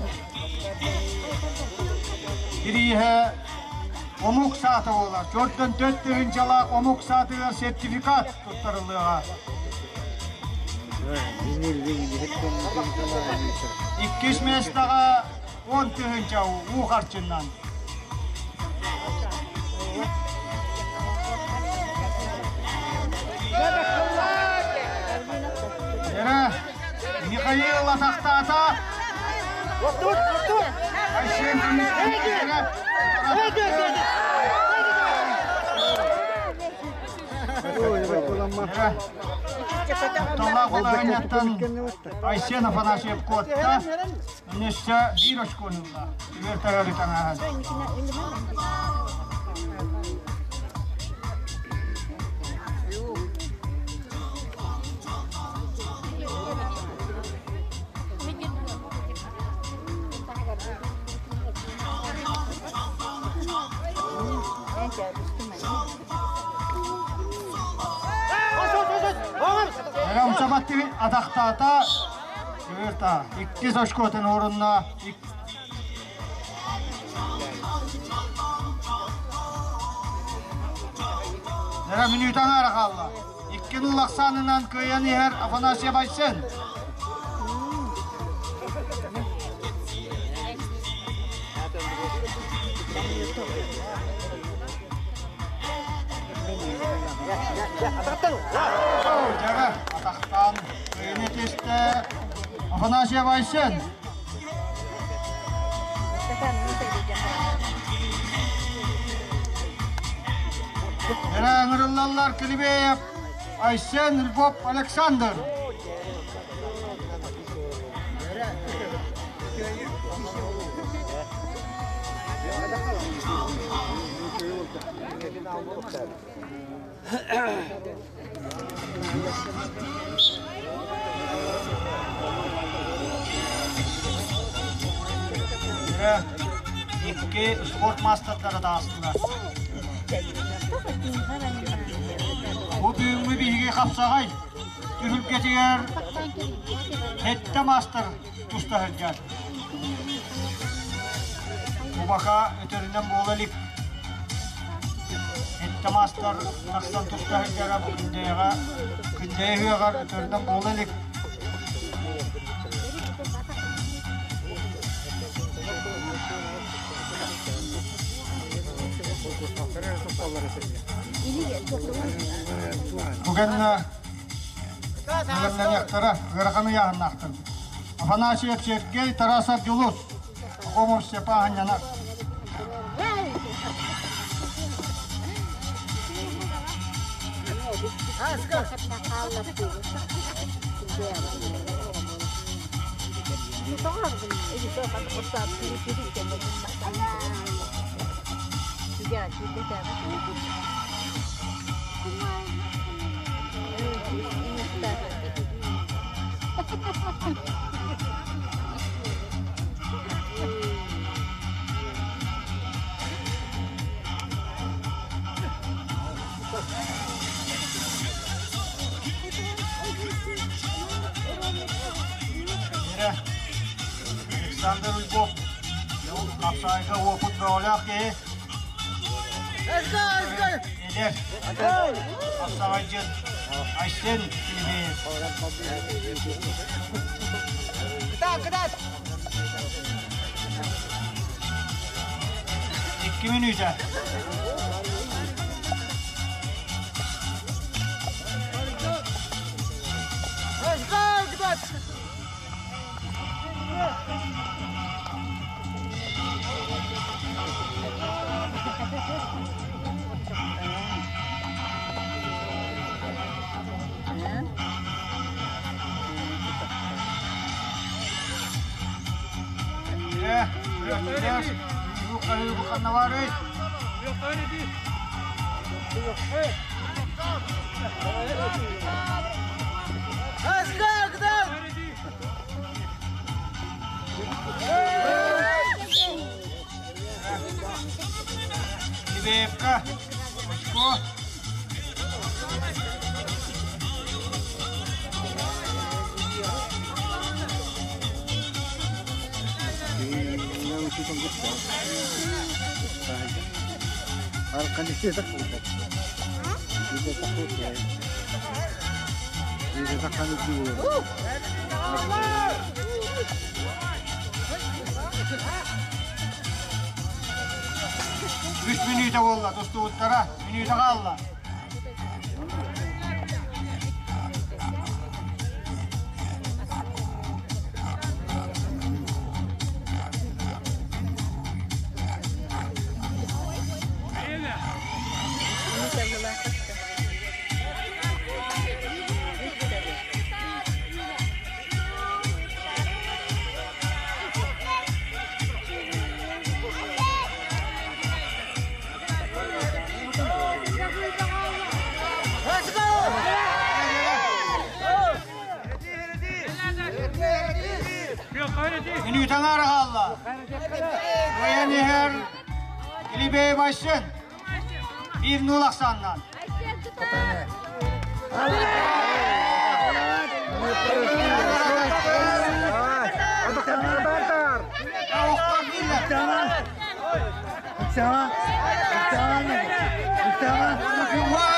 бирииһэ омук саата буолар. Төртөн төрт тыһыынчалаах омук саатыгар сертификат туттарыллыаҕа. Иккис миэстэҕэ 10 тыһыынча уу харчынан. Эрэ Михаил атахтаата. Айсен Тапталлаах балаһыанньаттан Айсен Афанасьев куотта. Өссө биир очкону ылла. Түгэр тарары таҥаһын. Эрэ атахтаата Түөрта иккис очкотун орунна. Эрэ мүнүүтэ аҥаара хаалла. Икки нул ахсаанынан кыайан иһэр Афанасьев Айсен. Дьара атахтаан кыайан тестэ Афанасьев Айсен. Эрэ ыҥырыллаллар Килибеев Айсен Львов Александр. Икки спорт мастардара таастылар. Бу бүгүҥҥү биһиги хапсаҕай түһүлгэтигэр сэттэ маастар туста сылдьар. Убаха өтөрүнэн буола илик. Сэттэ маастар тахсан туста сылдьара бу Күндэйэҕэ Күндэйэ ыһыаҕар өтөрүнэн буола илик. Бугэннэ бэлэмнэниэхтэрэ, ыарахан ыйааһыннаахтар. Афанасьев Сергей, Тарасов Дьулус, Пахомов Степан Анньанар. Александр Уйбов хапсаайга уопут бөҕөлөөх киһи. Эдэр хапсаҕайдьыт Айсен Килибеев. Кытаат, кытаат! 2 мүнүүтэ. Let's go, кытаат! Let's go, кытаат! Кибеевка, очко. Үс мүнүүтэ буолла, тустубуттара, мүнүүтэ хаалла. Let's go! Мүнүүтэ аҥаара хаалла. Кыайан иһэр Илибей Айсен. 1-0 ахсааннаан.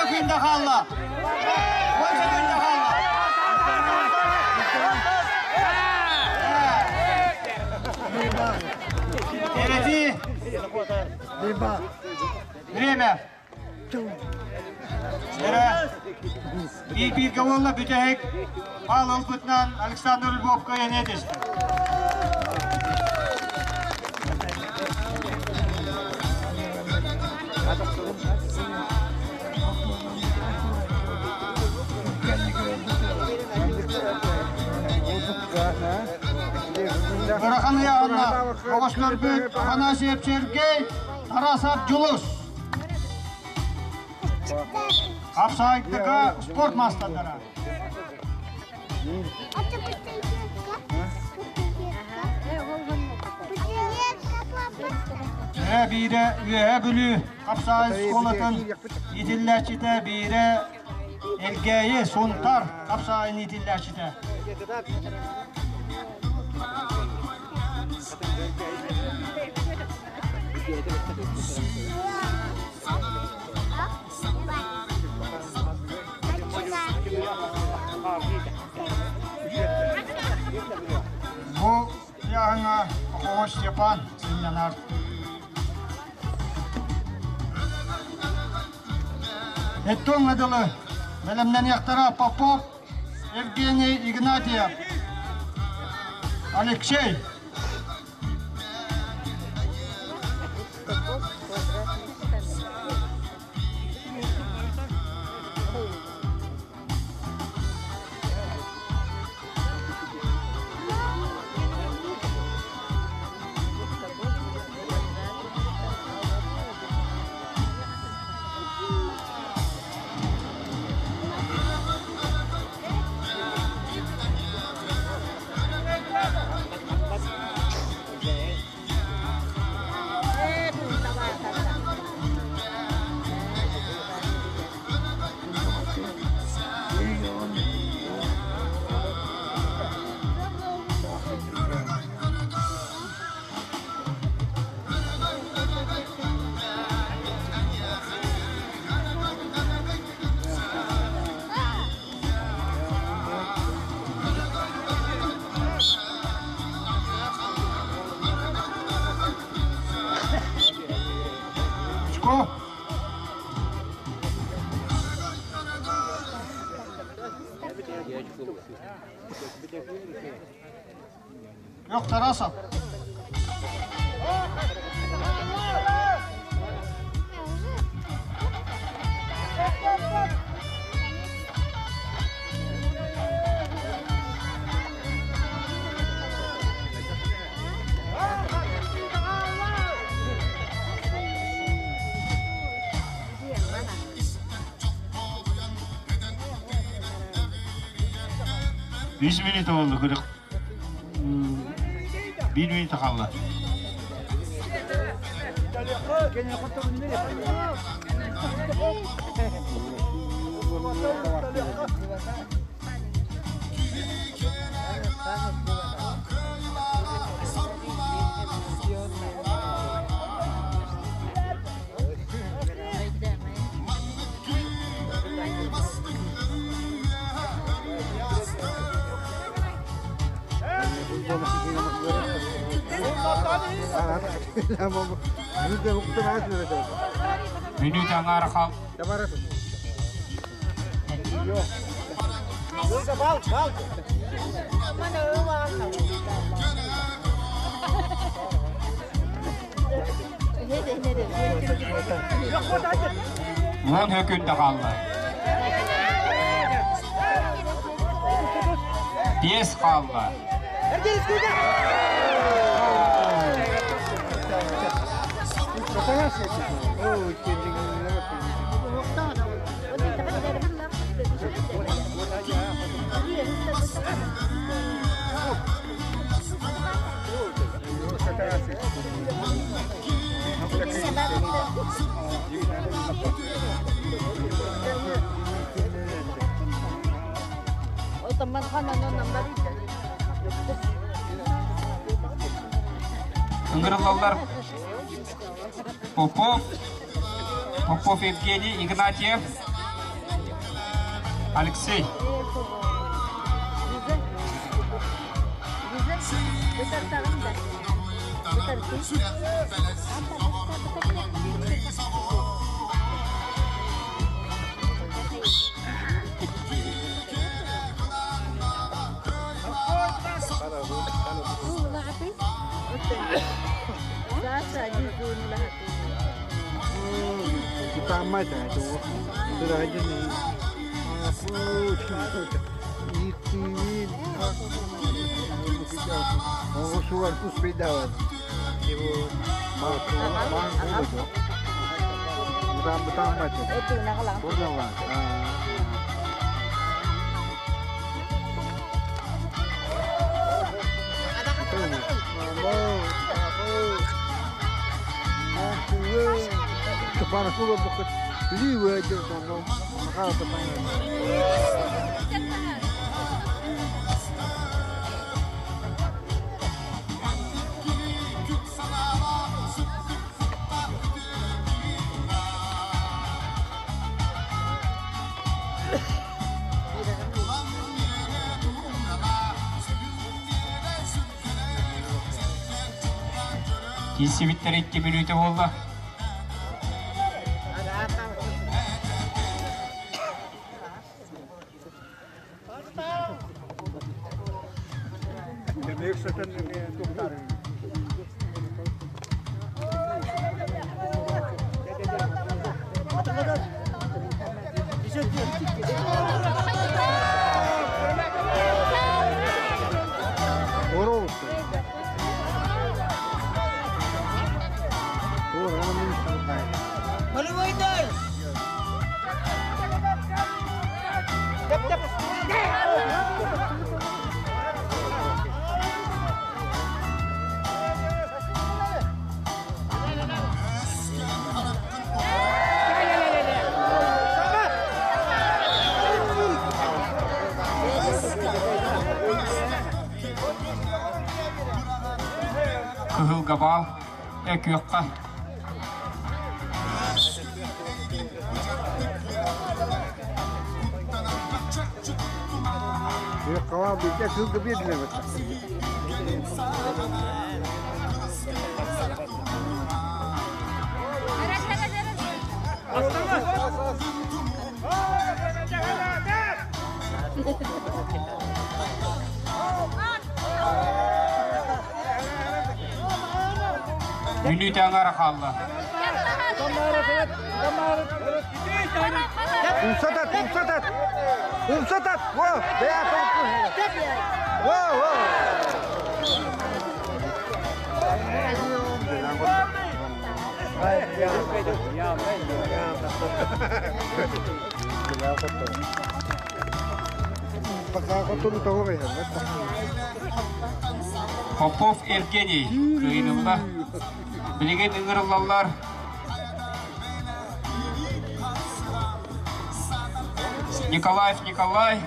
Күндэ хаалла. Күндэ хаалла. Впереди. Время. Эрэ. Биир буолла бүтэһик. Баал ылбытынан Александр Львовка янетисти. Ыарахан ыйааһынна оҕослорбут Афанасьев Сергей, Тарасов Дьулус. Хапсаайдыга спорт маастардара. Биирэ биирэ Үөһээ Бүлүү хапсаай оскуолатын иитиллээччитэ, биирэ Элгээйи Сунтар хапсаайын иитиллээччитэ. Бу ыйааһыҥҥа Оҕо Степан сынньанар. Эттон дылы бэлэмнэниэхтэрэ Попов Евгений Игнатьев, Алексей. Очко. Yok Tarasov. Үс минут oldu kırık. Bir минута қалды. Минут аңары қал. Он hökünde қалды. Бес қалды. Ыңгырылалар Попов, Попов Евгений, Игнатьев, Алексей. Оҕусугар успейдават. Киирсибиттэр 2 мүнүүтэ буолла. Кыһыл габал күөххэ. Мүнүүтэ аҥара хаалла. Умсатат, умсатат! Умсатат! Во! Во, во! Попов Евгений кыайынылла. Билигин ыҥырыллаллар. Николаев Николай.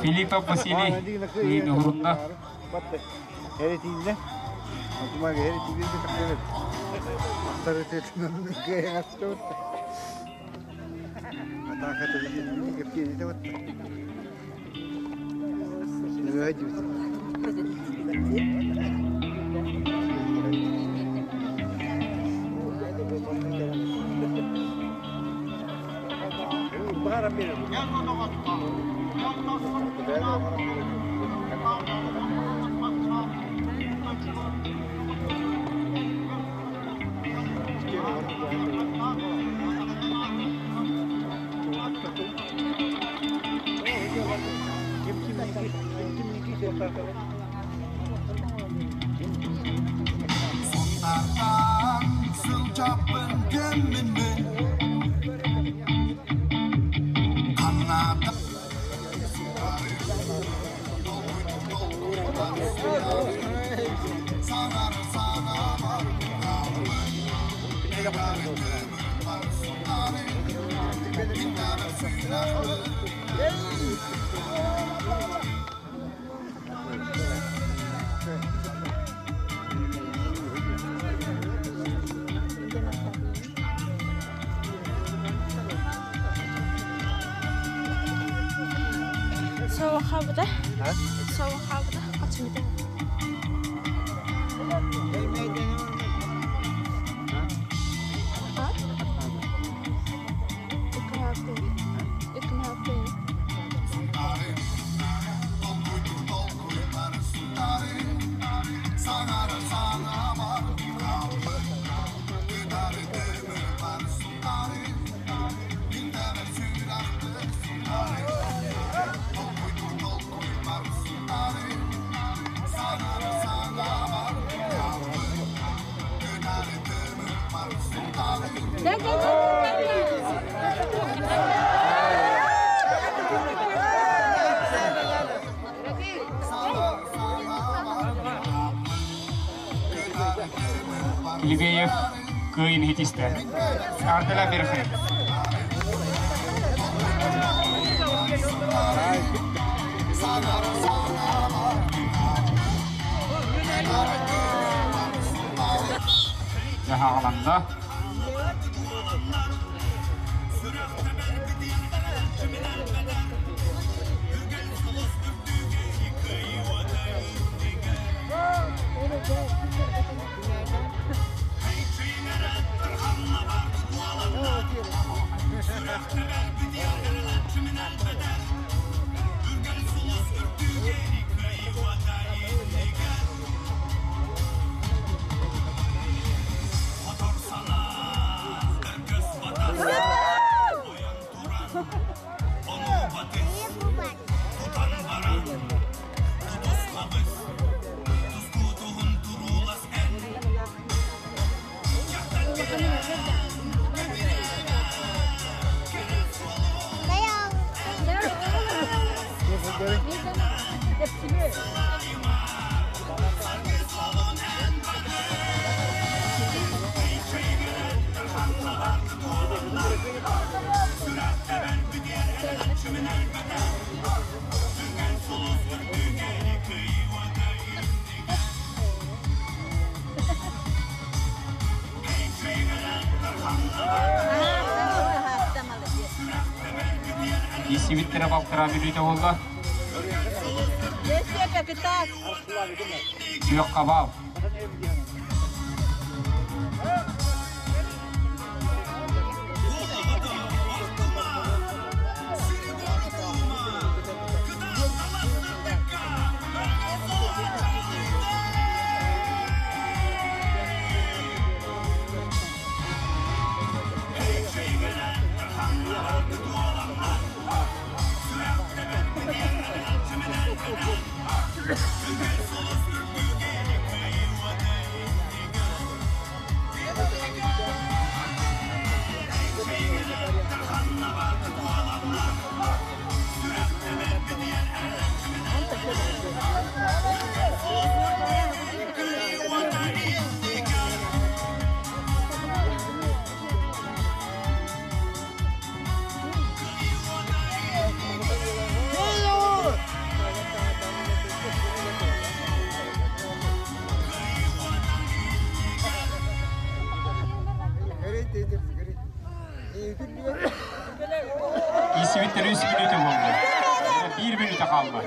Филиппов Василий кыайын уһурунна. Соҕахабыта. Соҕахабыта. Хачымыта. Левеев кыайын хитистэ. Ардала Берхе. Жаһаҕаланна. Исибиттэрэ балтараа мүнүүтэ буолла. Күөх хабаал. Исибиттер үс мүнүүтэ буолла. Биир мүнүүтэ хаалла.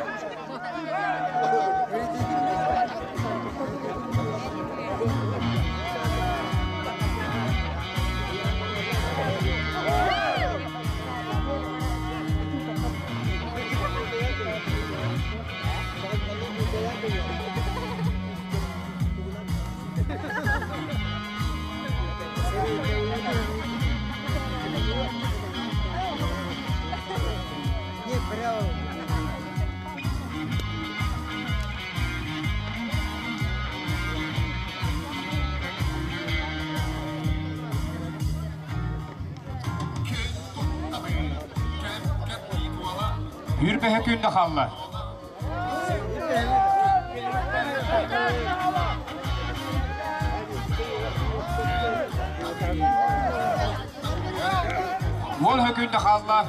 Үрбэһэ күндэ хаалла. Уол хөкүндэ хаалла.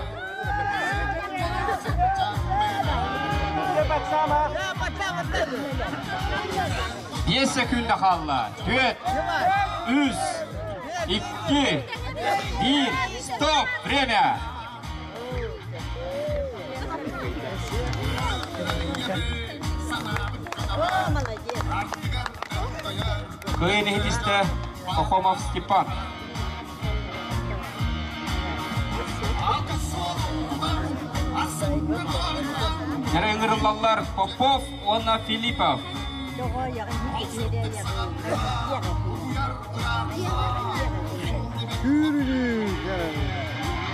Биэс секүндэ хаалла. Түөрт, үс, икки, биир. Стоп! Время! Кыайын иһитистэ Пахомов Степан. Дьэрэ ыҥырыллаллар Попов уонна Филиппов.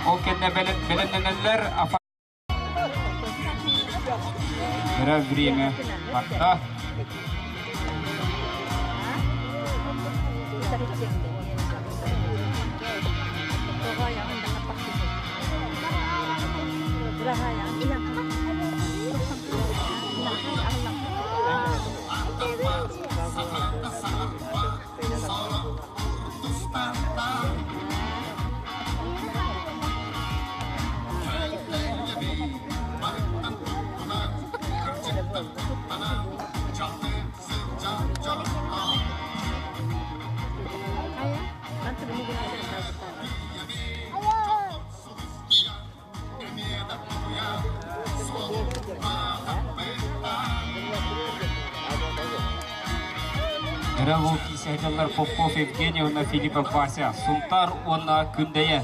Ол кэннэ бэлэмнэнэллэр Эрэ время барда. Эрэ ол киисэһдьаллар Попов Евгений уонна Филиппов Вася, Сунтар уонна Күндэйэ.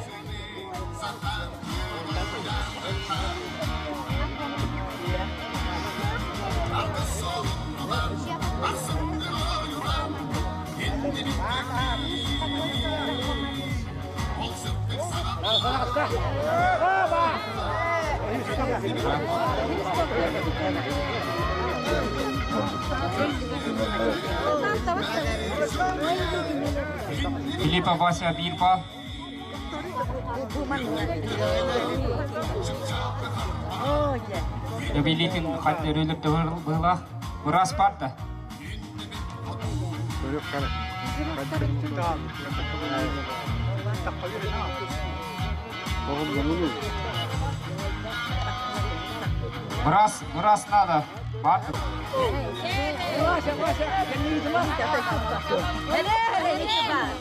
Филиппов Вася Бирба. Эбилитин хаттерүлүк быһылаах быраас барда. Быраас, быраас надо. Бардык.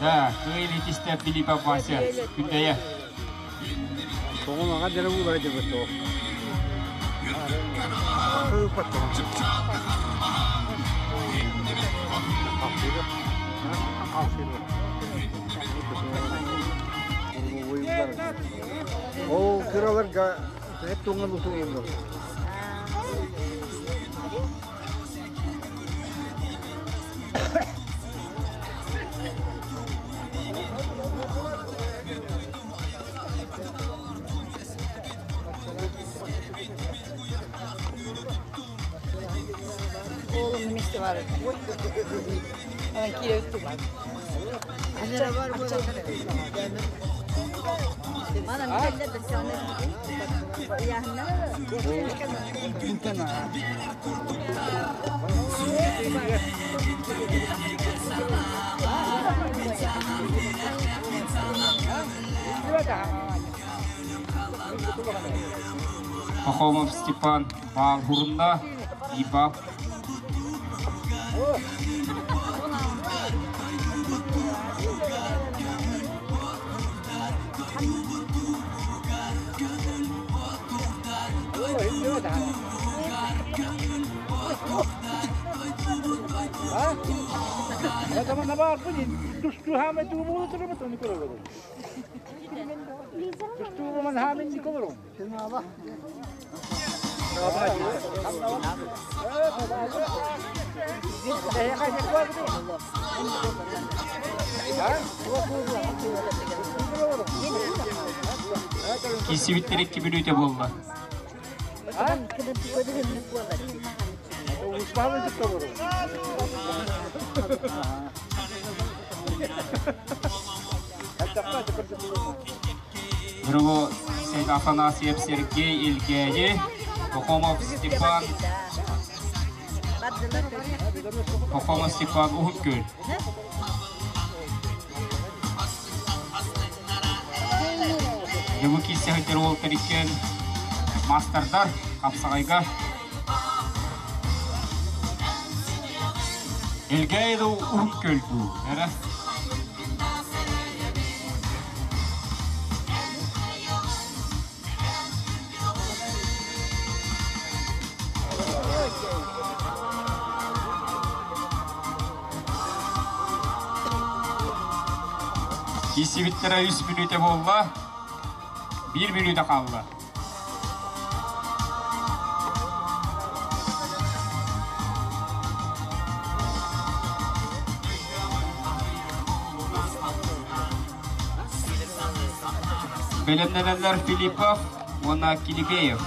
Да, кыайын Филиппов Вася. Күндэйэ. Тоҕун аҕа дьара уулара дьабыт Ол кыраларга туңан утуйуллар. Oğlum вместе var. Пахомов Степан Балгурунда, Ибап. Кисибиттер икки бүлүүтэ буолла. Бұрғы Сен Афанасьев Сергей Илгеyi, Пахомов Степан, Пахомов Степан Ухуккөл. Бүгү кисе ол териккен мастердар Қапсағайға. Илгейді Ухуккөл бу. Әрі. Киссибиттэрэ үс мүнүүтэ буолла. Биир мүнүүтэ хаалла. Бэлэмнэнэллэр Филиппов уонна Килибеев.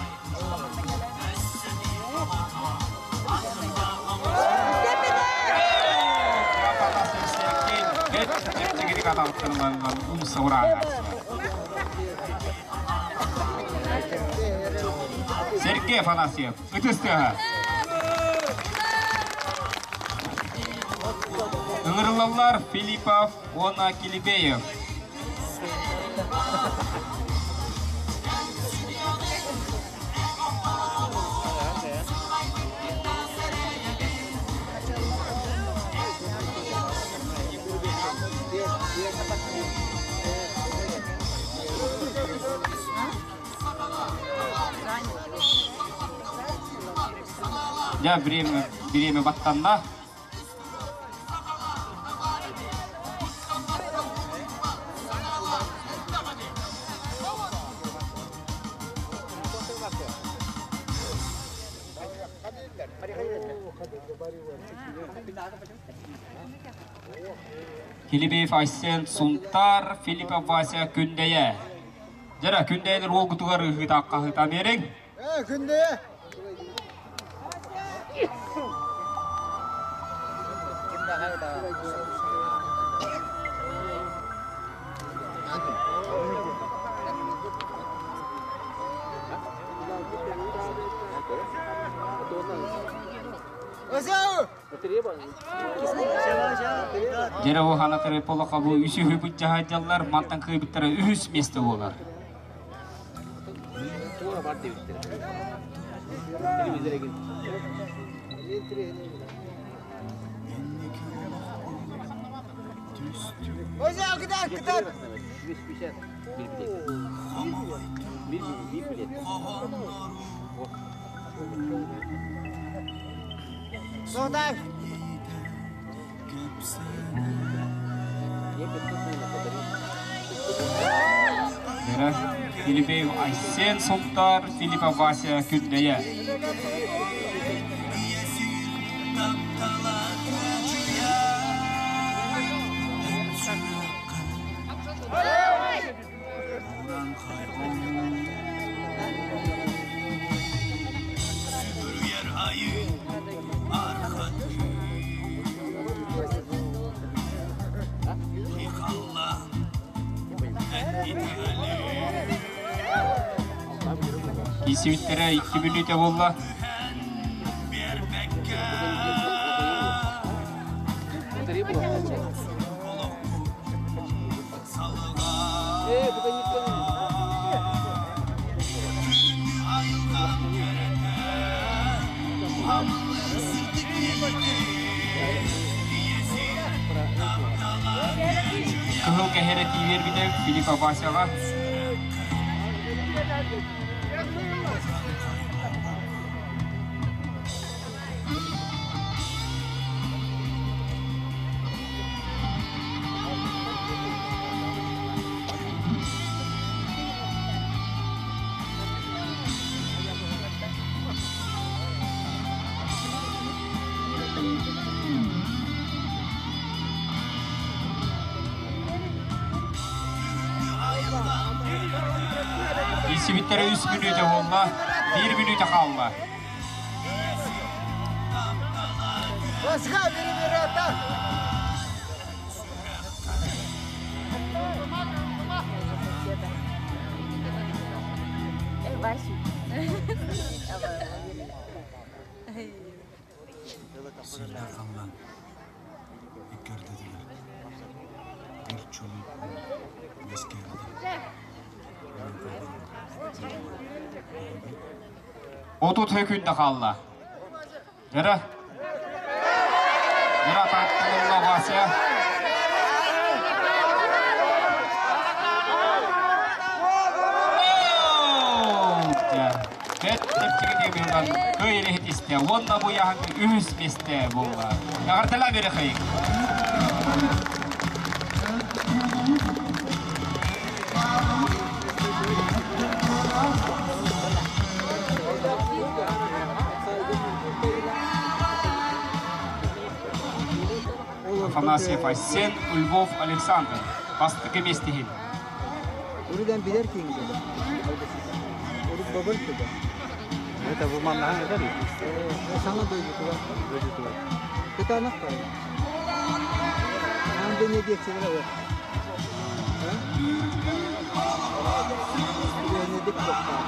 Сергей Афанасьев, ытыс тыаһа. Ыҥырыллаллар Филиппов уонна Килибеев. Дьэ, время, время баттанна. Филиппов Айсен Сунтар, Филиппов Вася Күндэйэ. Дьара, Күндэйэлэр уолгутугар ыһыытаахха биэриҥ. Э, Күндэйэ! Дерево ханатары полохобу үсүһү быдьаһа дьаллар мантан кыйбыттара үһүс место буолар. Филиппев Айсен Сунтар, Филиппов Вася Күндэйэ. Киисибиттэрэ икки мүнүүтэ буолла. Кыһыл кэһэрэ тиийэрбитэ Филипп Васяҕа. Киирсибиттэрэ үс мүнүүтэ буолла, биир мүнүүтэ хаалла. Сирдэр халлаан икки ардытыгар биир чулуу үөскээбитэ. 30 күндэ хаалла. Дьара. Дьара тааттылла Вася. Бэт чэпчэкитик кыайын истэ уонна бу яһаҥы үһүс миэстэ буолла. Эҕэрдэлээ берехайык. Афанасьев Айсен, Львов Александр. Бастакы миэстиһин. Уруден билер кингede. Урут бабыр кede. Это бу маннаһан эдэр. Сана дойдутугар. Дойдутугар. Кытаанах баар. Аан дэнэ диэччилэр ол. Бенедикт бохтаах.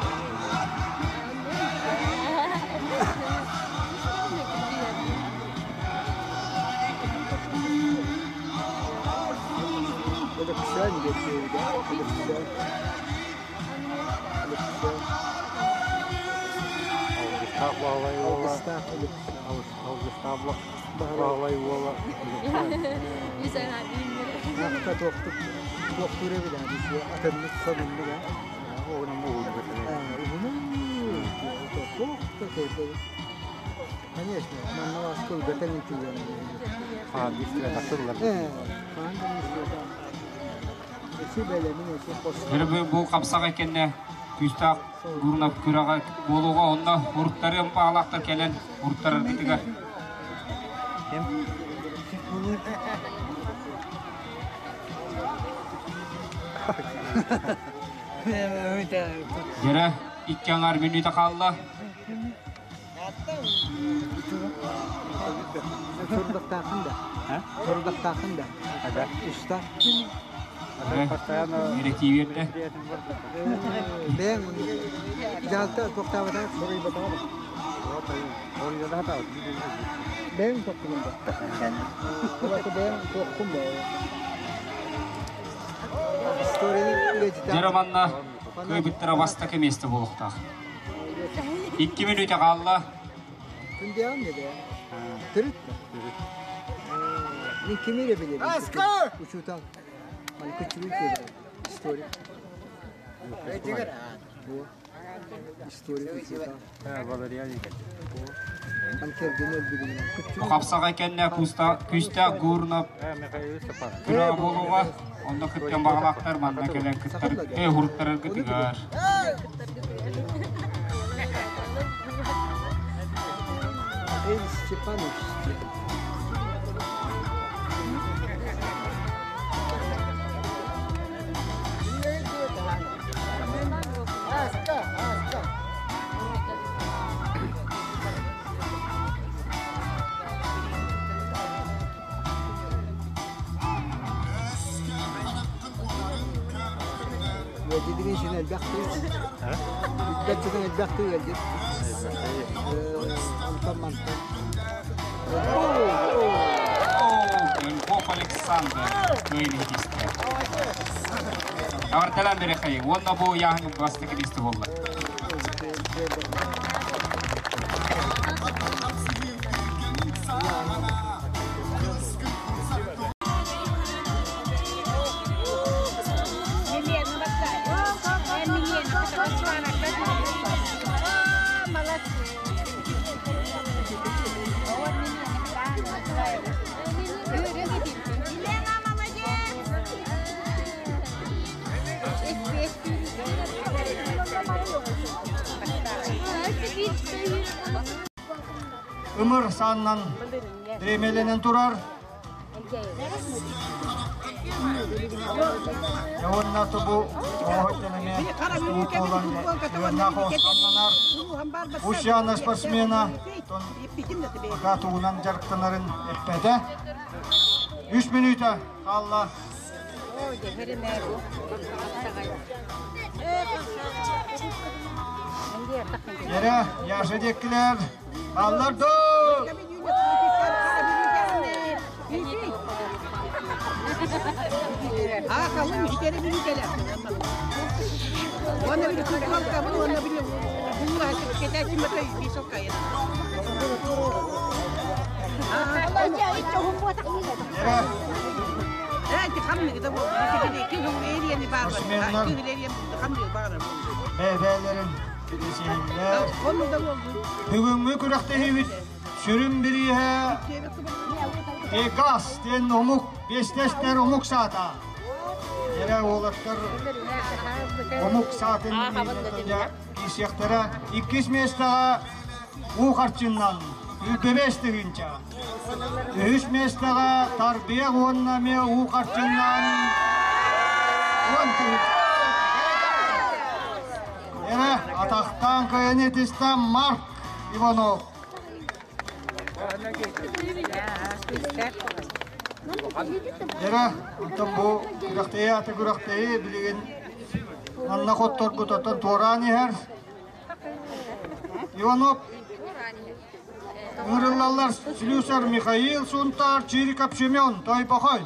Өлөксөөн диэччилэргэ Өлөксөөн. Өлөксөөн. Алгыстаах баалай уола. Алгыстаах Өлөксөөн. Алгыстаах баалай уола. Нахта туохтук туохтуур эбит атыннык сонуннук Оҕунан уһуйбут. Уһунун туох да Конечно, манна аскылгатан итилэн. Хаан истибэ тахсыллар. Хаан истибэ. Эси бэлэмин эси хос. Бу хапсаҕай кэннэ күүстээх Гурнов күрэҕэ буолуоҕа онно уруттарыам баҕалаахтар кэлэн уруттараргытыгар. Дьэрэ икки аҥаар мүнүүтэ хаалла. Сорудахтаахын да. Сорудахтаахын да. Уста. Үөрэтиибиэрдэ. Бэйэҥ дьаалта туохтаабатаҕа суруйбатаҕа да. Бэйэҥ туохкун да. Улата бэйэҥ туохкун да. Дьэ манна кыайбыттара бастакы миэстэ буолуохтаах. Икки мүнүүтэ хаалла. Күндээҕим не бэйэм. Төрүт Төрүт. Мин кими эрэ билэбин. Учуутал. Малькучуруй диэбит. Историк. Историк учуутал. Валериан Хапсаҕай кэннэ күүстээх Гурнов күрэҕэ буолуоҕа. Онно кыттан баҕалаахтар манна кэлэн кыттар уруттараргытыгар. Степанович. Ыалдьытыгын син элбэх тыы. Бүппэт элбэх тыы ыалдьыт. Онтон мантан. Львов Александр кыайын иһитистэ. Эҕэрдэлээн биэрэхэй уонна бу ыйааһын бастакы миэстэ буолла. Ымыр сааннан бириэмэлэнэн турар. Уонна тобу оһоттенеме буолан уонна останнанар. Ушьяна спортсмена пока тугунан дьарыктанарын эппэтэ. Үс мүнүүтэ хаалла. Yere yaşı dikkiler. Ballar dur. Бэйбээлэрин билисиһиннэр. Бүгүҥҥү күрэхтэһиибит сүрүн бирииһэ Пегас диэн омук, биэстэстэр омук саата. Эрэ уолаттар омук саатын киирсиэхтэрэ. Иккис миэстэҕэ уу харчыннан. Сүүрбэбэс тыһыынча. Үһүс миэстэҕэ Тарбыйах уонна эмиэ уу харчыннаан 10 тыһыынча. Эрэ атахтаан кыайан итистэ Марк Иванов. Эрэ, оттон бу күрэхтэһии аты күрэхтэһии билигин манна хотторбут оттон туораан иһэр. Иванов ыҥырыллаллар Слюсарь Михаил Сунтаар, Чириков Семен, Тойбохой.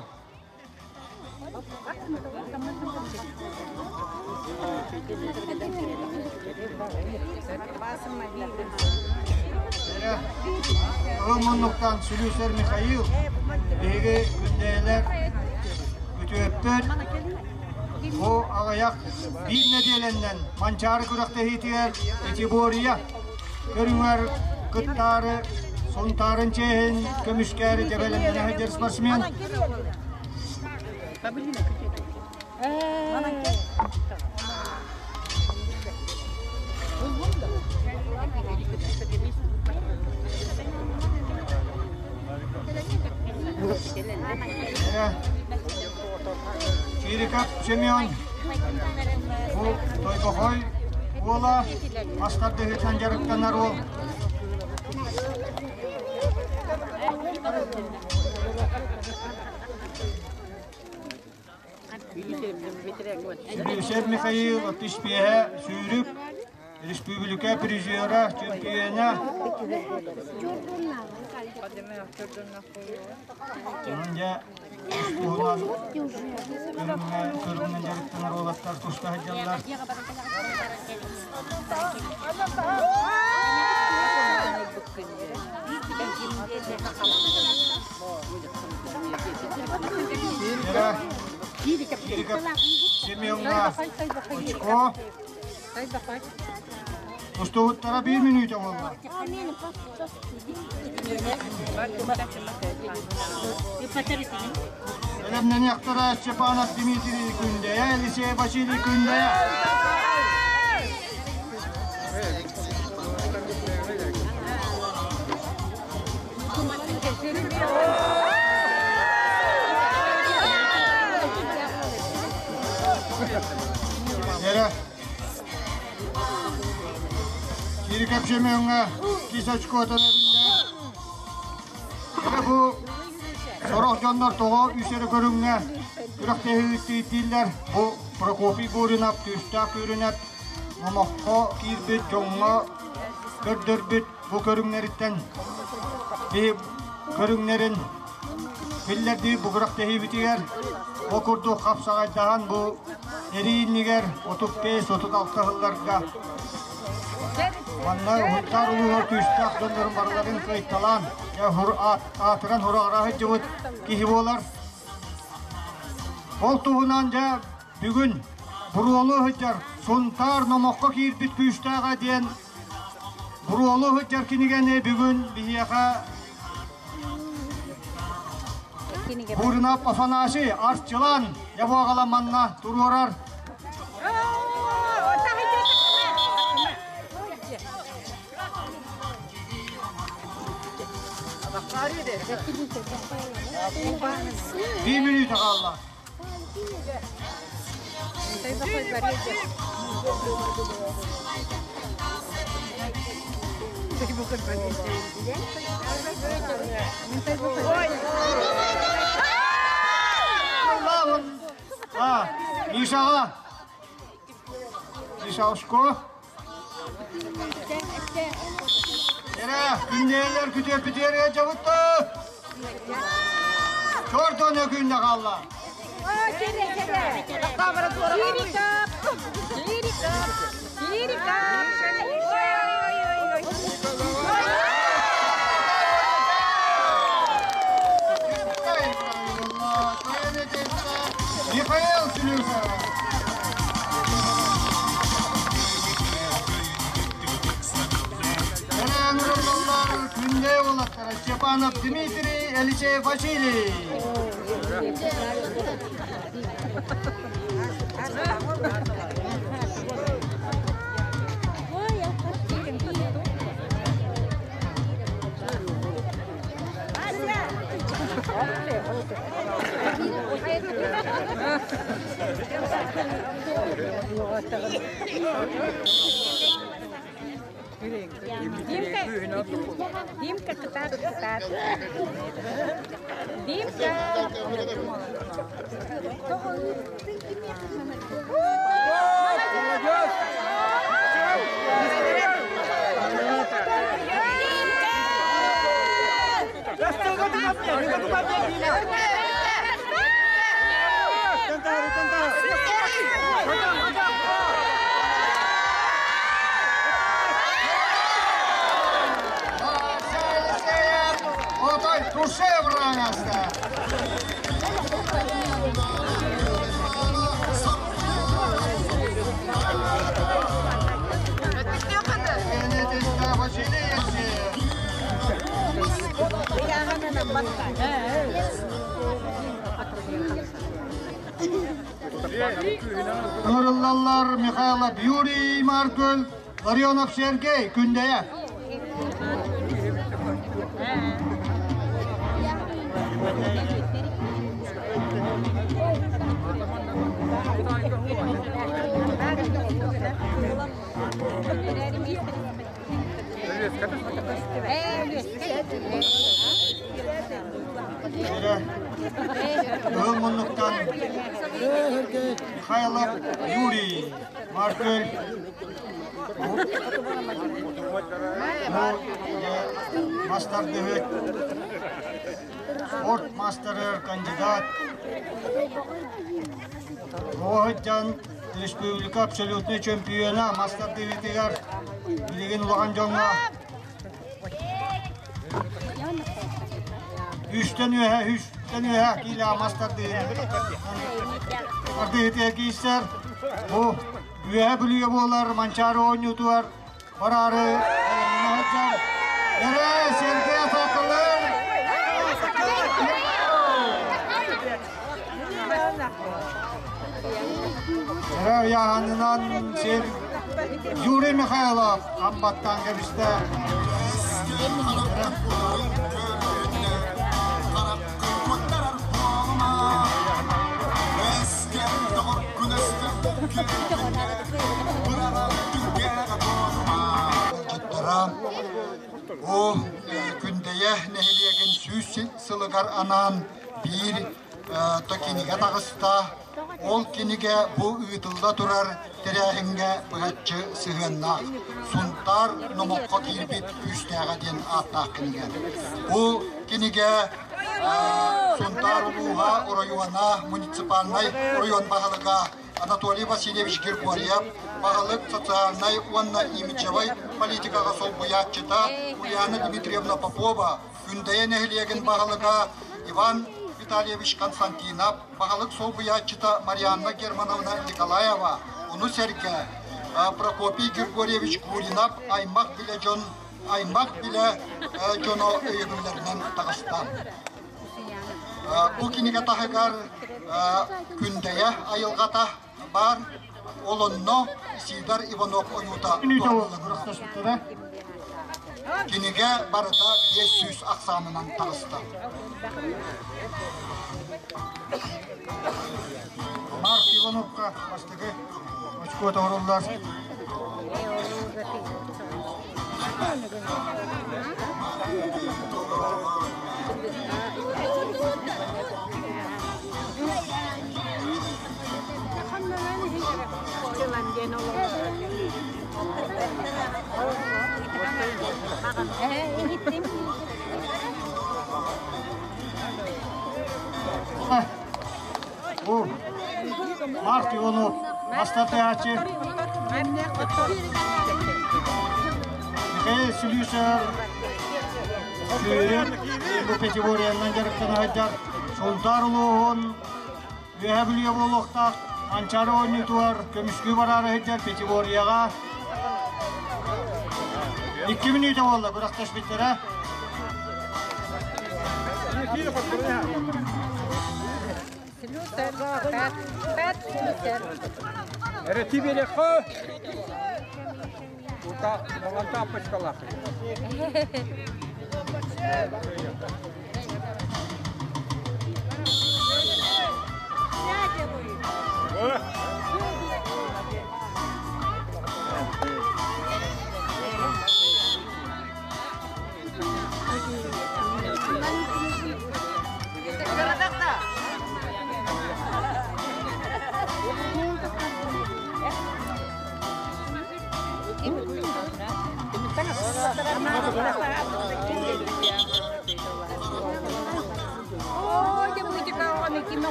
Кыһыл муннуктан Сүлүүсэр Михаил, биһиги күндэйэлэр күтүөппүт бу аҕыйах биир нэдиэлэннэн Манчаары күрэхтэһиитигэр Пятиборье көрүҥэр кыттаары Сунтаарын чиэһин көмүскээри дьэбэлэннэ сылдьар спортсмен. Чириков Семен бу Тойбохой уола мас тардыһыытынан дьарыктанар уол. Сүлүүсэп Михаил 65-э сүүрүк, республика призера, чемпиона. Дьэ, туһунан көрүҥҥэ көрүҥүнэн дьарыктанар уолаттар туста сылдьаллар. Семеновна очко. Тустубуттара биир мүнүүтэ буолла. Бэлэмнэниэхтэрэ Степанов Дмитрий Күндэйэ, Елисей Василий Күндэйэ. Эрэ. Кирикэп Семеҥҥа кис очкотун эбиллэ. Эрэ бу сорох дьоннор тоҕо үс эрэ көрүҥҥэ күрэхтэһии дииллэр. Бу Прокопий Гуринов, Түстээх Күүрүнэп номоххо киирбит дьоҥҥо көрдөрбүт бу көрүҥнэриттэн биһи көрүҥнэрин биллэрдии бу күрэхтэһиибитигэр ол курдук хапсаҕайдаһан бу эрии иннигэр 35-36 сылларга манна Уһуктаар улууһугар күүстээх дьоннорун барыларын кыайталаан аатыран хураҕыра сылдьыбыт киһи буолар. Ол туһунан дьэ бүгүн буруолу сылдьар Сунтаар номоххо киирбит күүстээҕэ диэн буруолу сылдьар кинигэни бүгүн биһиэхэ Бурнап Афанасий Арчылан Ябоҕала манна туруорар. Биир мүнүүтэ хаалла. Мишаға! Миша Ушко! Эрэ, күннээлэр күтүөппүтүгэр дьабытты! Чордон өкүннэ хаалла! Михаил Селюков! Күндей уолаттара Степанов Дмитрий, Елисеев Василий. Димка, Димка, кытаат, кытаат. Димка. Отой душевраҥаста. Ыҥырыллаллар Михайлов Юрий Маркөл, Ларионов Сергей Күндэйэ. Ыһыл муннуктан Михайлов Юрий Маркель мастардыһыт спорт маастарыгар кандидат Оһыттан республика абсолютнай чемпиона мастардыһытыгар билигин улахан дьоҥҥо үстэн үөһэ үстэн үөһэ киилэ мастардыһытыгар киирсэр бу Үөһэ Бүлүүгэ буолар Манчаары оонньуутугар бараары сылдьар Эрэ Сергей Сакалын Эрэ ыйааһынынан сир Юрий Михайлов хамбаттаан кэбистэ. Дьыттара бу Күндэйэ нэһилиэгин сүүс сылыгар анаан биир то кинигэ таҕыста. Ол кинигэ бу ыытылла турар тэрээһиҥҥэ быһаччы сыһыаннаах Сунтаар номоххо киирбит күүстээҕэ диэн ааттаах кинигэ. Бу кинигэ Сунтаар улууһа оройуона муниципальнай оройуон баһылыга Анатолий Васильевич Григорьев, баһылык социальнай уонна имиджевай политикаҕа солбуйааччыта Ульяна Дмитриевна Попова, Күндэйэ нэһилиэгин баһылыга Иван Витальевич Константинов, баһылык солбуйааччыта Марианна Германовна Николаева, ону сэргэ Прокопий Григорьевич Гуринов аймах билэ дьон аймах билэ дьоно өйөбүллэринэн таҕыста. Бу кинигэ таһыгар Күндэйэ айылҕата баар, ол онно Сидор Иванов ойуута Кинигэ барыта 500 ахсаанынан таҕыста. Марк Ивановка бастакы очко тоҕуруллар. Бу Марк Иванов бастатыаччы Михаил Слюсар сүүрүк бу категориянан дьарыктана сылдьар Сунтаар улууһун Үөһэ Бүлүүгэ буолуохтаах Манчаары оонньуутугар көмүскүү бараары сылдьар пятиборьеҕа 2 мүнүүтэ буолла күрэхтэспиттэрэ. Эрэти береххэ. Ута маҥан тапочкалаах.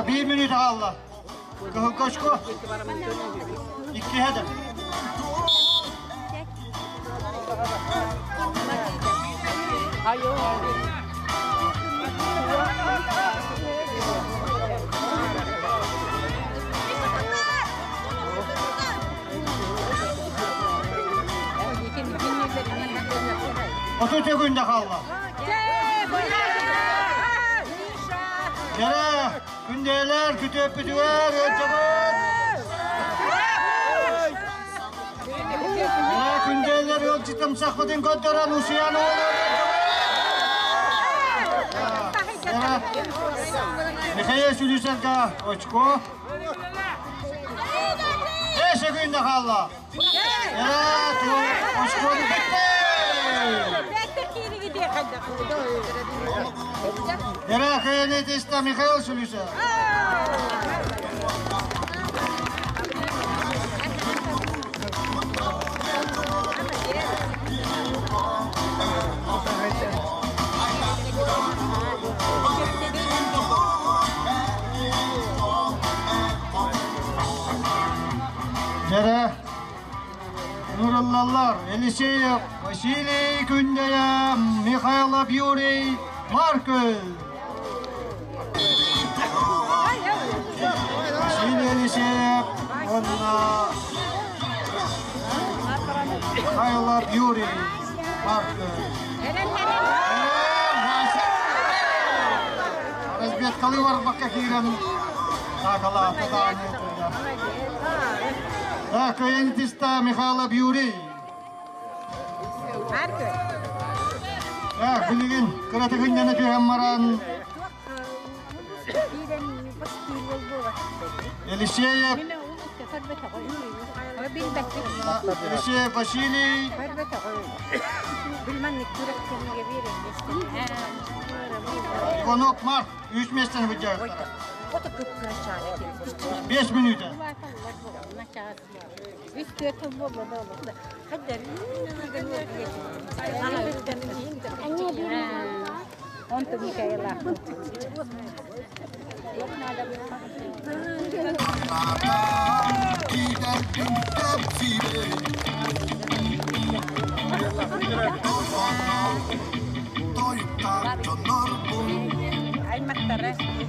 Биир мүнүүтэ хаалла. Кыһыл кочко. Иккиһэ да. 30 секунда хаалла. Кэрэ, күндээлэр, күтүөппүтүгэр ыалдьабыт. Кэрэ, күндээлэр ыалдьытымсахпытын көрдөрөн усуйан Кэрэ, Михаил Сүлүсэргэ очко. 5 секунда хаалла. Кэрэ, очкону бүттэ! Кэрэ, кыайан Михаил Сүлүсэр. Дьэрэ, Нураллаллар Елисеев Василий Күндэйэ, Михайлов Юрий Марков. Василий Елисеев уонна Михайлов Юрий Марков. Разведкалыы барбакка киирэн таакалаата даҕаны. Так, кыайан Михайлов Юрий. Так, билигин кыратыгынньаны түһэн баран Елисеев Елисеев Василий Иванов Марк үс миэстэни былдьаабыттара. 5 мүнүүтэ.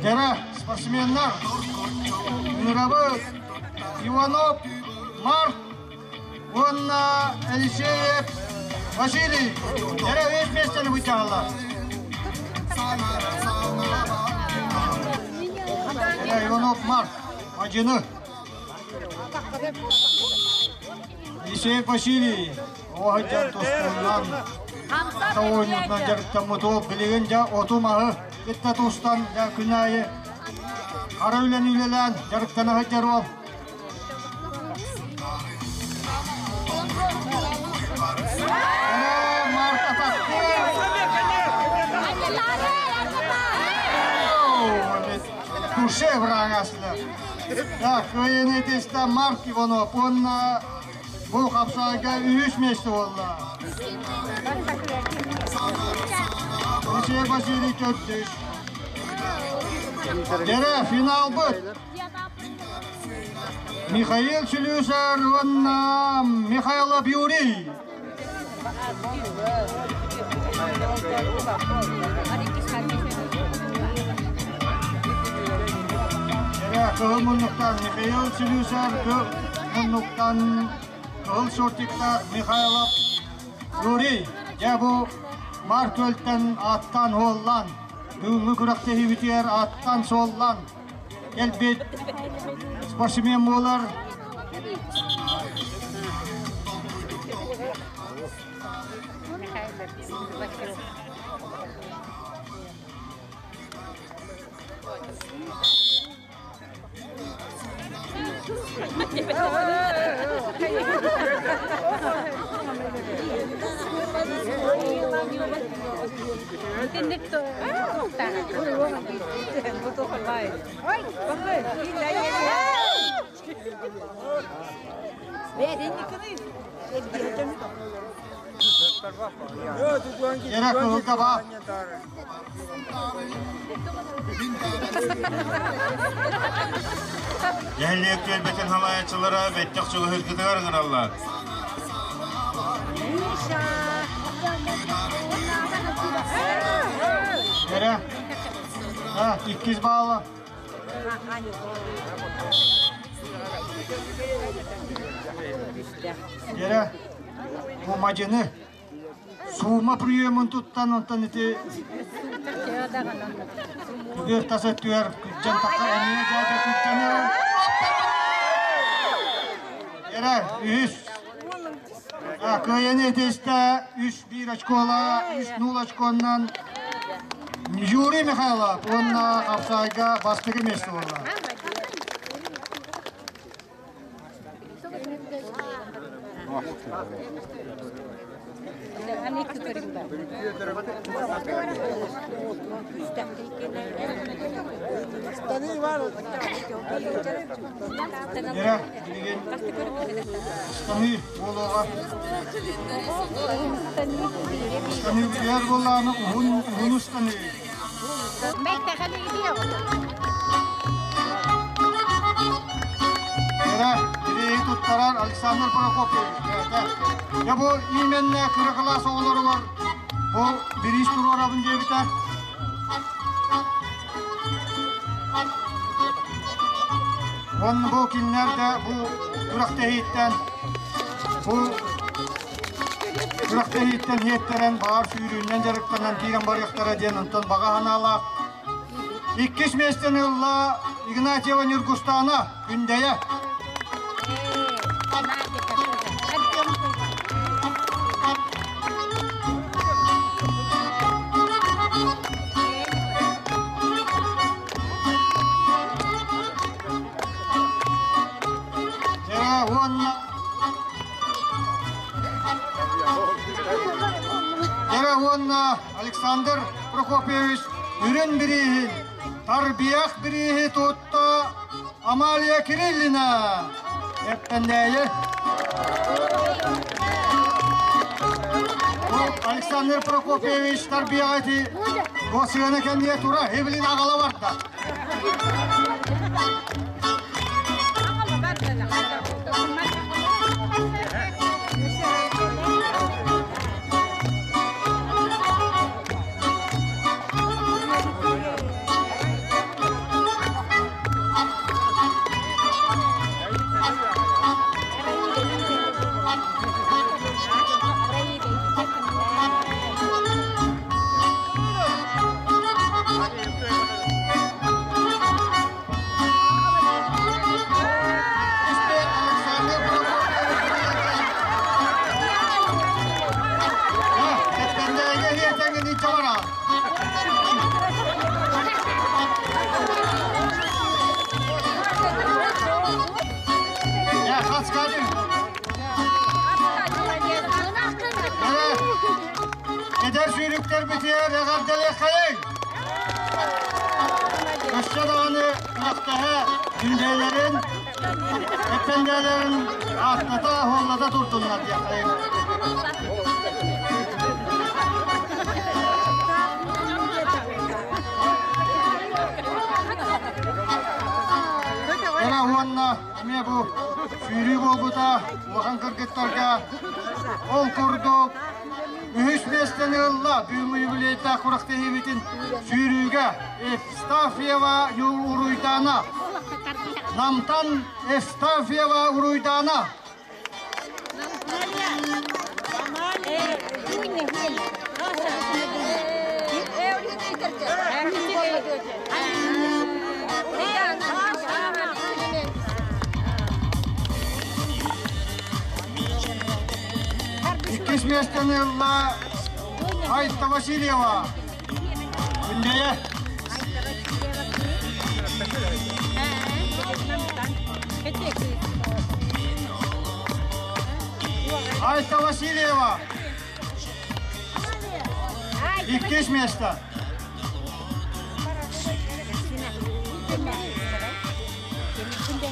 Дьэрэ, спортсменнар, Нырабыт, Иванов, Марк уонна Елисеев Василий. Дьэрэ, үс миэстэни бычааллар. Дьэрэ, Иванов Марк, Мадьыны. Елисеев Василий, оһыдьан тустуунан оонньуутунан дьарыктаммыт уол билигин дьэ оту-маһы кытта тустан дьэ күн аайы хара үлэни үлэлээн дьарыктана сылдьар уол. Душе врагасына. Так, кыайыны Марк Иванов, он бу хапсаайга үһүс миэстэ буолла. Василий Василий төрдүс. Дьэрэ, финалбыт. Михаил Сүлүсэр уонна Михайлов Юрий. Дьэрэ, кыһыл муннуктан Михаил Сүлүсэр, муннуктан кыһыл шортиктаах Михайлов Юрий. Дьэ бу Марк Көлтөн аттан уоллан, бүгүҥҥү күрэхтэһиибитигэр аттан суоллан кэлбит спортсмен буолар. Yere kılılga ba. Нэһилиэк түөлбэтин халаайаччылара бэттэх чугаһыыргытыгар ыҥыраллар. Yere. Ha, 200 bağlı. Yere. Бу мадьыны суума приемун туттан онтон ити түгөр таса түгөр күччен такка эмиэ дьээдэ күччен Yere үһүс кыайан этесте 3-1 очкола 3-0 очконнан Юрий Михайлов уонна Апсайга бастакы место буолла. Yere билигин Станыы буолуоҕа. Станыы бүтэр буоллаҕына уһун уһун ыстаныы. Yere бирииһи туттарар Александр Прокопьевич. Я бу именно кыра кылаас оҕолоругар бу бириис туруорабын диэбитэ. Уонна бу кинилэр да бу күрэхтэһииттэн бу күрэхтэһииттэн иэттэрэн баар сүүрүүнэн дьарыктанан киирэн барыахтара диэн онтон баҕа санаалаах. Иккис миэстэни ылла Игнатьева Ньургустаана Күндэйэ. Дьэ уонна Александр Прокопьевич үрүн бирииһин, тарбиях бирииһи тутта Амалия Кириллина. Эппэндээйи. Александр Прокопьевич тарбияҕа ити госыана кэнниэ тура Эвелин аҕала барда. Эдэр сүүрүктэрбитигэр эҕэрдэлиэххэйиҥ! Өссө даҕаны күрэхтэһэ күндэлэрин, эппэндээлэрин ааттата, оһуоллата турдуннар диэххэйиҥ. Эрэ уонна эмиэ бу сүүрүү буолбута улахан кыргыттарга ол курдук үһүс миэстэни ылла бүгүҥҥү юбилейдаах күрэхтэһиибитин сүүрүүгэ Евстафьева Уруйдаана. Намтан Евстафьева Уруйдаана. Иккис миэстэни ылла Айта Васильева. Күндэйэ. Айта Васильева. Иккис место.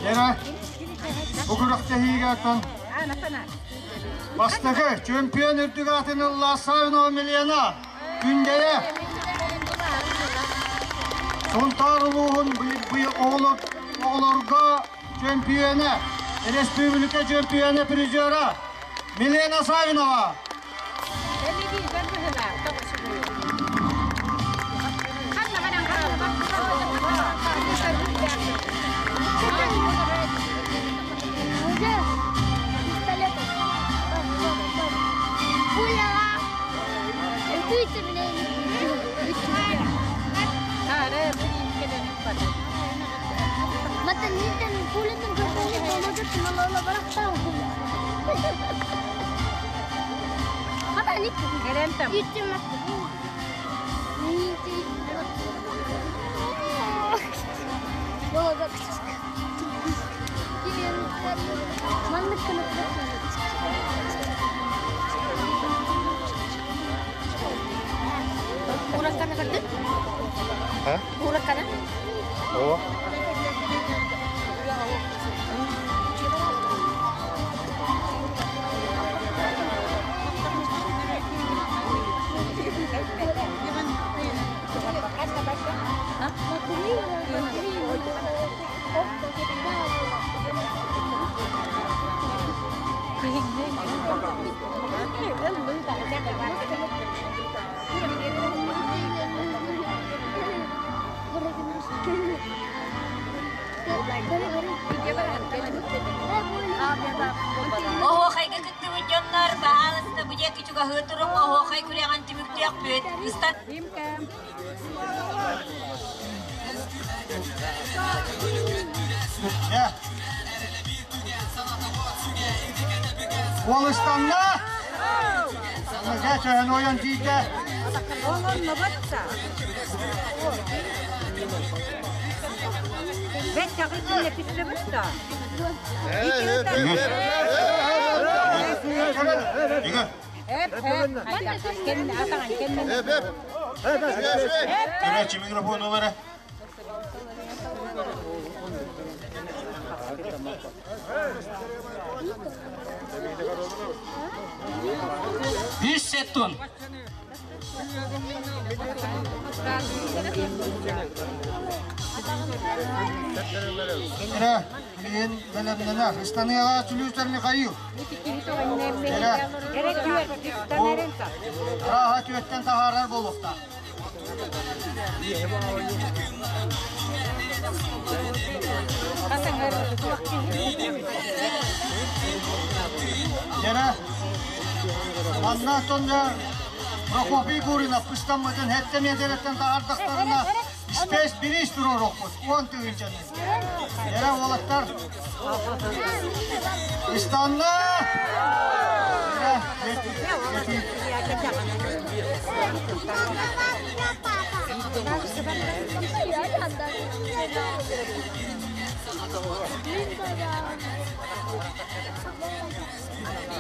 Лера, бу күрэхтэһиигэ оттон бастакы чемпион үрдүк аатын ылла Савинова Милена Күндэйэ. Сунтаар улууһун оҕолорго чөмпүйүөнэ, республика чөмпүйүөнэ призера Милена Савинова. Оһуохайга кыттыбыт дьоннор баһаалыста бу диэки чугаһыы туруҥ оһуохай күрэҕин түмүктүөхпүт. Ыстан Уолустанна! Дьэ, төһөн ойон тиийдэ? Көрөөччү микрофон ылара. Үс сеттун. Эрэ, билигин бэлэмнэнэр. Ыстаныаҕа Түлүүтэр Михаил. Эрэ, бу арааһа түөттэн таһаарар буолуохтаах. Дьэрэ, манна тонна Прокопий Гуринов ыстаммытын хэттэ миэтэрэттэн таһаардахтарына спец бириис туруорукпут уон тыһыынчаны. Дьэрэ уолаттар ыстанна!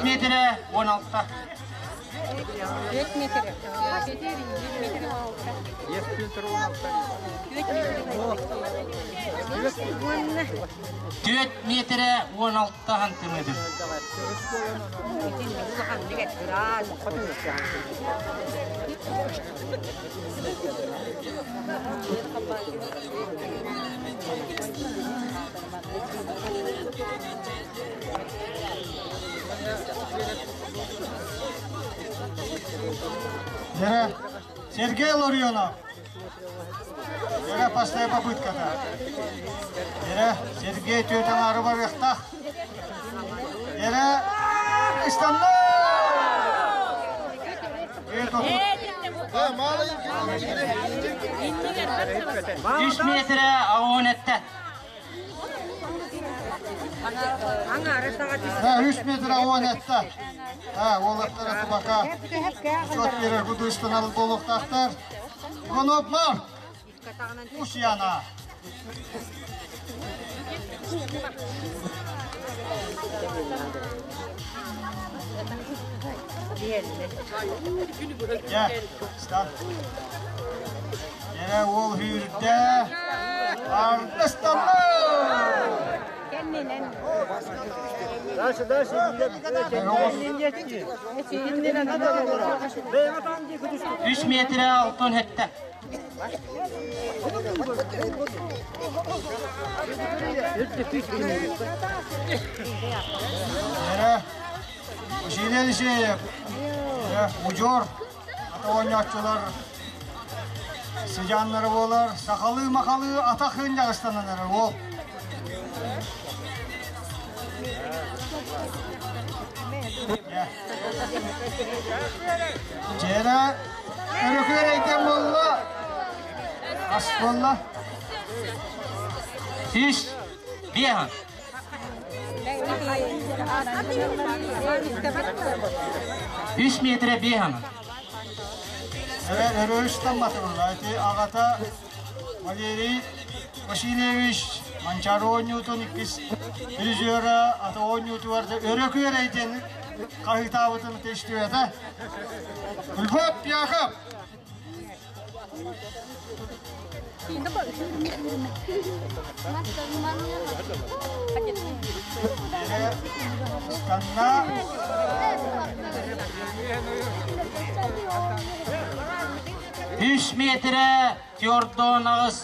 Метрэ 16. 4 метр. 4 метрэ 16 сантиметр. Дьэрэ, Сергей Ларионов. Дьэрэ, последняя попытка-то. Дьэрэ, Сергей түөтэн ары барыахтаах. Дьэрэ, ыстанна! Үс метрэ аҕыс этте. Үс метр уон этте. Уолаттар тубака учет берер кудустанал буолуохтаахтар. Иванов Марк. Усьяна. Дьэ, стан. Дьэрэ уол сүүрдэ. Артыстанна! Дальше, дальше. Үс метр алтын хетте. Дьэрэ, Василий Алексеев, удьуор ата оонньооччулар сыдьааннара буолар, сахалыы-махалыы атах ыынньаҕыстанан эрэр уол. Дьэрэ өрөкүөрэйдэн буолла, ас буолла. Үс, биэһ. Үс метрэ биэһ. Эрэ өрөүстамматылла. Ити аҕата Валерий Васильевич Манчаары оонньуутун иккис призера ата оонньуутугар өрөкүөрэйдэн хаһыытаабытын истибэтэ. Львов Яков! Станна Үс метрэ түөртон аҕыс.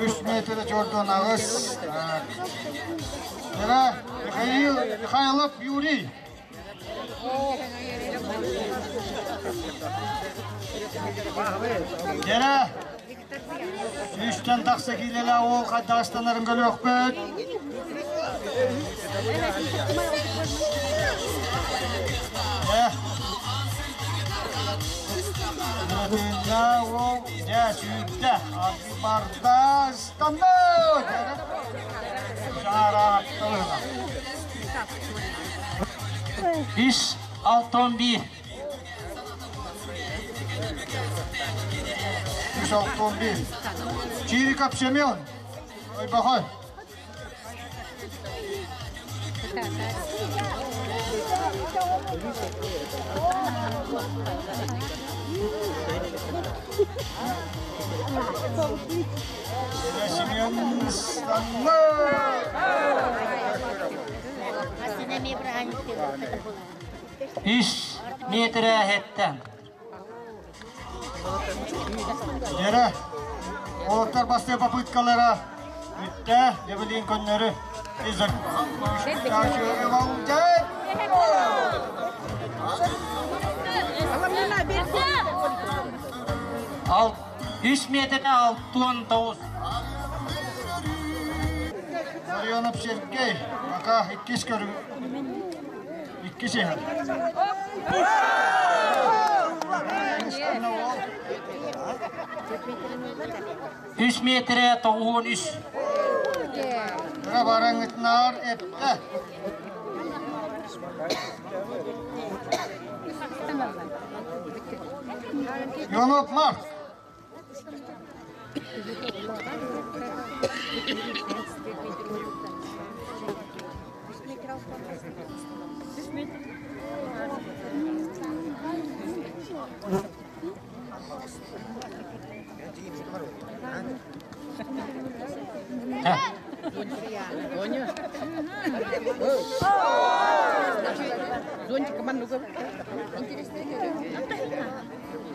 Үс метрэ түөртон аҕыс. Ира Михаил Михайлов Юрий. Дьэрэ, сүүстэн тахса киилэлээх уол хайдаҕыстанарын көрүөхпүт. Дьэ, Тыынна уол, дьэ, сүүрдэ, барда, ыстанна! Дьара, Үс алтан биир. Үс алтан биир. Чириков Семен. Ойбохой. Семен Үс метрэ хэттэн. Дьэрэ, уолаттар бастыы попыткалара бүттэ, дебилин көннөрү. Ал үс метрэ алтуон тоҕус. Ларионов Сергей, пока иккис көрүҥ иккис иһэр. Үс метрэ тоҕуон үс. Кыра бараҥытынаар эттэ. Ионов Марк.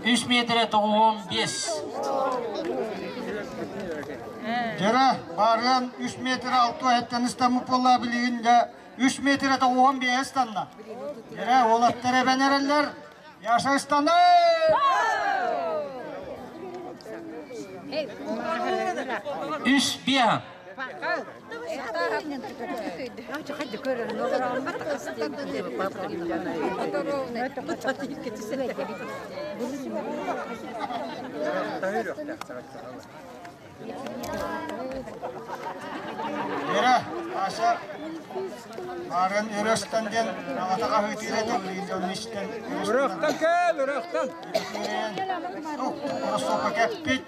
Үс метрэ тоҕуон биэс. Дьэрэ, баарыан үс метр алты эттэн ыстаммыт буолла билигин дьэ үс метр тоҕуон биэс ыстанна. Дьэрэ, уолаттар эбэн эрэллэр. Яша ыстанна! Үс биэһ. Вера, Ася, Арын өрөстөн диэн аҕата хаһыытыыр этэ, билигин дьон истэн. Үрөхтөн кэл, үрөхтөн. Ороссуопа кэппит.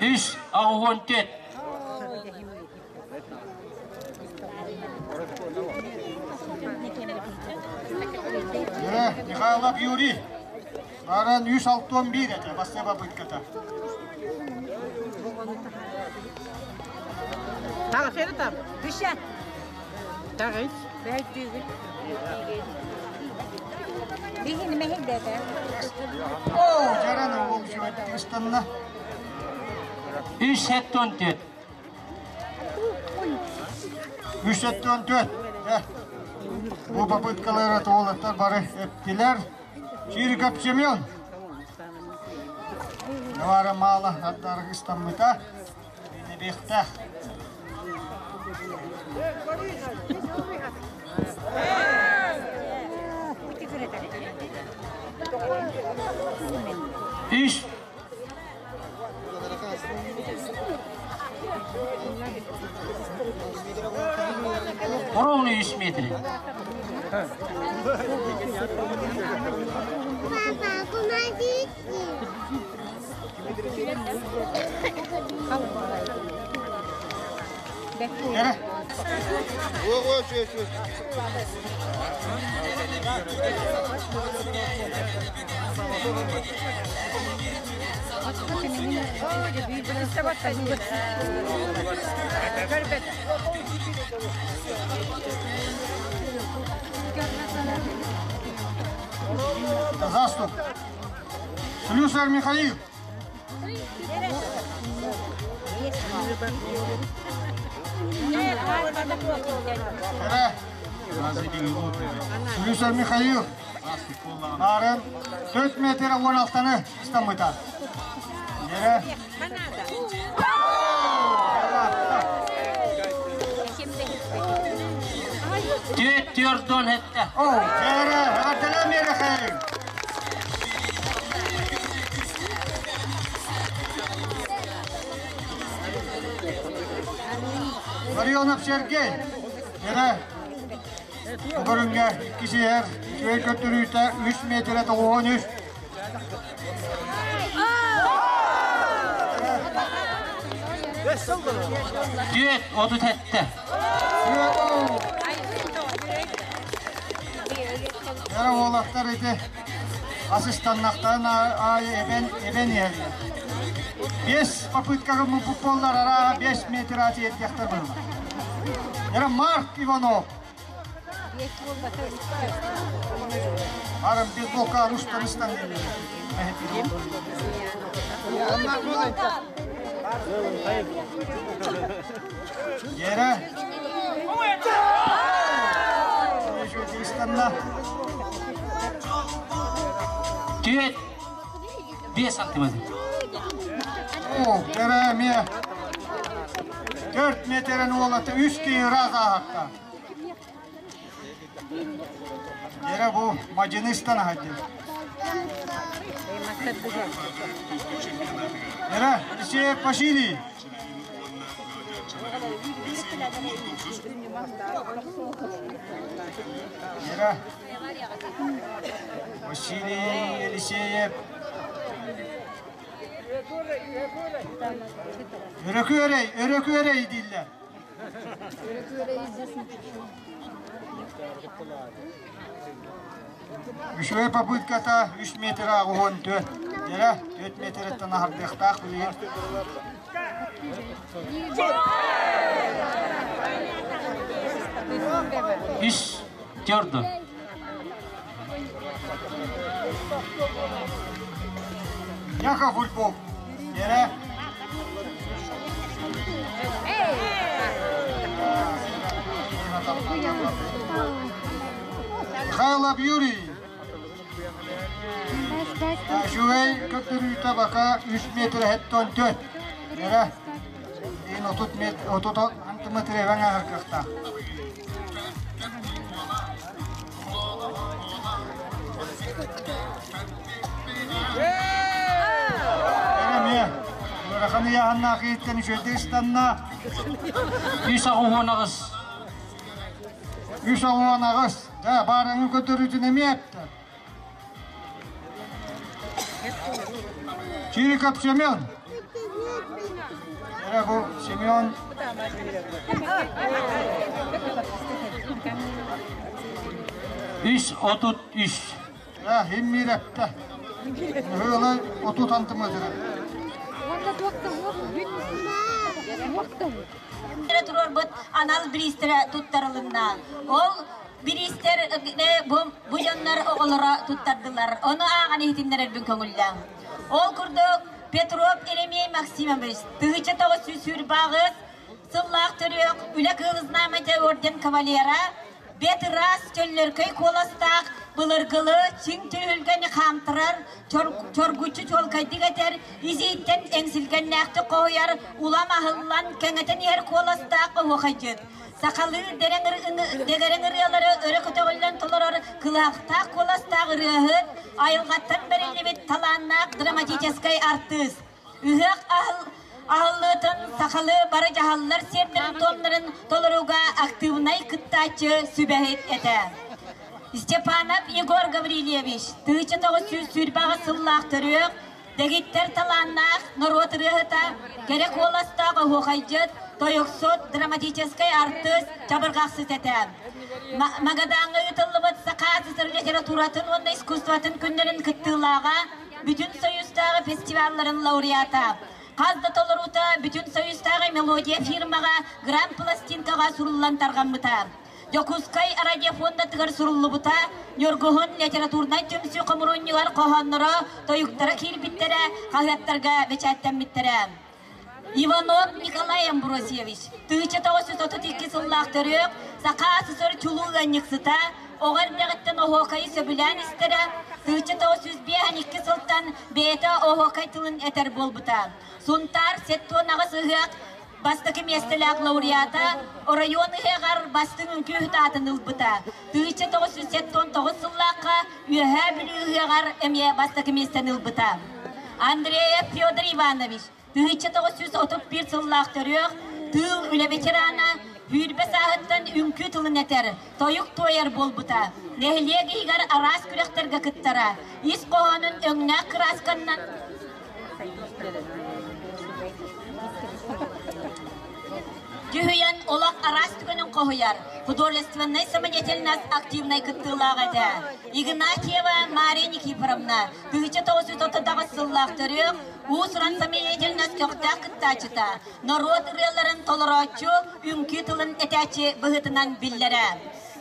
Үс аҕуһуон түөт. Михайлов Юрий. Баран 361 этэ, бастыа попытката. Тағы там. Дүшә. Тағы. Биһини мехилдете. О, жаран ол жуаттыстанна. Үс сеттон төт. Үс сеттон төт. Бу попыткалары туолаттар бары эптилер. Чириков Семен. Навара мала аттаргыстаммыта. Бихтах. Үс. Ровно үс метр. Папа, помогите. Заступ. Слюсарь Михаил. Слюсарь Михаил. Нарын 4 метр 16-ны истамыта. Ере. Төт төрдон хетте. О, ере, аттала мере хей. Ларионов Сергей. Ере. Бүгүнге кишилер үчүгэй көттөрүүтэ 3 метр 93. Төт отут хетте. Яра олақтар ити асыстаннақтарын айы эбен эбен ели. Бес попыткага футболлар ара 5 метр ати еттияқтар бұлма. Яра Марк Иванов. Арым бейсболка Рустаныстан Yere. Төт 5 сантиметр. О, тере ме. 4 метрен олаты 3 ки раз ағақта. Yere bu Macaristan hadi. Yere Алексей Василий. Yere Василий Елисеев. Өрөкөрей, өрөкөрей дейлер. Үшөй попытката 3 метр ағуын 4. Yere 4 метр ардықтақ білген. Үс төрдөн. Яков Ульпов. Yere. Михайлов Юрий. Үшөй көттөрүүтэ бака 3 метр хеттон 4. Yere. Ин 30 метр, 30 метр эвен ағырқықта. Эме, Раханы яханна киттен үшөйдестанна. Үс ағуын ағыз. Үс ағуын ағыз. Да, барыңы көтөрүүтүн эме этти. Чириков Семен. Эрэ бу Семен 3.33. Я химмирэттэ. Ыһыылай 30 сантиметр. Турарбыт анал бириистэрэ туттарылынна. Ол бириистэр бу, бу дьоннор оҕолоро туттардылар. Ону ааҕан иһитиннэрэрбин көҥүллээҥ. Ол курдук Петров Еремей Максимович 1928 сыллаах төрүөх Үлэ Кыыл Знамя орден кавалера, бэт ыраас чөллөркөй куоластаах, былыргылы чиҥ түһүлгэни хаамтарар, чоргуччу чуолкайдык этэр, изииттэн эҥсилгэннээхтик хоһуйар, улам аһыллан кэҥэтэн иһэр куоластаах оһуохайдьыт. Сахалыы дэгэрэҥ ырыалары өрө көтөҕүллэн толорор кылаахтаах куоластаах ырыаһыт, айылҕаттан бэриллибит талааннаах драматическай артыыс. Ыһыах аһыллыытын сахалыы бары дьаһаллар сиэрдэрин-туомнарын толорууга актыыбынай кыттааччы сүбэһит этэ. Степанов Егор Гаврильевич 1928 сыллаах төрүөх, дэгиттэр талааннаах норуот ырыаһыта, кэрэ куоластаах оһуохайдьыт, тойуксут, драматическай артыыс, чабырҕахсыт этэ. Магадаҥҥа ыытыллыбыт Саха СССР литературатын уонна искусствотын күннэрин кыттыылааҕа, Бүтүн Союзтааҕы фестивалларын лауреата. Хас да толоруута Бүтүн Союзтааҕы мелодия фирмаҕа гранд-пластинкаҕа суруллан тарҕаммыта. Дьокуускай радиофондатыгар суруллубута, Ньургуһун литературнай түмсүү хомуруунньугар хоһоонноро, тойуктара киирбиттэрэ, хаһыаттарга бэчээттэммиттэрэ. Иванов Николай Амбросьевич, 1932 сыллаах төрүөх, Саха СССР чулуу ыанньыксыта, оҕо эрдэҕиттэн оһуокайы сөбүлээн истэрэ, 1952 сылтан бэйэтэ оһуокай тылын этэр буолбута. Сунтаар 78 ыһыах бастакы миэстэлээх лауреата, оройуон ыһыаҕар бастыҥ үҥкүүһүт аатын ылбыта. 1979 сыллаахха Үөһээ Бүлүү ыһыаҕар эмиэ бастакы миэстэни ылбыта. Андреев Федор Иванович, 1931 сыллаах төрүөх, тыыл үлэ ветерана, сүүрбэ сааһыттан үҥкүү тылын этэр, тойук туойар буолбута. Нэһилиэк иһигэр араас күрэхтэргэ кыттара. Ис хоһоонун өҥнөөх кыраасканнан Дьүһүйэн олох араас түгэнин хоһуйар, художественнай самодеятельность активнай кыттыылаах этэ. Игнатьева Мария Никифоровна, 1939 сыллаах төрүөх, уус-уран самодеятельность көхтөөх кыттааччыта, норуот ырыаларын толорооччу, үҥкүү тылын этээччи быһыытынан биллэрэ.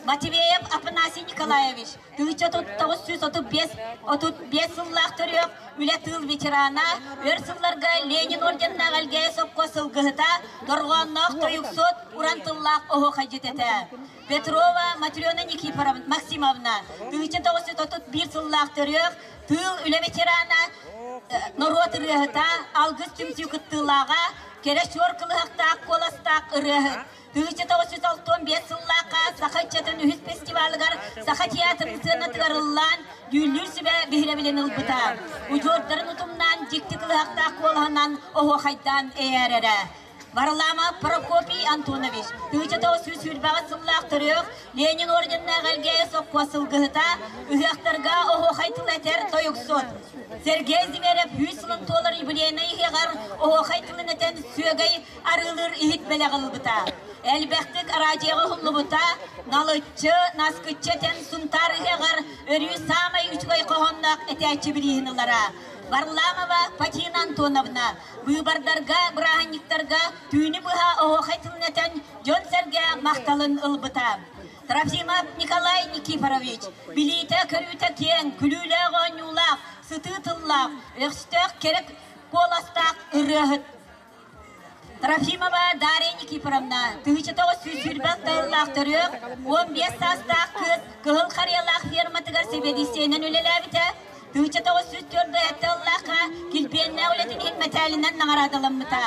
Матвеев Афанасий Николаевич, 1935 сыллаах төрүөх, үлэ тыыл ветерана, өр сылларга Ленин орденнаах Элгээйи сопхуос сылгыһыта, дорҕоонноох тойуксут, уран тыллаах оһуохайдьыт этэ. Петрова Матрена Никифоровна Максимовна, 1931 сыллаах төрүөх, тыыл үлэ ветерана, норуот ырыаһыта, алгыс түмсүү кыттыылааҕа, кэрэ чуор кылыһахтаах куоластаах ырыаһыт, 1965 сыллаахха Саха ыччатын үһүс фестивалыгар Саха театрын сыанатыгар ыллаан, дьүүллүүр сүбэ биһирэбилин ылбыта. Удьуордарын утумнаан дьикти кылыһахтаах куолаһынан оһуохайдаан эйээрэрэ. Варламов Прокопий Антонович, 1928 сыллаах төрүөх, Ленин орденнаах Элгээйи сопхуос сылгыһыта, ыһыахтарга оһуохай тыл этэр тойуксут. Сергей Зверев 100 сылын туолар юбилейнай ыһыаҕар оһуохай тылын этэн сүөгэй арыылыыр иһит бэлэх ылбыта. Элбэхтик араадьыйаҕа уһуллубута, налыччы, наскыччы этэн Сунтаар ыһыаҕар өрүү саамай үчүгэй хоһоонноох этээччи бирииһин ылара. Варламова Фатина Антоновна быыбардарга, бырааһынньыктарга түүнү быһа оһуохай тылын этэн дьон-сэргэ махталын ылбыта. Трофимов Николай Никифорович билиитэ-көрүүтэ киэҥ, күлүүлээх оонньуулаах, сытыы тыллаах, өстөөх кэрэ куоластаах ырыаһыт Трофимова Дарья Никифоровна, 1926 тыллаах төрүөх, 15 саастаах кыыс Кыһыл Харыйалаах ферматыгар сэбиэдиссэйинэн үлэлээбитэ. 1904 тыллаахха килбиэннээх үлэтин иһин мэтээлинэн наҕараадаламмыта.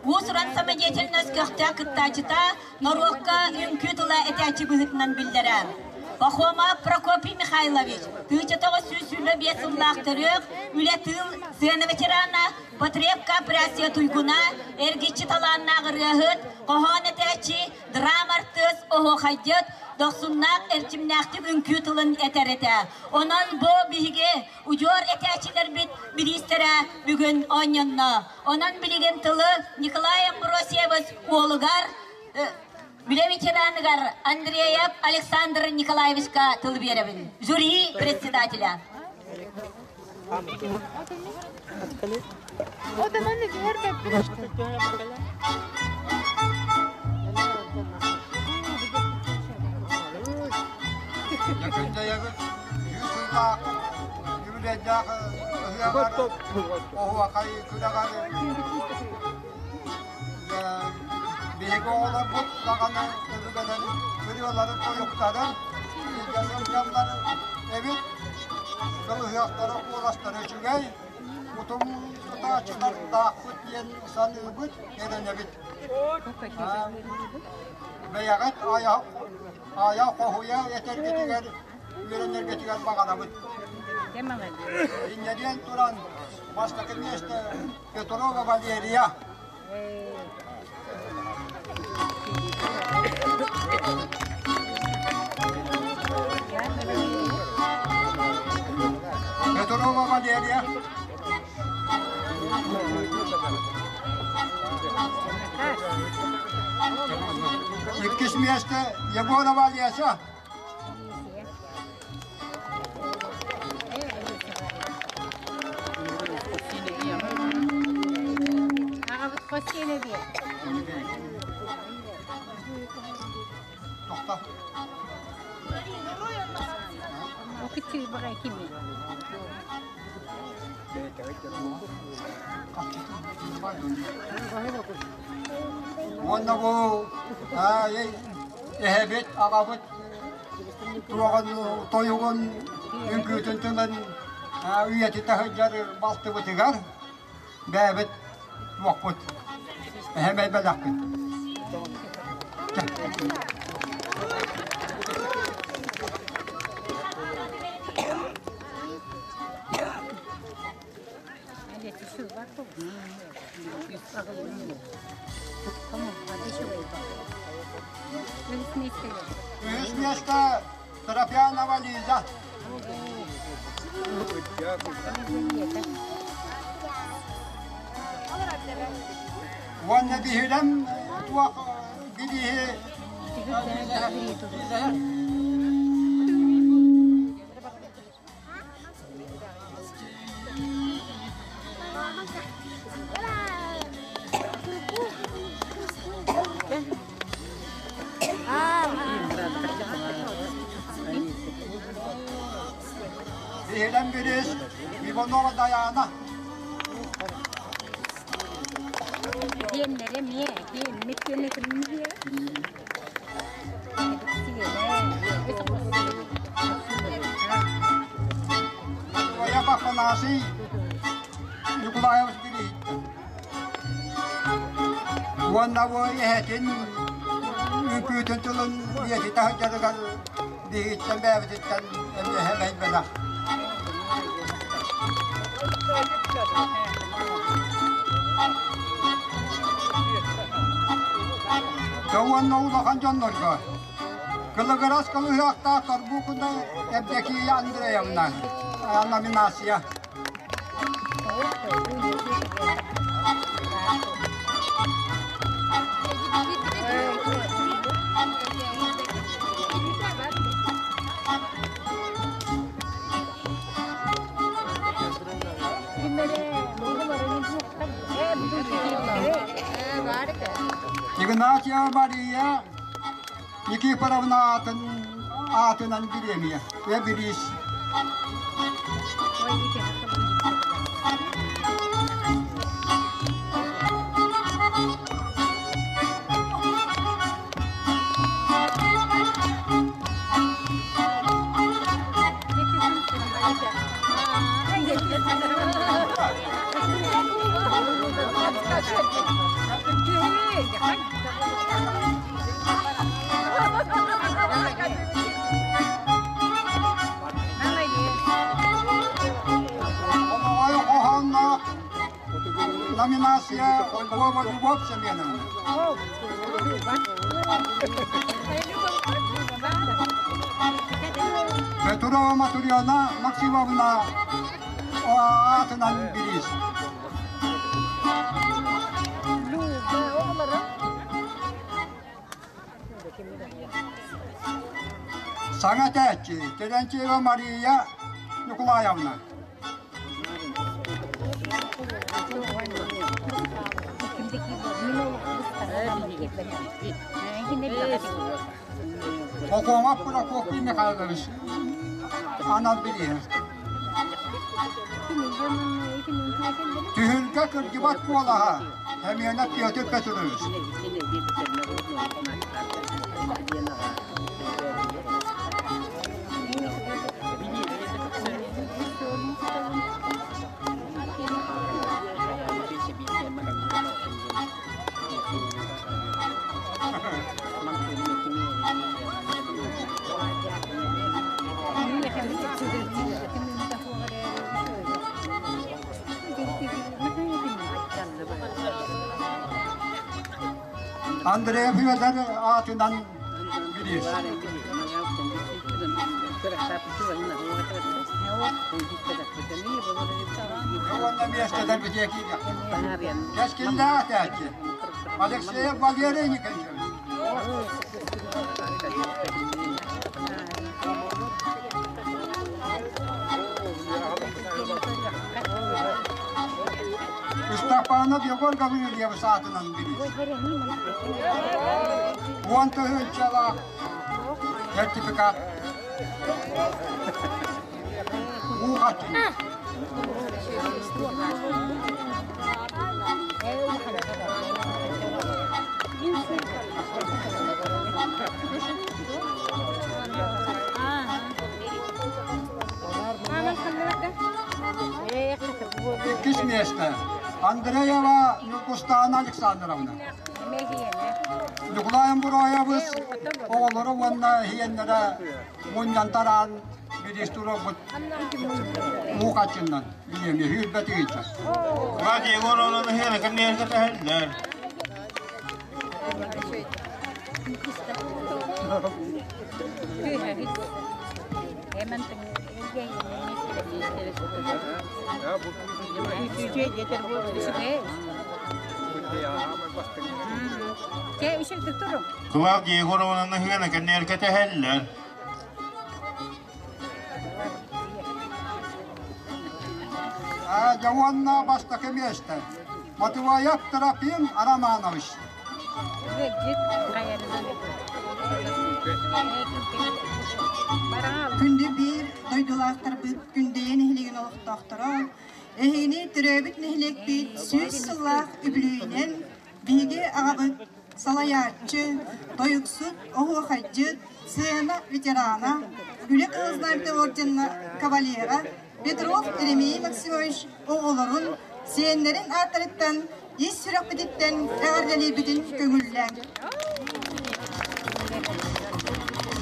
Уус-уран самодеятельность көхтөөх кыттааччыта, норуокка үҥкүү тыла этээччи быһыытынан биллэрэ. Пахомов Прокопий Михайлович, 1925 сыллаах төрүөх, үлэ тыыл сыана ветерана, Потребка Прясия Туйгуна, эргиччи талааннаах ырыаһыт, хоһоон этээччи, драма артыыс, оһуохайдьыт, Дохсуннаах эрчимнээхтик үҥкүү тылын этэр этэ. Онон бу биһиги удьуор этээччилэрбит бириистэрэ бүгүн оонньонно. Онон билигин тылы Николай Амбросьевич уолугар Үлэ ветераныгар Андреев Александр Николаевичка тыл биэрэбин. Жюри председателя. Дьэкүндэйэбит үс сыллаах үбүлүөйдээх ыһыаҕар оһуохай күрэҕэр Биһиги оҕолорбут даҕаны өбүгэлэрин ырыаларын, тойуктарын илдьэ сылдьаллар эбит. Кылыһыахтара, куоластара үчүгэй, утум тутааччылардаахпыт диэн саныыбыт, эрэнэбит. Бэйэҕит айа хоһуйа этэргитигэр, үөрэнэргитигэр баҕарабыт. Инньэ диэн туран, бастакы миэстэ Петрова Валерия. Петрова Валерия. Иккис миэстэ Егорова Олеся. Уонна бу эһэбит, аҕабыт туоҕун тойугун үҥкүүтүн тылын үйэтитэ сылдьар балтыбытыгар бэйэбит туохпут эһэмэй бэлэхпит. Үһүс миэстэ Трофянова Лиза. Уонна биһирэм туох бирииһи Биһирэм бириис Иванова Даяна. Твоя Афанасий Николаевич бирииһиттэн. Уонна бу эһэтин үҥкүүтүн тылын үйэтитэ сылдьарыгар биһигиттэн бэйэбититтэн эмиэ эһэмэйбэтэх. Дьэ уонна улахан дьоннорго Кылыгырас кылыһыахтаах Торбукуна Евдокия Андреевна номинация. Игнатьева Мария Никифоровна аатын аатынан бириэмийэ бириис. Хомоҕой хоһооҥҥо номинация Ольгова Любовь Семеновна. Турова Матурьяна Максимовна аатынан бириис. Саҥа этээччи Терентьева Мария Николаевна. Окоомов Прокопий Михайлович анал билиһэ. Түһүлгэ кырдьыбат куолаһа Эмиэнэ Петр Петрович. Андреев Федор аатынан бириис. Уонна миэстэлэр битиэкиигэ. Кэскиллээх этээччи Алексеев Валерий Николаевич. Степанов Егор Гаврильевич аатынан бириис. Уон тыһыынчалаах сертификат. Уу хаччы. Иккис миэстэ Андреева Ньургустаана Александровна. Ньукулай Амброевич оҕолоро уонна иһиэннэрэ мунньан тараан бириис туруорбут уу хаччыннан билиэмиэ сүүрбэтигинчэ. Владимир Егоровна кэмнэргэ тэһэллэр. Клавдия Егоровна кэмнэргэ тэһэллэр. Дьэ уонна бастакы миэстэ Матвеев Трофим Романович. Күндү биир дойдулаахтарбыт Күндэйэ нэһилиэгин олохтоохторо, эһигини төрөөбүт нэһилиэкпит 100 сыллаах үбүлүөйүнэн биһиги аҕабыт салайааччы, тойуксут, оһуохайдьыт, сцена ветерана, Үлэ Кыһыл Знамя орденна кавалера Петров Еремей Максимович оҕолорун, сиэннэрин ааттарыттан ис сүрэхпититтэн эҕэрдэлиирбитин көҥүллээҥ.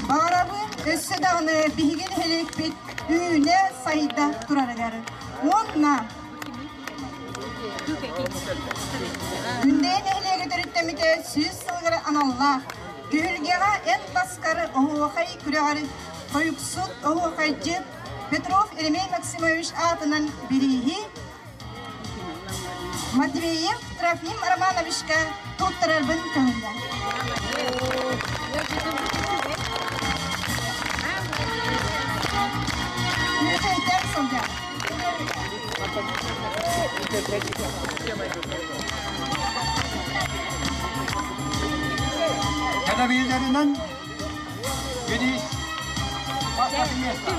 Баҕарабын өссө даҕаны биһиги нэһилиэкпит үүнэ-сайда турарыгар уонна Күндэйэ нэһилиэгэ төрүттэммитэ 100 сылыгар аналлаах түһүлгэҕэ эн таскар оһуохай күрэҕэр тойуксут оһуохайдьыт Петров Еремей Максимович аатынан бирииһи Матвеев Трофим Романовичка туттарарбын көҥүллэ. Үөһэйтэн сылдьар. Кэдэбиилэринэн бириис бастакы миэстэ.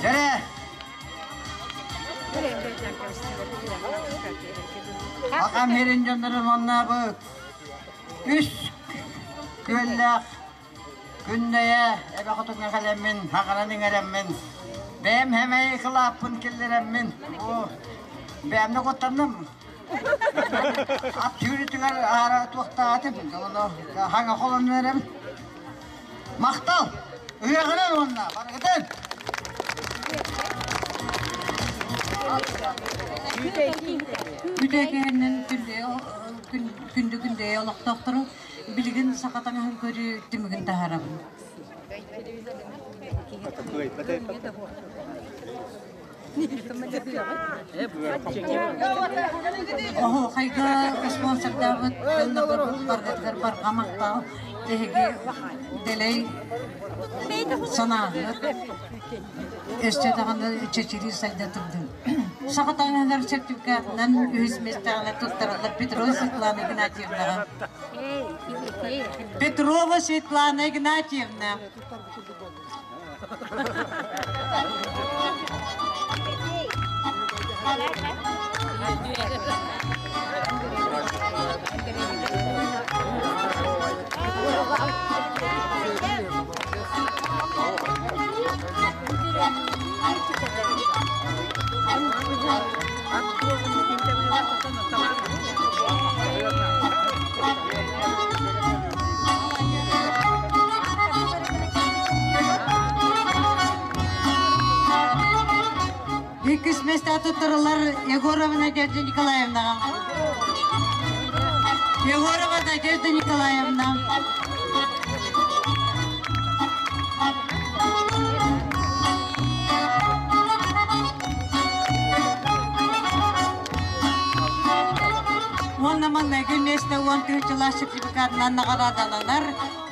Дэрэ! Акам херин дьоннорун оннаабыт үс күөллээх Күннэйэ эбэ хотуҥҥа кэлэммин, хаҕаран иҥэрэммин, бэйэм хэмэй кылааппын киллэрэммин, оо, бэйэмнэ куттанным. Ат түүрүтүгэр аара туохтаатым, ону хаҥа холонон эрэбин. Махтал! Ыһыаҕынан уонна барыгытын! Үтүөкэһинэн күндү күндэйэ олохтоохтору билигин саха таҥаһын көрүү түмүгүн таһаарабын. Оһуохайга спонсордаабыт дьоннорго барҕатыгар барҕа махтал эһиги дэлэй санааҕыт өссө даҕаны чэчирии сайда турдун. Саха таҥаһыгар сертификатынан үһүс миэстэҕэ туттараллар Петрова Светлана Игнатьевнаҕа. Петрова Светлана Игнатьевна. Иккис миэстэ туттарылар Егорова Надежда Николаевнаҕа. Егорова Надежда Николаевна. Уонна маҥнайгы миэстэ уон тыһыынчалаах сертификатынан наҕараадаланар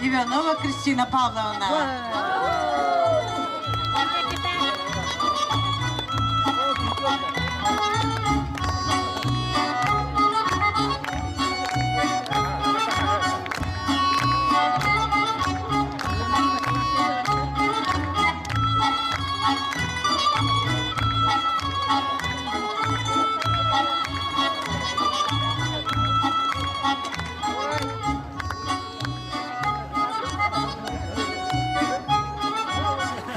Иванова Кристина Павловна.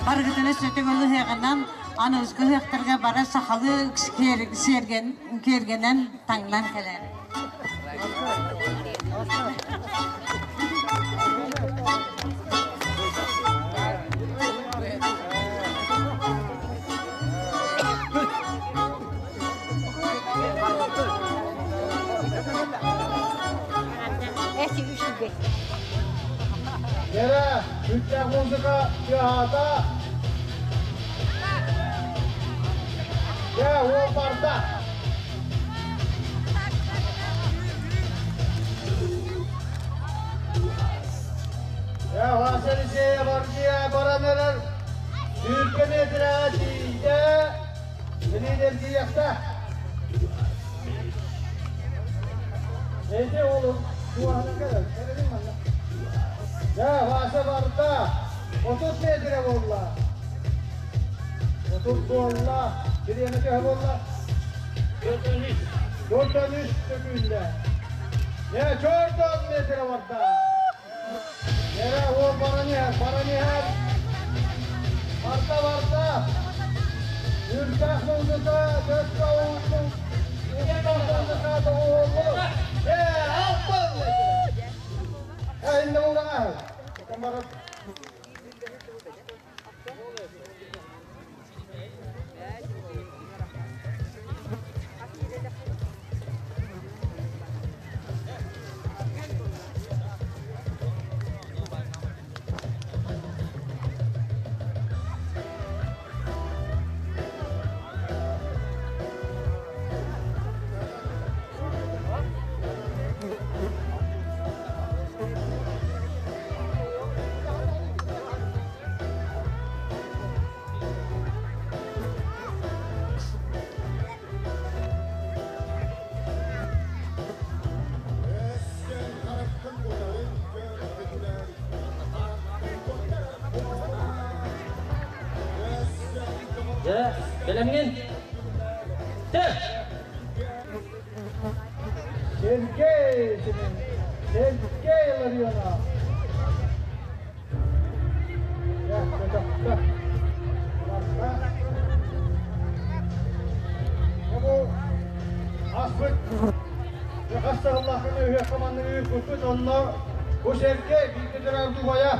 Барыгытын өссө ыһыаҕынан аныгыскы ыһыахтарга бары сахалыы киэргэнэн таҥнан кэлэр. Кэрэ, сүрдээх музыка тыаһаата. Дьэ, уол барда. Дьэ, Вася Алексеев аргыйа баран эрэр. Сүүрбэ миэтирэҕэ тиийдэ. Лидердиэхтэ. Эти oğlum, туоһана кэлэр, кэлэриҥ манна. Дьэ, Вася барда. 30 метрэ буолла. 30 буолла. Бириэмэ төһө буолла? 43 сөкүүндэ. Дьэ, 4 метрэ барда. Дьэ, уол баран иһэр, баран иһэр. Барда, барда. Үрдээх музыка, дөккө уутун, үрдээх музыка доҕуһуоллу. Дьэ, алтан метрэ. Э, инне ураҥа. Барып. Дьэ, бэлэмҥин? Төр! Сергей Сергей Ларионов. Бу аспыт хас сыллаахына үһүөххэ маннык ыыппыппыт онно бу Сергей бииргэ төрөөбүт убайа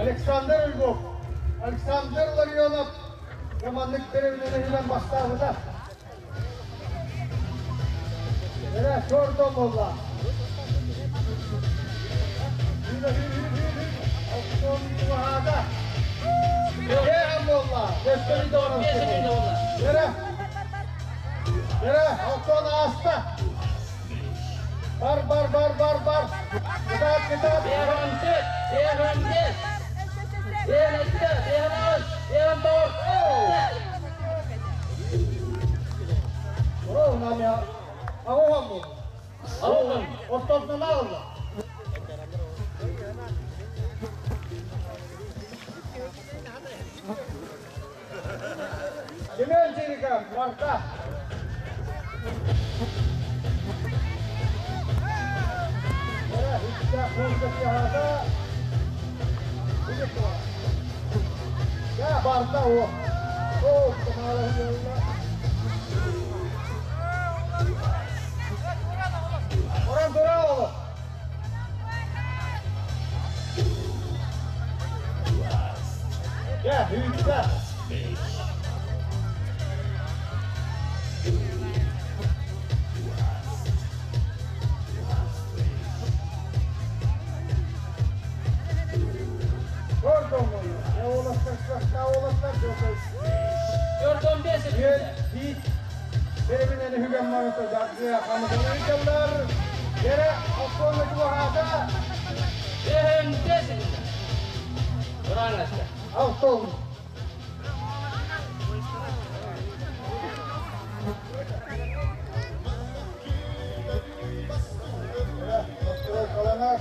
Александр Львов, Александр Ларионов. Маннык беревнен бастабыта. Эре, чордон болла. Эре, эре, алтон аста. Бар, бар, бар, бар, бар. Кытат, кытат. Беханчет, беханчет. Беханчет, беханчет, беханчет. О, намя. Агохан бу. Агохан. Ортосунан агылды. Семен Чириков, Марта. Барда о. О, Оран тура олу. Я, hüyükte. Алтон. Каланаш,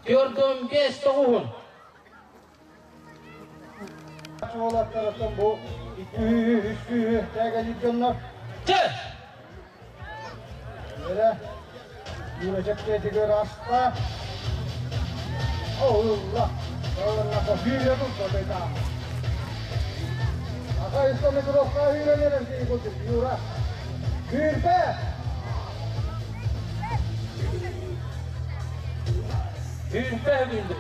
Gördüm beş toğun. Çoğulak taraftan bu iki, üç, tege gitkenler. Tüh! Yere, yürüyecek diye göre asla. Allah! Allah! Hüyre tuttu beyta. Aka İslam'ı kırokka hüyre verir diye kutup yura. Hürpe! Hürpe gündü.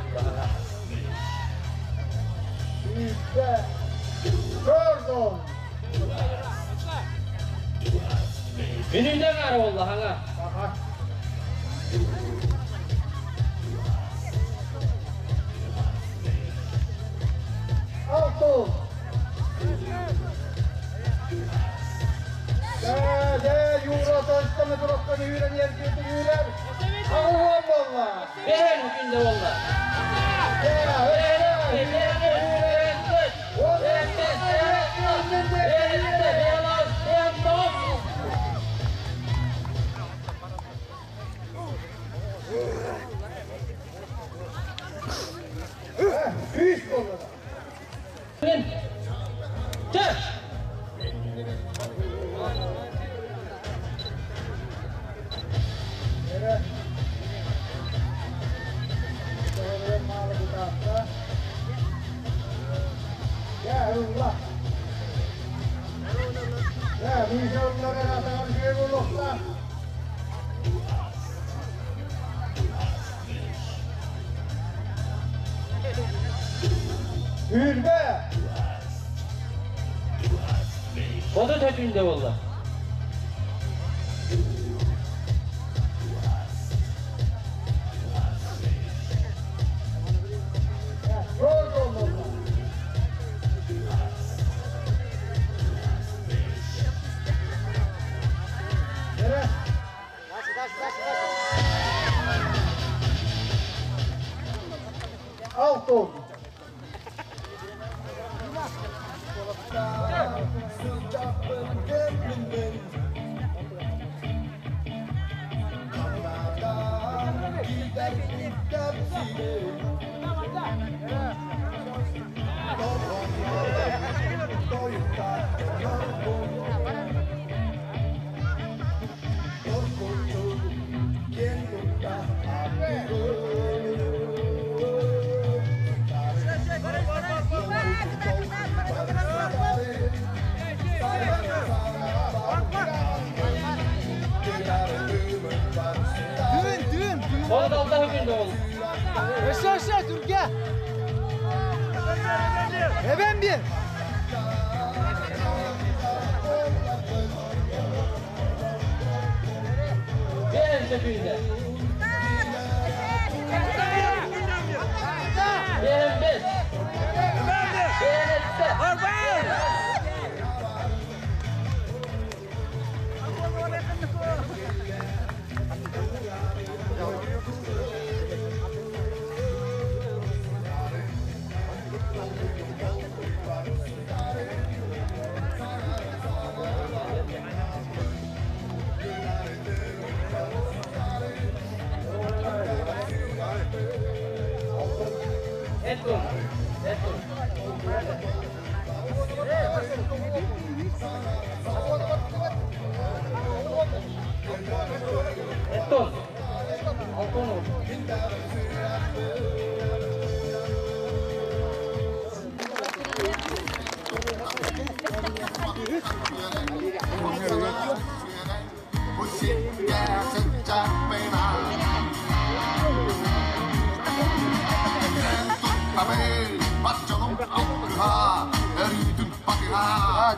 Hürpe! Gordon! Gününden ara oldu hana. Aha. Alto! De, de, yura taşlama duraktan yürüyen yer girdi yürüyen. Allah Allah! Behen günde valla. Üç oldu. Tüh! Yere. Сүүрбэ. 30 өтүндө болла. Алтон. Düğün, düğün. 36 өтүндө болла. Өшө, өшө, Түркия. Eben bir. Бес өтүндө. Бес. Бес. Эттун. Эттун. Эттун. Алтон.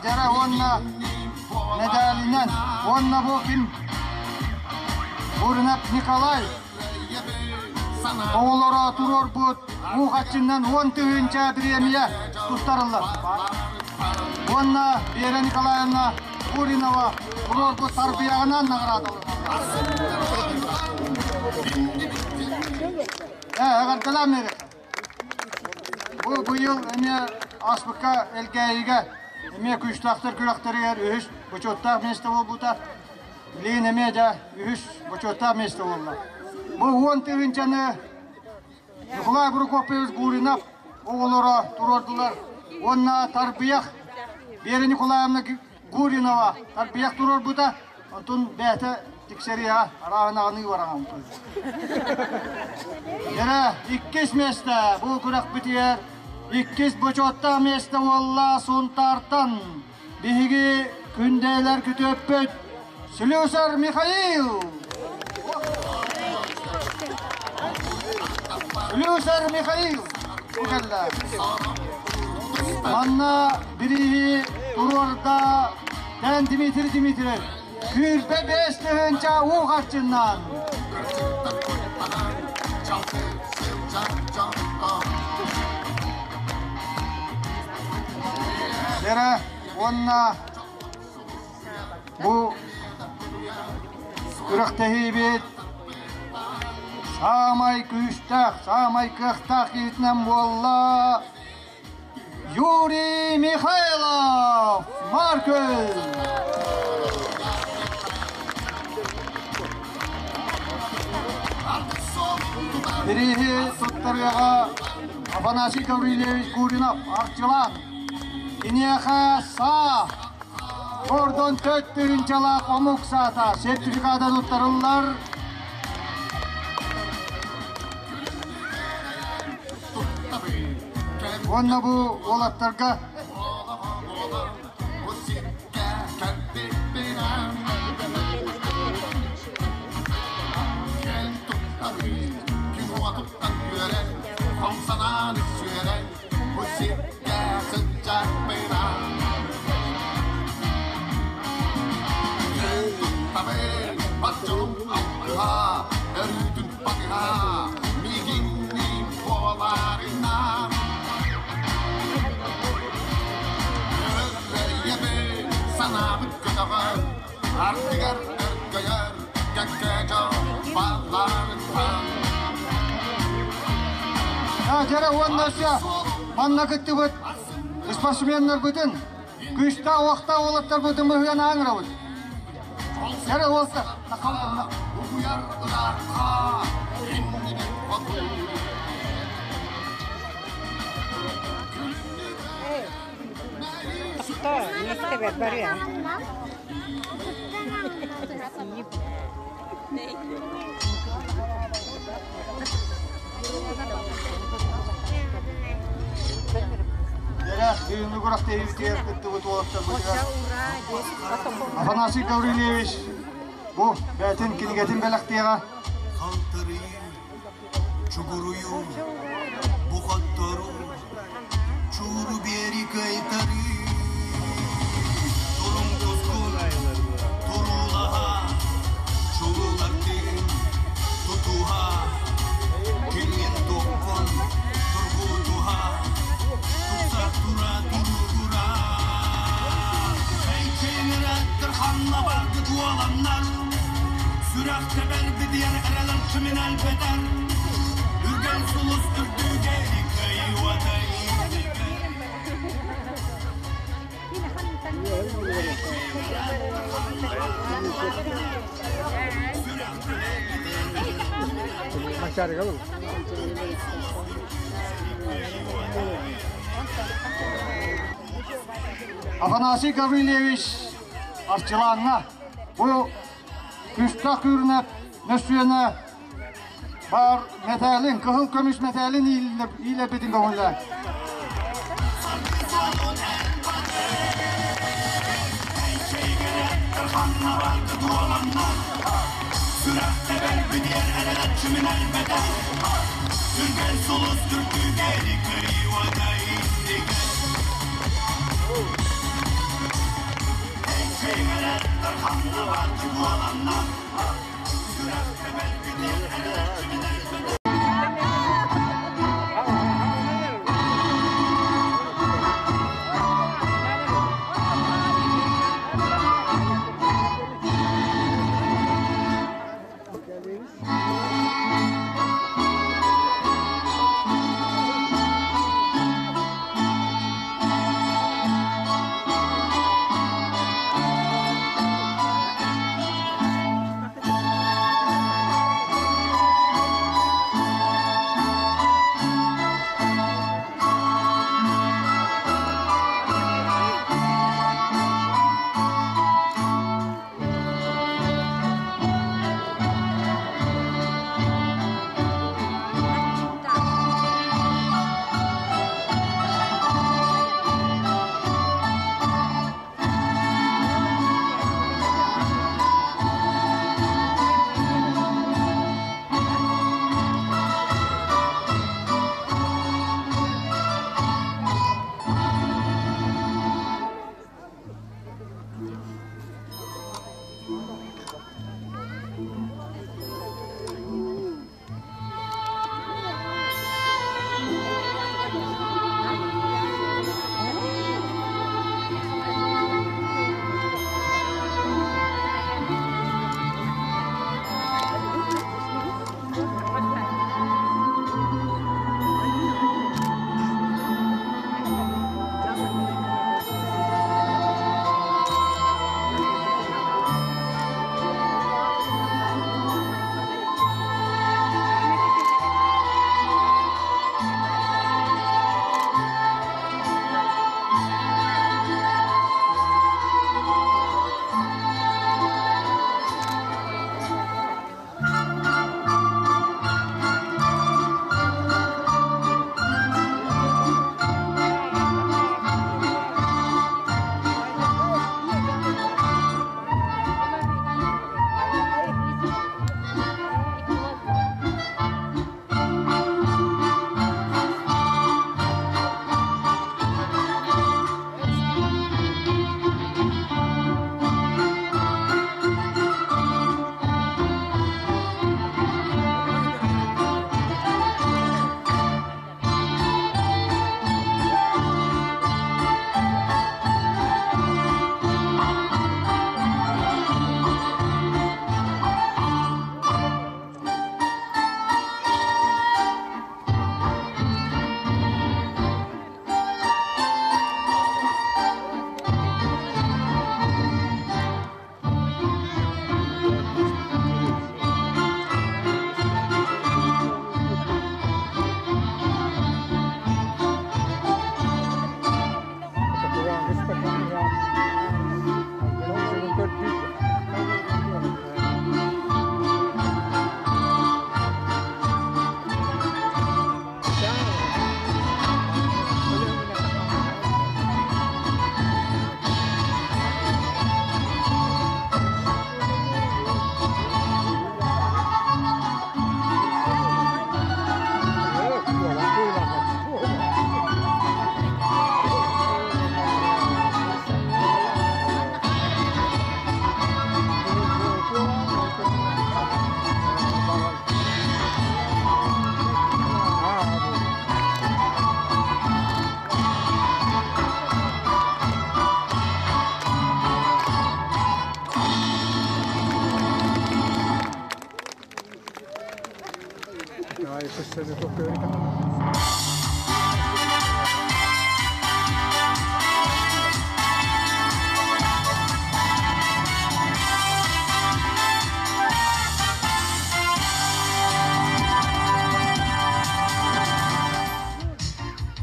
Жара онна медалинен, онна бу ким? Бурнап Николай. Оğullara турор бут, уғачыннан 10 тыгынча премия туттарылар. Онна Вера Николаевна Гуринова турор бут тарбиягынан наградалар. Эгер мери. Бу быйыл эме Аспыкка элкәйге эме күчтактыр күрәктерге үш бочоттак место болбута. Билин эме да үш бочоттак место болла. Бу 10 тыгынчаны Николай Прокопьевич Гуринов оғылары турордулар. Онна тарбиях Вера Николаевна Гуринова тарбиях турор бута. Онтун бәті тиксерия арағына аны бараған. Яра, иккис место, бу күрәк битер. Иккис бочотта место волла сунтартан. Биһиги күндәйләр күтөппөт. Слюсар Михаил. Слюсар Михаил. Укалла. Манна бириһи турорда Тән Дмитрий Дмитриев. Күрпе бес тыгынча уғарчыннан. Дера, онна бу күрәктәһи бит самай күстәк, самай кыхтак итнәм болла Юрий Михайлов, Маркел. Бирихи туттарыга Афанасий Гаврилевич Гуринов, Арчылан. Инеха са Гордон төттүрүнчалак омук саата сертификата туттарылар. Онна бу олаттарга Ардыгар өргөйөр кэккэ дьон баалларыттан. Дьэрэ уонна өссө манна кыттыбыт спортсменнарбытын, күүстээх уохтаах уолаттарбытын быһыан ааҥырабыт. Дьэрэ уолаттар, Угуйар ыраахха иннибит хоту. Тохтоо, миэстэ бэр барыа. Дьэрэ, бүгүҥҥү күрэхтэһиибитигэр кыттыбыт уолаттарбытыгар Афанасий Гаврильевич бу бэйэтин кинигэтин бэлэхтиэҕэ. Халтарыы, чугуруйуу, бу хотторуу, чууру биэри кыайтарыы. Туруҥ тускун, туруулаһа, чулуулардыын тутуһа, кимҥин туоххун тургутуһа, тупса тура туругура. Эй, ханна бардыт уоланнар, сүрэх тэбэр бидиэр эрэлэр чымын элбэтэр, үргэл сулус үрдүгэ кыайыуата. Афанасий Гаврильевич Арчылааҥҥа бу күстээх күүрүнэп мөссүөнэ бар мэтээлин, кыһыл көмүс мэтээлин иилэрбитин көҥүллээ. Үргэл сулус үрдүгэри кыайыуата иннигэр. Эй, ханна бардыт уоланнар, сүрэх тэбэр бидиэр эрэлэр чымын элбэтэр.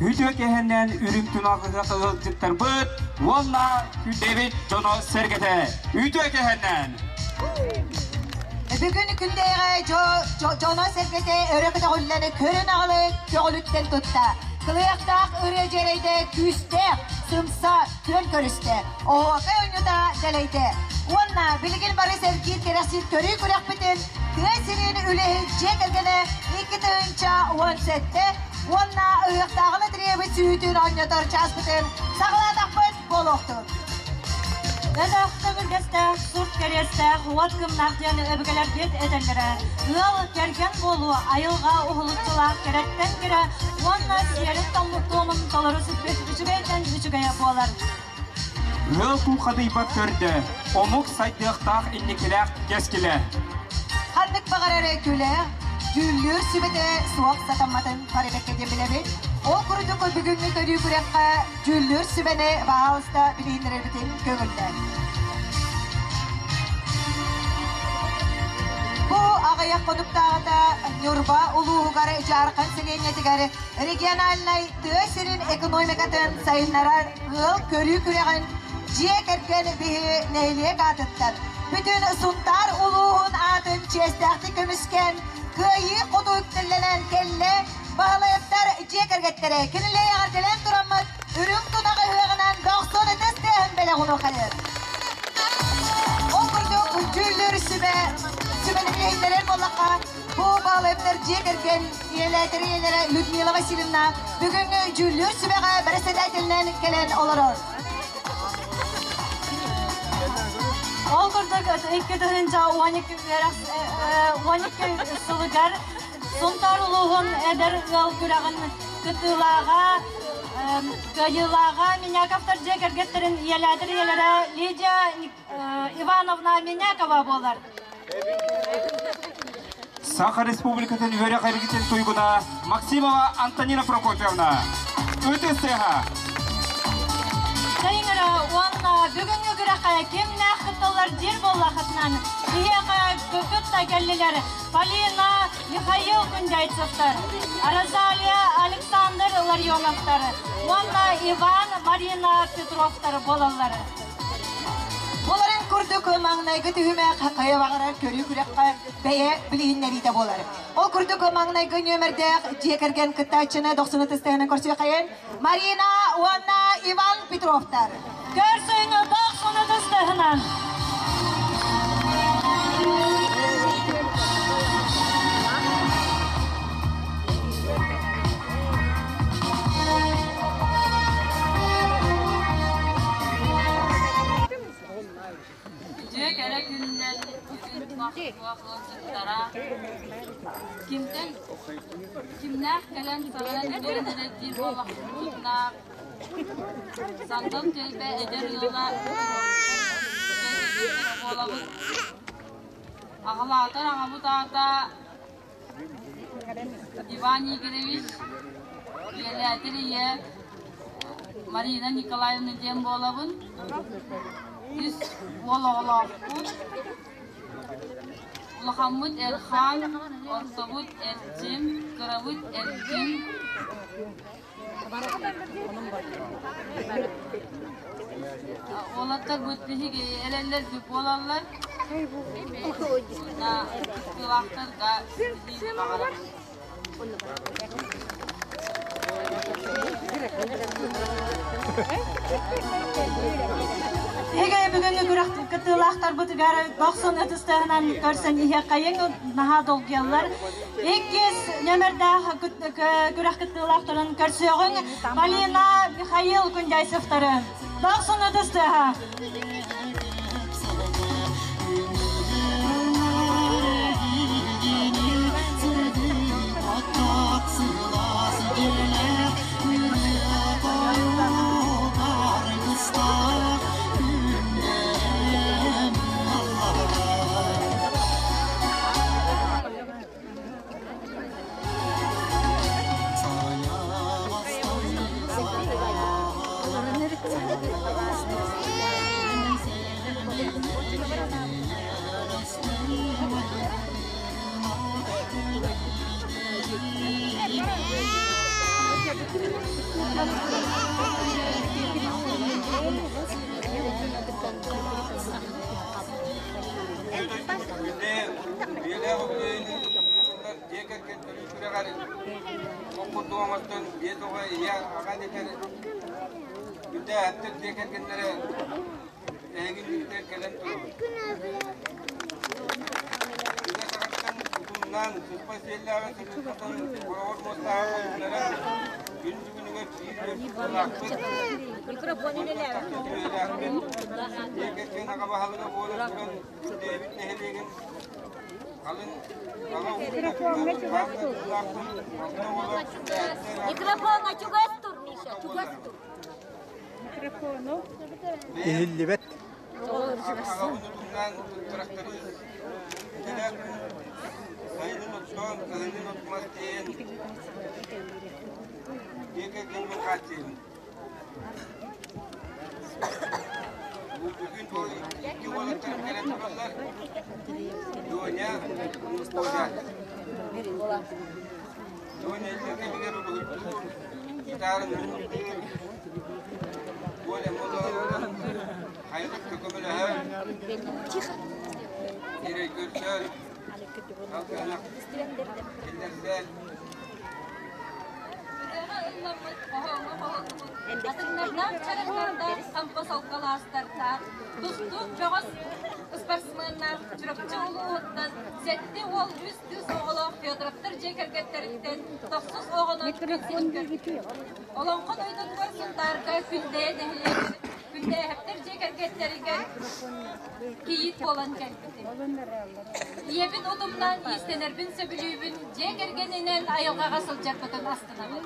Үтүө кэһэннэн үрүҥ тунах ыһыах ыалдьыттарбыт уонна күндэбит дьоно сэргэтэ. Үтүө кэһэннэн! Бүгүн күндэйҕэ дьоно сэргэтэ өрө көтөҕүллэн көрүн аҕалы көҕүлүттэн тутта. Кылыйахтаах ырыа дьиэрэйдэ күүстээх, сымса күөн көрүстэ. Оһуокай оонньуута дэлэйдэ. Уонна билигин бары сэргиир кэрэхсиир көрүү күрэхпитин тыа сирин үлэһит дьиэ кэргэнэ 2017 уонна ыһыахтааҕы лотереябыт сүүтүн оонньотор чааспытын саҕалаатахпыт буолуохтун. Өтөх төбүргэстээх, сурт кэриэстээх, уот кымнаах диэн өбүгэлэрбит этэллэрэ. Ыал кэргэн буолуу айылҕа уһулуччулаах кэрэттэн кэрэ уонна сиэрин туомун толору сиппит үчүгэйтэн үчүгэйэ буолар. Ыал куухадыйбат төрдө, омук сайдыахтаах инникилээх кэскилэ. Ханнык баҕарар күлэ, дьүүллүүр сүбэтэ суох сатамматын барыбакка диэн билэбит. Ол курдук бүгүҥҥү көрүү күрэххэ дьүүллүүр сүбэни баһаалыста билиһиннэрэрбитин көҥүллээн. Бу аҕыйах хонуктааҕыта Ньурба улууһугар Дьаархан сэлиэнньэтигэр региональнай тыа сирин экономикатын сайыннарар ыал көрүү күрэҕин дьиэ кэргэн биһи нэһилиэк аатыттан бүтүн Сунтаар улууһун аатын чиэстээхтик көмүскээн кыайыы хоту үктэллэнэн кэллэ Баһылаевтар дьиэ кэргэттэрэ кинилэр эҕэрдэлээн тураммыт үрүҥ тунах ыһыаҕынан дохсун ытыс тыаһын бэлэх уруохайын. Ол курдук дьүүллүүр сүбэ сүбэни билиһиннэрэр буоллахха бу Баһылаевтар дьиэ кэргэн ийэлээтэр ийэлэрэ Людмила Васильевна бүгүҥҥү дьүүллүүр сүбэҕэ бэрэссэдээтэлинэн кэлэн олорор. Ол курдук 2012 үөрэх 12 сылыгар Сунтаар улууһун эдэр ыал күрэҕин кыттыылааҕа, кыайыылааҕа Миняковтар дьиэ кэргэттэрин ийэлээтэр ийэлэрэ Лидия Ивановна Минякова буолар. Саха Республикатын үөрэх эргитин туйгуна Максимова Антонина Прокопьевна. Ытыс сыаһа. Сайыҥыра уонна бүгүҥҥү күрэххэ кимнээх кытталлар диир буоллахытынан, биһиэхэ кытта кэллилэр Полина Михаил Кундяйцевтар, Розалия Александр Ларионовтар уонна Иван Марина Петровтар буолаллар. Буларын курдук маҥнайгы түһүмэх хайа баҕарар көрүү күрэххэ бэйэ билиһиннэриитэ буолар. Ол курдук маҥнайгы нүөмэрдээх дьиэ кэргэн кыттааччыны дохсуну тыстыһынан көрсүөххэйин Марина уонна Иван Петровтар. Көрсүҥ дохсуну тыстыһынан. Үтүө кэрэ күнүнэн үрүҥ тунах туох ыалдьыттара кимтэн кимнээх кэлэн саҥаран бүтэн эрэр диир буоллахпытына Сандал түөлбэ эдэр ыала буолабыт. Аҕалаатар аҕабыт аата Иван Игоревич, ийэлээтэр ийэ Марина Николаевна диэн буолабын. Үс уол оҕолоохпут. Улахаммыт Эрхаан, ортобут Эрчим, кырабыт Эркин. Уолаттарбыт биһиги эрэллэр буолаллар. Уонна кыттыылаахтарга ситиһии баҕарабын. Эгэ бүгүҥҥү күрэх кыттыылаахтарбытыгар дохсун ытыстыһынан көрсөн иһиэххэйиҥ наһаа долгуйаллар. Иккис нөмердээх күрэх кыттыылаахтарын көрсүөҕүҥ Полина Михаил Кундяйцевтары. Дохсун ытыстыһа. күрэҕэр ол курдук оҥостон биэс оҕо ийэ аҕа дэтэр Бүтээһэптэр дьиэ кэргэннэрэ эһиги иннигитигэр кэлэн турабыт. Үлэ саҕаттан утумнаан, сыспай сиэллээҕи сырдатан, хороҕор муостааҕы хойуннаран, күн бүгүнүгэр биир үөрүүлээхпит, үөрүүлээхпит, дьиэ кэргэн аҕа баһылыга буолан туран, Күндэйэбит нэһилиэгин халыҥ аҕа Микрофоҥҥа чугас тур, Миша, чугас тур. Микрофону. Иһиллибэт. Аҕабын утумнаан тракторист идэлээхпин. Сайынын оттоон, кыһынын от-мас тиэйэн, дьиэ кэргэммин хааччыйабын. Бүгүн икки уолаттарым кэлэн тураллар. Доня, Коля. Доня иллэҥ кэмигэр уруһуйдуур, гитаранан ыллыыр. Коля молоорун хайылыкка көмөлөһөр. Сирэй көрсөр, халгыһанах киллэрсэр. Ырыаҕа ылламмыт, хоһооҥҥо хоһуллубут, атыҥнардаах чарыктардаах, хампа солколаастардаах, тустуук бөҕөс спортсменнаах Чурапчы улууһуттан сэттэ уол үс кыыс оҕолоох Федоровтар дьиэ кэргэттэриттэн тохсус оҕонон күн көрбүт. Олоҥхо дойдутугар Сунтаарга Күндэйэ нэһилиэгэр Күндээһэптэр дьиэ кэргэттэригэр кийиит буолан кэлбитим. Ийэбин утумнаан иистэнэрбин сөбүлүүбүн, дьиэ кэргэнинэн айылҕаҕа сылдьарбытын астынабын.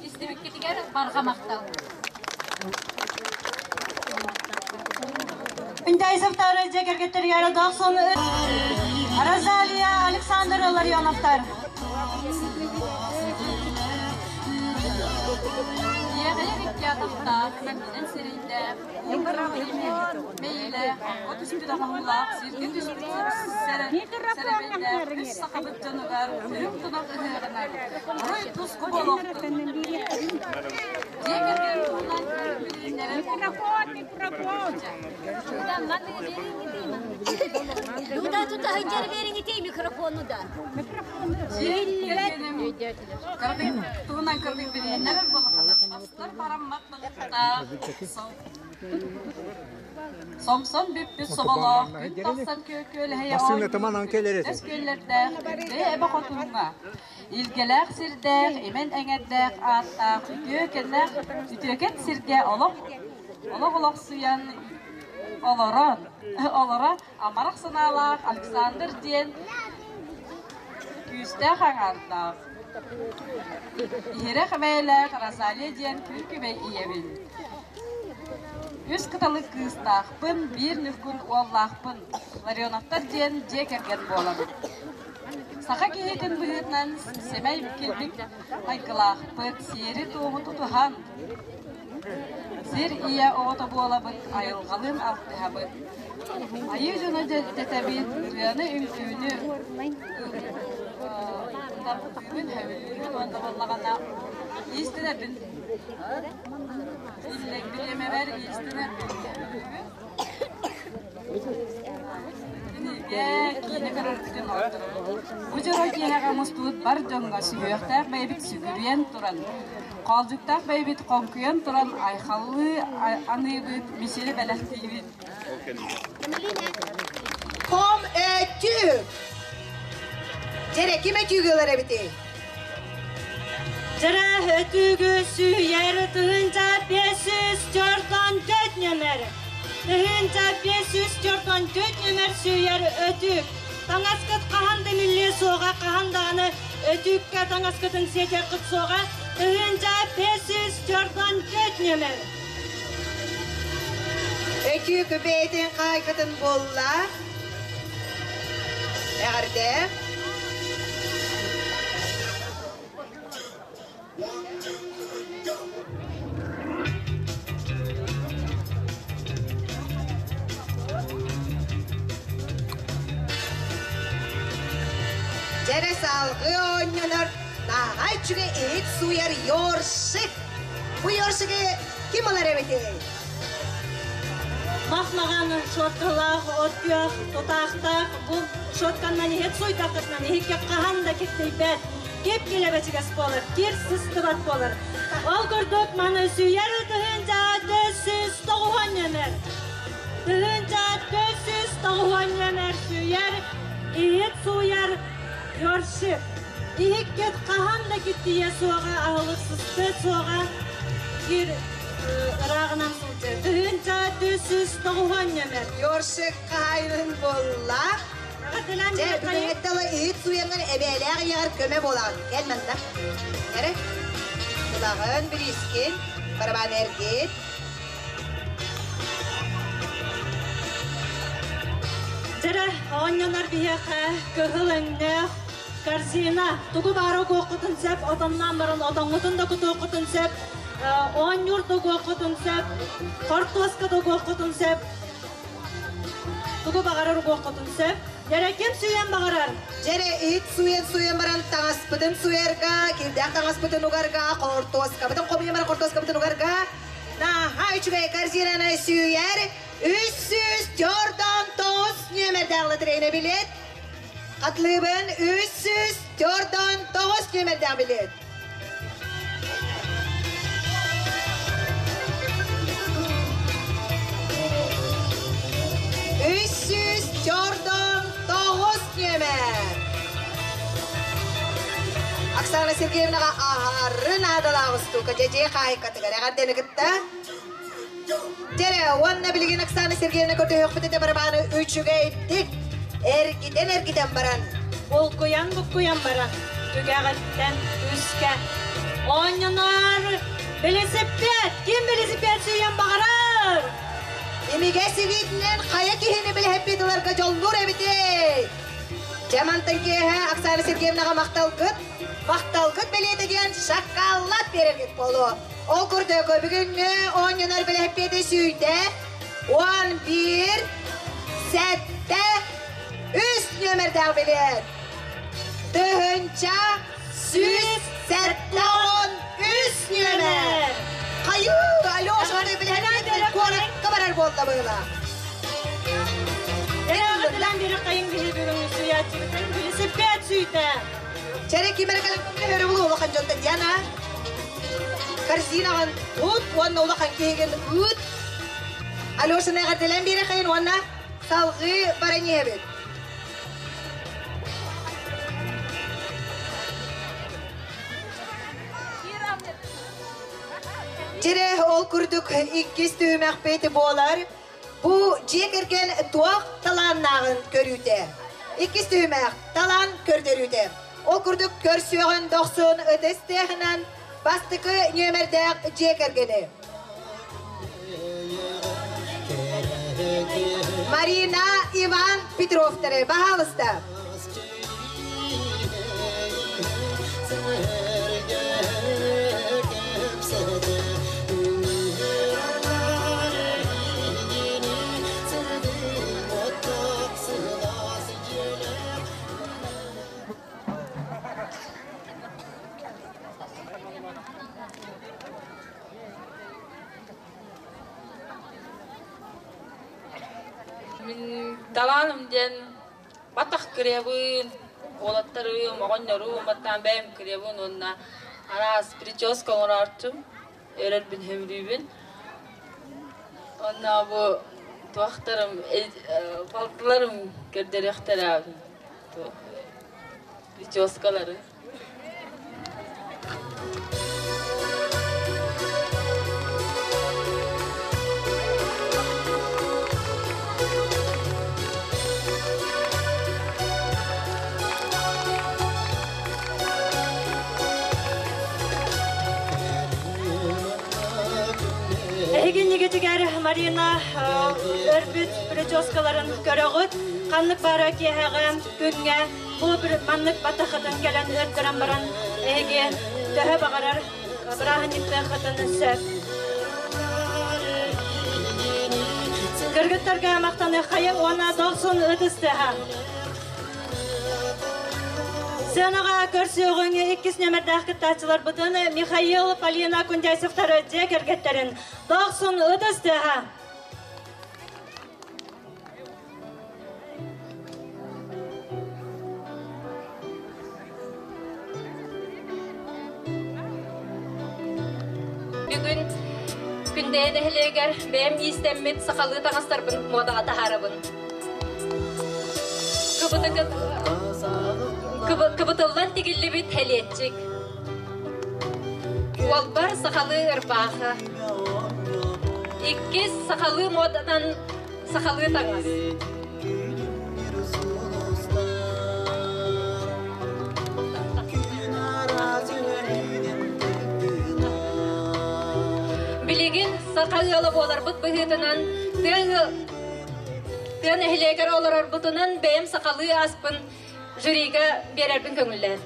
Истибиккитигэр барҕа махтал. Күндээсовтар дьиэ кэргэттэригэр Дохсун Розалия Александр Ларионовтар. Иэҕэйэр икки атахтаах, кэминэн сирэйдээх, мэйиилээх, окко түспүт оҥоһуулаах, сиргэ түспүт сэрэбэйдээх үс сахабыт дьонугар үрүҥ тунах ыһыаҕынан уруй туску буолуохтун! Дьиэ кэргэн туһунан билиһиннэрэр Дуда тута сылдьар биэриҥитий микрофону да. Туһунан кырдык билиһиннэрэр буоллаххына, бастар бараммат балыктаах, сомсон бүппүт соболоох, күн тахсан күөлэһийэ оонньуур, өс күөллэрдээх, бэйэ эбэ хотуҥҥа, илгэлээх сирдээх, имэн эҥэрдээх ааттаах, үтүөкэннээх, үтүөкэн сиргэ олох олох олохсуйан олорон, олоро амарах санаалаах Александр диэн күүстээх аҥаардаах, иһирэх эбээлээх Розалия диэн күн күбэй ийэбин. Үс кыталык кыыстаахпын, биир ньургун уоллаахпын. Ларионовтар диэн дьиэ кэргэн буолабын. Саха киһитин быһыытынан сэмэй килбик майгылаахпыт, сиэри-туому тутуһан, Сир ийэ оҕото буолабыт, айылҕалыын алтыһабыт. Айыы дьоно дэтэбит, ырыаны, үҥкүүнү таптыыбын, сөбүлүүбүн уонна буоллаҕына иистэнэбин. Иллэҥ бириэмэбэр иистэнэрбин сөбүлүүбүн. Кинигэ, киинэ көрөрбүтүн ордоробут. Бу дьоро киэһэҕэ мустубут бар дьоҥҥо сүһүөхтээх бэйэбит сүгүрүйэн туран, хоолдьуктаах бэйэбит хоҥкуйан туран айхаллыы аныыбыт, мичили бэлэхтиибит. Ком өтүү! Дьэрэ, ким өтүүгү ылар эбитий? Дьэрэ өтүүгү сүүйэр тыһыынча 544 нөмер. Тыһыынча 544 нөмер сүүйэр өтүүк. Таҥаскыт хаһан да миллиэ суоҕа, хаһан даҕаны өтүүккэ таҥаскытын сиэтиэххит суоҕа. Тыһыынча 544 нөмер. Өтүүк бэйэтин хаайкытын буолла. Эҕэрдэ. Дьэрэ салгыы оонньонор нааҕай үчүгэй иһит сууйар ёршик. Бу ёршигы ким ылар эбитий? Мах-маҕан шоткалаах, от күөх, тутаахтаах бу шотканнан иһит суйдаххытынан иһиккэ хаһан да киртийбэт. кип килэбэчигэс буолар, кир сыстыбат буолар. Ол курдук маны сүүйэр 1490 нөмер. 1490 нөмер сүүйэр, иһит сууйар ёршик. Иһиккит хаһан да киттийэ суоҕа, аһылык сыстыа суоҕа, кир ырааҕынан сылдьар. 1490 нөмер. Ёршик хаһайын буолла. Дьэ, бүгүҥҥэттэн иһит сууйаҥҥын эбээлээх ийэҕэр көмө буолаҕын. Кэл манна. Эрэ. Ылаҕын, бириискин, барабан эргит. Дьэрэ, оонньонор биһиэхэ кыһыл өҥнөөх корзина. Тугу баара угуоххутун сөп, отонноон баран отоҥҥутун да кутуоххутун сөп, оонньуур да угуоххутун сөп, хортуоска да угуоххутун сөп. Тугу баҕарар угуоххутун сөп. Дьэрэ, ким сүүйэн баҕарар? Дьэрэ, иһит сууйан-сууйан баран таҥаспытын сууйарга, кирдээх таҥаспытын угарга, хортуоскабытын хомуйан баран хортуоскабытын угарга, наһаа үчүгэй корзинаны сүүйэр 349 нүөмэрдээх лотерейный билет. Хатлыыбын 349 нүөмэрдээх билет. 349 нүөмэр. Оксана Сергеевнаҕа аһары наадалаах устуука дьэдьиэ хаһайкатыгар эҕэрдэни кытта. Дьэрэ, уонна билигин Оксана Сергеевна көрдөһүөхпүт этэ барабааны үчүгэйдик эргитэн-эргитэн баран. Булкуйан-буккуйан баран, түгэҕиттэн үскэ. Оонньонор велосипед! Ким велосипед сүүйэн баҕарар? Имигэс илиитинэн хайа киһини билэһиппит ыларга дьоллуур эбитий? Дьэ мантан киэһэ Оксана Сергеевнаҕа махталгыт, махталгыт бэлиэтэ диэн шакаллат биэрэргит буолуо. Ол курдук бүгүҥҥү оонньонор бэлэһиппиэти сүүйдэ 11 7 3 нүөмэрдээх билиэт. 1173 нүөмэр. Хайыы, Алеша билэһиппиэтин куоракка барар буолла быһыылаах. Эрэҕитилэн бири хайын киһи бүгүҥҥү сүүйээччибитин билисиппиэт сүйтэ. Чэрэ ким эрэ кэлэн көмөлөһөрө булуо улахан дьонтон Диана. Корзинаҕын тут уонна улахан киһигин ыыт. Алешаны эҕэрдэлээн биэрэхэйин уонна салҕыы баран иһэбит. Дьэрэ ол курдук иккис түһүмэхпит буолар. Бу дьиэ кэргэн туох талааннааҕын көрүүтэ. Иккис түһүмэх талаан көрдөрүүтэ. Ол курдук көрсүөҕүн дохсун ытыс тыаһынан бастакы нүөмэрдээх дьиэ кэргэни. Марина Иван Петровтары, баһаалыста. Мин талааным диэн Батах кырыабын, уолаттарым, оҕонньорум, баттаан бэйэм кырыабын уонна араас прическа оҥорооччум, өрөрбүн сөбүлүүбүн. Онно бу туохтарым, балтыларым көрдөрүөхтэрэ прическалары. Эһигиннигитигэр Марина өрбүт прическаларын көрөҕүт. Ханнык баара киэһэҕэ, күҥҥэ Бу маннык батахытын кэлэн ыаттаран баран эһиги төһө баҕарар бырааһынньыктыаххытын сөп. Кыргыттарга махтаныаххайыҥ уонна долсун ытыстыаха. Сценаҕа көрсүөҕүҥ иккис нүөмэрдээх кыттааччыларбытын Михаил, Полина Кундясевтары дьиэ кэргэттэрин дохсун ытыстыаха. Күндэйэ нэһилиэгэр бэйэм иистэммит сахалыы таҥастарбын муодаҕа таһаарабын. Кыбытыллан тигиллибит һэлиэччик. Уолбар сахалыы ырбаахы. Иккис сахалыы муоданан сахалыы таҥас. Билигин саха ыала буоларбыт быһыытынан тыа нэһилиэгэр олорорбутунан бэйэм сахалыы аспын жюрига биэрэрбин көҥүллээн.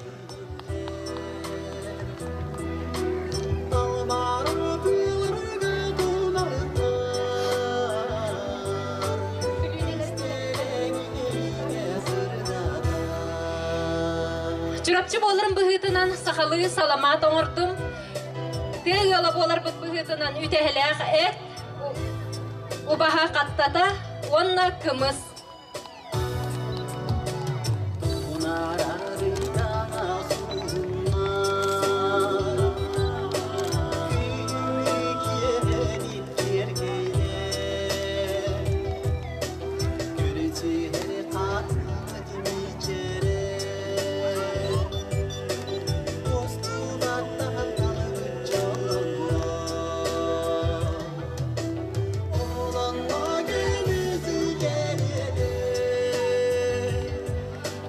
Чурапчы буоларым быһыытынан сахалыы саламаат оҥордум. Тыа ыала буоларбыт быһыытынан үтэһэлээх эт, убаһа хаттата уонна кымыс.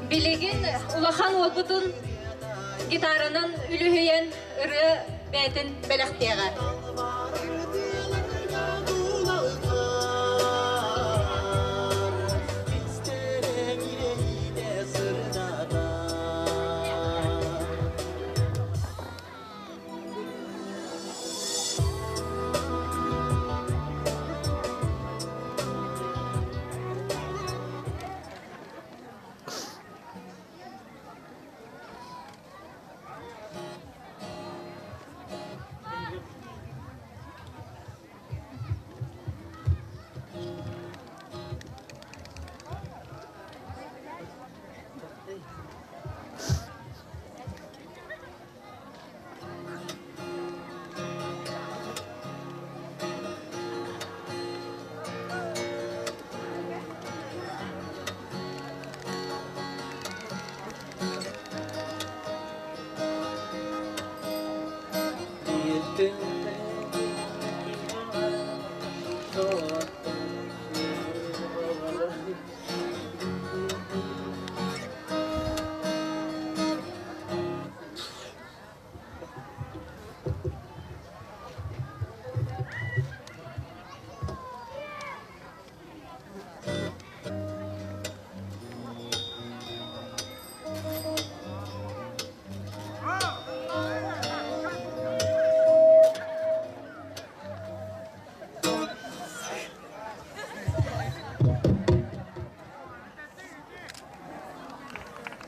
Билигин улахан уолбутун гитаранан үлүһүйэн ырыа бэйэтин бэлэхтиэҕэ.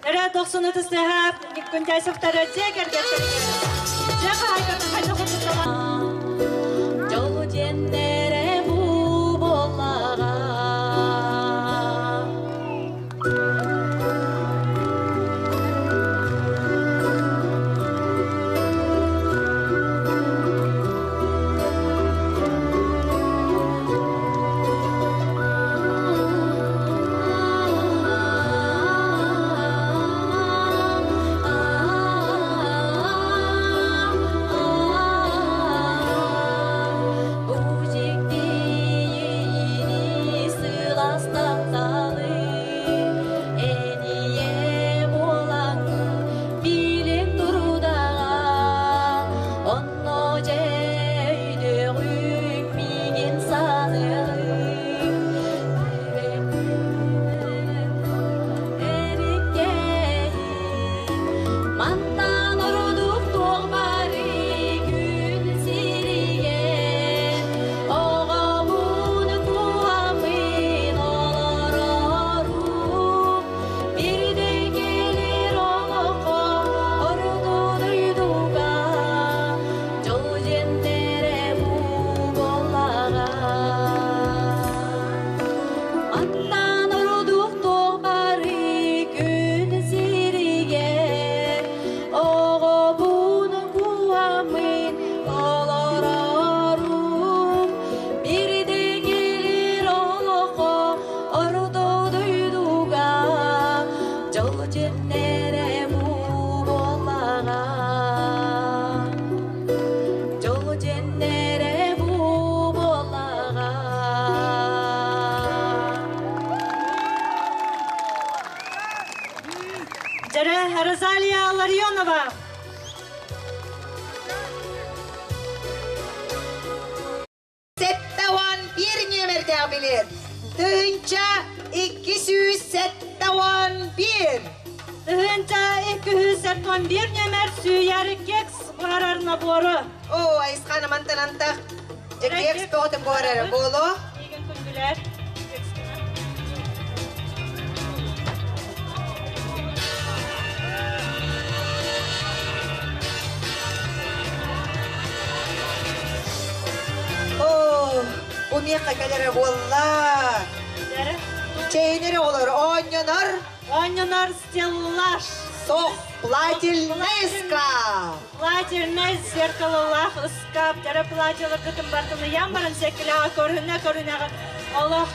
Эрэ дохсуну тысыһа Никкунтясовтары дьиэ кэргэттэригэр дьиэ хаһаайкатын хайдах Дьол диэннэрэ бу буоллаҕа. Мантан ордук туох бары күн сиригэр оҕобун куһаммын олорорум бирде келер олоххо орто дойдуга дьол диэннэрэ бу буоллаҕа. Мантан ордук туох бары күн сиригэр Наталья Ларионова. 71 нүөмэрдээх билиэт. 1271. 1271 нүөмэр сүүйэр кекс буһарар набору. О, айысхана мантан антах. Дьэ кекс бөҕөтүн буһарара буолуо. Миигин күндүлэр. Оо, бу миэхэ кэлэрэ буолла. Чэйинэр оҕолор оонньонор. Оонньонор стеллаж. Сох, плательный ыскаап. Плательный зеркалалаах ыскаап. Дьара платьеларгытын бартын ыйаан баран сэкилэҕэ көрүнэ көрүнэҕэ олох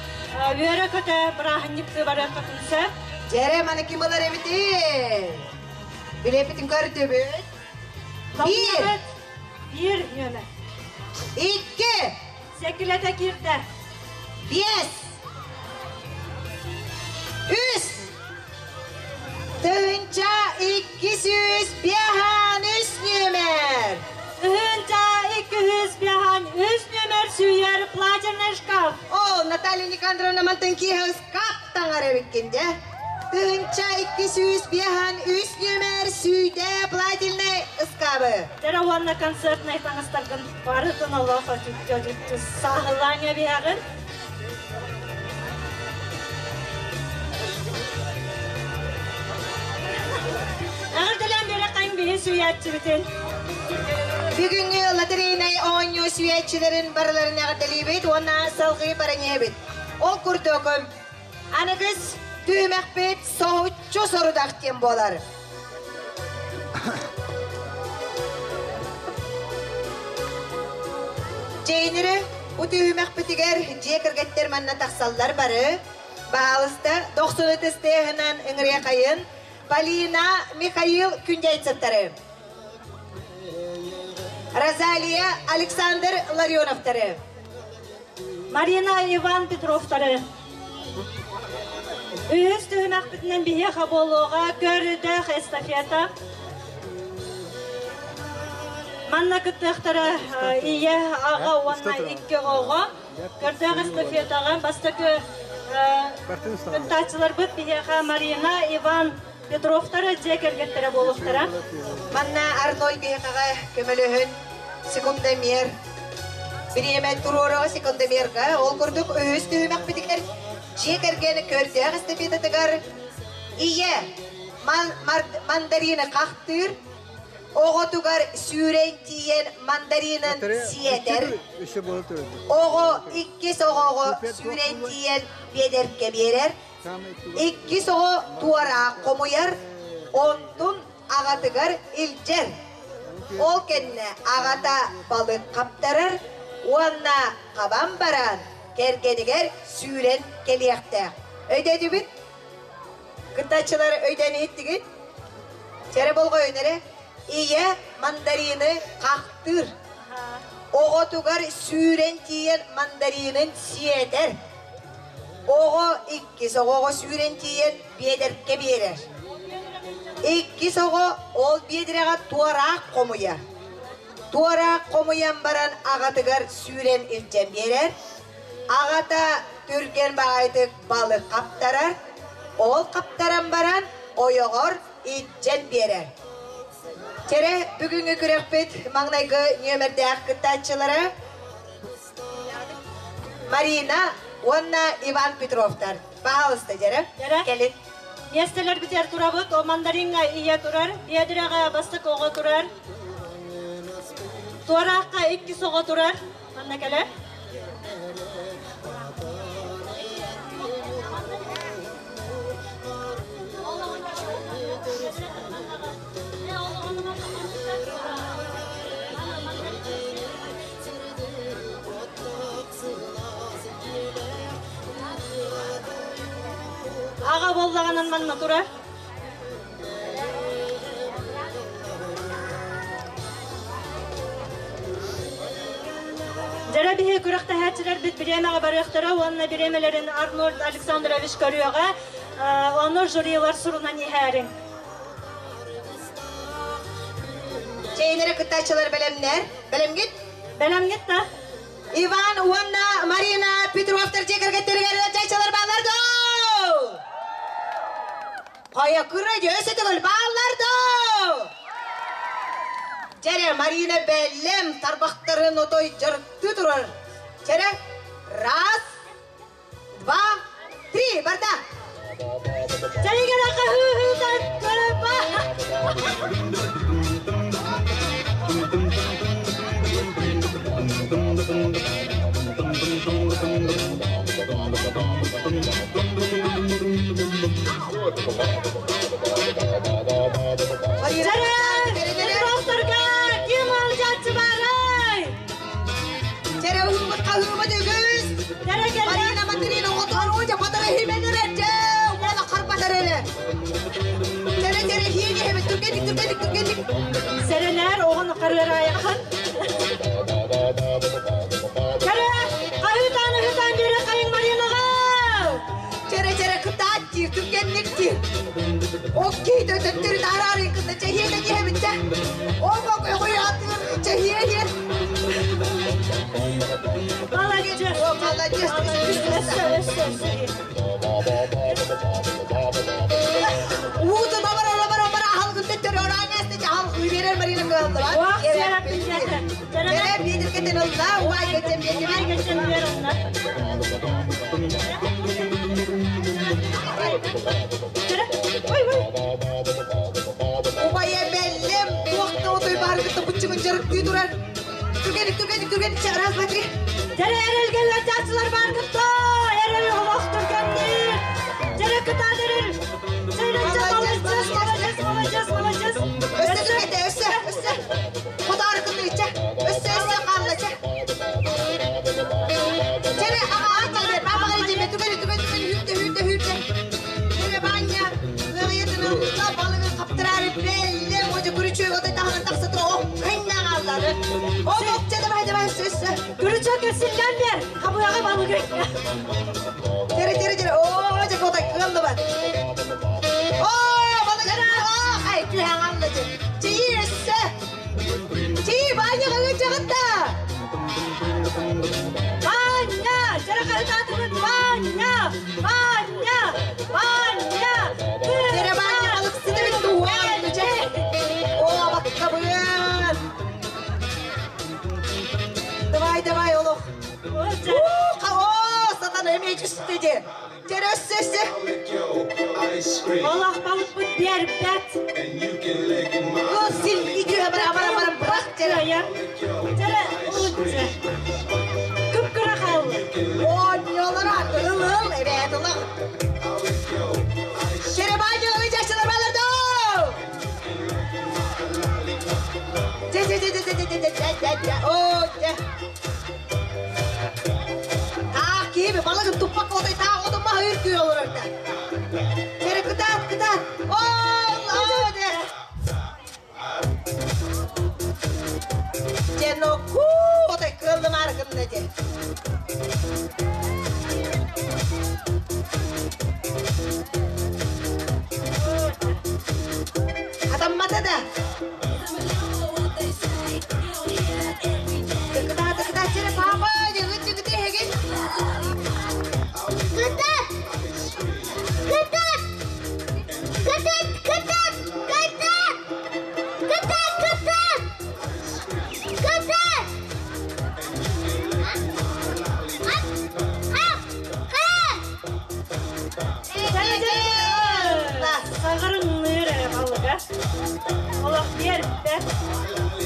үөрэ-көтө бырааһынньыктыы барыаххытын сөп. Дьэрэ маны ким ылар эбитий? Билиэппитин көрдүбүт. Биир. Биир нүөмэр. Икки. Сэкилэтэ киирдэ. Биэс. Үс. 1253 нүөмэр. 1253 нүөмэр сүүйэр платьерный шкаф. О, Наталья Никандровна мантан киэһэ ыскаап таҥар эбиккин дьэ. 1253 нүөмэр сүүйтэ плательнай ыскаабы. Дьэрэ уонна концертнай таҥастаргын барытын олох өтүктү сааһылаан эбиэҕин. Эҕэрдэлээн биэрэххин биһи сүүйээччибитин. Бүгүҥҥү лотерейнай оонньуу сүүйээччилэрин барыларын эҕэрдэлиибит уонна салҕыы баран иһэбит. Ол курдук, аныгыс түһүмэхпит соһуччу сорудах диэн буолар. Дьэйнири бу түһүмэхпитигэр дьиэ кэргэттэр манна тахсаллар бары. Баһаалыста, дохсун ытыс тыаһынан ыҥырыахайын Полина, Михаил Күндяйцевтары. Розалия, Александр Ларионовтары. Марина, Иван Петровтары. Үһүс түһүмэхпитинэн биһиэхэ буолуоҕа көрдөөх эстафета. Манна кыттыахтара ийэ, аҕа уонна икки оҕо. Көрдөөх эстафетаҕа бастакы кыттааччыларбыт биһиэхэ Марина, Иван Петровтары дьиэ кэргэттэрэ буолуохтара. Манна Арнольд биһиэхэҕэ көмөлөһөн секундомер бириэмэ туруораҕа секундомерга ол курдук үһүс түһүмэхпитигэр дьиэ кэргэн көрдөөх эстафетатыгар ийэ мандарины хахтыыр оҕотугар сүүрэн тиийэн мандаринын сиэтэр оҕо иккис оҕоҕо сүүрэн тиийэн биэдэркэ биэрэр иккис оҕо туораах хомуйар онтун аҕатыгар илдьэр. Ол кэннэ аҕата балык хаптарар уонна хабан баран кэргэнигэр сүүрэн кэлиэхтээх. Өйдөөтүбүт? Кыттааччылар өйдөөн иһиттигит? Чэрэ болҕойун эрэ. Ийэ мандарины хахтыыр. Оҕотугар сүүрэн тиийэн мандаринын сиэтэр. Оҕо иккис оҕоҕо сүүрэн тиийэн биэдэркэ биэрэр. Иккис оҕо ол биэдирэҕэ туораах хомуйар. Туораах хомуйан баран аҕатыгар сүүрэн илдьэн биэрэр. Аҕата түргэн баҕайытык балык хаптарар. Ол хаптаран баран ойоҕор илдьэн биэрэр. Чэрэ бүгүҥҥү күрэхпит маҥнайгы нүөмэрдээх кыттааччылара Марина уонна Иван Петровтар. Пожалуйста, дьэрэ. Кэлин. Миэстэлэрбитигэр турабыт. О мандаринга ийэ турар, биэдирэҕэ бастакы оҕо турар. Туораахха иккис оҕо турар. Манна кэлэр. Аҕа буоллаҕынан манна турар. Дьэрэ биһи күрэхтэһээччилэрбит бириэмэҕэ барыахтара уонна бириэмэлэрин Арнольд Александрович көрүөҕэ. Ону жюрилар сурунан иһээриҥ. Чэрэ кыттааччылар бэлэмнэр. Бэлэмгит? Бэлэмгит да? Иван уонна Марина Петровтар дьиэ кэргэттэригэр ыалдьааччылар бааллар доо! Хайа кыра өссө төгүл бааллар доо! Чэрэ Марина бэлэм тарбахтарын отой дьарыктыы турар. Чэрэ раз, два, три, барда! Чэригэр хаһыытан көрөппа! Чэрэ! Петровтарга ким ыалдьааччы баарай? Чэрэ уһуубут хаһыыбыт үгүс! Чэрэ кэллэ! Марина Матрина оҕотугар уодьа батара хименер эрдэ! Уола харбатар эрэ! Чэрэ чэрэ хиини хебет түргэнник түргэнник түргэнник! Сэрэнээр оҕону харыараайахан. Чэрэ! Хаһыытаан ыһытаан биэрэ хайыҥ Маринаҕа! Чэрэ чэрэ кытаат диир түргэнник диир! Ол киһитэ төттөрү таараарыйын кытта чэһиэ диэбиттэ. Ол бок өҕүй атыыр чэһиэ иһэр. Молодец! О, молодец! Өссө, өссө, өссө. Уутун обор обор обор аһалгын төттөрү орааңа эсте аһалгы берер Марина кыаллыба. Уах, сераппин дьэтэ. Тере биедир кетен ылла, уай кетен Убай биедир. кетен бер онна. Чэрэ, ой, ой. Убайа бэллем, туохта отой баргытта буччугун жарыктыы турар. Түргенник, түргенник, түргенник, раз, два, три. Чэрэ эрэлгэ ыалдьааччылар бааргытта! Эрэл олох түргэнник! Чэрэ кытаадырыр! Чэрэ, молодец, молодец, молодец, молодец! Өссө түргэтэ, өссө, өссө. Хотаар кытыыча, өссө, өссө хааллача. Чэрэ, аға, ача, бабаға жеме, түгені, түгені, түгені, хүрте, хүрте, хүрте. Чэрэ, баня, ыгыйытын ылла, балыгын хаптырары беллем, ожа күрүчү отой тахынан тахса тура, ох, кайна қаллары. О, бокча, давай, давай, өссө, өссө. Күрүчөк силлэн бер! Хабыаҕа балыгы! Чэрэ, чэрэ, чэрэ, о, жа, котай, кыалды бар. О, балыгын, о, ай, түһәң алла, че. Чии, өссө. Чии, баня, кагы, Ваня! Чэрэ хаһытаатыбыт! Ваня! Ваня! Ваня! Чэрэ, баня, балыксыны бит, уан, че. О, баккабын. Давай, давай, олох. О, сатана эме жүсті де. Чэрэ, өссө, өссө. Олох балыкпыт биэрбэт! О, сил, иди, бара, бара, бара, бырах, чэрэ. Чэрэ, улучча! Кып-кыра хаалла! О, ньолор аты, ыл, ыл, эбээт, ылах. Чэрэ, баня, ый, жашылар баларды. Че, че, че, че, че, че, че, че, че, че, о, че. Таах, киби, балыгын туппак отой, таах, отун маһы үркүй олор өртө. Чэрэ, кытаат, кытаат. О, о, де. Че, но ку, отой кыллым аргынна, де. Атаммата да. Кытаат, кытаат, чэрэ, папа, де, ытчы, кыты, хеген. Кытат! Кытат! Кытат! Кытат! Кытат! Кытат! Кытат! Кытат! Ап! Ап! Саҕарыҥныыр эрэ балыга. Олох биэрбэт!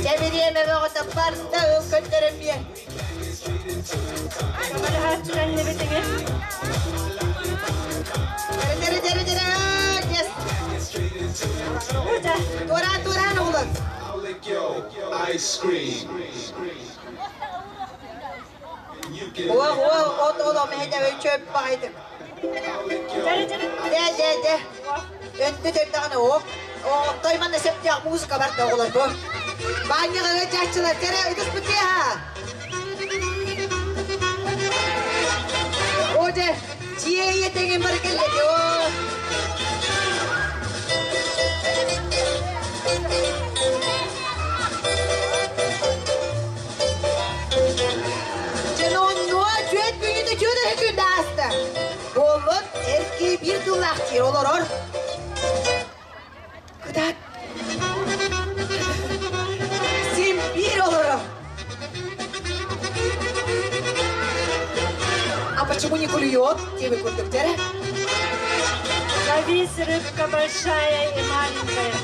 Чэбириэме бөҕөтө барда ыл көттөрөн биэ. Көмөлөһөөччүлэн небитиги. Тере, тере, тере, yes. Ужа! Тураан, тураан оҕолор. Уох, уох, от оло мэһэ чөп баҕайдык. Чэрэ, чэрэ! Де, де, де. Өттү төрдөҕүнэ ох. О, тойманна септиах музыка барда оҕолор бу. Баанньаҕа чаччылар, тере ытыс бутиха. Оже, чиэйе теңин бар келледи, о. Почему не клюет? Тебе курдук дьэрэ. Ловись, рыбка большая и маленькая.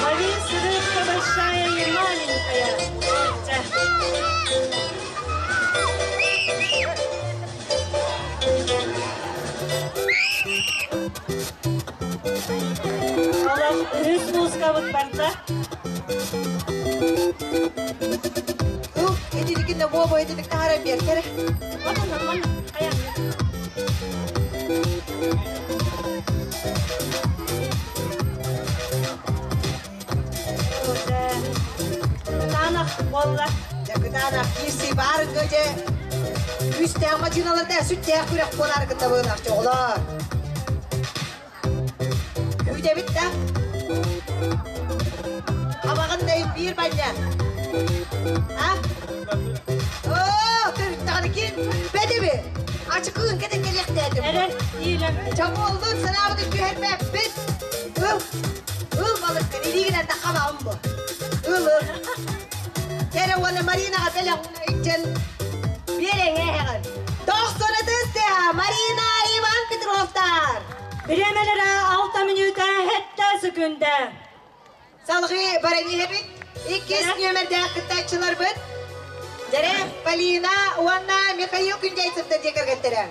Ловись, рыбка большая и маленькая. Чэ. Олох үһүс музыкабыт барда. Ыл, итиликинне буобо итилик таһаран биэртэрэ. Кытаанах буолла. Дьэ, кытаанах киирсии баарыҥҥа дьэ үстээх мачыыналарда сүттээх күрэх буолаары кытта быылаах оҕолор. Күүтэбит да. Абаҕын да биир банньа. А? Оо, төрүттэҕин ким бэдиби? Ачыкыын кэтэн кэлиэхтээтим. Эрэн, иилэн. Чамуоллун санаабытын түһэрбэппит. Ыл, ыл балыккын, илиигинэн да хабаҕын бу. Ыл, ыл. Кэрэ уонна Маринаҕа бэлэх иччэн биэрэҥэ эһэҕин. Тохсунутун тыа Марина Иван Петровтар. Бириэмэлэрэ 6 мүнүүтэ 7 секүндэ. Салгыы баран иһэбит. Иккис нүөмэрдээх кыттааччыларбыт Дьэрэ, Полина уонна Михаил Күндяйцевтар дьиэ кэргэттэрэ.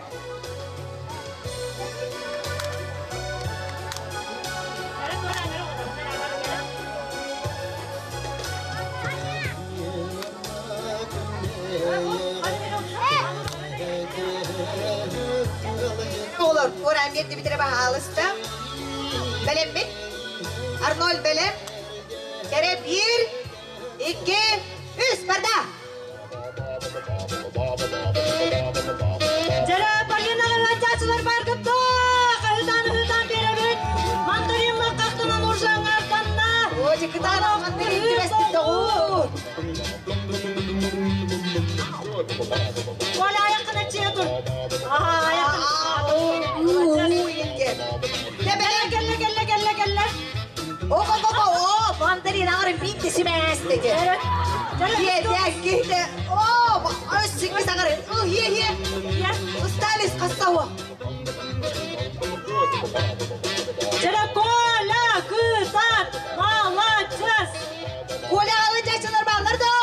Оҕолор, уораан биэрдибитэрэ баһаалыста. Бэлэммит. Арнольд бэлэм. Кэрэ биир, икки, үс, барда! Дьэрэ, Полинаҕа ыалдьааччылар бааргыт Хаһытаан-ыһытаан биэрэбит. Мандарин маххахтынан уржаҥҥарданна. О, кытаанах мандарин түбэстик доҕуур. Коля аяққына чиэ тур. Аха, аяққына. Кэллэ, кэллэ, кэллэ, кэллэ. О, о, мандарин ағырын битти симээстеги. Кихте, о, өссүкки саҕарын. О, хие, хие. Усталис хастауа. Жара Коля, кытат, молодец. Коля алын жайсылар баллар да.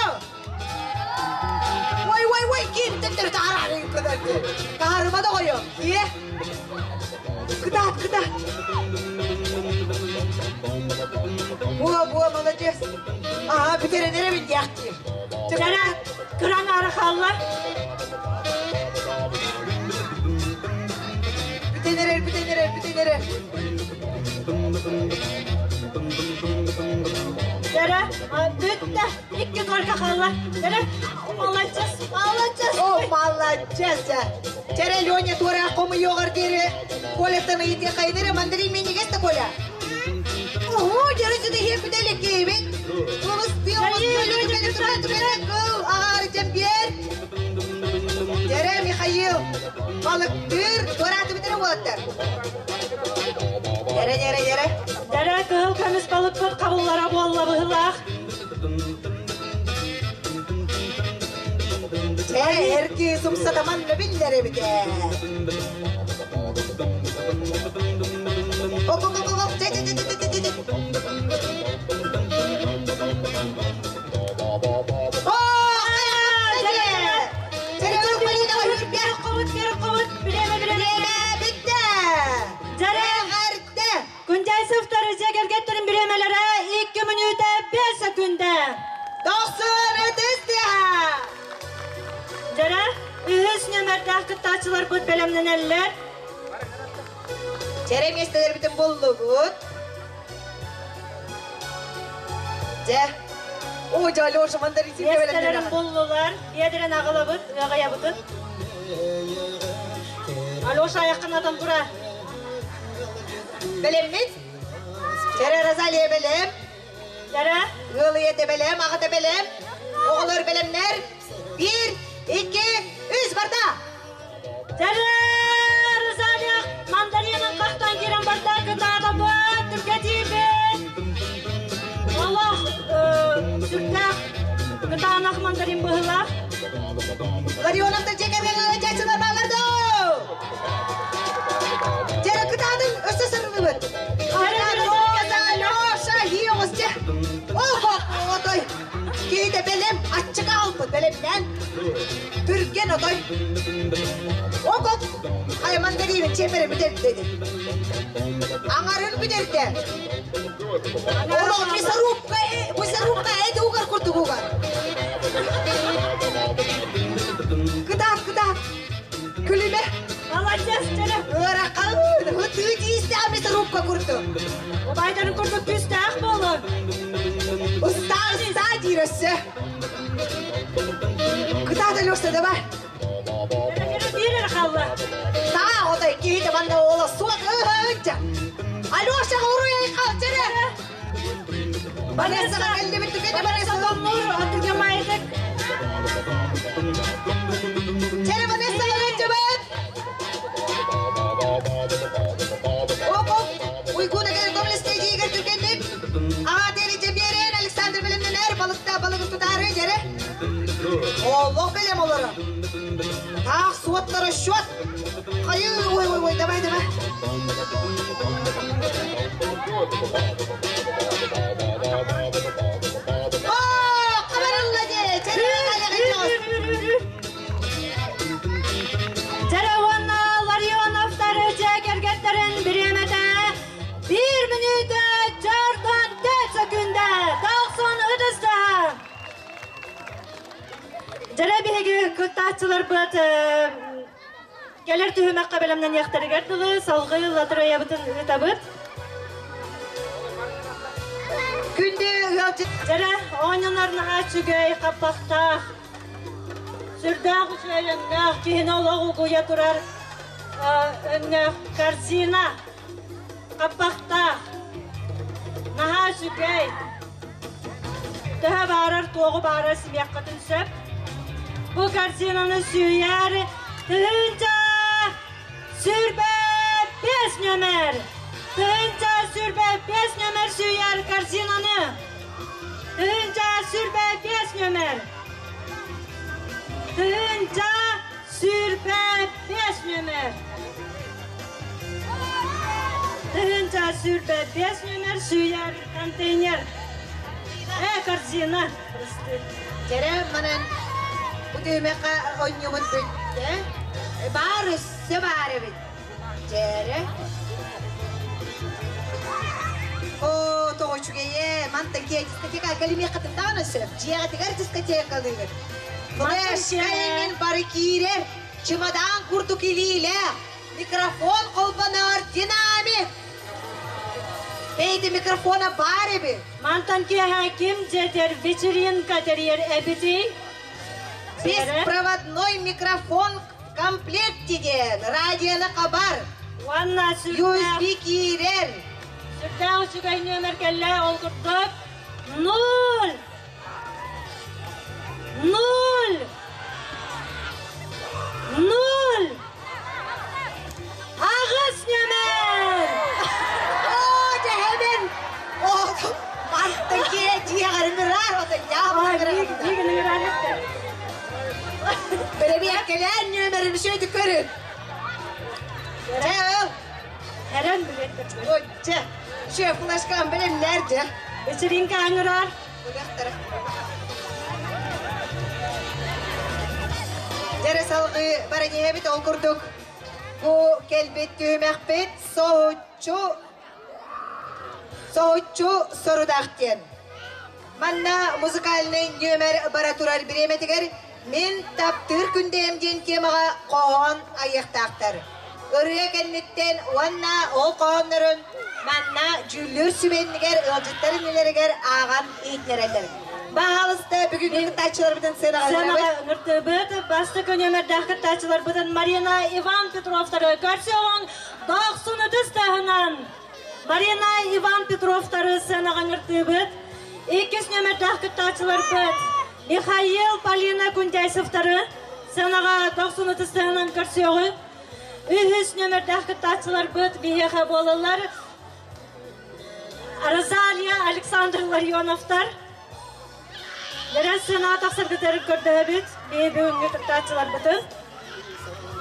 Ой, ой, ой, ким теттер таарары кыдарды. Таарыма да қойо. Ие. Кытат, кытат. Буа, буа, молодец. Ага, бүтеренере бит яқтир. Жара, кыран ары халла. Бүтенерер, бүтенерер, бүтенерер. Жара, бүтті. Икки только халла. Жара, молодец, молодец. О, молодец. Жара, Леня, тура қомы йоғар дері. Коля таны ите қайдыры, мандарин мен егесті, Коля. Ого, жара жүді хеп бүтелі кейбет. Олыс ағары жембер. Жара, Михаил, балықтыр, тораты бітірі болаттар. Жара, жара, жара. Жара, кыһыл көмүс балыкпыт қабыллара буолла быһылаах. Эрки сумсатаман биллere бите. Оп, оп, оп, оп, те, те, те, те, те, те, те. О, Күнжайсовтар жегергеттерин биремелere 2 минута 5 секунда. Дохсун өтөстө. Жара, үһүс нөмердәх кыттаачылар бут белемненеллер. Жере местелер бүтүн болду бут. Же. О, Алеша, мандарин Местелерин боллулар, биедерен агылабыт, ыгаябытын. Алеша аяққынадан тура. Белеммит? Жере Розалия белем. Жара. Ылые белем, ағаты белем. Оғылар белемнер. Bir, iki, үч, барда. Жара, Розалия, мандаринын қақтан кирен барда, кытаада бут, түркетибит. Аллах, сүртәк, кытаанах мандарин быһылах. Ларионовтар жекерген жайсылар балларды. Киһитэ бэлэм, аччык аҕалбыт бэлэмнээн. Түргэн отой. Окок, хайа мандарины чиэпэрэ бүтэрдэ дии. Аҥарын бүтэрдэ. Олох мясорубка, мясорубка эти угар курдук угар. Кытаат, кытаат. Күлүмэ. Молодец, Чэрэ. Ыарахан, ытыы тиистээх мясорубка курдук. Убайдарын курдук күүстээх буолун. Ыстаа, ыстаа диир өссө. Кытаат, Алеша, давай. Биир эрэ хаалла. Таа, отой киһитэ манна уола суох ыһыынча. Алеша, уруй айхал, чэрэ. Ванессаҕа кэллибит түгэнэ Ванесса Тоҥнуур, аттыга майдык. Чэрэ Ванессаҕа ыалдьыбыт. Оп-оп, Уйгуна кэлэн көмөлөстө эдьиийигэр түргэнник. Аҕа тиэричэ биэрэн Александр бэлэмнэнэр балыкта балыгын тутаары дьэрэ. Олох бэлэм олоро. Таах суоттара счет. Хайы, ой, ой, ой, давай, давай. Оо, хабарылла дии, Дьэрэ уонна Ларионовтар дьиэ кэргэттэрин бириэмэтэ биир мүнүүтэ 44 секүндэ тахсан ытыста. Дьэрэ биһиги кыттааччыларбыт кэлэр түһүмэххэ бэлэмнэниэхтэригэр дылы салгыы лотереябытын ыытабыт. Күндү ыалдьыт. Дьэрэ оонньонор наһаа үчүгэй хаппахтаах, сүрдээх үчүгэй өҥнөөх, киһини олох угуйа турар өҥнөөх корзина хаппахтаах. Наһаа үчүгэй. Төһө баарар туоҕу баарар симиэххитин сөп. Бу корзинаны сүүйэр 1025 нөмер. 1025 нөмер сүүйэр корзинаны. 1025 нөмер. 1025 нөмер. 1025 нөмер сүүйэр контейнер. Корзина. Дьэрэ манан бу түһүмэххэ онньубут бүттэ. Баар өссө баар эбит. Дьэрэ. Оо, тоҕо үчүгэйэ. Мантан киһи дискотека кэлимиэххитин даҕаны сөп. Дьиэҕитигэр дискотекалыыгыт. Флешка эҥин бары киирэр. Чымадаан курдук илиилээх. Микрофон холбонор динамик. Бэйди микрофона баар эбит. Мантан киэһэ ким дьэтэр вечеринка тэрийэр эбитий? Беспроводной микрофон в комплекте диэн радионы хабар. Уонна USB киирэр. Сүрдээх үчүгэй нүөмэр кэллэ ол курдук нуль нуль нуль аҕыс нүөмэр! Оо, дьэһэбин! Оо, мантан киэ дьиэҕэр ыҥыраар, ото Бэрэбиэркэлээн нүөмэрин үчүгэйдик көрүн. Чэ, ыл. Эрэн билет. Чэ, шеф флешкам бэлэмнээр дьэ. Вечеринка ыҥырар. Дьэрэ салгыы баран иһэбит ол курдук бу кэлбит түһүмэхпит соһуччу соһуччу сорудах диэн. Манна музыкальнай нүөмэр бара турар бириэмэтигэр Мин таптыыр күндэйэм диэн темаҕа хоһоон айыахтаахтар. Ырыа кэнниттэн уонна ол хоһооннорун манна дьүүллүүр сүбэннигэр ыалдьыттар иннилэригэр ааҕан иһитиннэрэллэр. Баһаалыста бүгүҥҥү кыттааччыларбытын сыанаҕа Сыанаҕа ыҥыртыбыт. Бастакы нүөмэрдээх кыттааччыларбытын Марина Иван Петровтары көрсүөҕүҥ дохсун ытыс таһынан. Марина Иван Петровтары сыанаҕа ыҥыртыыбыт. Иккис нүөмэрдээх кыттааччыларбыт Михаил Полина Кундяйсовтары сыанаҕа дохсун ытыс таһынан көрсүөҕүҥ. Үһүс нүөмэрдээх кыттааччыларбыт биһиэхэ буолаллар Розалия Александр Ларионовтар. Дэрэн сыанаҕа тахсаргытыгар көрдөһөбүт биһи бүгүҥҥү кыттааччыларбытын.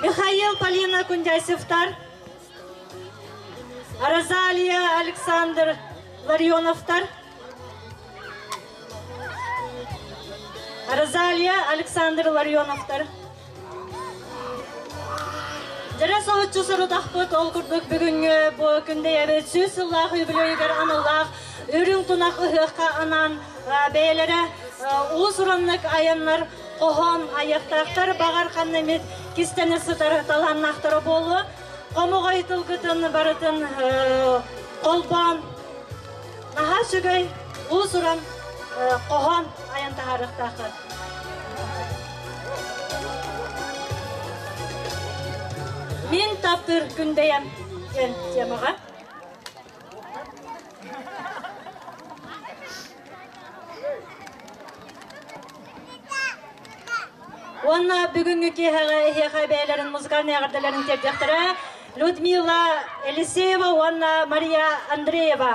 Михаил Полина Кундяйсовтар, Розалия Александр Ларионовтар. Розалия, Александр Ларионовтар. Дьэрэ соһуччу сорудахпыт ол курдук бүгүҥҥү бу күндэйэбит сүүс сыллаах үбүлүөйүгэр аналлаах үрүҥ тунах ыһыахха анаан бэйэлэрэ уус-ураннык айаннар хоһоон айыахтаахтар баҕар ханна эмит кистэнэ сытар талааннаахтара буолуо. Хомоҕой тылгытын барытын холбоон наһаа үчүгэй уус-уран хоһоон айан таһаарыахтааххыт. Мин таптыыр күндэйэм диэн темаҕа. Уонна бүгүҥҥү киэһэҕэ эһиэхэ бэйэлэрин музыкальнай эҕэрдэлэрин тиэрдиэхтэрэ Людмила Елисеева уонна Мария Андреева.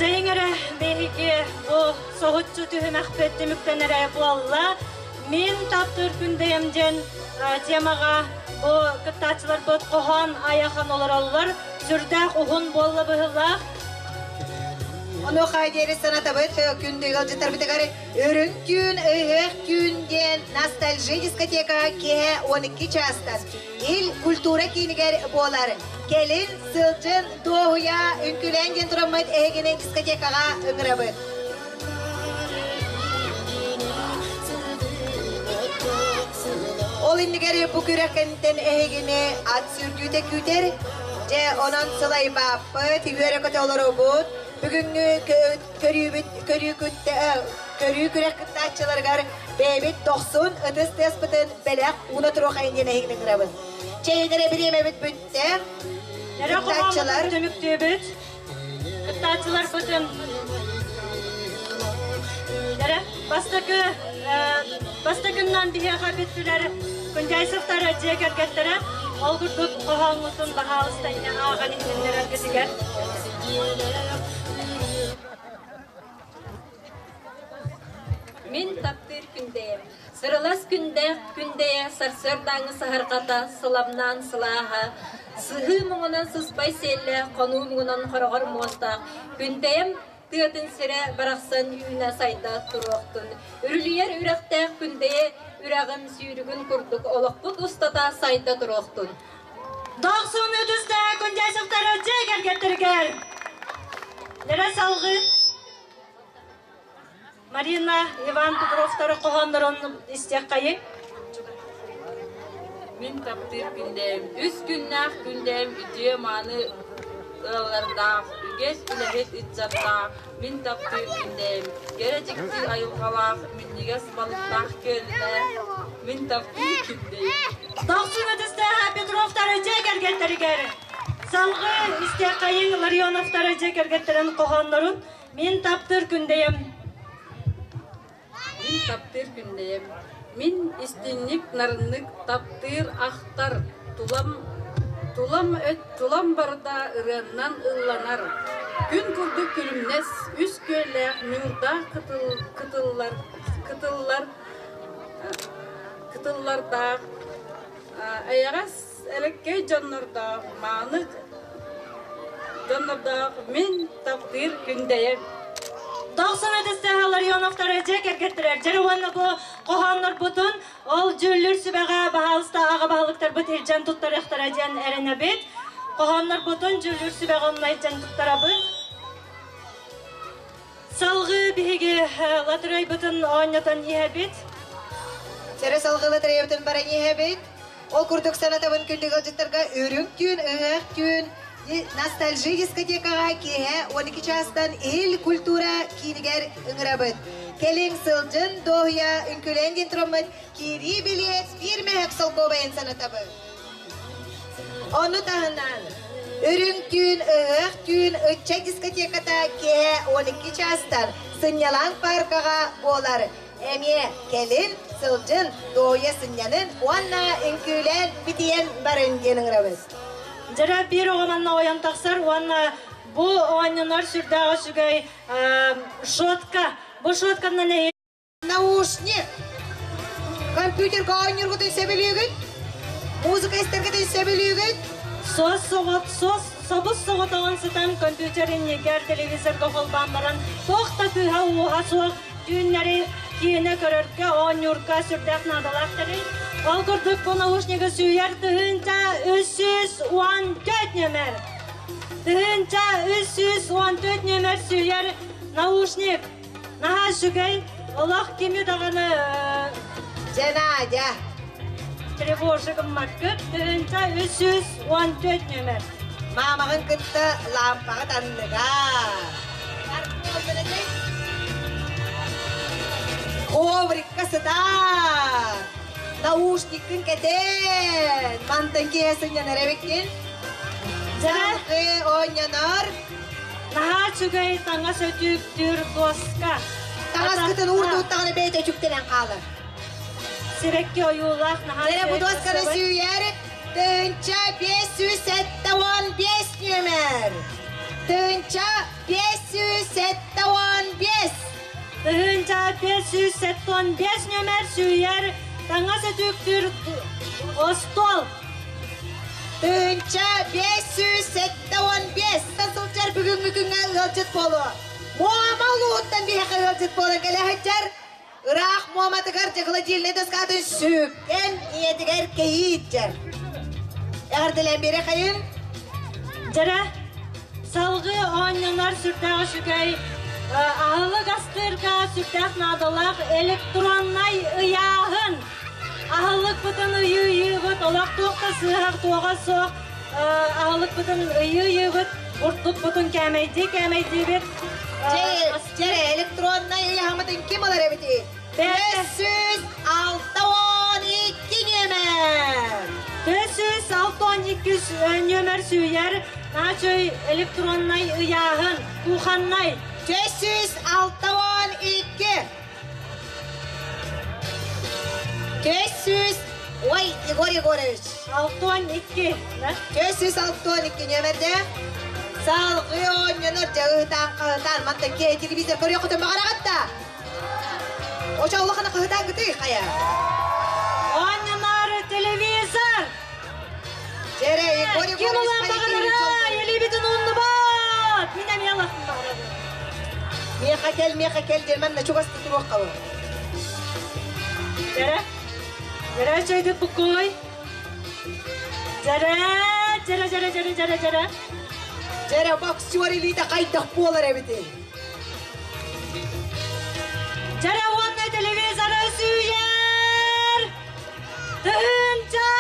Чэйиҥ эрэ биһиги бу соһуччу түһүмэхпит түмүктэнэрэ буолла. Мин таптыыр күндэйэм диэн темаҕа бу кыттааччыларбыт хоһоон айахан олороллор. Сүрдээх уһун буолла быһыылаах. Онуоха диэри санатабыт күндү ыалдьыттарбытыгар Үрүҥ түүн, ыһыах түүн диэн ностальжи дискотека киэһэ 12 чаастан Ил культура киинигэр буолар. Кэлин, сылдьын, дуоһуйа, үҥкүүлээн диэн тураммыт эһигини дискотекаҕа ыҥырабыт. Ол иннигэр бу күрэх кэнниттэн эһигини ат сүүрдүүтэ күүтэр. Дьэ, онон сылайбаппыт, үөрэ-көтө олоробут. Бүгүҥҥү көрүүбүт көрүү күрэх кыттааччыларыгар бэйэбит дохсун ытыс тыаспытын бэлэх ууна туруохайын диэн эһигини ыҥырабын. Чэйинэрэ бириэмэбит бүттэ. Эрэ Кыттааччылар. Түмүктүүбүт. Кыттааччылар бытын. Эрэ бастакы бастакыннан биһиэхэ бүттүлэр Кундяйсовтар дьиэ кэргэттэрэ ол курдук хоһооҥҥутун баһаалыста ааҕан иһитиннэрэргитигэр. Мин таптыыр күндэйэм. Сырылас күндээх күндэйэ сарсыардааҥҥы саһарҕата сыламнаан сылааһа, сыһыы муҥунан сыспай сиэллээх, хонуу муҥунан хороҕор муостаах Күндэйэм тыатын сирэ барахсан үүнэ-сайда туруохтун. Үрүлүйэр үрэхтээх Күндэйэ үрэҕим сүүрүгүн курдук олохпут устата сайда туруохтун. Дохсун үтүстээх Күндясовтары дьиэ кэргэттэригэр! Нэрэ салгыы Марина, Иван Петровтары хоһооннорун истиэххэйиҥ. Мин таптыыр күндэйим, үс күннээх күндэйим үтүө мааны ыаллардаах, үгэс үлэһит ыччаттаах, мин таптыыр күндэйим, кэрэ дьикти айылҕалаах, минньигэс балыктаах күөллээх, мин таптыыр күндэйим. Дохсун ытыстааһа Петровтары дьиэ кэргэттэригэр салгыы истиэххэйиҥ Ларионовтары дьиэ кэргэттэрин хоһооннорун Мин таптыыр күндэйэм. Мин таптыыр күндэйэм. Мин истиҥник нарыннык таптыыр ахтар тулам тулам өт тулам барыта ырыаннан ылланар. Күн курдук күлүмнэс үс күөллээх ньуурдаах кытыл кытыллар кытыллар кытыллардаах эйэҕэс элэккэй дьоннордоох мааны дьоннордоох мин таптыыр күндэйэм. Дохсун ытыстаах Ларионовтары дьиэ кэргэттэрэр дьэр уонна бу хоһооннорбутун ол дьүүллүүр сүбэҕэ баһаалыста аҕа баһылыктарбыт илдьэн туттарыахтара диэн эрэнэбит. Хоһооннорбутун дьүүллүүр сүбэҕэ онно илдьэн туттарабыт. Салгыы биһиги лотерейбытын оонньотон иһэбит. Сэрэ салгыы лотереябытын баран иһэбит. Ол курдук санатабын күндү ыалдьыттарга үрүҥ түүн, ыһыах түүн ностальжи дискотекаҕа киэһэ 12 чаастан Ил культура киинигэр ыҥырабыт. Кэлиҥ сылдьын, дуоһуйа үҥкүүлээн диэн тураммыт киирии билиэт биир мөһөк солкуобайын санатабыт. Ону таһынан Үрүҥ түүн, ыһыах түүн ыччат дискотеката киэһэ 12 чаастан сынньалаҥ пааркаҕа буолар. Эмиэ кэлин, сылдьын, дуоһуйа сынньанын уонна үҥкүүлээн битийэн барын диэн ыҥырабыт. Дьэрэ биир оҕо манна ойон тахсар уонна бу оонньонор сүрдээх үчүгэй шотка. Бу шотканан Наушник. Компьютерга оонньуургутун сөбүлүүгүт? Музыка истэргитин сөбүлүүгүт? Сос соҕот, сос собус соҕотоҕун сытан компьютер иннигэр телевизорга холбоон баран туох да тыаһа-ууһа суох түүннэри киинэ көрөргө, оонньуурга сүрдээх наадалаах тэрил. Ол курдук бу наушнигы сүүйэр 1314 нүөмэр. 1314 нүөмэр сүүйэр наушник. Наһаа үчүгэй, олох кими даҕаны Дьэ, Надя. Тревожа гыммаккыт 1314 нүөмэр. Маамаҕын кытта лаампаҕыт анныгар. Коврикка сытар. Наушниккын кэтэн. Мантан киэһэ сынньанар эбиккин. Дьалкы оонньонор. Наһаа үчүгэй таҥас өтүүктүүр доска. Таҥаскытын уурдууттаҕына бэйэтэ өтүктэнэн хаалар. Сибэкки ойуулаах наһаа Эрэ бу досканы сүүйэр 1575 нүөмэр. 1575. 1575 нүөмэр сүүйэр таҥас өтүүктүүр остуол. 1575 сылдьар бүгүҥҥү күҥҥэ ыалдьыт буолуо. Муома улууһуттан биһиэхэ ыалдьыт буолан кэлэ сылдьар. Ыраах Муоматыгар дьэ доскатын сүкэн ийэтигэр кэйиитчэр. Эҕэрдэлээн биэрэ хайын? Дьэрэ, салгыы оонньонор сүрдээх үчүгэй аһылык астыырга сүрдээх наадалаах электроннай ыйааһын. Аһылыкпытын ыйыы-ыйыыбыт, олох туох да сыыһах туоҕа суох аһылыкпытын ыйыы-ыйыыбыт, бурдукпутун кээмэйдии кээмэйдиибит. Дьэ, электроннай ыйааһыммытын ким ылар эбитий? 562 нүөмэр! 562. 62 нөмер сүүйэр Наачөй электроннай ыйааһын, кухоннай. 462. 400 Ой, Егор Егорович. 62. 462 нөмерде. Салгыы оонньонор дьаҕыытаан хаһытаан мантан киһи телевизор көрүөххүтүн баҕараҕыт да? Очо улахана хаһытаан гытый хайа. Оонньонор телевизор. Дьэрэ, Егор Ким Егорович улаан баҕарара, елибитин уннубат. Мин эмиэ алахпын баҕарабын. Миэхэ кэл, миэхэ кэл диэн манна чугас туруохха. Дьэрэ, дьэрэ чөйдүк буккуй. Дьэрэ, дьэрэ, дьэрэ, дьэрэ, дьэрэ, дьэрэ. Дьэрэ, боксер илиитэ хайдах буолар эбитий? Дьэрэ уонна телевизоры сүүйэр! Тыһыынча!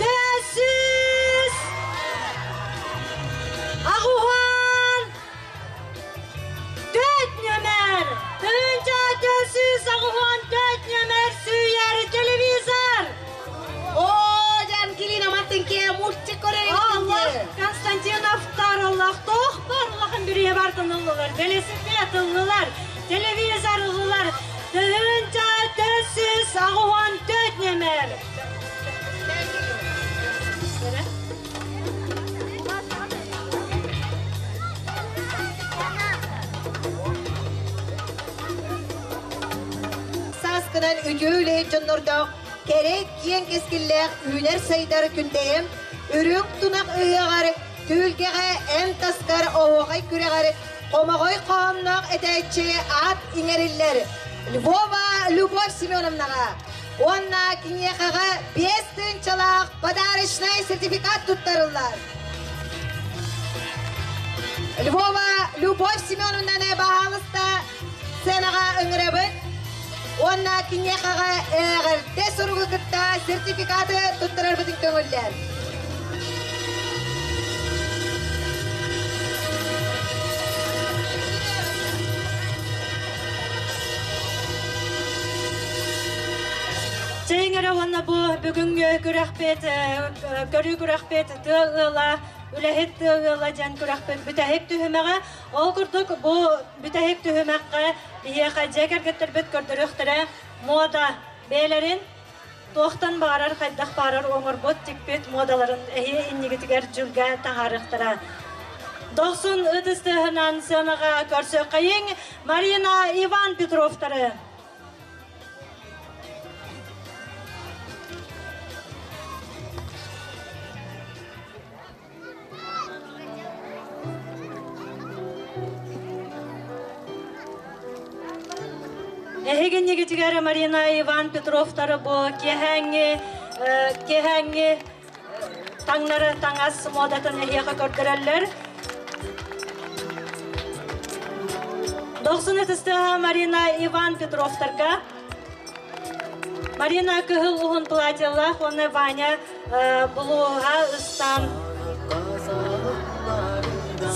Төсүс! Аҕуһан! Төт нөмер! Тыһыынча төсүс аҕуһан төт нөмер сүүйэр телевизор! О, Ангелина мантын ке мультик көрөр Allah Константиновтар Allah тоқ бар улахан бүрие бартын ыллылар, велосипед ыллылар, телевизор ыллылар. Тыһыынча төсүс аҕуһан төт нөмер! Сааскынан үтүө үлэһит дьоннордоох кэрэ киэҥ кэскиллээх үүнэр сайдар күндэйэм, үрүҥ тунах ыһыаҕар, түһүлгэҕэ эн таскар оһуохай күрэҕэр хомоҕой хоһоонноох этээччи аат иҥэриллэр Львова Любовь Семеновнаҕа уонна киниэхэҕэ 5 тыһыынчалаах подарочнай сертификат туттарыллар. Львова Любовь Семеновнаны баһаалыста сценаҕа ыҥырабыт. Уонна киниэхэҕэ эҕэрдэ суругу кытта сертификаты туттарарбытын көҥүллэр. Чэйиҥ эрэ уонна бу бүгүҥҥү күрэхпит, көрүү күрэхпит тыа ыала, үлэһит тыа ыала диэн күрэхпит бүтэһик түһүмэҕэ. Ол курдук бу бүтэһик түһүмэххэ биһиэхэ дьиэ кэргэттэрбит көрдөрүөхтэрэ мода бэйэлэрин туохтан баарар, хайдах баарар оҥорбут, тикпит модаларын эһи иннигитигэр дьүлгэ таһаарыахтара. Дохсун ытыс тыаһынан сыанаҕа көрсүөххэйиҥ Марина Иван Петровтары. Эһигиннигитигэр Марина Иван Петровтары бу киэһээҥҥи таҥнары таҥас модатын эһиэхэ көрдөрөллөр. Дохсун ытыс тыаһа Марина Иван Петровтарга. Марина кыһыл уһун платьелаах уонна Ваня булууһа ыстаан.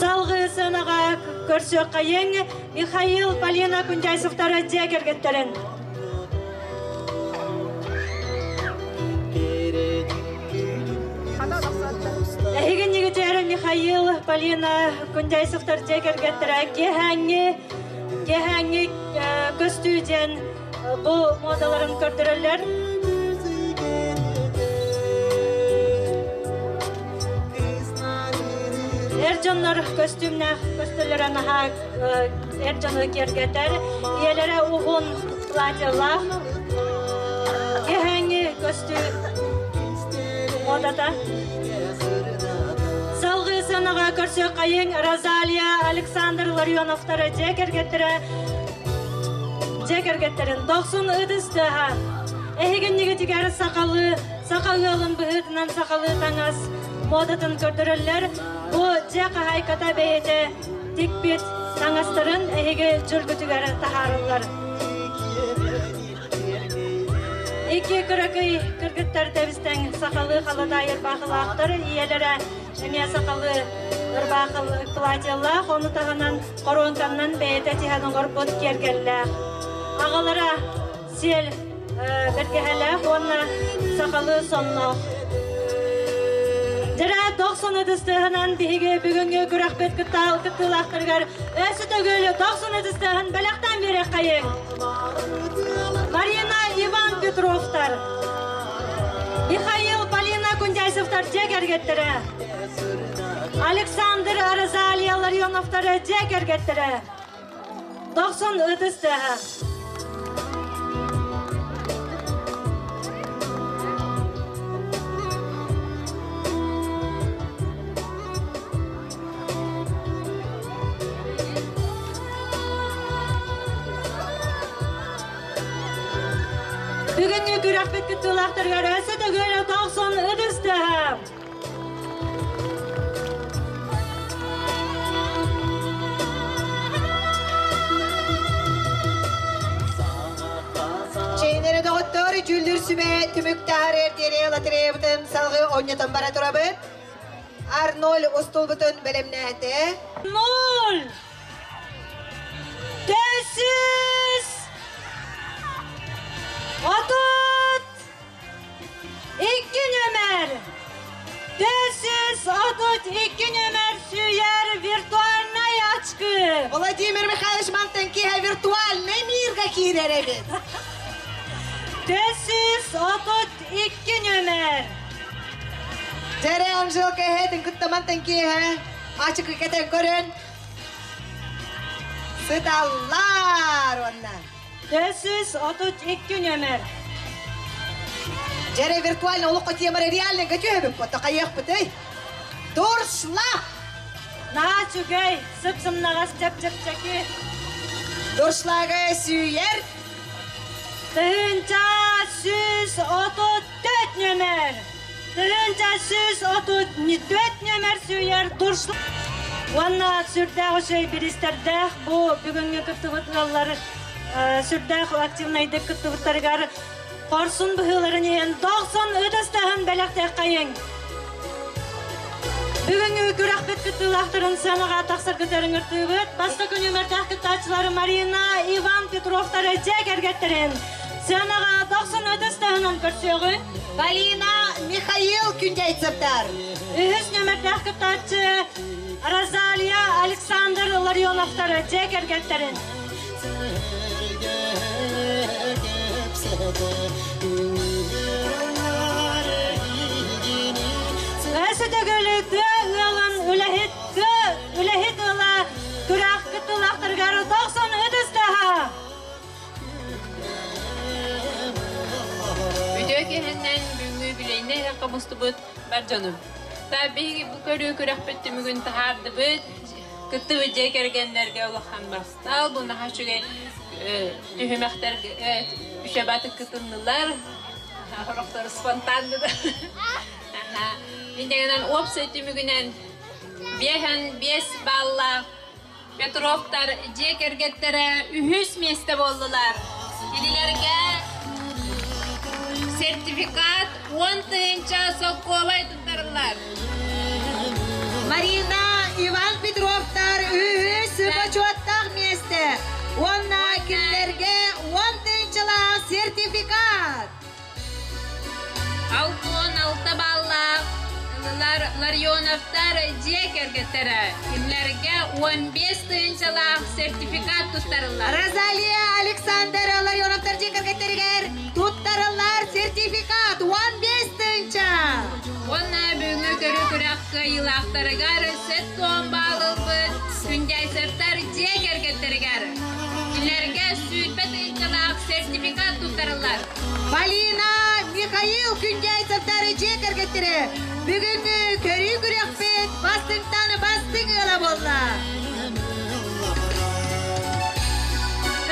Салгыы сыанаҕа көрсүөххэйиҥ Михаил Полина Кундяйсовтары дьиэ кэргэттэрин. Эһигиннигитигэр Михаил Полина Кундяйсовтар дьиэ кэргэттэрэ киэһээҥҥи көстүү диэн бу модаларын көрдөрөллөр. Эр дьоннор көстүүмнээх көстөллөрө наһаа эр дьону киэргэтэр. Ийэлэрэ уһун платьелаах. Киэһээҥҥи көстүү модата. Салгыы сыанаҕа көрсүөххэйиҥ Розалия Александр Ларионовтары дьиэ кэргэттэрэ дьиэ кэргэттэрин дохсун ытыс тыаһа. Эһигиннигитигэр сахалыы, саха ыалын быһыытынан сахалыы таҥас модатын көрдөрөллөр. Бу дьиэ хаһаайката бэйэтэ тикпит таҥастарын эһиги дьүлгүтүгэр таһаарыллар. Икки кыракый кыргыттар тэбистэҥ сахалыы халадаай ырбаахылаахтар, ийэлэрэ эмиэ сахалыы ырбаахыл платьелаах, ону таһынан хоруоҥканнан бэйэтэ тиһэн оҥорбут киэргэллээх. Аҕалара сиэл бэргэһэлээх уонна сахалыы сонноох. Дьэрэ 90 ытыстыһынан биһиги бүгүҥҥү күрэхпит кыттыылаахтарыгар өссө төгүл 90 ытыстыһын бэлэхтээн биэриэххэйиҥ. Марина Иван Петровтар, Михаил Полина Кундяйцевтар дьиэ кэргэттэрэ, Александр Розалия Ларионовтар дьиэ кэргэттэрэ, 90 ытыс тыаһа. Бүгүҥҥү күрэхпит кыттыылаахтарыгар өссө төгүл 90 ытыс тыаһа. Чэйнэрэ доҕоттор, дьүүллүүр сүбэ түмүк таһаарыар диэри лотереябытын салгыы оонньотон бара турабыт. Арноль устуулбутун бэлэмнээтэ. Ноль! Төсүс! 30! Икки нөмер! 432 нөмер сүүйэр виртуальнай ачкы! Владимир Михайлович мантан киһи виртуальный мирга киирэр эбит. 432 нөмер! Дьэрэ Анжелка эһэтин кытта мантан киэһэ ачыкы кэтэн көрөн сыталлар уонна. 432 нөмер. Дьэрэ виртуально олоххо темара реально көтүөбүт потто хайыахпытый? Дуршла! Наһаа үчүгэй, сып-сымнаҕас чэп-чэпчэки. Дуршлага сүйэр. 1134 нөмер. 1134 нөмер сүйэр дуршла. Уонна сүрдээх үчүгэй бириистэрдээх бу бүгүҥҥү кыттыбыт ыаллар сүрдээх активнайдык кыттыбыттарыгар хорсун быһыыларын иһин 90 ытыстаһын бэлэхтиэххэйиҥ. Бүгүҥҥү күрэхпит кыттыылаахтарын сыанаҕа тахсаргыт ыҥыртыыбыт. Бастакы нүөмэрдээх кыттааччылары Марина, Иван Петровтары дьиэ кэргэттэрин сыанаҕа 90 ытыстаһынан көрсүөҕүҥ. Полина, Михаил Күндяйцевтар. Үһүс нүөмэрдээх кыттааччы Розалия, Александр Ларионовтары дьиэ кэргэттэрин. Өссө төгүл тыа ыалын үлэһит тыа үлэһит ыала күрэх кыттыылаахтарыгар 90 ытыстаһа. Үтүө киһиннэн бүгүҥҥү билэйнэ ыһыахха мустубут бар дьонум. Та биһиги бу көрүү күрэхпит түмүгүн таһаардыбыт. Кыттыбыт дьиэ кэргэннэргэ улахан махтал. Бу наһаа үчүгэй түһүмэхтэргэ үчэбаты кытыннылар. Сорохтор спонтанно. Инньэ уопсай түмүгүнэн 5 баллаах Петровтар дьиэ кэргэттэрэ үһүс миэстэ буоллулар. Кинилэргэ сертификат 10 000 солкуобай туттарыллар. Марина, Иван Петровтар үһүс бочуоттаах миэстэ. Уонна кинилэргэ 10 тыһыынчалаах сертификат. 66 баллаах Ларионовтар дьиэ кэргэттэрэ. Кинилэргэ 15 тыһыынчалаах сертификат туттарыллар. Розалия, Александр Ларионовтар дьиэ кэргэттэригэр туттарыллар сертификат 15 тыһыынча. Уонна бүгүҥҥү көрүү күрэх кыайыылаахтарыгар 70 балл ылбыт Күндяйцевтар дьиэ кэргэттэригэр. Кинилэргэ 20 тыһыынчалаах сертификат туттарыллар. Полина, Михаил Күндяйцевтар дьиэ кэргэттэрэ бүгүҥҥү көрүү күрэхпит бастыҥтан бастыҥ ыала буолла.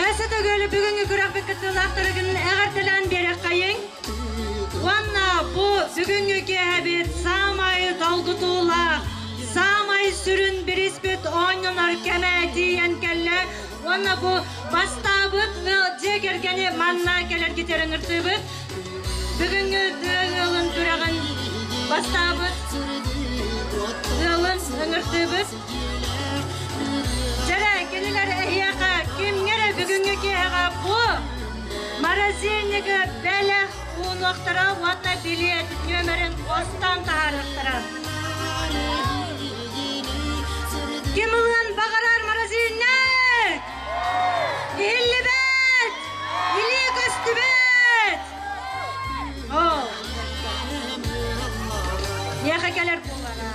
Өссө төгүл бүгүҥҥү күрэхпит кыттыылаахтарыгын эҕэрдэлээн биэрэххэйиҥ. Уонна бу бүгүҥҥү киэһэбит саамай долгутуулаах, саамай сүрүн бириспит оонньонор кэмэ тиийэн кэллэ. Уонна бу бастаабыт дьиэ кэргэни манна кэлэргитигэр ыҥыртыыбыт. Бүгүҥҥү тыа ыалын күрэҕин бастаабыт ыалын ыҥыртыыбыт. Дьэрэ, кинилэр эһиэхэ кимҥэ эрэ бүгүҥҥү киэһэҕэ бу морозильнигы бэлэх уунуохтара уонна билиэт нүөмэрин хостон таһаарыахтара. Миэхэ кэлэр буолара.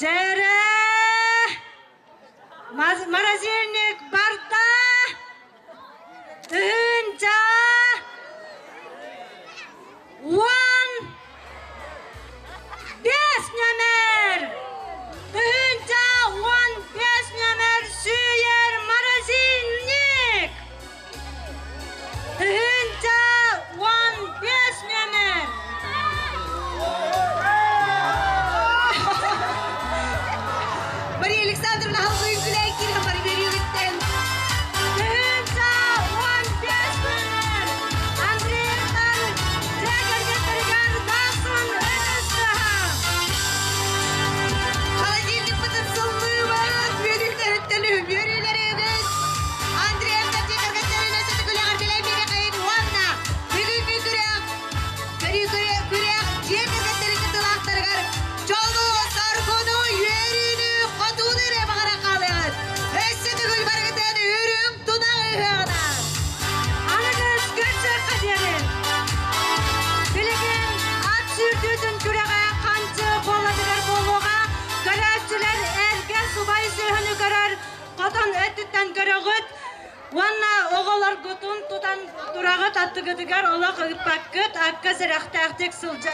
Дьэрэ! Морозильник барда! Тыһыынча! 15 нүөмэр! 1015 нүөмэр сүүйэр морозильник! 1015 нүөмэр! Мария Александровна халҕыы күлээн киирэн бары бөрүөгүттэн. 1015 нүөмэр! Андреевтар дьиэ кэргэттэригэр Дахсан ытыстаһа! Холодильникпытын сыллыыбыт, үөрүүлэриттэн үөрүүлэрибит. Андреевтар дьиэ кэргэттэрин өссө күлэҕэр билэн биэрэхэйин уонна бүгүҥҥү күрэх, көрүү күрэх дьиэ кэргэттэрин кыттыылаахтарыгар дьолу, соргуну, үөрүүнү, хотууну эрэ баҕара хаалыаҕыт. Өссө төгүл барыгытын үрүҥ тунах ыһыаҕынан! Аныгыс көрсүөххэ диэри! Билигин ат сүүрдүүтүн күрэҕэ ханчы буолатыгар буолуоҕа. Көрөөччүлэр эргэ субай сүөһүнү көрөр хотон өттүттэн көрөҕүт уонна оҕолоргутун тутан тураҕыт аттыгытыгар олох ыыппаккыт, акка сэрэхтээхтик сылдьа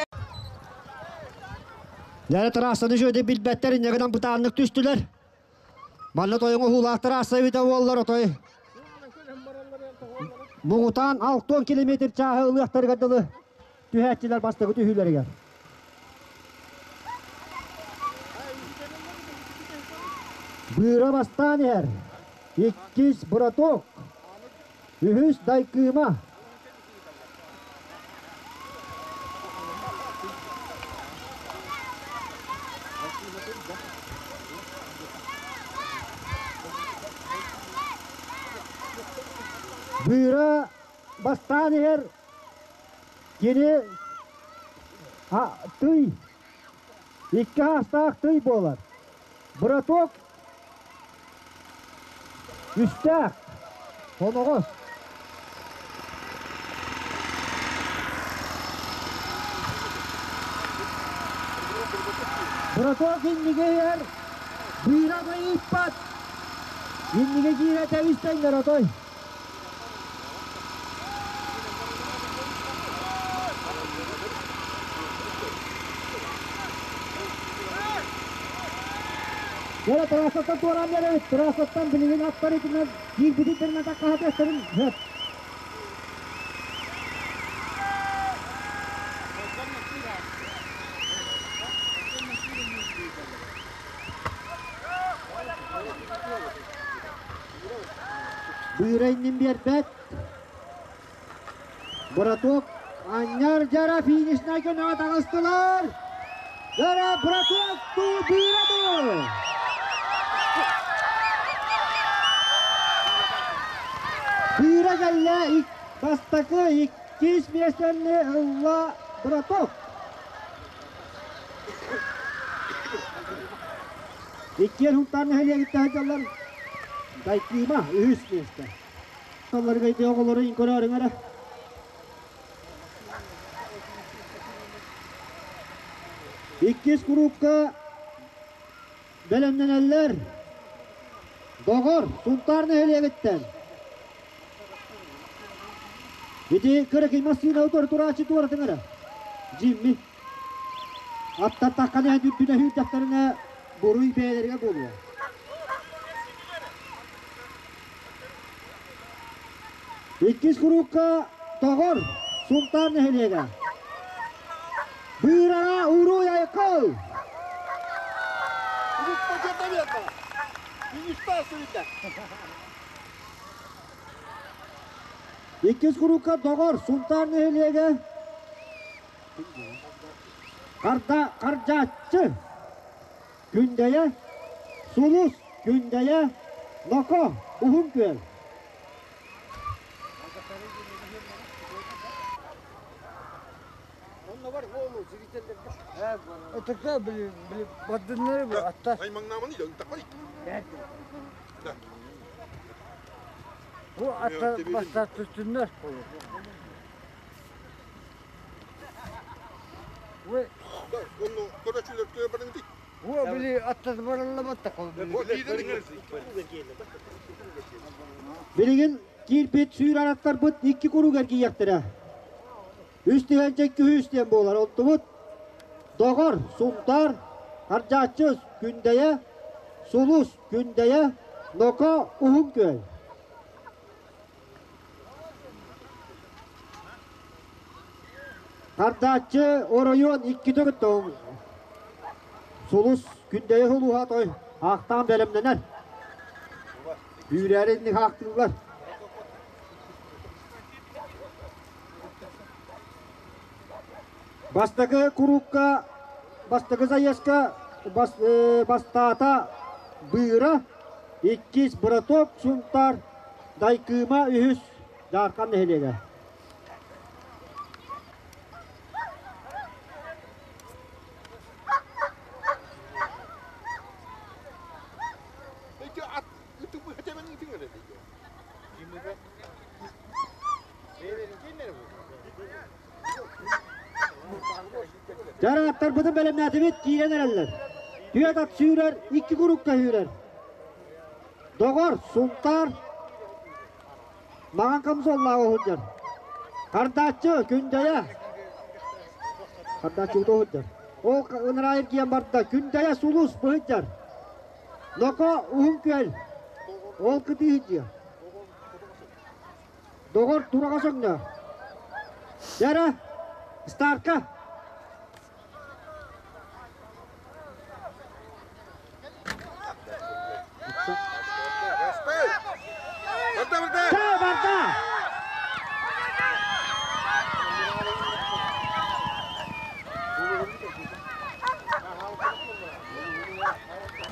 Дьэ трассаны үчүгэйдик билбэттэр инньэ гынан бытааннык түстүлэр. Манна тойоҥ уһуулаахтар аасса эбитэ буоллар отой муҥутаан 60 километр чааһы ылыахтарыгар дылы түһээччилэр бастакы түһүүлэригэр. Быыра бастаан иһэр. Иккис браток. Үһүс дайкыыма. Быыра бастаан иһэр кини тый, икки аастаах тый буолар. Браток үстээх, хоноҕос. Браток иннигэ иһэр, быыра да ыыппат. Иннигэ киирэ тэбис-тэҥнэр отой. Дьэ, трассаттан туораан биэрэбит. Трассаттан билигин аттар итинэн киирбитин таккаһатыахтарын сөп. Быыра иннин биэрбэт. Браток анньар дьара финишнай көнөҕө таҕыстылар. Дьара браток туу быыра дуу. Быыра кэллэ бастакы иккис миэстэни ылла браток. Иккиэн Сунтаар нэһилиэгиттэн сылдьаллар. Дайкыыма үһүс миэстэ. Талларга ити оҕолору көрөөрүҥ эрэ. Иккис куруупка бэлэмнэнэллэр. Доҕор, Сунтаар нэһилиэгиттэн. Ити кыракый массыына утары турааччы туоратыҥ эрэ. Джимми. Аттартаххына үрдүнэ сүүрдэхтэринэ буруй бэйэлэригэр буолуо. Иккис куруукка Тоҕор, Сунтаар нэһилиэгэ. Быыраҕа Уруй Айкыл! Иккис куруукка Доҕор, Сунтаар нэһилиэгэ. Карда Кардьааччы Күндэйэ Сулус Күндэйэ Ноко Уһун Күөл Бу атта бастаат түстүннэр. Билигин киирбит сүүр араттарбыт икки куруук эргийиэхтэрэ. Үс түһэнчэ үс диэн буолар. Онтубут Доҕор, Сунтаар, Хардьааччы, Күндэйэ, Сулус, Күндэйэ, Ноко, Уһун Күөл. Хардааччы оройуон икки төрүт Сулус Күндэйэ улууһа той аахтаан бэлэмнэнэр. Үүрээри инник аахтыыллар. Бастакы курукка, бастакы заездка бас, бастаата Быыра, иккис Браток Сунтаар, Дайкыыма үһүс Дьаархан нэһилиэгэ. Дьарааттарбытын бэлэмнээтибит, киирэн эрэллэр. Түөрт ат сүүрэр, икки курукка сүүрэр. Доҕор, Сунтаар, Маҥан комсоллаах уһулдьар. Хардааччы, Күндэйэ. Хардааччы уһулдьар. Ол ынырайыр киэн барда. Күндэйэ Сулус быһыдьар. Ноко Уһун Күөл. Ол кытыы Доҕор тураҕа сөҥнө. Дьэрэ, старка. Чэ, барда!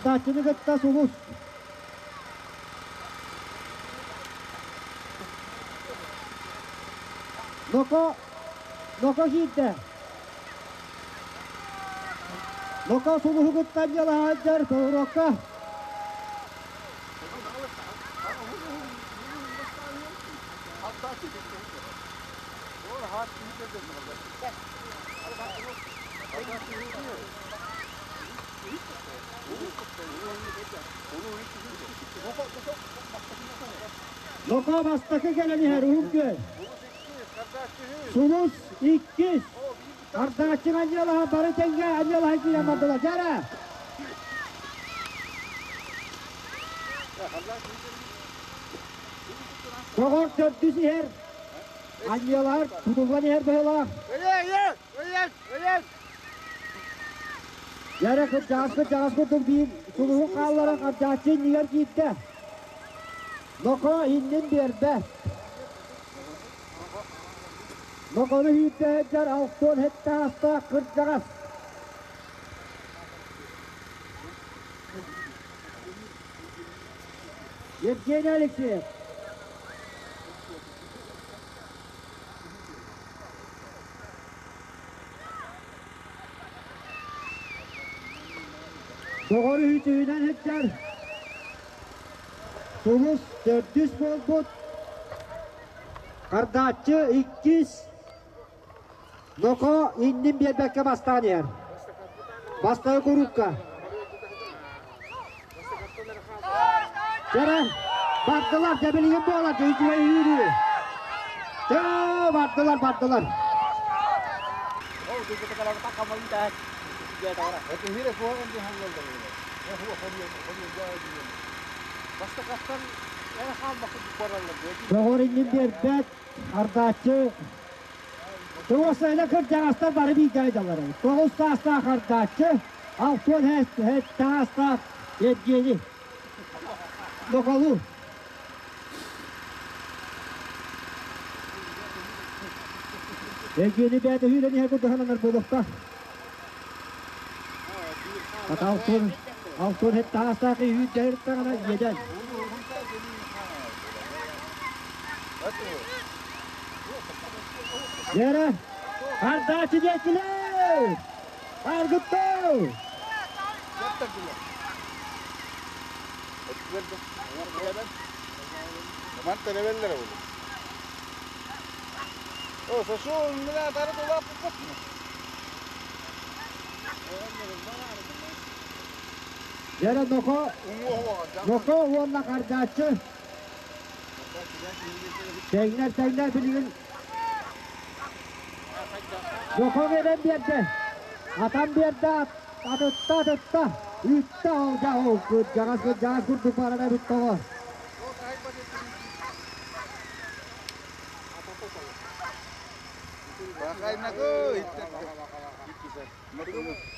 Дачыны кытта сулус. Ноко, Ноко киирдэ. Ноко сулуһу кытта дьалаһаадьар Поврокка. Ноко бастакы кэлэн иһэр Уһун Күөл. Сулус иккис. Ардааччы анньыалаһа бары тэҥҥэ анньыалаһан киирэн бардылар. Дьара! Доҕор төрдүс иһэр. Анньыалаһар тутуллан иһэр быһыылаах. Дьэрэ кырдьаҕас кырдьаҕас курдук биир сулуһу хаалларан хардьааччы иннигэр киирдэ. Ноко иннин биэрбэт. Нокону сүүрдэ сылдьар алтыан сэттэ аастаах кырдьаҕас. Евгений Алексеев. Доҕор үһүтүһүнэн сылдьар. Сулус төрдүс буолбут. Хардааччы иккис. Ноко иннин биэрбэккэ бастаан иһэр. Бастакы курукка. Дьэрэ, бардылар, дьэбилигин буолар, үчүгэй үүрүү. Дьэ, бардылар, бардылар. Доҕор иннин биэрбэт, ардааччы. Тоҕус элэ кырдьаҕастар бары бииргэ айдаллар. Тоҕус саастаах ардааччы, алтыан таҥастаах Евгений. Ноколу. Евгений бэйэтэ сүүрэн иһэр курдук сананар буолуохтаах. Хата алтыан алтыан таҥастаах үүрдэһиртэҕинэ иэдэн. Дьэрэ, хардааччы диэкилэр! Аргыттау! Дьэрэ Ноко, Ноко уонна Хардааччы. Тэҥнэр, тэҥнэр билигин. Ноко биэрэн биэрдэ. Атан биэрдэ, атытта, атытта. Ыытта ол дьа ол кырдьаҕас кырдьаҕас курдук баран эбит тоҕо.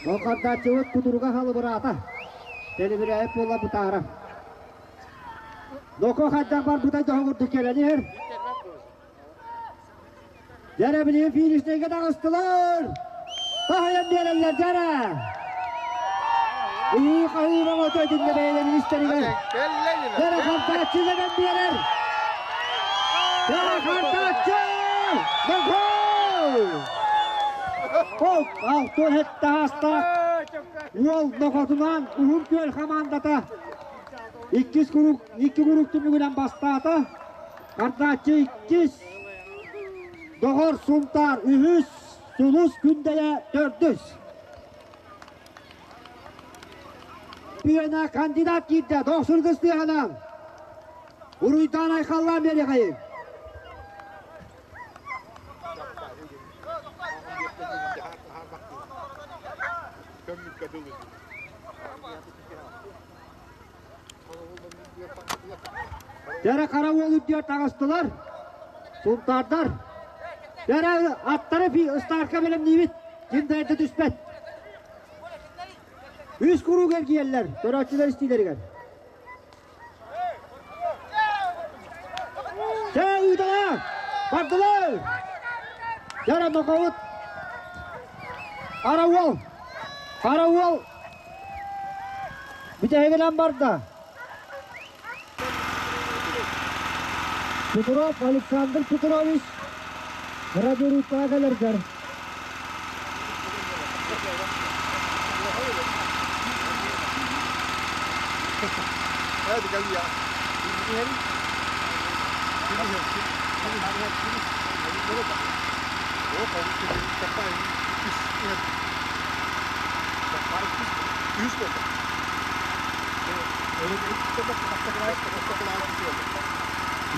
Ол хардааччыбыт кутуруга халыбыраата. Тэлибирээйик буола бытаара. Ноко хайдах барбыта дьоһун курдук кэлэн иһэр. Дьэрэ билигин финишнэйгэ таҕыстылар. Таһыйан биэрэллэр дьэрэ. Ии хаһыы бөҕөтө итиннэ бэйэлэрин истэригэр. Дьэрэ хардааччы дэгэн биэрэр. Дьэрэ хардааччы! Ноко! Ол алтын хетте аастаах уол нохотунан Уһун Күөл хамаандата иккис курук икки курук түмүгүнэн бастаата. Хардааччы иккис, Доҕор Сунтаар үһүс, Сулус Күндэйэ төрдүс. Пиана кандидат киирдэ, Дохсун Кыстыаһанан. Уруйдаан айхаллаан биэриэхэйиҥ. Дьэрэ хара уол үрдүгэр таҕыстылар. Сунтаардар. Дьэрэ аттары ыстаарка бэлэмниибит. Ким да эрдэ түспэт. Үс куруук эргийэллэр көрөөччүлэр истиилэригэр. Чэ, ыыталаа! Бардылар! Дьэрэ нохоут! Хара уол! Хара уол! Бүтэһигинэн барда. Петров Александр Петрович радиорутаҕа кэлэргэр.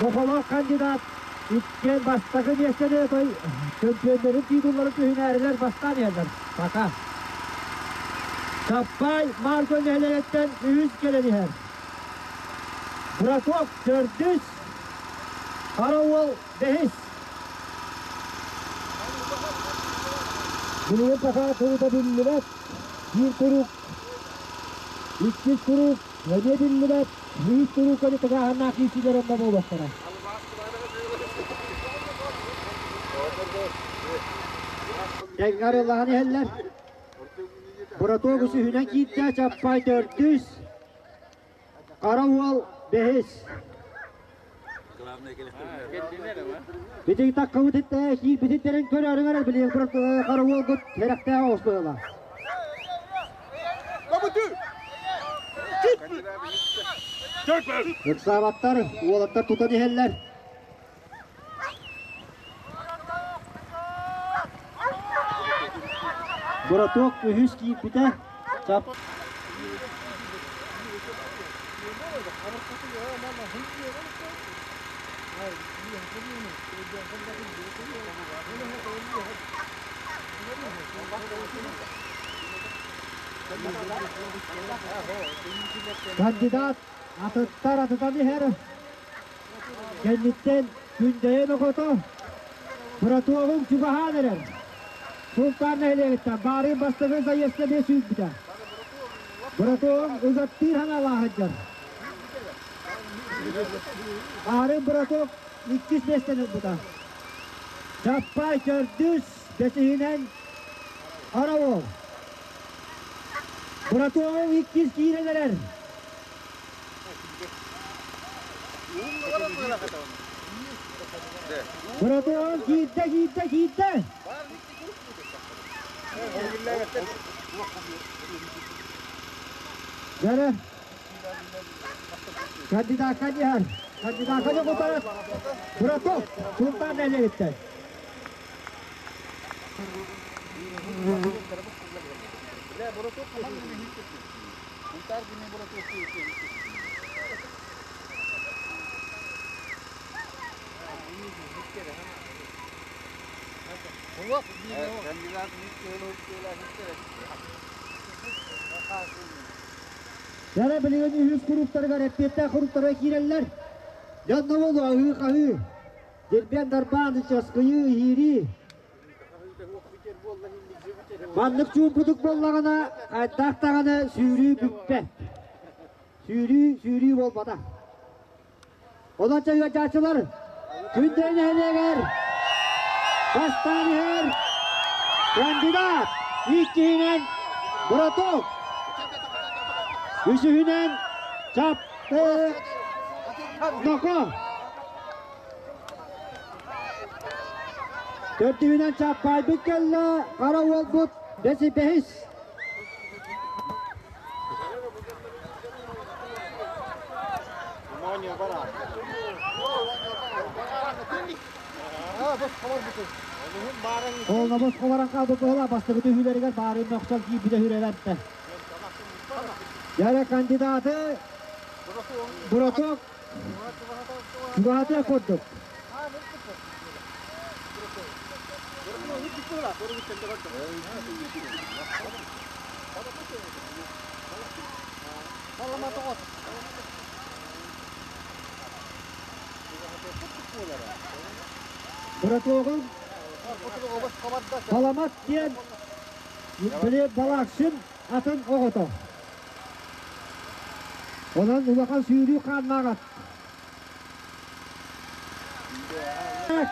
Мохолоох кандидат иккиэн бастакы миэстэни той чөмпүйүөннэрин титулларын түһүнээрилэр бастаан иһэллэр. Пока. Чаппай Марго нэһилиэгиттэн үһүс кэлэн иһэр. Браток төрдүс, Хара уол бэһис. Билигин пока турута биллибэт. Биир куруук, иккис куруук, эмиэ биллибэт. Үһүс куруук аны тыгааһыннаах киирсиилэр онно буолуохтара. Тэҥҥэ арыллаһан иһэллэр. Браток үсүһүнэн киирдэ, Чаппай төрдүс, Хара уол бэһис. Битиг таккабыт киирбитин көрөөрү эрэр билигин хара уолгут сэрэхтээх оҕус быһыылаах. Ыксаабаттар, уолаттар тутан иһэллэр. Браток үһүс киирбитэ. Чап. Кандидат атыттар атытан иһэр. Кэнниттэн Күндэйэ нохото братуогун чугаһаан эрэр. Султан нэһилиэгиттэн баарыын бастакы заездка эмиэ сүүрбүтэ. Братуогун ыгаттыыр ханаалаах сылдьар. Баарыын братуог иккис миэстэни ылбыта. Чаппай төрдүс, бэсиһинэн Харавол. Братуогун иккис киирэн эрэр. Братуон киирдэ, киирдэ, киирдэ! Дьэрэ, кандидакка диһэр, кандидакка дьокутаат, браток, Султан нэһилиэгиттэн. Дьэ билигин үһүс куруктарыгар эппиэттээх куруктарга киирэллэр. Дьонно буолу аһыы-хаһыы, дирбиэн дарбаан, часкыйыы, иһиирии. Маннык чуумпутук буоллаҕына, хайдах даҕаны сүүрүү бүппэт. Сүүрүү, сүүрүү буолбатах. Онон чайыачааччылар Күндэй нэһилиэгэр бастаан иһэр кандидат иккиһинэн Браток, үсүһүнэн Чаппы Ноко, төрдүһүнэн Чаппайбыт кэллэ, Хара уолбут бэси бэһис. Олнобос ховаран хаалбыт буола бастакы түһүүлэригэр баарын мөхсөл киирбитэ хүрэлэртэ. Яра кандидаты Браток чугаһатыах курдук. Братогун Баламат диэн били Балакшин атын оҕото. Онон улахан сүүрүү хааннаах ат.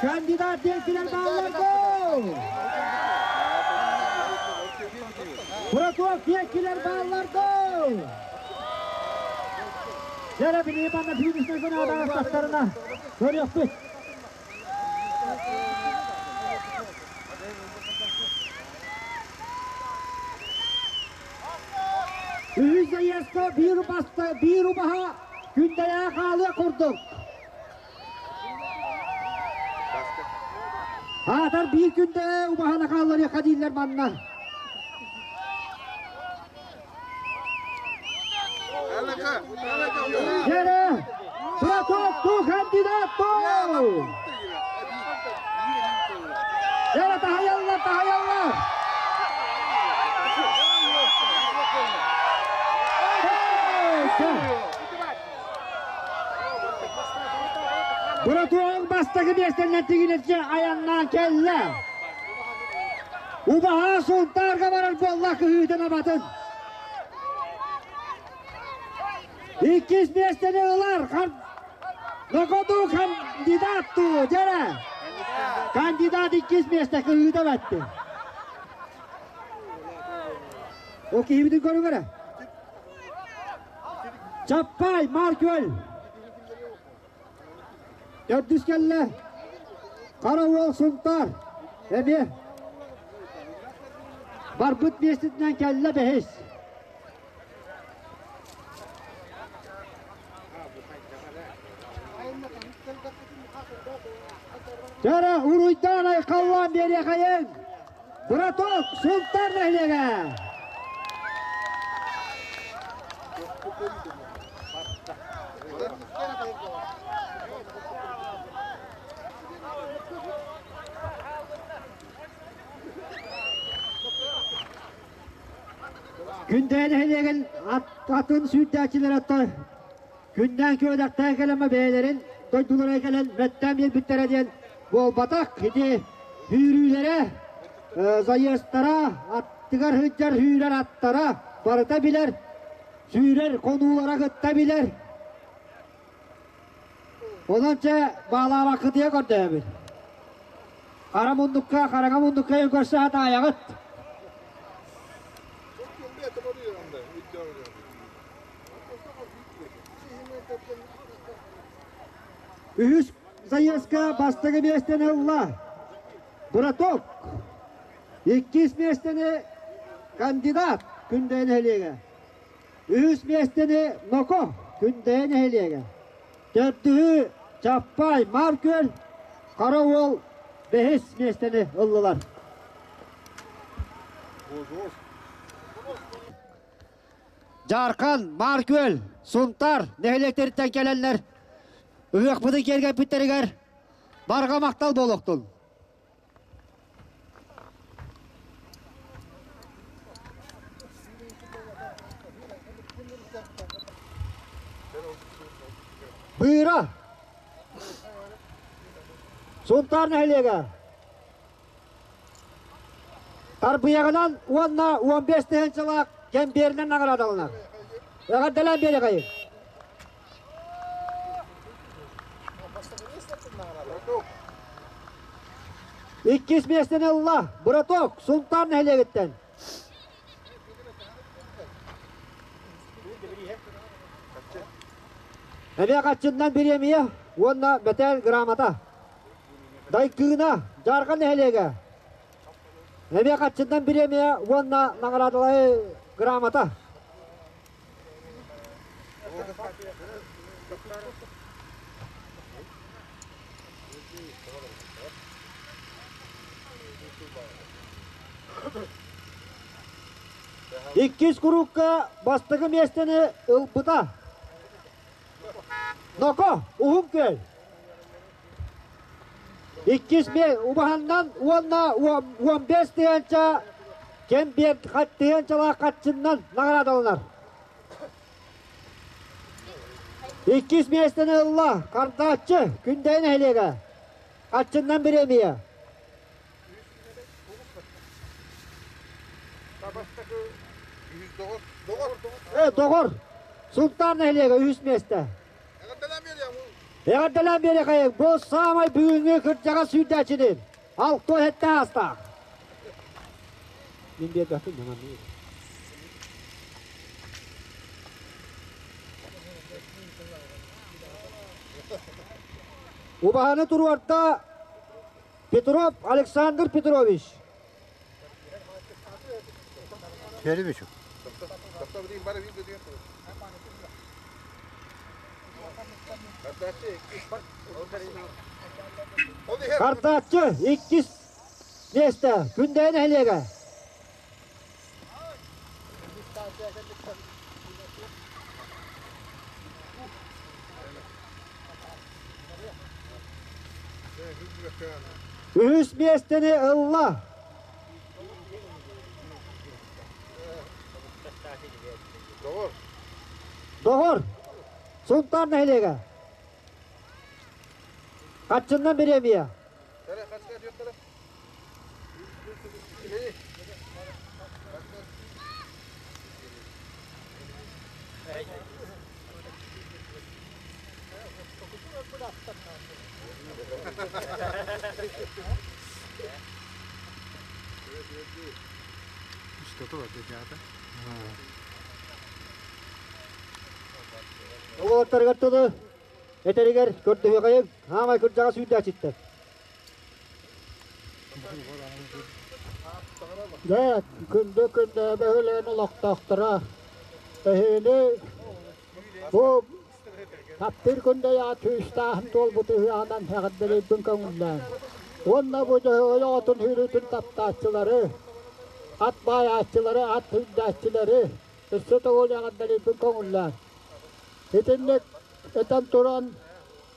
Кандидат диэкилэр бааллар гол! Браток диэкилэр бааллар гол! Дьэрэ били манна финишнэй зонаҕа таҕыстахтарына көрүөхпүт. Үһүс заездка биир баста биир убаһа күндэйэ хаалыа курдук. Аатар биир күндэ убаһаны хаалларыахха дииллэр манна. Дьэрэ, браток, ту кандидат ту! Дьэрэ, таһайаллар, таһайаллар! Братуоҕуҥ бастакы миэстэннэн тигинэччи айаннаан кэллэ. Убаһа Сунтаарга барар буолла кыһыытын абатын. Иккис миэстэни ылар Нокоду кандидат туу, дьэрэ. Кандидат иккис миэстэ кыһыыта бэтти. О киһибитин көрүҥ эрэ. Чаппай, Маркөл. Төрдүс кэллэ. Хара уол Сунтаар. Эмиэ. Барбыт миэстэтинэн кэллэ бэһис. Чара уруйдаан айхаллаан биэриэхэйиҥ! Браток, Сунтаар нэһилиэгэ! Күндээ нэһилиэгин атын сүүрдээччилэр аттар күннээн күөдэхтээн кэлэмэ бэйэлэрин дойдулара кэлэн мэттээн биэрбиттэрэ диэн буолбатах. Ити сүүрүүлэрэ, заездтара, аттыгар сылдьар сүүрэр аттара барыта билэр, сүүрэр хонуулара кытта билэр. Онон чэ баалаабаккытыйа көрдөһөбүн. Хара муннукка, хараҥа муннукка көрсө сатаайаҕыт. Үһүс заездка бастакы миэстэни ылла Браток. Иккис миэстэни кандидат Күндэйэ нэһилиэгэ. Үһүс миэстэни Ноко Күндэйэ нэһилиэгэ. Төрдүһү Чаппай Маркөл, Хара Уол бэһис миэстэни ыллылар. Дьаархан, Маар Күөл, Сунтаар нэһилиэктэриттэн кэлэллэр. Ыһыахпытын киэргэппиттэригэр барҕа махтал буолуохтун. Быыра Сунтаар нэһилиэгэ Тарбыйаҕынан уонна 15 тыһыынчалаах кэмбиэринэн наҕараадаланар. Эҕэрдэлээн биэриэхэйиҥ. Иккис миэстэни ылла Браток Сунтаар нэһилиэгиттэн. Эмиэ хаччыннан бириэмийэ уонна мэтээл грамота. Дайкыына Дьаархан нэһилиэгэ. Эмиэ хаччыннан бириэмийэ уонна наҕараадалай грамота. Иккис курукка бастакы миэстэни ылбыта. Ноко, Уһун Күөл. Иккис убаһаннан уонна 15 тыһыынча кэмбиэр тыһыынчалаах хаччыннан наҕараадаланар. Иккис миэстэни ылла Хардааччы Күндэйэ нэһилиэгэ. Хаччыннан бириэмийэ. Доҕор, Сунтаар нэһилиэгэ үһүс миэстэ. Эҕэрдэлээн биэриэхэйиҥ, бу саамай бүгүҥҥү кырдьаҕас сүүрдээччини алта сэттэ аастаах. Мин биэрбэппин Убаһаны туруорда Петров Александр Петрович. Хардааччы иккис миэстэ Күндэйэ нэһилиэгэ. Үһүс миэстэни ылла. Доҕор, Сунтаар нэһилиэгэ. Хаччыннан бириэмийэ. Уолаттарыгар тылы этэригэр көрдөһүөхэйиҥ, хаамай кырдьаҕас үүрдээччиттэр. Дьэ, күндү күндү бөһүөлэгин олохтоохторо, эһигини бу таптыыр күндэйэ күүстээхин туолбут ыһыаҕынан эҕэрдэлиирбин көҥүллээҥ. Уонна бу дьөһөгөй оҕотун сүүрүүтүн таптааччылары, ат баайааччылары, ат сүүрдээччилэри өссө төгүл эҕэрдэлиирбин көҥүллээҥ. Итинник этэн туран,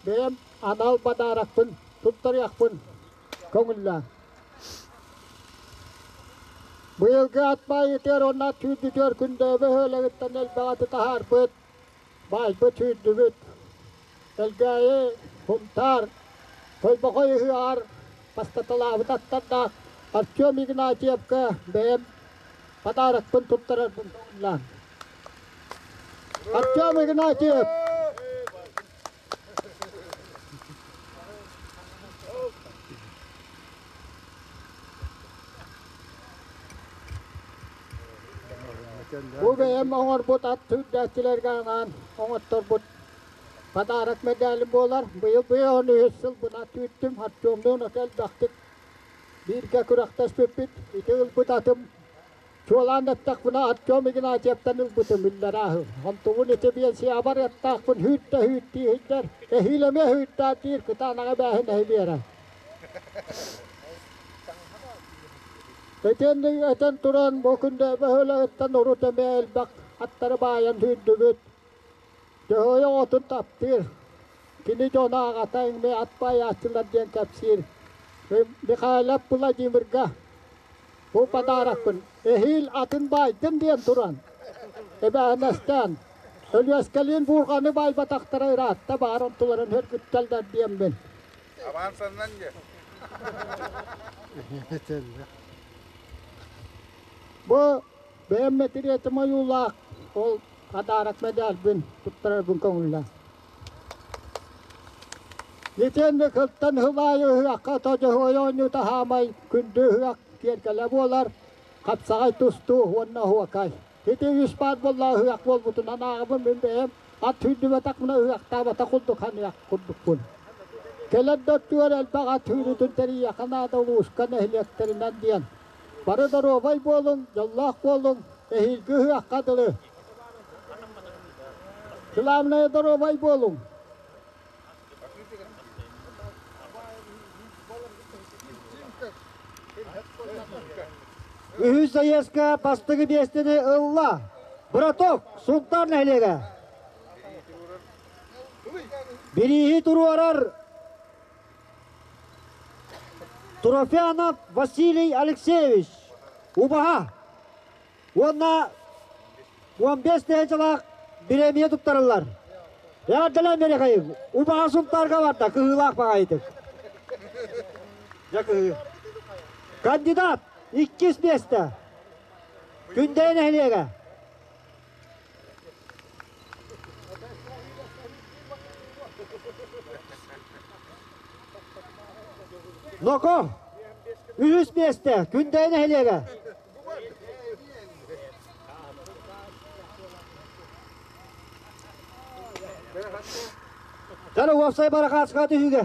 бэйэм анал бадааракпын туттарыахпын көҥүллээн. Быйылгы ат баайытыгар уонна ат сүүрдүүтүгэр Күндэйэ бөһүөлэгиттэн элбэх аты таһаарбыт, баайбыт, сүүрдүбүт. Элгээйи, Сунтаар, Тойбохой ыһыаҕар бастаталаабыт аттардаах Артем Игнатьевка бэйэм подарокпын туттарарбын көҥүллээн. Артем Игнатьев! Бу бэйэм оҥорбут ат сүүрдээччилэргэ анаан оҥотторбут подарок мэдээлим буолар. Быйыл быйыл он үһүс сылбын ат үүттүм, Артемнуун аты элбэхтик бииргэ күрэхтэспиппит. Ити ылбыт атым Чуолаан эттэхпинэ, Артем Игнатьевтан ылбытым иллэрээ Онтубун ити биэнсийэбэр ыттаахпын үүт да үүт дииһиттэр, эһиил эмиэ үүттээх диир кытаанаҕа бээһинэһи биэрэр. Итинник этэн туран, бу күндэ бөһүөлэгиттэн урут эмиэ элбэх аттары баайан сүүрдүбүт. Дьоһуойа оҕотун таптыыр. Кини дьоно аҕата эҥми ат баайааччылар диэн кэпсиир. Михайлов Владимирга бу подарокпын эһиил атын баайдын диэн туран эбээһинэстээн Өлүөскэлиин буурҕаны баайбатахтара ыраатта баар онтуларын хөргүттэллэр диэммин. Авансаннан дьэ. Бу бэйэм мэтириэтим ойуулаах ол подарок мэдээлбин туттарарбын көҥүллээ. Итиэннэ кылтан сыл аайы ыһыахха Тодьоһуой оонньуута хаамай күндү ыһыах киэргэлэ буолар, хапсаҕай тустуу уонна оһуокай. Ити үс баар буоллаҕа ыһыах буолбутунан ааҕабын мин бэйэм ат сүүрдүбэтэхпинэ ыһыахтаабатах курдук саныах курдукпун. Кэлэр да өттүгэр элбэх ат сүүрүүтүн тэрийиэххэ наада улууска нэһилиэктэринэн диэн. Бары доруобай буолуҥ, дьоллоох буолуҥ, эһиилги ыһыахха дылы. Главное доруобай буолуҥ. Үһүс заездка бастакы миэстэни ылла Браток Сунтаар нэһилиэгэ. Бирииһи туруорар Трофянов Василий Алексеевич, Убаһа уонна 15 тыһыынчалаах бириэмийэ туттарыллар. Эҕэрдэлээн биэриэхэйиҥ. Убаһа Сунтаарга барда, кыһыылаах баҕайытык. Дьэ кыһыы. Кандидат иккис миэстэ. Күндэйэ нэһилиэгэ. Ноко, үһүс миэстэ, Күндэйэ нэһилиэгэ. Чары уопсай барахааска түһүүгэ.